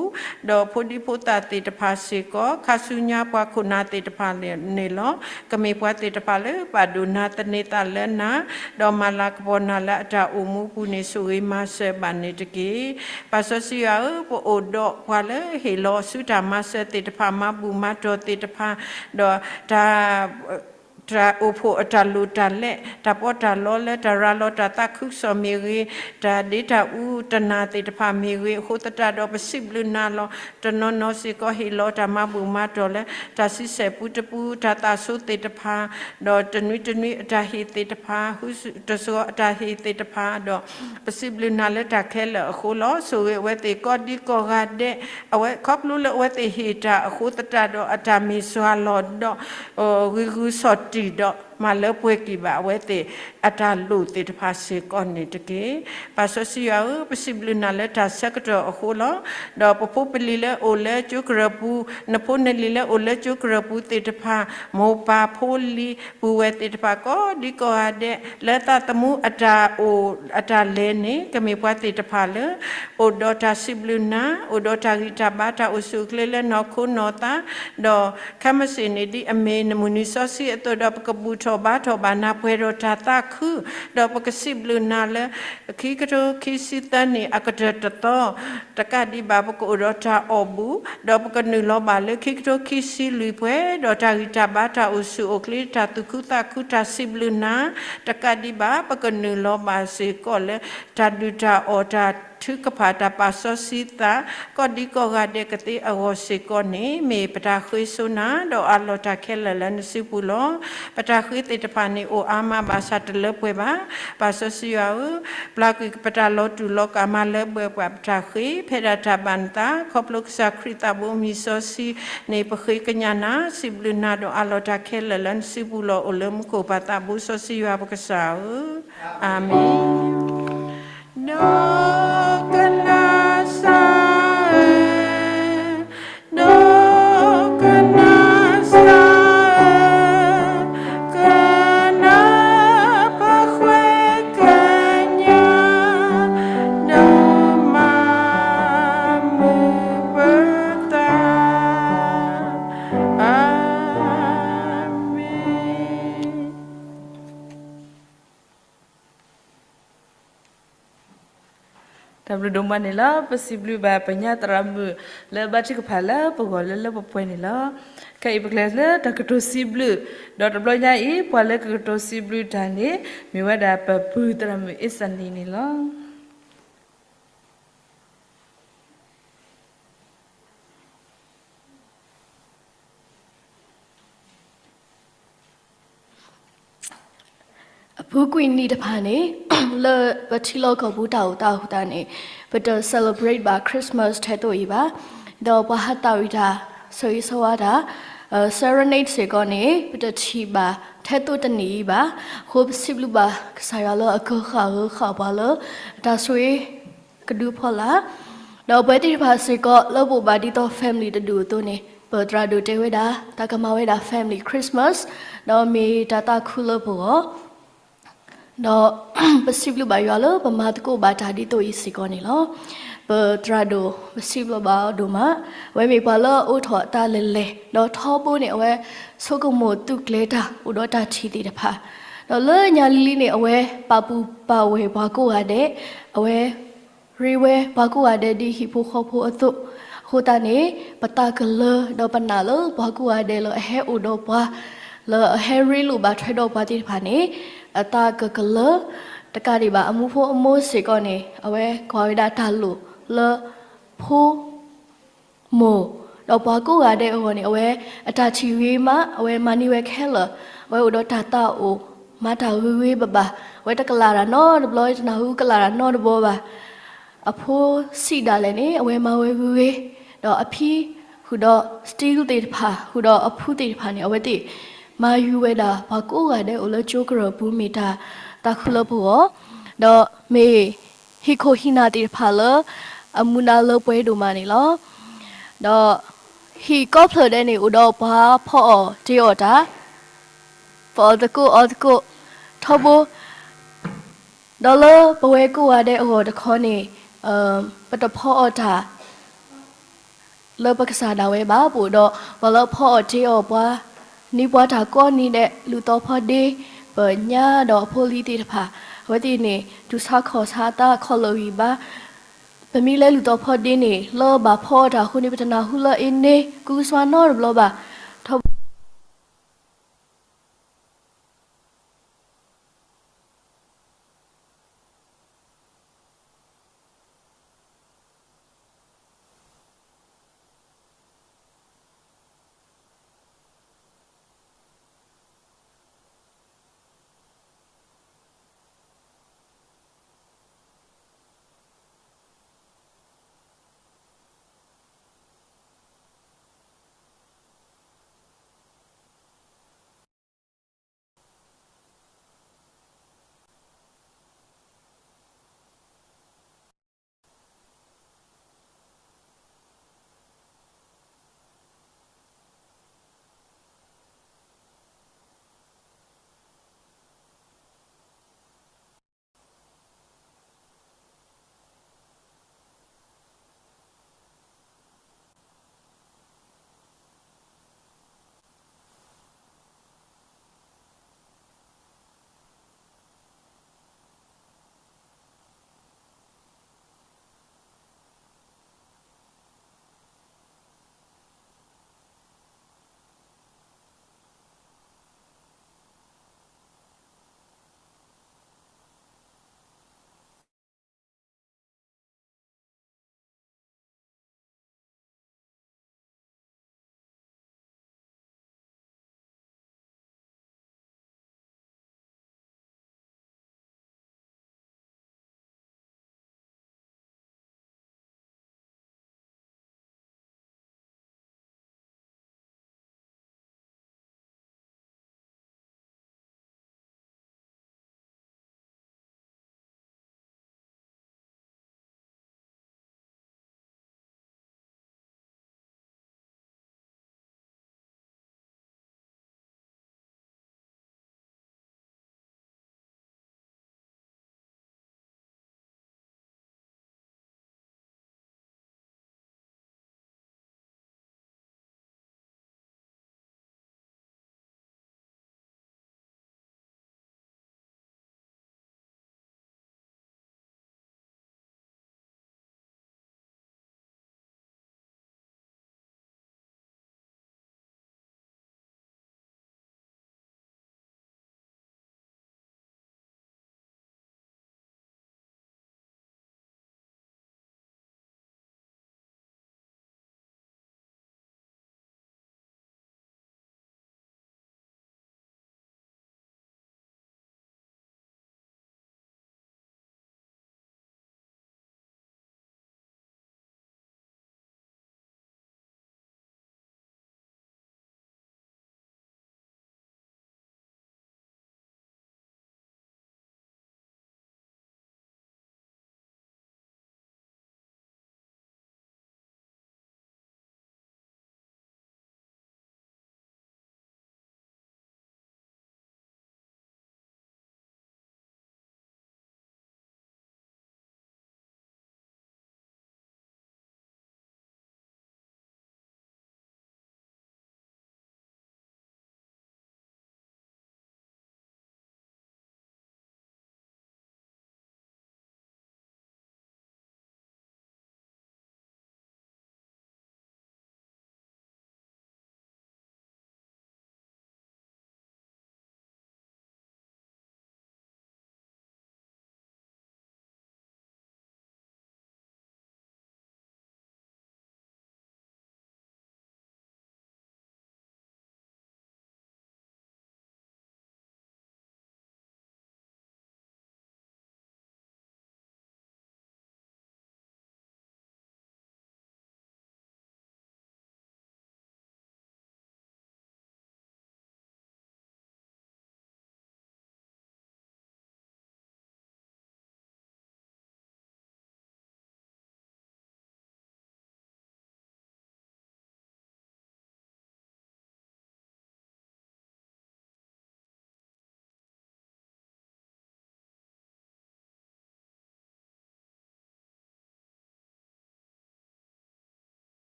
ၤ, ဒီးဖိဒံဖိသၣ်သ့ၣ်တဖၣ်စ့ၢ်ကီး, ခါဆူညါပှၤခိၣ်နၢ်သ့ၣ်တဖၣ်န့ၣ်လီၤ. ကမ့ၢ်ပှၤသ့ၣ်တဖၣ်လၢပာ်ဒိၣ်နၤသန့ၤသးလၢနၤ, ဒီးမၤလၤကပီၤနၤလၢအတၢ်အိၣ်မူပူၤန့ၣ် ဆိၣ်ဂ့ၤမၤစၢၤဘၣ်န့ၣ်တက့ၢ်. ပၢ်စီဆှံယွၤဧၢ, ပအိၣ်ဒီးပှၤလၢဟ့ၣ်လီၤဆူတၢ်မၤစၢၤသ့ၣ်တဖၣ် မၤဘူၣ်မၤတီၢ်သ့ၣ်တဖၣ်, ဒီးတၢ် တၢ်အိၣ်ဖှိၣ်အတၢ်လိၣ်တၢ်လဲ, တၢ်ပီးတၢ်လီလၢတၢ်ရၤလီၤတၢ်သးခုကစီၣ်မ့ၢ်ဂ့ၤ, တၢ်ဒ့တၢ်အူတနၢ်သ့ၣ်တဖၣ်မ့ၢ်ဂ့ၤ, အဃိသတးဒီးပစံးဘျုးနၤလီၤ. တနီၤနီၤစ့ၢ်ကီးဟ့ၣ်လီၤတၢ်မၤဘူၣ်မၤတီၢ်လၢ တၢ်ဆံဆဲၣ်ပူတပူ တၢ်သးဆိသ့ၣ်တဖၣ်, ဒီးတနွံတနွံအတၢ်ဟ့ၣ်သ့ၣ်တဖၣ်, ဟုတစှီၤအတၢ်ဟ့ၣ်သ့ၣ်တဖၣ်, ဒီးပစံးဘျုးနၤလၢတၢ်ခဲလၢာ်အဃိလီၤ. ဆိၣ်ဂ့ၤအဝဲသ့ၣ်ကိးဒံကိးဂၤဒဲး, အဝဲခီဖျိလၢအဝဲသ့ၣ်ဟ့ၣ်တၢ်အဃိသတးဒီး အတၢ်မ့ၢ်စှၤလီၤဒီး ဂုာ်ဂုာ်ဆီၣ်တံၢ်ဒီး မၤလၢပှဲၤက့ၤဘၣ်အဝဲသ့ၣ်အတၢ်လိၣ်သ့ၣ်တဖၣ်စ့ၢ်ကီးန့ၣ်တက့ၢ်. ပၢ်စီဆှံယွၤဧၢ, ပစံးဘျုးနၤလၢတၢ်ဆၢကတီၢ်အဃိလီၤ. ဒီးပဖိပလံၤလၢအိၣ်လၢကၠိကရၢၢ်ပူၤ, နဖိနလံၤလၢအိၣ်လၢကၠိကရၢၢ်ပူၤသ့ၣ်တဖၣ်, မိၢ်ပၢ်ဖိလံၤပုၢ်ဝဲၢ်သ့ၣ်တဖၣ် ကိးဒံကိးဂၤဒဲး လၢသးသမူအတၢ်အိၣ်အတၢ်လဲၤန့ၣ် ကမ့ၢ်ပှၤသ့ၣ်တဖၣ်လၢ အိၣ်ဒီးတၢ်စံးဘျုးနၤ, အိၣ်ဒီးတၢ်ဂံၢ်တၢ်ဘါ တၢ်အိၣ်ဆူၣ်အိၣ်ချ့လၢနီၢ်ခိနီၢ်သး, ဒီးခဲမုၢ်ဆ့ၣ်န့ၣ် ဒ်အမ့ၢ်နမုၢ်နံၤစီဆှံအသိးဒီး ပကဘူၣ်ထီၣ်ဘါထီၣ်ဘၣ်နၤ ပှဲၤဒီးတၢ်သးခု, ဒီးပကစံးဘျုးနၤလၢ ခံကထိခံဆံသၢနံၣ်အကတၢၢ်တသီ, တကးဒံးဘၣ် ပကအိၣ်ဒီးတၢ်အီၣ်ဘူး, ဒီးပကနုာ်လီၤဘၣ်လၢခံကထိခံဆံလွံၢ် ပှဲၤဒီးတၢ်ဂံၢ်တၢ်ဘါ တၢ်အိၣ်ဆူၣ်အိၣ်ချ့ တၢ်သူၣ်ခုသးခု တၢ်စံးဘျုးနၤ, တကးဒံးဘၣ် ပကနုာ်လီၤဘၣ်စ့ၢ်ကီးလၢ တၢ်ဒုၣ်တၢ်အီၣ် တၢ်ထုကဖၣ် တၢ်ပာ်စီဆှံသး ကိးဒံကိးဂၤဒဲးကသ့အဂီၢ်စ့ၢ်ကီးန့ၣ် မ့ၢ်ပတၢ်ဃ့ဆိနၤ ဒီးအးလီၤတၢ်ခဲလၢာ်လၢနစုပူၤလီၤ. ပတၢ်ဃ့သ့ၣ်တဖၣ်န့ၣ် အိၣ်အါမးဘၣ်ဆၣ်တလၢပှဲၤဘၣ်. ပၢ်စီဆှံယွၤဧၢ, ပျၢ်ကွံာ်ပတၢ်လီၤတူာ်လီၤကာ် မၤလၢပှဲၤပှၤပတၢ်ဃ့ ဖဲဒၣ်တၢ်ဘၣ်နသး ခီဖျိကစၢ်ခရံာ်သးဘိမံၤစီဆှံန့ၣ် ပဃ့ကညးနၤ စံးဘျုးနၤ ဒီးအးလီၤတၢ်ခဲလၢာ်လၢနစုပူၤလီၤ. အိၣ်လၢမူခိၣ်ပၢ်သးဘိစီဆှံယွၤပကစၢ်ဧၢ, အၤမ့ၣ်. ဒိကနၣ်စၢ်ဧၢ, ဒိကနၣ်စၢ်ဧၢ, ကနၣ်ပဃ့ကညး, ဒီးမၤမုာ်ပသး, အၤမ့ၣ်. တၢ်ဘျုးဒိၣ်မးန့ၣ်လီၤ. ပစံးဘျုးဘၣ်ပညါသရၣ်မုၣ်လၢဘါထုကဖၣ်လၢပဂီၢ်လၢလၢပှဲၤပှဲၤန့ၣ်လီၤ. ခဲအံၤပကလဲၤလၢတၢ်ကတိၤစံးဘျုး, ဒီးတဘျီညါအံၤ ပှၤလၢကကတိၤစံးဘျုးတၢ်န့ၣ် မ့ၢ်ဝဲဒၣ်ပပုၢ်သရၣ်မုၣ်အ့စနံၣ်န့ၣ်လီၤ. အပူၤကွံာ်နံၣ်တဖၣ်န့ၣ် လၢပထံလီၢ်ကီၢ်ပူၤတၢ်အိၣ်သးအဃိသတးန့ၣ် ပတ celebrate ဘၣ် Christmas ထဲသိးအံၤဘၣ်. ဒီးပှၤဟးသးဝံၣ်တၢ် ဆိၣ်ဂ့ၤဆိၣ်ဝါတၢ် serenade စ့ၢ်ကီးန့ၣ် ပတထံၣ်ဘၣ်ထဲသိးတနံၣ်အံၤဘၣ်. အဃိပစံးဘျုးဘၣ်ကစၢ်ယွၤလၢအကဃၣ်ဂၢဃၣ်ပှၤလၢ အတၢ်ဆိၣ်ဂ့ၤ ကဒုဖီလာ်, ဒီးပဝဲသ့ၣ်တဖၣ်စ့ၢ်ကီး လၢပအိၣ်ဘၣ်ဒ်သိး family တဒူၣ်အသိးန့ၣ် ပသရၣ်ဒိၣ်တဲဝဲဒၣ် တၢ်ကမၤဝဲဒၣ် family Christmas ဒီးမ့ၢ်တၢ်သးခုလၢပဂီၢ်, ဒီးပစံးဘျုးဘၣ်ယွၤလၢပမၤသကိးဘၣ်တၢ်ဒ်သိးအံၤစ့ၢ်ကီးန့ၣ်လီၤ. ပသရၣ်ဒိၣ် ပစံးဘျုးဘၣ်အီၤဒိၣ်မး, အဝဲမ့ၢ်ပှၤလၢအအိးထီၣ်အသးလဲၤလဲၤ, ဒီးထီဘိန့ၣ် အဝဲဆိကမိၣ်သူၣ်ကျဲၤတၢ် အိၣ်ဒီးတၢ်ထံၣ်သ့ၣ်တဖၣ်, ဒီးလၢညါလံၤလံၤန့ၣ် အဝဲပာ်ပုၢ်ပာ်ဝဲၢ်ပှၤကိးဂၤဒဲး, အဝဲ ရ့ဝဲပှၤကိးဂၤဒဲးဒ်ဟံၣ်ဖိဃီဖိအသိး, အဃိသတးန့ၣ် ပသးကလၢ ဒီးပနာ်လၢပှၤကိးဂၤဒဲးလၢအဟဲအိၣ်ဒီးပှၤ, လၢအဟဲရ့လိာ်ဘၣ်ထွဲဒီးပှၤသ့ၣ်တဖၣ်န့ၣ် အသးကကလၢ, တကးဒံးဘၣ် အမူဖိအမိၢ်စ့ၢ်ကီးန့ၣ် အဝဲကွၢ်ဝဲဒၣ်တၢ်လိၣ်လၢဖိ မိၢ်, ဒီးပှၤကိးဂၤဒဲးအဂီၢ်န့ၣ် အဝဲအတၢ်ထံၣ်ဂ့ၤမး, အဝဲမၤန့ၢ်ဝဲခဲလၢာ်, အဝဲအိၣ်ဒီးတၢ်သးအိၣ်, မၤတၢ်ဂ့ၤဂ့ၤဘၣ်ဘၣ်, အဝဲတကလၣ်တၢ်နီတဘျီ, တနၢ်ဟူကလၣ်တၢ်နီတဘျီဘၣ်. အဖိဆံးဒၣ်လဲာ်န့ၣ် အဝဲမၤဝဲဂ့ၤဂ့ၤ, ဒီးအဖံ ဃုာ်ဒီး still သ့ၣ်တဖၣ်, ဃုာ်ဒီးအဖုသ့ၣ်တဖၣ်န့ၣ် အဝဲသ့ၣ်မၤယုၤဝဲဒၣ် ပှၤကိးဂၤဒဲးအိၣ်လၢကၠိကရၢၢ်ပူၤ မ့ၢ်တၢ်သးခုလၢပဂီၢ်, ဒီးမ့ၢ် ဟံၣ်ခိၣ်ဟံၣ်နၢ်သ့ၣ်တဖၣ်လၢ အမူဒါလၢပှဲၤဒိၣ်မးန့ၣ်လီၤ. ဒီးဟံၣ်ကိးဖျၢၣ်ဒဲးန့ၣ် အိၣ်ဒီးပှၤဖီအီၣ်တ့အီၣ်တၢ်, ဖီအီၣ်သကိးအီသကိး, ထီဘိ, ဒီးလၢပဝဲကိးဂၤဒဲးအဂီၢ်တခီန့ၣ် ပတဖီအီၣ်တၢ် လၢပကစၢ်ဒၣ်ဝဲဘၣ်, ပအိၣ်ဒီးပှၤလၢဖီအီၣ်တ့အီၣ်ပှၤ, န့ၢ်ပှၤတၢ်ကိးနံၤဒဲး, လူၤသီဖီဒ့, ပညါဒီးအဖိလံၤသ့ၣ်တဖၣ်, အဝဲသ့ၣ်န့ၣ် တူၢ်ဆါခီၣ်ဆါအသးခီၣ်လၢာ်ဂံၢ်ဘါ, ပမ့ၢ်လဲၤလူၤသီဖီဒ့န့ၣ် လၢဘၣ်ဖီအီၣ်တၢ်အဃိန့ၣ် ပတနၢ်ဟူလၢအ့န့ ကူစါနီတဘျီဘၣ်, ထီဘိ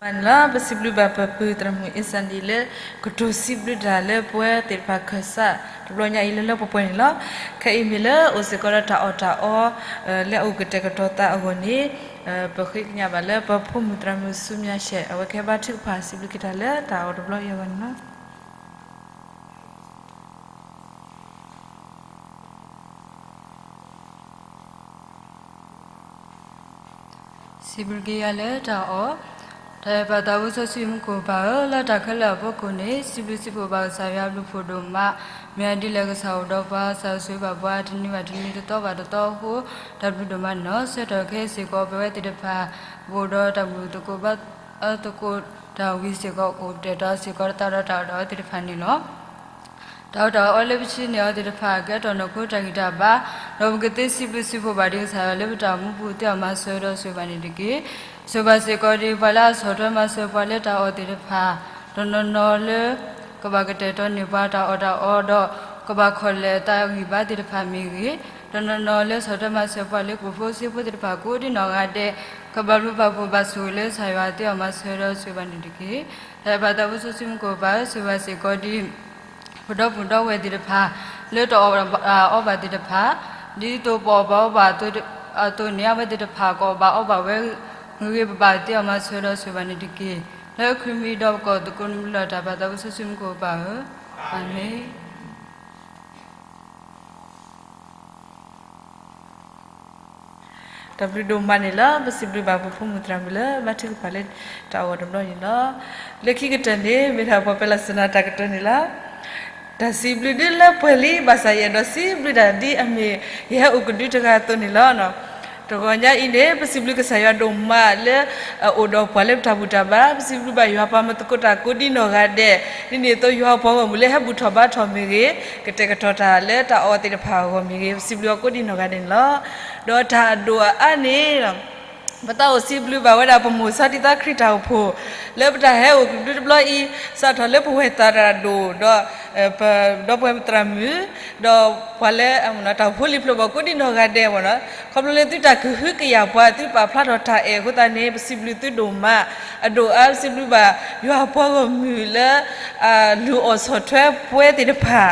မ့ၢ်လီၤ ပစံးဘျုးဘၣ်ပပုၢ်သရၣ်မုၣ်အ့စၣ်ဒံလၢ ကတိၤစံးဘျုးတၢ်လၢပဝဲသ့ၣ်တဖၣ်ခၢၣ်စးတဘျီညါအံၤလၢလၢပှဲၤပှဲၤန့ၣ်လီၤ. ခဲအံၤမ့ၢ်လၢအိၣ်စ့ၢ်ကီးဒီးတၢ်အီၣ်တၢ်အီ လၢအအိၣ်ကတဲာ်ကတီၤသးအဂီၢ်န့ၣ် ပဃ့ကညးဘၣ်လၢပဖိမုၣ်သရၣ်မုၣ်ဆူမၠၣ်ရှဲး အဝဲကဟဲဘါထုကဖၣ်စံးဘျုးက့ၤတၢ်လၢတၢ်အီၣ်တဘျီအံၤအဂီၢ်န့ၣ်လီၤ. စံးဘျုးက့ၤယၤလၢတၢ်အီၣ်, တၢ်အဲၣ်ပၢ်သးဘိစီဆှံမူခိၣ်ပၢ်ဧၢ, လၢတၢ်ခဲလၢာ်အဖီခိၣ်န့ၣ် စံးဘျုးစံးဖှိၣ်ဘၣ်ကစၢ်ယွၤအဘျုးဖှိၣ်ဒိၣ်မး, မ့ၢ်အဒ်လဲၣ်ကစၢ်အိၣ်ဒီးပှၤ ကစၢ်ဆိၣ်ဂ့ၤဘၣ်ပှၤတနံၤဘၣ်တနံၤတသီဘၣ်တသီအဃိ တၢ်ဘျုးဒိၣ်မးန့ၣ်လီၤ. ဆၢကတီၢ်ခဲအံၤစ့ၢ်ကီး ပဝဲသ့ၣ်တဖၣ် ပအိၣ်ဒီးတၢ်ဘျုးသကိးဘါ သကိးတၢ်ဝံၤစ့ၢ်ကီး ကအိၣ်ကတဲာ်ကတီၤစ့ၢ်ကီးတသးဒီးတၢ်အီၣ်တၢ်အီသ့ၣ်တဖၣ်န့ၣ်လီၤ. တၢ်အီၣ်တၢ်အီလၢပဆှၢန့ၢ်အီၤသ့ၣ်တဖၣ် ကဲထီၣ်နီၢ်ခိတၢ်ဂံၢ်တၢ်ဘါ, ဒီးပကသ့စံးဘျုးစံးဖှိၣ်ဘၣ်ဒံးကစၢ်ယွၤလၢပတၢ်အိၣ်မူပူၤ သ့အီၣ်မၤစၢၤဒီးဆိၣ်ဂ့ၤဘၣ်န့ၣ်တက့ၢ်. ဆိၣ်ဂ့ၤဘၣ်စ့ၢ်ကီးဒံး ပှၤလၢအဆီၣ်ထွဲမၤစၢၤပှၤလၢတၢ်အီၣ်သ့ၣ်တဖၣ်, တနီၤနီၤလၢ ကဘၣ်ကတဲာ်ကတီၤန့ၢ်ပှၤတၢ်အီၣ်တၢ်အီဒီး ကဘၣ်ခီၣ်လဲၣ်တၢ်ဂံၢ်ဘါသ့ၣ်တဖၣ်မ့ၢ်ဂ့ၤ, တနီၤနီၤလၢဆီၣ်ထွဲမၤစၢၤပှၤလၢကပိာ်ဖိစ့ဖိသ့ၣ်တဖၣ် ကိးဒံနီၢ်ဂၤဒဲး ကဘၣ်ဘျုးဘၣ်ဖှိၣ်ဘၣ်ဆိၣ်ဂ့ၤလၢကစၢ်ယွၤသ့အီၣ်မၤစၢၤဒီးဆိၣ်ဂ့ၤဘၣ်န့ၣ်တက့ၢ်. တၢ်အဲၣ်ပၢ်သးဘိစီဆှံမူခိၣ်ပၢ်ဧၢ, ဆိၣ်ဂ့ၤဘၣ်စ့ၢ်ကီးဒံး ပဒီပုၢ်ဒီဝဲၢ်သ့ၣ်တဖၣ် လၢတအီၣ်ဘၣ်အီဘၣ်သ့ၣ်တဖၣ်, ဒ်သိးပအီၣ်ဘၣ်အီဘၣ်အသိးန့ၣ် အဝဲသ့ၣ်တဖၣ် ကအီၣ်ဘၣ်အီဘၣ်ဝဲ ဂ့ၤဂ့ၤဘၣ်ဘၣ်သ့အီၣ်မၤစၢၤဒီးဆိၣ်ဂ့ၤဘၣ်န့ၣ်တက့ၢ်. လၢခရံာ်မံၤဒီးပကီၢ်သကိးနမုၢ်လၢ်တၢ်ပၢ်သးဘိစီဆှံမူခိၣ်ပၢ်ဧၢ, အၤမ့ၣ်. တၢ်ဘျုးဒိၣ်မးန့ၣ်လီၤ. ပစံးဘျုးဘၣ်ပဖိမုၣ်သရၣ်မုၣ်လၢဘါထုကဖၣ်လၢတၢ်အီၣ်တဘျီန့ၣ်လီၤ. လၢခံကတၢၢ်န့ၣ် မ့ၢ်ဒၣ်ပှၤပဲလီၤစၢၤနၤတၢ်ကတၢၢ်န့ၣ်လီၤ. တၢ်စံးဘျုးဒ်လၢပှဲၤလံ ဘၣ်ဆၣ်ယအဲၣ်ဒိးစံးဘျုးတၢ်ဒ်အမ့ၢ် ယဟဲအိၣ်ကဒုတဂၤအသိးန့ၣ်လီၤ. တဂီၤညါအံၤန့ၣ် ပစံးဘျုးကစၢ်ယွၤဒိၣ်မးလၢ အအိၣ်ဒီးပှၤလၢပတၢ်ဘူၣ်တၢ်ဘါ, ပစံးဘျုးဘၣ်ယွၤပှၤမၤသကိးတၢ်ကိးဒံနီၢ်ဂၤဒဲး, ဒ်န့ၣ်အသိးယွၤပှၤဂီၢ်မုၢ်လၢဟဲဘူၣ်ထီၣ်ဘါထီၣ်မ့ၢ်ဂ့ၤ, ကတဲာ်ကတီၤတၢ်လၢတၢ်အီၣ်သ့ၣ်တဖၣ်အဂီၢ်မ့ၢ်ဂ့ၤ, ပစံးဘျုးအီၤကိးဒံနီၢ်ဂၤဒဲးန့ၣ်လီၤ. ဒီးတၢ်အဒိၣ်အအါန့ၣ် ပသးအိၣ်စံးဘျုးဘၣ်ဝဲဒၣ်ပမိၢ်စီၤတံသးခရံာ်တၢ်အိၣ်ဖှိၣ် လၢပတၢ်ဟဲအိၣ်ကဒုတဘျီအံၤ စးထီၣ်လၢပဝဲၢ်သးတၢ်ဒိၣ်ဒီး ပဒီပုၢ်ဝဲၢ်သရၣ်မုၣ် ဒီးပှၤလၢ တၢ်အိၣ်ဖှိၣ်လံာ်ဖျိးဘၣ်ကိးဒံနီၢ်ဂၤဒဲး ခီဖျိလၢသုတၢ်ကဟုကယာ်ပှၤ သုပာ်ဖျါထီၣ်တၢ်အဲၣ်အဃိသတးန့ၣ် ပစံးဘျုးသုဒိၣ်မး, အဒိၣ်အါ ပစံးဘျုးဘၣ်ယွၤပှၤဂီၢ်မုၢ်လၢ လုၢ်အီၣ်ဆီၣ်ထွဲပှၤသ့ၣ်တဖၣ်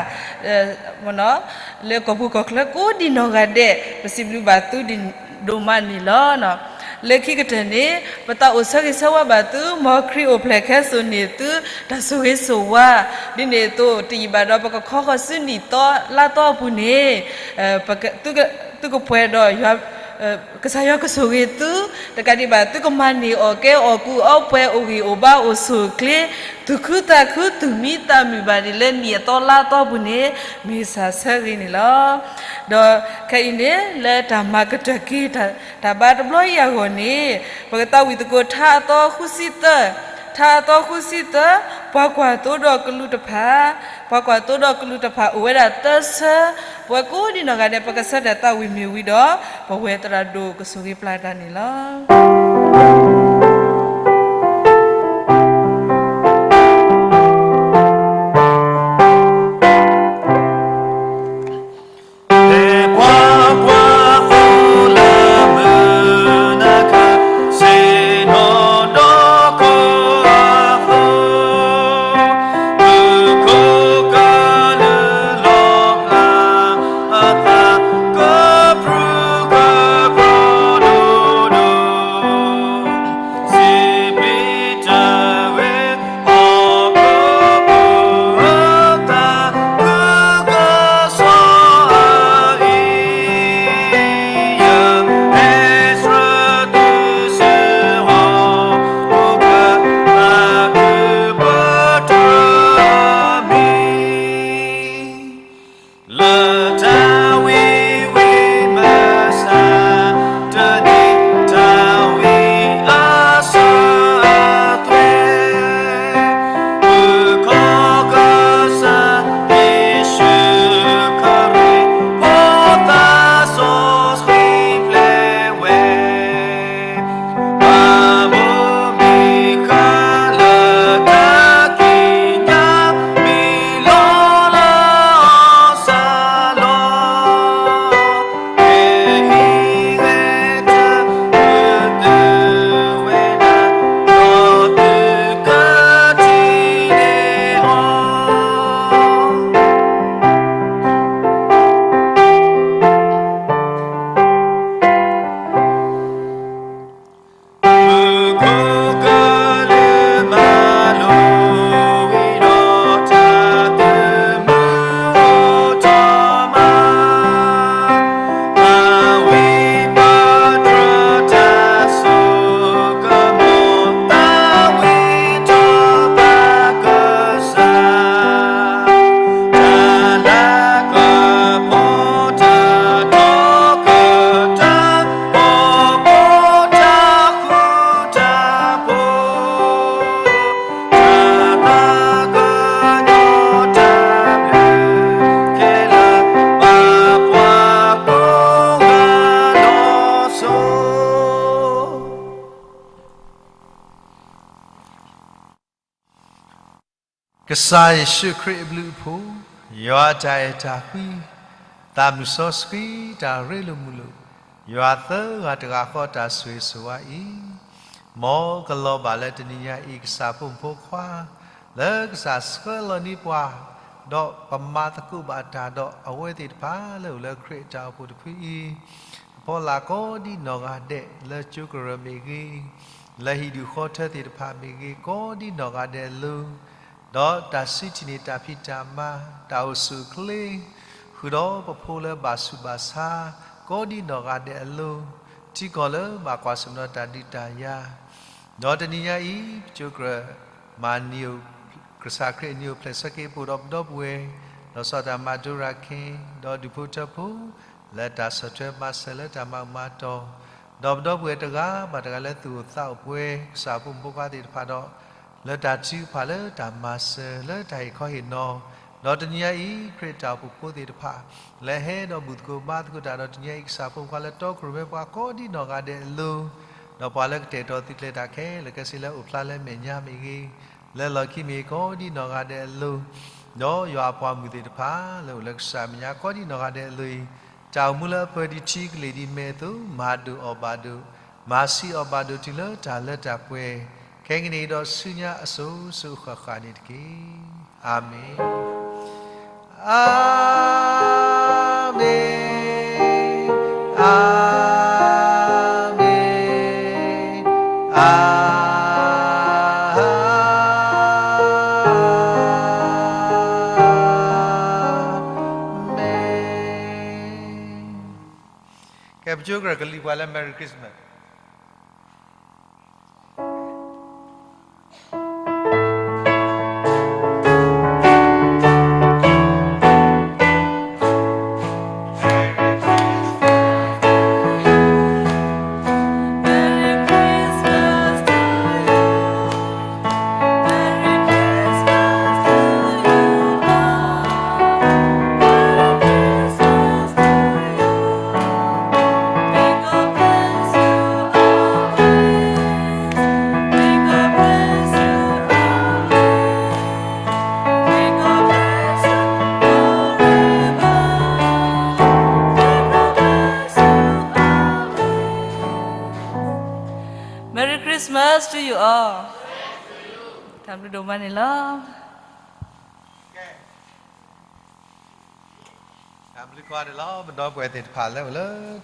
လၢကီၢ်ပူၤကီၢ်ချၢကိးဒံနီၢ်ဂၤဒဲး ပစံးဘျုးဘၣ်သုဒိၣ်မးန့ၣ်လီၤ. လၢခံကတၢၢ်န့ၣ် ပသးအိၣ်ဆၢဂ့ၤဆၢဝါဘၣ်သု မ်ခရံာ်အိၣ်ဖျဲၣ်ခဲစိာ်န့ၢ်သု တၢ်ဆိၣ်ဂ့ၤဆိၣ်ဝါ ဒ်န့ၣ်အသိး တယံာ်ဘၣ်ဒီးပကခီဃီၤဆူနံၣ်သီလါသီအပူၤန့ၣ် သုကပှဲၤဒီး ကစၢ်ယွၤကဆိၣ်ဂ့ၤသု, တကးဒံးဘၣ် သုကမၤန့ၢ်အီၣ်ကဲအီၣ်ကူအီပှဲၤ အိၣ်ဂံၢ်အိၣ်ဘါအိၣ်ဆူၣ်အိၣ်ချ့ သူၣ်ခုသးခု သူၣ်မံသးမုာ်ဘၣ်ဒ်လၢနံၣ်အသီလါအသီပူၤန့ၣ် မ့ၢ်စၢ်ဆၢဂ့ၤန့ၣ်လီၤ. ဒီးခဲအံၤန့ၣ် လၢတၢ်မၤကတၢၢ်က့ၤ တၢ်ဘါတဘျီအံၤအဂီၢ်န့ၣ် ပကသးဝံၣ်သကိးထါအသီဃုဆံသၢ, ထါအသီဃုဆံသၢ, ပှၤကွၢ်သိဒီးကလူးတဖၣ်, ပှၤကွၢ်သိဒီးကလူးတဖၣ် အိၣ်ဝဲဒၣ်သၢဆၢ, ပဝဲကိးဒံနီၢ်ဂၤဒဲး ပကဆၢတဲာ်သးဝံၣ်မ့ၢ်ဝံၤဒီး ပဝဲၢ်သရၣ်ဒိၣ်ကဆိၣ်ဂ့ၤပျၢ်တၢ်န့ၣ်လီၤ. ကစၢ်ယ့ၣ်ၡူးခရံာ်အဘျုးအဖှိၣ်, ယွၤအတၢ်အဲၣ်တၢ်ကွံ, သးမုၢ်စီဆှံတၢ်ရ့လိာ်မုာ်လိာ်, ယွၤသၢဂၤတဂၤဃီတၢ်ဆိၣ်ဂ့ၤဆိၣ်ဝါအံၤ, မ်ကလီၤဘၣ်လၢတနံၤညါအံၤ ကစၢ်ဖိမုၣ်ဖိခွါ လၢကစၢ်ဆှၢလီၤန့ၢ်ပှၤ, ဒီးပမၤသကိးဘၣ်တၢ်ဒီးအဝဲသ့ၣ်တဖၣ်လၢအိၣ်လၢခရံာ်အတၢ်အိၣ်ဖှိၣ်တဖုအံၤ, အဖီလာ်ကိးဒံနီၢ်ဂၤဒဲး လၢကၠိကရၢၢ်မ့ၢ်ဂ့ၤ, လၢဟံၣ်ဒူၣ်ဃီထၢသ့ၣ်တဖၣ်မ့ၢ်ဂ့ၤ, ကိးဒံနီၢ်ဂၤဒဲးအလိၤ, ဒီးတၢ်စံးထံၣ်န့ၢ်တၢ်ဖံးတၢ်မၤ, တၢ်အိၣ်ဆူၣ်အိၣ်ချ့, ဃုာ်ဒီးပဖိလၢဘၣ်ဆူးဘၣ်ဆါ, ကိးဒံနီၢ်ဂၤဒဲးအလိၤ, ထံကီၢ်လၢဘၣ်ကွၢ်ဆၢၣ်မဲာ်ဒီးတၢ်ဒုးတၢ်ယၤ, ဒီးတနံၤညါအံၤ ပကၠိကရၢၢ် မၤနံၤ ကစၢ်ခရံာ်အနံၤအိၣ်ဖျဲၣ်ဆၢက့ၤပအိၣ်ဒီးပဒီပုၢ်ဝဲၢ်, ဒီးစီၤတၢ်မၤဒိရၤခ့, ဒီးဒူၣ်ဖိထၢဖိ, လၢတၢ်ဆီၣ်ထွဲမၤစၢၤလၢတၢ်မၤအုၣ်မၤတီၤ, ဒီးပဒီပုၢ်ဝဲၢ်တဂၤဘၣ်တဂၤလၢသူၣ်အိၣ်သးအိၣ်ပှဲၤ ကစၢ်ဖိမုၣ်ဖိခွါသ့ၣ်တဖၣ်ဒီး, လၢတၢ်ထုကဖၣ်လၢတၢ်မၤစၢၤလၢတၢ်ဟ့ၣ်ခီဟ့ၣ်နီၤ, ဒီးတနံၤညါအံၤ ခရံာ်တၢ်အိၣ်ဖှိၣ်ဖိသ့ၣ်တဖၣ် လၢဟဲဒီးဘူၣ်သကိးဘါသကိးတၢ်ဒီးတနံၤညါအံၤ ကစၢ်ဖိမုၣ်ဖိခွါလၢတီခိၣ်ရိၣ်မဲပှၤကိးဒံနီၢ်ဂၤဒဲးအလိၤ, ဒီးပှၤလၢကတဲာ်ကတီၤသုးကျဲၤတၢ်ခဲလၢာ်ခဲဆ့လၢအိၣ်ဖျါလၢမဲာ်ညါမ့ၢ်ဂ့ၤ, လၢလီၢ်ခံမ့ၢ်ဂ့ၤကိးဒံနီၢ်ဂၤဒဲးအလိၤ, ဒီးယွၤအပှၤမုၣ်သ့ၣ်တဖၣ်လၢအိၣ်လၢကစၢ်မဲာ်ညါကိးဒံနီၢ်ဂၤဒဲးအလိၤအံၤ, တၢ်အိၣ်မူလၢအပၢၤဒံးထံကလ့ၢ်ဒံးမဲာ်အသိး မၤဒိၣ်အီၣ်ဘၣ်ဒိၣ်, မၤဆံးအီၣ်ဘၣ်ဒိၣ်တုၤလၢတၢ်လၢတၢ်ပှဲၤ, ခဲကနံၣ်အံၤဒီးဆူညါအစိၤစိၤအဃၣ်ဃၣ်န့ၣ်တက့ၢ်. အၤမ့ၣ်, အၤမ့ၣ်, အၤမ့ၣ်. ကဲ ပကၠိကရၢၢ်ကလံၤပှၤလၢ Merry Christmas. Merry Christmas to you all. တၢ်ဘျုးဒိၣ်မးန့ၣ်လီၤ. တၢ်ဘျုးကိးဂၤဒဲးလီၤ ပဒီပုၢ်ဝဲၢ်သ့ၣ်တဖၣ်လၢအိၣ်လၢ